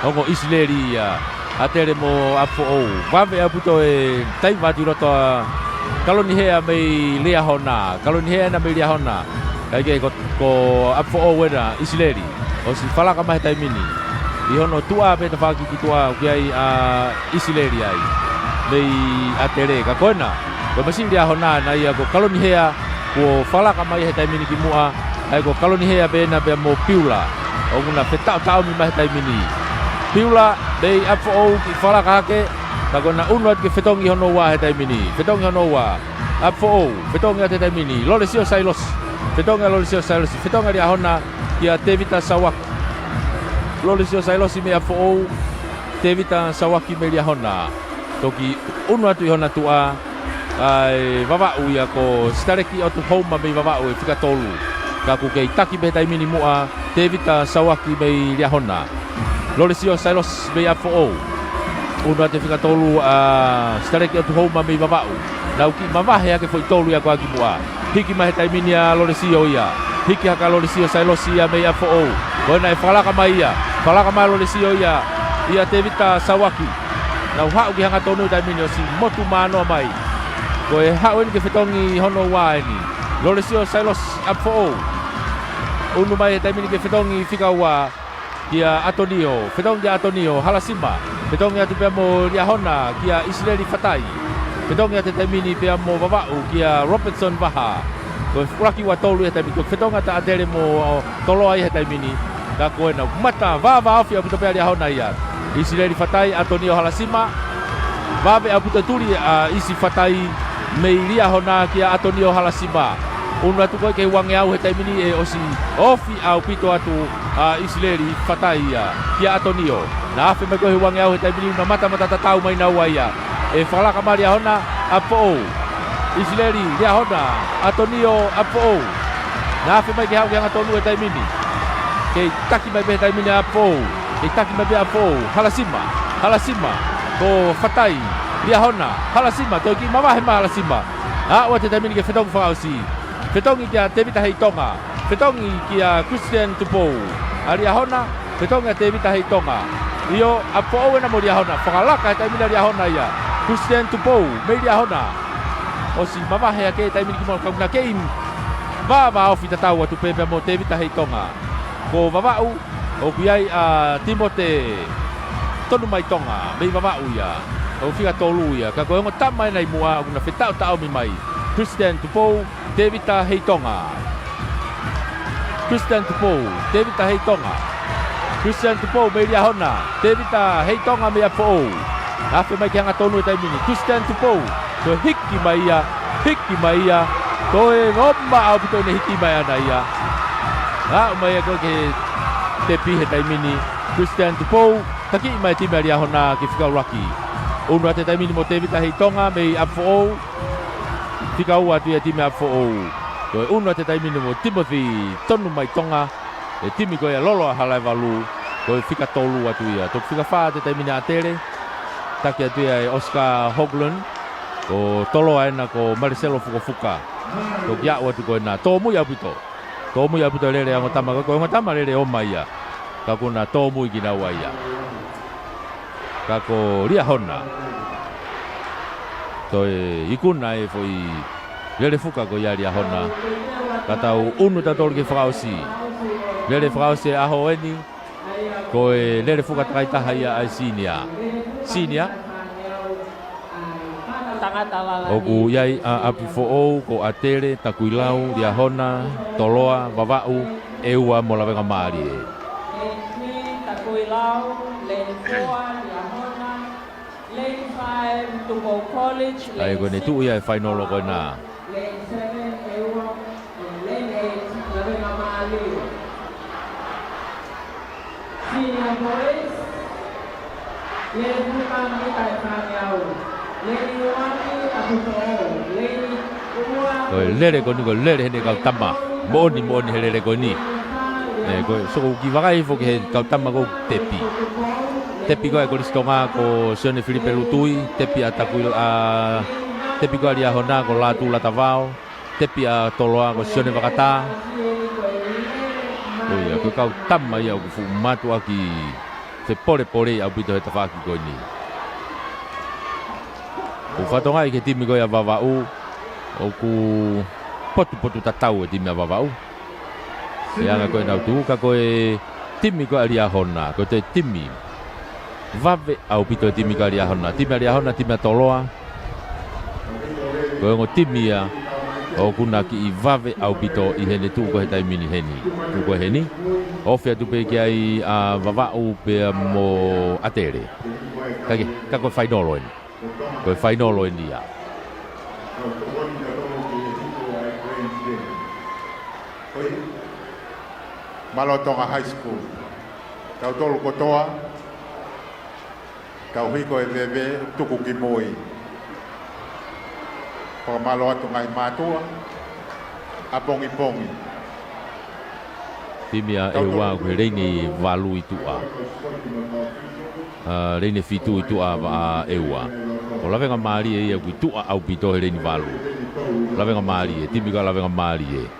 Ongo ʻIsileli ia, ʻAtele mo ʻApifoʻou. Vave ʻaupito e taiva atu ʻi loto ʻa Kalonihea mei Liahona. Kalonihea ʻena mei Liahona. Kae kehe ko, ko ʻApifoʻou ʻena, ʻIsileli. ʻOsi falaka mai he taimi ni. ʻI hono tuʻa pē tafaʻaki ki tuʻa ʻoku ʻi ai ʻa ʻIsileli ai. Mei ʻAtele ka ko ʻena. Ko e masiʻi Liahona ʻena ia ko Kalonihea kuo falaka mai he taimi ni ki muʻa. ʻA ia ko Kalonihea pē ʻena pea mo Piula. ʻOku na fetaʻotaʻomi mai he taimi ni. Piula, mei ʻApifoʻou kiʻi falaka hake. Ka ko ʻena ʻunu atu ke fetongi hono ua he taimi ni. Fetongi hono ua. ʻApifoʻou, fetongi atu he taimi ni. Lolesio Sailosi. Fetongi ʻa Lolesio Sailosi. Fetongi ʻa Liahona kia Tevita Sauaki. Lolesio Sailosi mei ʻApifoʻou, Tevita Sauaki mei Liahona. Toki ʻunu atu ʻi hona tuʻa, ʻa e Vavaʻu ia ko Sitaleki ʻOtuhouma mei Vavaʻu e fika tolu. Ka ʻoku kei taki pē he taimi ni muʻa, Tevita Sauaki mei Liahona. Lolesio Sailosi mei ʻApifoʻou. ʻUnu atu e fika tolu ʻa Sitaleki ʻOtuhouma mei Vavaʻu. Nau kiʻi mavahe hake foʻi tolu ia ko ē ki muʻa. Hiki mai he taimi ni ʻa Lolesio ia. Hiki hake ʻa Lolesio Sailosi ia mei ʻApifoʻou. Ko ʻena ʻe falaka mai ia. Falaka mai ʻa Lolesio ia. ʻIa Tevita Sauaki. Nau haʻu ki he hangatonu he taimi ni ʻosi motu manoa mai. Ko e haʻu eni ke fetongi hono ua eni. Lolesio Sailosi ʻApifoʻou. ʻUnu mai he taimi ni ke fetongi fika ua. Kia ʻAtonio, fetongi kia ʻAtonio Halasima, fetongi atu pea mo Liahona kia ʻIsileli Fatai, fetongi atu he taimi ni pea mo Vavaʻu kia Robertson Vaha. Ko e ʻuluaki ua tolu ia he taimi ni, ko e fetongi atu ʻa ʻAtele mo Toloa ia he taimi ni, ka ko ʻena mata vāvāofi ʻaupito pē ʻa Liahona ia. ʻIsileli Fatai, ʻAtonio Halasima, vave ʻaupito e tuli ʻa ʻIsi Fatai mei Liahona kia ʻAtonio Halasima. ʻUnu atu ko ē ki he uangeau he taimi ni ʻe ʻosi ofi ʻaupito atu ʻa ʻIsileli Fatai ia kia ʻAtonio. Na afe mai ko ē he uangeau he taimi ni ʻoku na matamata tatau mai naua ia. ʻE falaka mai ʻa Liahona, ʻApifoʻou. ʻIsileli, Liahona, ʻAtonio, ʻApifoʻou. Na afe mai ke haʻu ki he hangatonu he taimi ni. Kei taki mai pē he taimi ni ʻa ʻApifoʻou. Kei taki mai pē ʻa ʻApifoʻou. Halasima, Halasima. Ko Fatai, Liahona, Halasima. Toe kiʻi mavahe mai ʻa Halasima. Aʻu atu he taimi ni ke fetongi fakaʻosi. Fetongi kia Tevita Heitonga. Fetongi kia Christian Tupou. ʻA Liahona, fetongi ʻa Tevita Heitonga. ʻIo, ʻApifoʻou ʻena mo Liahona. Fakalaka he taimi ni ʻa Liahona ia. Christian Tupou, mei Liahona. ʻOsi mavahe hake he taimi ni ki muʻa ka ʻoku na kei vāvāofi tatau atu pē pea mo Tevita Heitonga. Ko Vavaʻu, ʻoku ʻi ai ʻa Timote Tonumaitonga, mei Vavaʻu ia. ʻOku fika tolu ia, ka ko e ongo tama ʻena ʻi muʻa, ʻoku na fetaʻotaʻomi mai. Christian Tupou, Tevita Heitonga. Christian Tupou, Tevita Heitonga. Christian Tupou mei Liahona, Tevita Heitonga mei ʻApifoʻou. Afe mai ki he hangatonu he taimi ni. Christian Tupou, toe hiki mai ia, hiki mai ia. Toe ʻoma ʻaupito ʻene hiki mai ʻana ia. Aʻu mai ia ko ē ki he tepi he taimi ni. Christian Tupou, takiʻi mai e timi ʻa Liahona ki he fika ʻuluaki. ʻUnu atu he taimi ni mo Tevita Heitonga mei ʻApifoʻou. Fika ua atu ia e timi ʻa ʻApifoʻou. Toe ʻunu atu he taimi ni mo Timothy Tonumaitonga. E timi ko ia Lolo ʻa Halaevalu. Ko e fika tolu atu ia. Toki fika fā atu he taimi ni ʻa ʻAtele. Taki atu ia ʻe Oscar Hoagland. Ko Toloa ʻena ko Mariselo Fukofuka. Toki aʻu atu ko ʻena. Tōmui ʻaupito. Tōmui ʻaupito e lele ʻa e ongo tama, ko e ongo tama lele ʻo mai ia. Ka ʻoku na tōmui kinaua ia. Ka ko Liahona. Toe ikuna e foʻi lele fuka ko ia ʻa Liahona. Ka tau ʻunu tautolu ki he fakaʻosi. Lele fakaʻosi e ʻaho eni. Ko e lele fuka takai taha ia ʻa e senior. Senior. Tangata lalahi. ʻOku ʻi ai ʻa ʻapi foʻou ko ʻAtele, Takuilau, Liahona, Toloa, Vavaʻu, ʻEua mo Lavengamālie. Lane three, Takuilau, lane four, Liahona, lane five, Tupou College, ʻA ia ko ʻene tuʻu ia e fainolo ko ena. Lane seven, ʻEua, lane eight, Lavengamālie. Senior boys, lele fuka mita ʻe fāngeau. Lane one, ʻapi foʻou. Lane ua, Ko e lele ko eni, ko e lele heni e kau tama. Moʻoni, moʻoni he lele ko eni. ʻE, ko e, so ko e kiʻi vakai foki he kau tama ko ē tepi. Tepi ko ē Kolisi Tonga ko Sione Filipe Lutui, tepi ʻa Takuila, ʻa, tepi ko ē ʻa Liahona ko Lātū Latavao, tepi ʻa Toloa ko Sione Vakatā. Ko ia, ko e kau tama ia ʻoku fuʻu mātuʻaki fepolepolei ʻaupito he tafaʻaki ko eni. ʻOku fakatokangaʻi ki he timi ko ia ʻa Vavaʻu, ʻoku potupotu tatau e timi ʻa Vavaʻu. ʻI he anga ko ē ʻenau tuʻu, ka ko e timi ko ē ʻa Liahona, ko e toe timi vave ʻaupito e timi ko ē ʻa Liahona. Timi ʻa Liahona, timi ʻa Toloa. Ko e ongo timi ia ʻoku na kiʻi vave ʻaupito ʻi heʻene tuʻu ko ē he taimi ni heni. Tuʻu ko ē heni. Ofi atu pē ki ai ʻa Vavaʻu pea mo ʻAtele. Ka ke, ka ko e fainolo eni. Ko e fainolo eni ia. Mālō Tonga High School. Tautolu kotoa, tau hiko e veve tuku ki mui. Fakamālō atu ngaahi mātuʻa, ʻapongipongi. Timi ʻa ʻEua ʻoku he lane valu ʻi tuʻa. ʻA, lane fitu ʻi tuʻa ʻa ʻEua. Ko Lavengamālie ia ʻoku ʻi tuʻa ʻaupito he lane valu. Lavengamālie, timi ko ē ʻa Lavengamālie.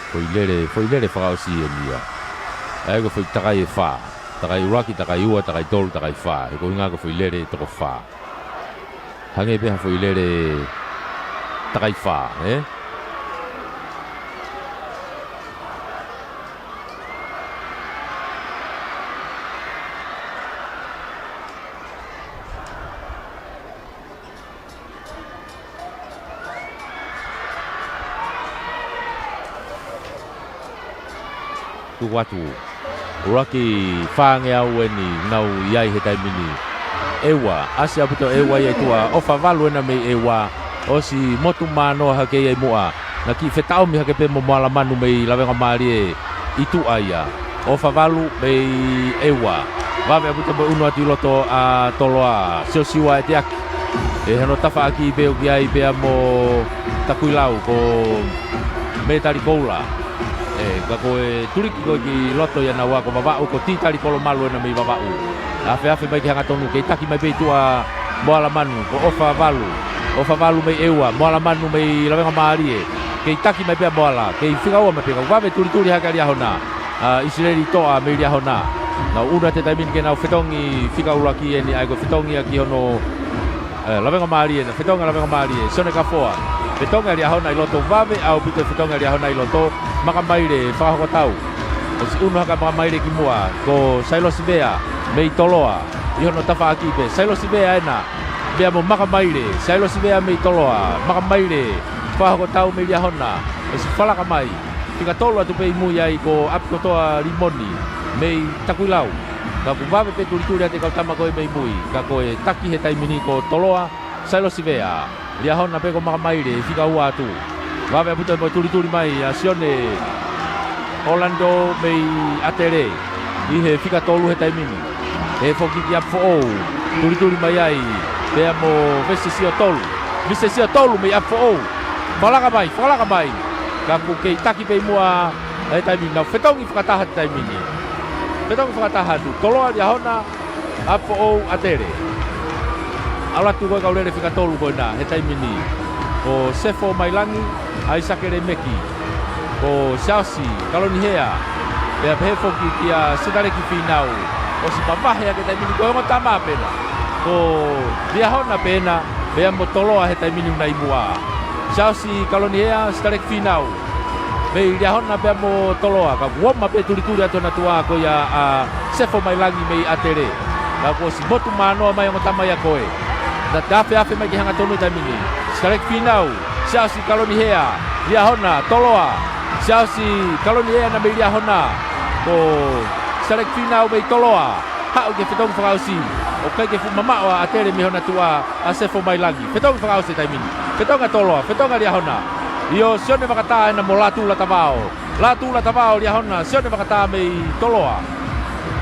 Foʻi lele, foʻi lele fakaʻosi eni ia. ʻA ia ko e foʻi takai ʻe fā. Takai ʻuluaki, takai ua, takai tolu, takai fā. He ko e ʻuhinga ko e foʻi lele ʻe toko fā. Hangē pē ha foʻi lele takai fā, ē? Tuku atu. ʻUluaki fāngeau eni naʻa nau ʻi ai he taimi ni. ʻEua, ʻasi ʻaupito ʻEua ia ʻi tuʻa, ʻofa valu ena mei ʻEua, ʻosi motu mānoa hake ia ʻi muʻa. Naʻe kiʻi fetaʻomi hake pē mo Moalamanu mei Lavengamālie ʻi tuʻa ia. ʻOfa valu mei ʻEua. Vave ʻaupito mo e ʻunu atu ʻi loto ʻa Toloa, Siosiua ʻEteaki. ʻI hono tafaʻaki pē ʻoku ʻi ai pea mo Takuilau ko Metali Koula. ʻE, ka ko e tuliki ko ē ki loto ia naua ko Vavaʻu, ko Titali Kolomalu ena mei Vavaʻu. Afeafe mai ki he hangatonu, kei taki mai pē ʻi tuʻa Moalamanu, ko ʻOfa valu. ʻOfa valu mei ʻEua, Moalamanu mei Lavengamālie. Kei taki mai pē ʻa Moala, kei fika ua mai pē, ka vave tulituli hake ʻa Liahona. ʻA ʻIsileli Toʻa mei Liahona. Naʻa nau ʻunu atu he taimi ni ke nau fetongi fika ʻuluaki eni, ʻa ia ko e fetongi ia ki hono ʻE, Lavengamālie, naʻe fetongi ʻa Lavengamālie, Sione Kafoa. Fetongi ʻa Liahona ʻi loto, vave ʻaupito e fetongi ʻa Liahona ʻi loto, Makamaile, fakahoko tau. ʻOsi ʻunu hake ʻa Makamaile ki muʻa, ko Sailosi Vea, mei Toloa, ʻi hono tafaʻaki pē, Sailosi Vea ena, pea mo Makamaile, Sailosi Vea mei Toloa, Makamaile, fakahoko tau mei Liahona, ʻosi falaka mai, fika tolu atu pē ʻi mui ai ko ʻApikotoa Limoni, mei Takuilau. Ka ʻoku vave pē tulituli ʻa e kau tama ko ē mei mui, ka ko e taki he taimi ni ko Toloa, Sailosi Vea, Liahona pea ko Makamaile, fika ua atu. Vave ʻaupito mo e tulituli mai ʻa Sione Orlando mei ʻAtele, ʻi he fika tolu he taimi ni. ʻE foki ki ʻApifoʻou, tulituli mai ai, pea mo Vese Siotolu, Vese Siotolu mei ʻApifoʻou. Falaka mai, falaka mai. Ka ʻoku kei taki pē ʻi muʻa he taimi ni, nau fetongi fakataha he taimi ni. Fetongi fakataha atu, Toloa Liahona, ʻApifoʻou ʻAtele. ʻAlu atu ko e kau lele fika tolu ko ena he taimi ni. Ko Sefo Mailangi, ʻAisake Lemeki. Ko Siaosi Kalonihea, pea pehē foki kia Sitaleki Fīnau. ʻOsi mavahe ʻaki e taimi ni ko e ongo tama pē ena. Ko Liahona pē ena, pea mo Toloa he taimi ni ʻoku nau ʻi muʻa. Siaosi Kalonihea, Sitaleki Fīnau. Mei Liahona pea mo Toloa, ka kuo ʻomai pē tulituli atu ʻa e tuʻa ko ia ʻa Sefo Mailangi mei ʻAtele. Ka kuo ʻosi motu manoa mai ongo tama ia ko ē. Naʻa te afeafe mai ke hangatonu he taimi ni. Sitaleki Fīnau, Siaosi Kalonihea, Liahona, Toloa. Siaosi Kalonihea ena mei Liahona. Ko Sitaleki Fīnau mei Toloa. Haʻu ki he fetongi fakaʻosi. ʻOku ʻikai ke fuʻu mamaʻo ʻa ʻAtele mei hona tuʻa ʻa Sefo Mailangi. Fetongi fakaʻosi he taimi ni. Fetongi ʻa Toloa, fetongi ʻa Liahona. ʻIo, Sione Vakatā ena mo Lātū Latavao. Lātū Latavao, Liahona, Sione Vakatā mei Toloa.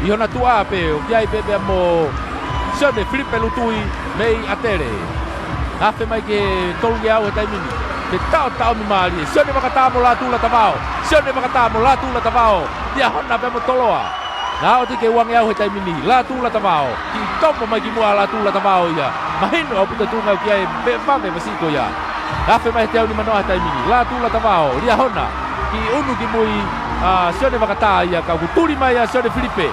ʻI hona tuʻa pē, ʻoku ʻi ai pē pea mo Sione Filipe Lutui mei ʻAtele. Afe mai ki he tolu ngeau he taimi ni. Fetaʻotaʻomi mālie. Sione Vakatā mo Lātū Latavao. Sione Vakatā mo Lātū Latavao. Liahona pea mo Toloa. Naʻa ʻosi ki he ua ngeau he taimi ni, Lātū Latavao. Kiʻi tomo mai ki muʻa Lātū Latavao ia. Mahino ʻaupito e tuʻunga ʻoku ʻi ai e veʻe vave masiʻi ko ia. Afe mai he teau nimanoa he taimi ni, Lātū Latavao, Liahona. Kiʻi ʻunu ki mui ʻa Sione Vakatā ia ka ʻoku tuli mai ʻa Sione Filipe.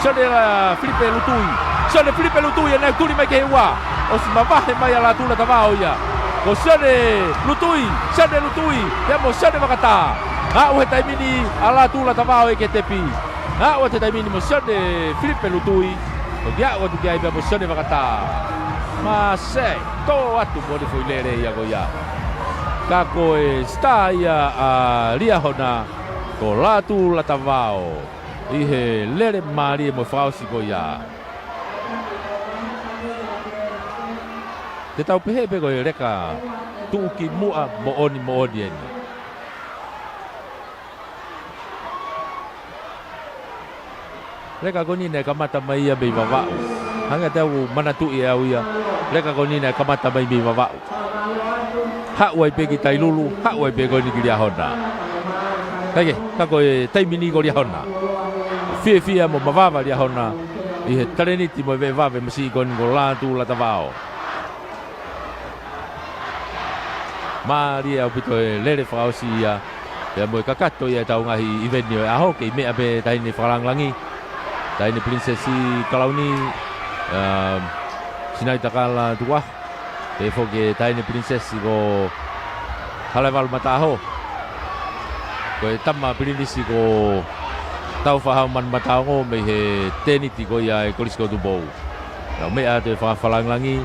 Sione, ʻa, Filipe Lutui. Sione Filipe Lutui ena ʻoku tuli mai ki he ua. ʻOsi mavahe mai ʻa Lātū Latavao ia. Ko Sione Lutui, Sione Lutui, pea mo Sione Vakatā. Aʻu he taimi ni ʻa Lātū Latavao ia ki he tepi. Aʻu atu he taimi ni mo Sione Filipe Lutui, ʻoku aʻu atu ki ai pea mo Sione Vakatā. Mā sē, tō atu mo e foʻi lele ia ko ia. Ka ko e sitā ia ʻa Liahona, ko Lātū Latavao, ʻi he lele mālie mo e fakaʻosi ko ia. Te tau pehē pē ko e leka tuʻukimuʻa moʻoni moʻoni eni. Leka ko eni naʻe kamata mai ia mei Vavaʻu. Hangē ʻoku ou manatuʻi ʻe au ia. Leka ko eni naʻe kamata mai mei Vavaʻu. Haʻu ai pē ki Tailulu, haʻu ai pē ko eni ki Liahona. Kae kehe, ka ko e taimi ni ko Liahona. Fiefia mo mavava Liahona ʻi he talēniti mo e veʻe vave masiʻi ko eni ko Lātū Latavao. Mālie ʻaupito e lele fakaʻosi ia. Pea mo e kakato ia ʻetau ngaahi ʻiveni ʻo e ʻaho, kei meʻa pē Taʻahine Fakalāngilangi, Taʻahine Pilinisesi Kalauni, um, Sinaitakala Tukuʻaho, pehē foki e Taʻahine Pilinisesi ko Halaevalu Mataʻaho. Ko e tama pilinisi ko Tāufaʻāhau Manumataongo mei he tēniti ko ia e Kolisi ko Tupou. Tau meʻa atu e fakafakalāngilangi,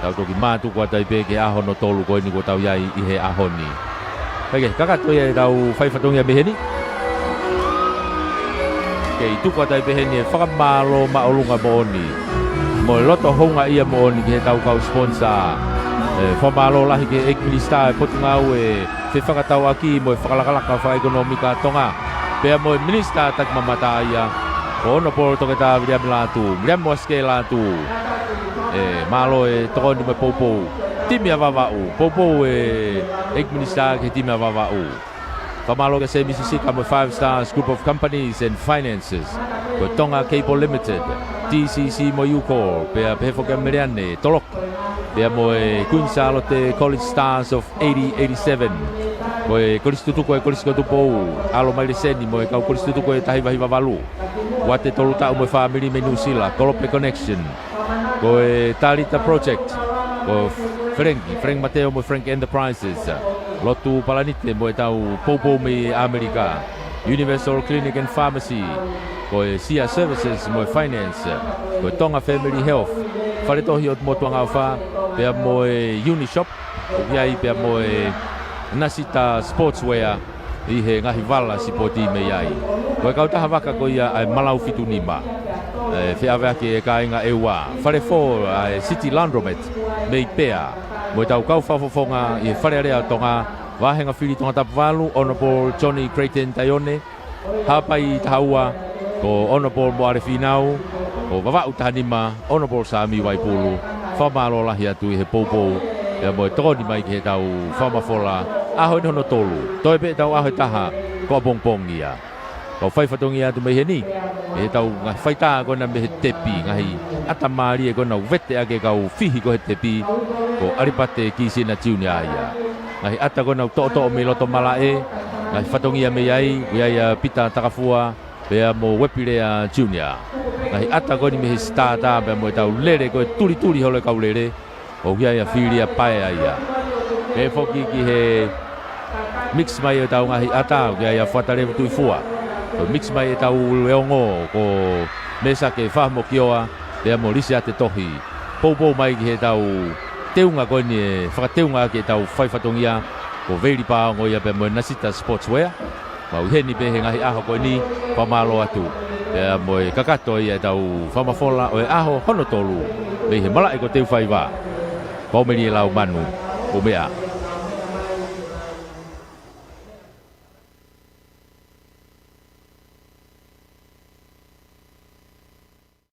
tau toki mātuku atu ai pē ki he ʻaho hono tolu ko eni kuo tau ʻi ai ʻi he ʻaho ni. Kae kehe, kakato ia ʻetau fai fatongia mei heni. Kei tuku atu ai pē heni e fakamālō māʻolunga moʻoni mo e loto houngaʻia moʻoni ki heʻetau kau sponsor. ʻE fakamālō lahi ki he ʻEiki Minisitā e Potungāue Fefakatauʻaki mo e Fakalakalaka Fakaʻekonōmika ʻa Tonga, pea mo e Minisitā Takimamata ia, ko Honourable Toketā Viliami Lātū, Viliami Moasikē Lātū. ʻE, mālō e tokoni mo e poupou. Timi ʻa Vavaʻu, poupou e ʻEiki Minisitā ki he timi ʻa Vavaʻu. Fakamālō kia Sēmisi Sika mo e Five Stars Group of Companies and Finances, ko e Tonga Cable Limited, T C C mo e Ucor, pea pehē foki ʻa Meleane Toloki, pea mo e Queen Sālote College Stars of eighty eighty-seven. Ko e kolisi tutuku e Kolisi ko Tupou, ʻAlo Maile Seni mo e kau kolisi tutuku e Taha Hiva Hiva Valu, Uate Tolu Taʻu mo e fāmili mei Nuʻu Sila, Kolope Connection. Ko e Talita Project, ko Felengi, Felengi Mateo mo e Frank Enterprises, Lotu Palanite mo ʻetau poupou mei ʻAmelika, Universal Clinic and Pharmacy, ko e Sia Services mo e Finance, ko e Tonga Family Health, Fale Tohi ʻo Motu Angaʻofa, pea mo e Unishop, ʻoku ʻi ai pea mo e Nasita Sportswear, ʻi he ngaahi vala sipoti mei ai. Ko e kautaha vaka ko ia ʻa e Malau Fitu Nima. ʻE feʻaveaki e kāinga ʻEua. Fale fō ʻa e City Laundromat mei Pea. Mo ʻetau kau fakafofonga ʻi he Fale Alea ʻo Tonga, Vāhenga Fili Tongatapu Valu, Honourable Johnny Creighton Taione, Haʻapai Taha Ua, ko Honourable Moale Fīnau, ko Vavaʻu Taha Nima, Honourable Sami Waipulu, fakamālō lahi atu ʻi he poupou, pea mo e tokoni mai ki heʻetau fakamafola, ʻaho eni hono tolu, toe pē ʻetau ʻaho ʻe taha, ko ʻapongipongi ia. Kau fai fatongia atu mei heni, mei heʻetau ngaahi faitā ko ena mei he tepi, ngaahi ʻata mālie ko ena ʻoku vete ʻaki e kau fihi ko ē he tepi, ko ʻAlipate Kisina Junior ia. Ngaahi ʻata ko ena ʻoku toʻotoʻo mei loto malaʻe, ngaahi fatongia mei ai, ʻoku ʻi ai ʻa Pita Takafua, pea mo Uepilea Junior. Ngaahi ʻata ko eni mei he Sitata, pea mo ʻetau lele ko ē tulituli holo e kau lele, ʻoku ʻi ai ʻa Filia Paea ia. Pea foki ki he mix mai ʻetau ngaahi ʻata, ʻoku ʻi ai ʻa Fuata Levu Tuʻifua. Ko e mix mai ʻetau ʻuluʻi ongo, ko Mesake Fahamokioa, pea mo Lisiate Tohi. Poupou mai ki heʻetau teunga ko eni ʻe fakateunga ʻaki ʻetau fai fatongia, ko Veili Paongo ia pea mo e Nasita Sportswear. Mau ʻi heni pē he ngaahi ʻaho ko eni, fakamālō atu. Pea mo e kakato ia ʻetau fakamafola ʻo e ʻaho hono tolu, mei he malaʻe ko Teufaiva. Ko Meli e Laumanu, ʻo meʻa.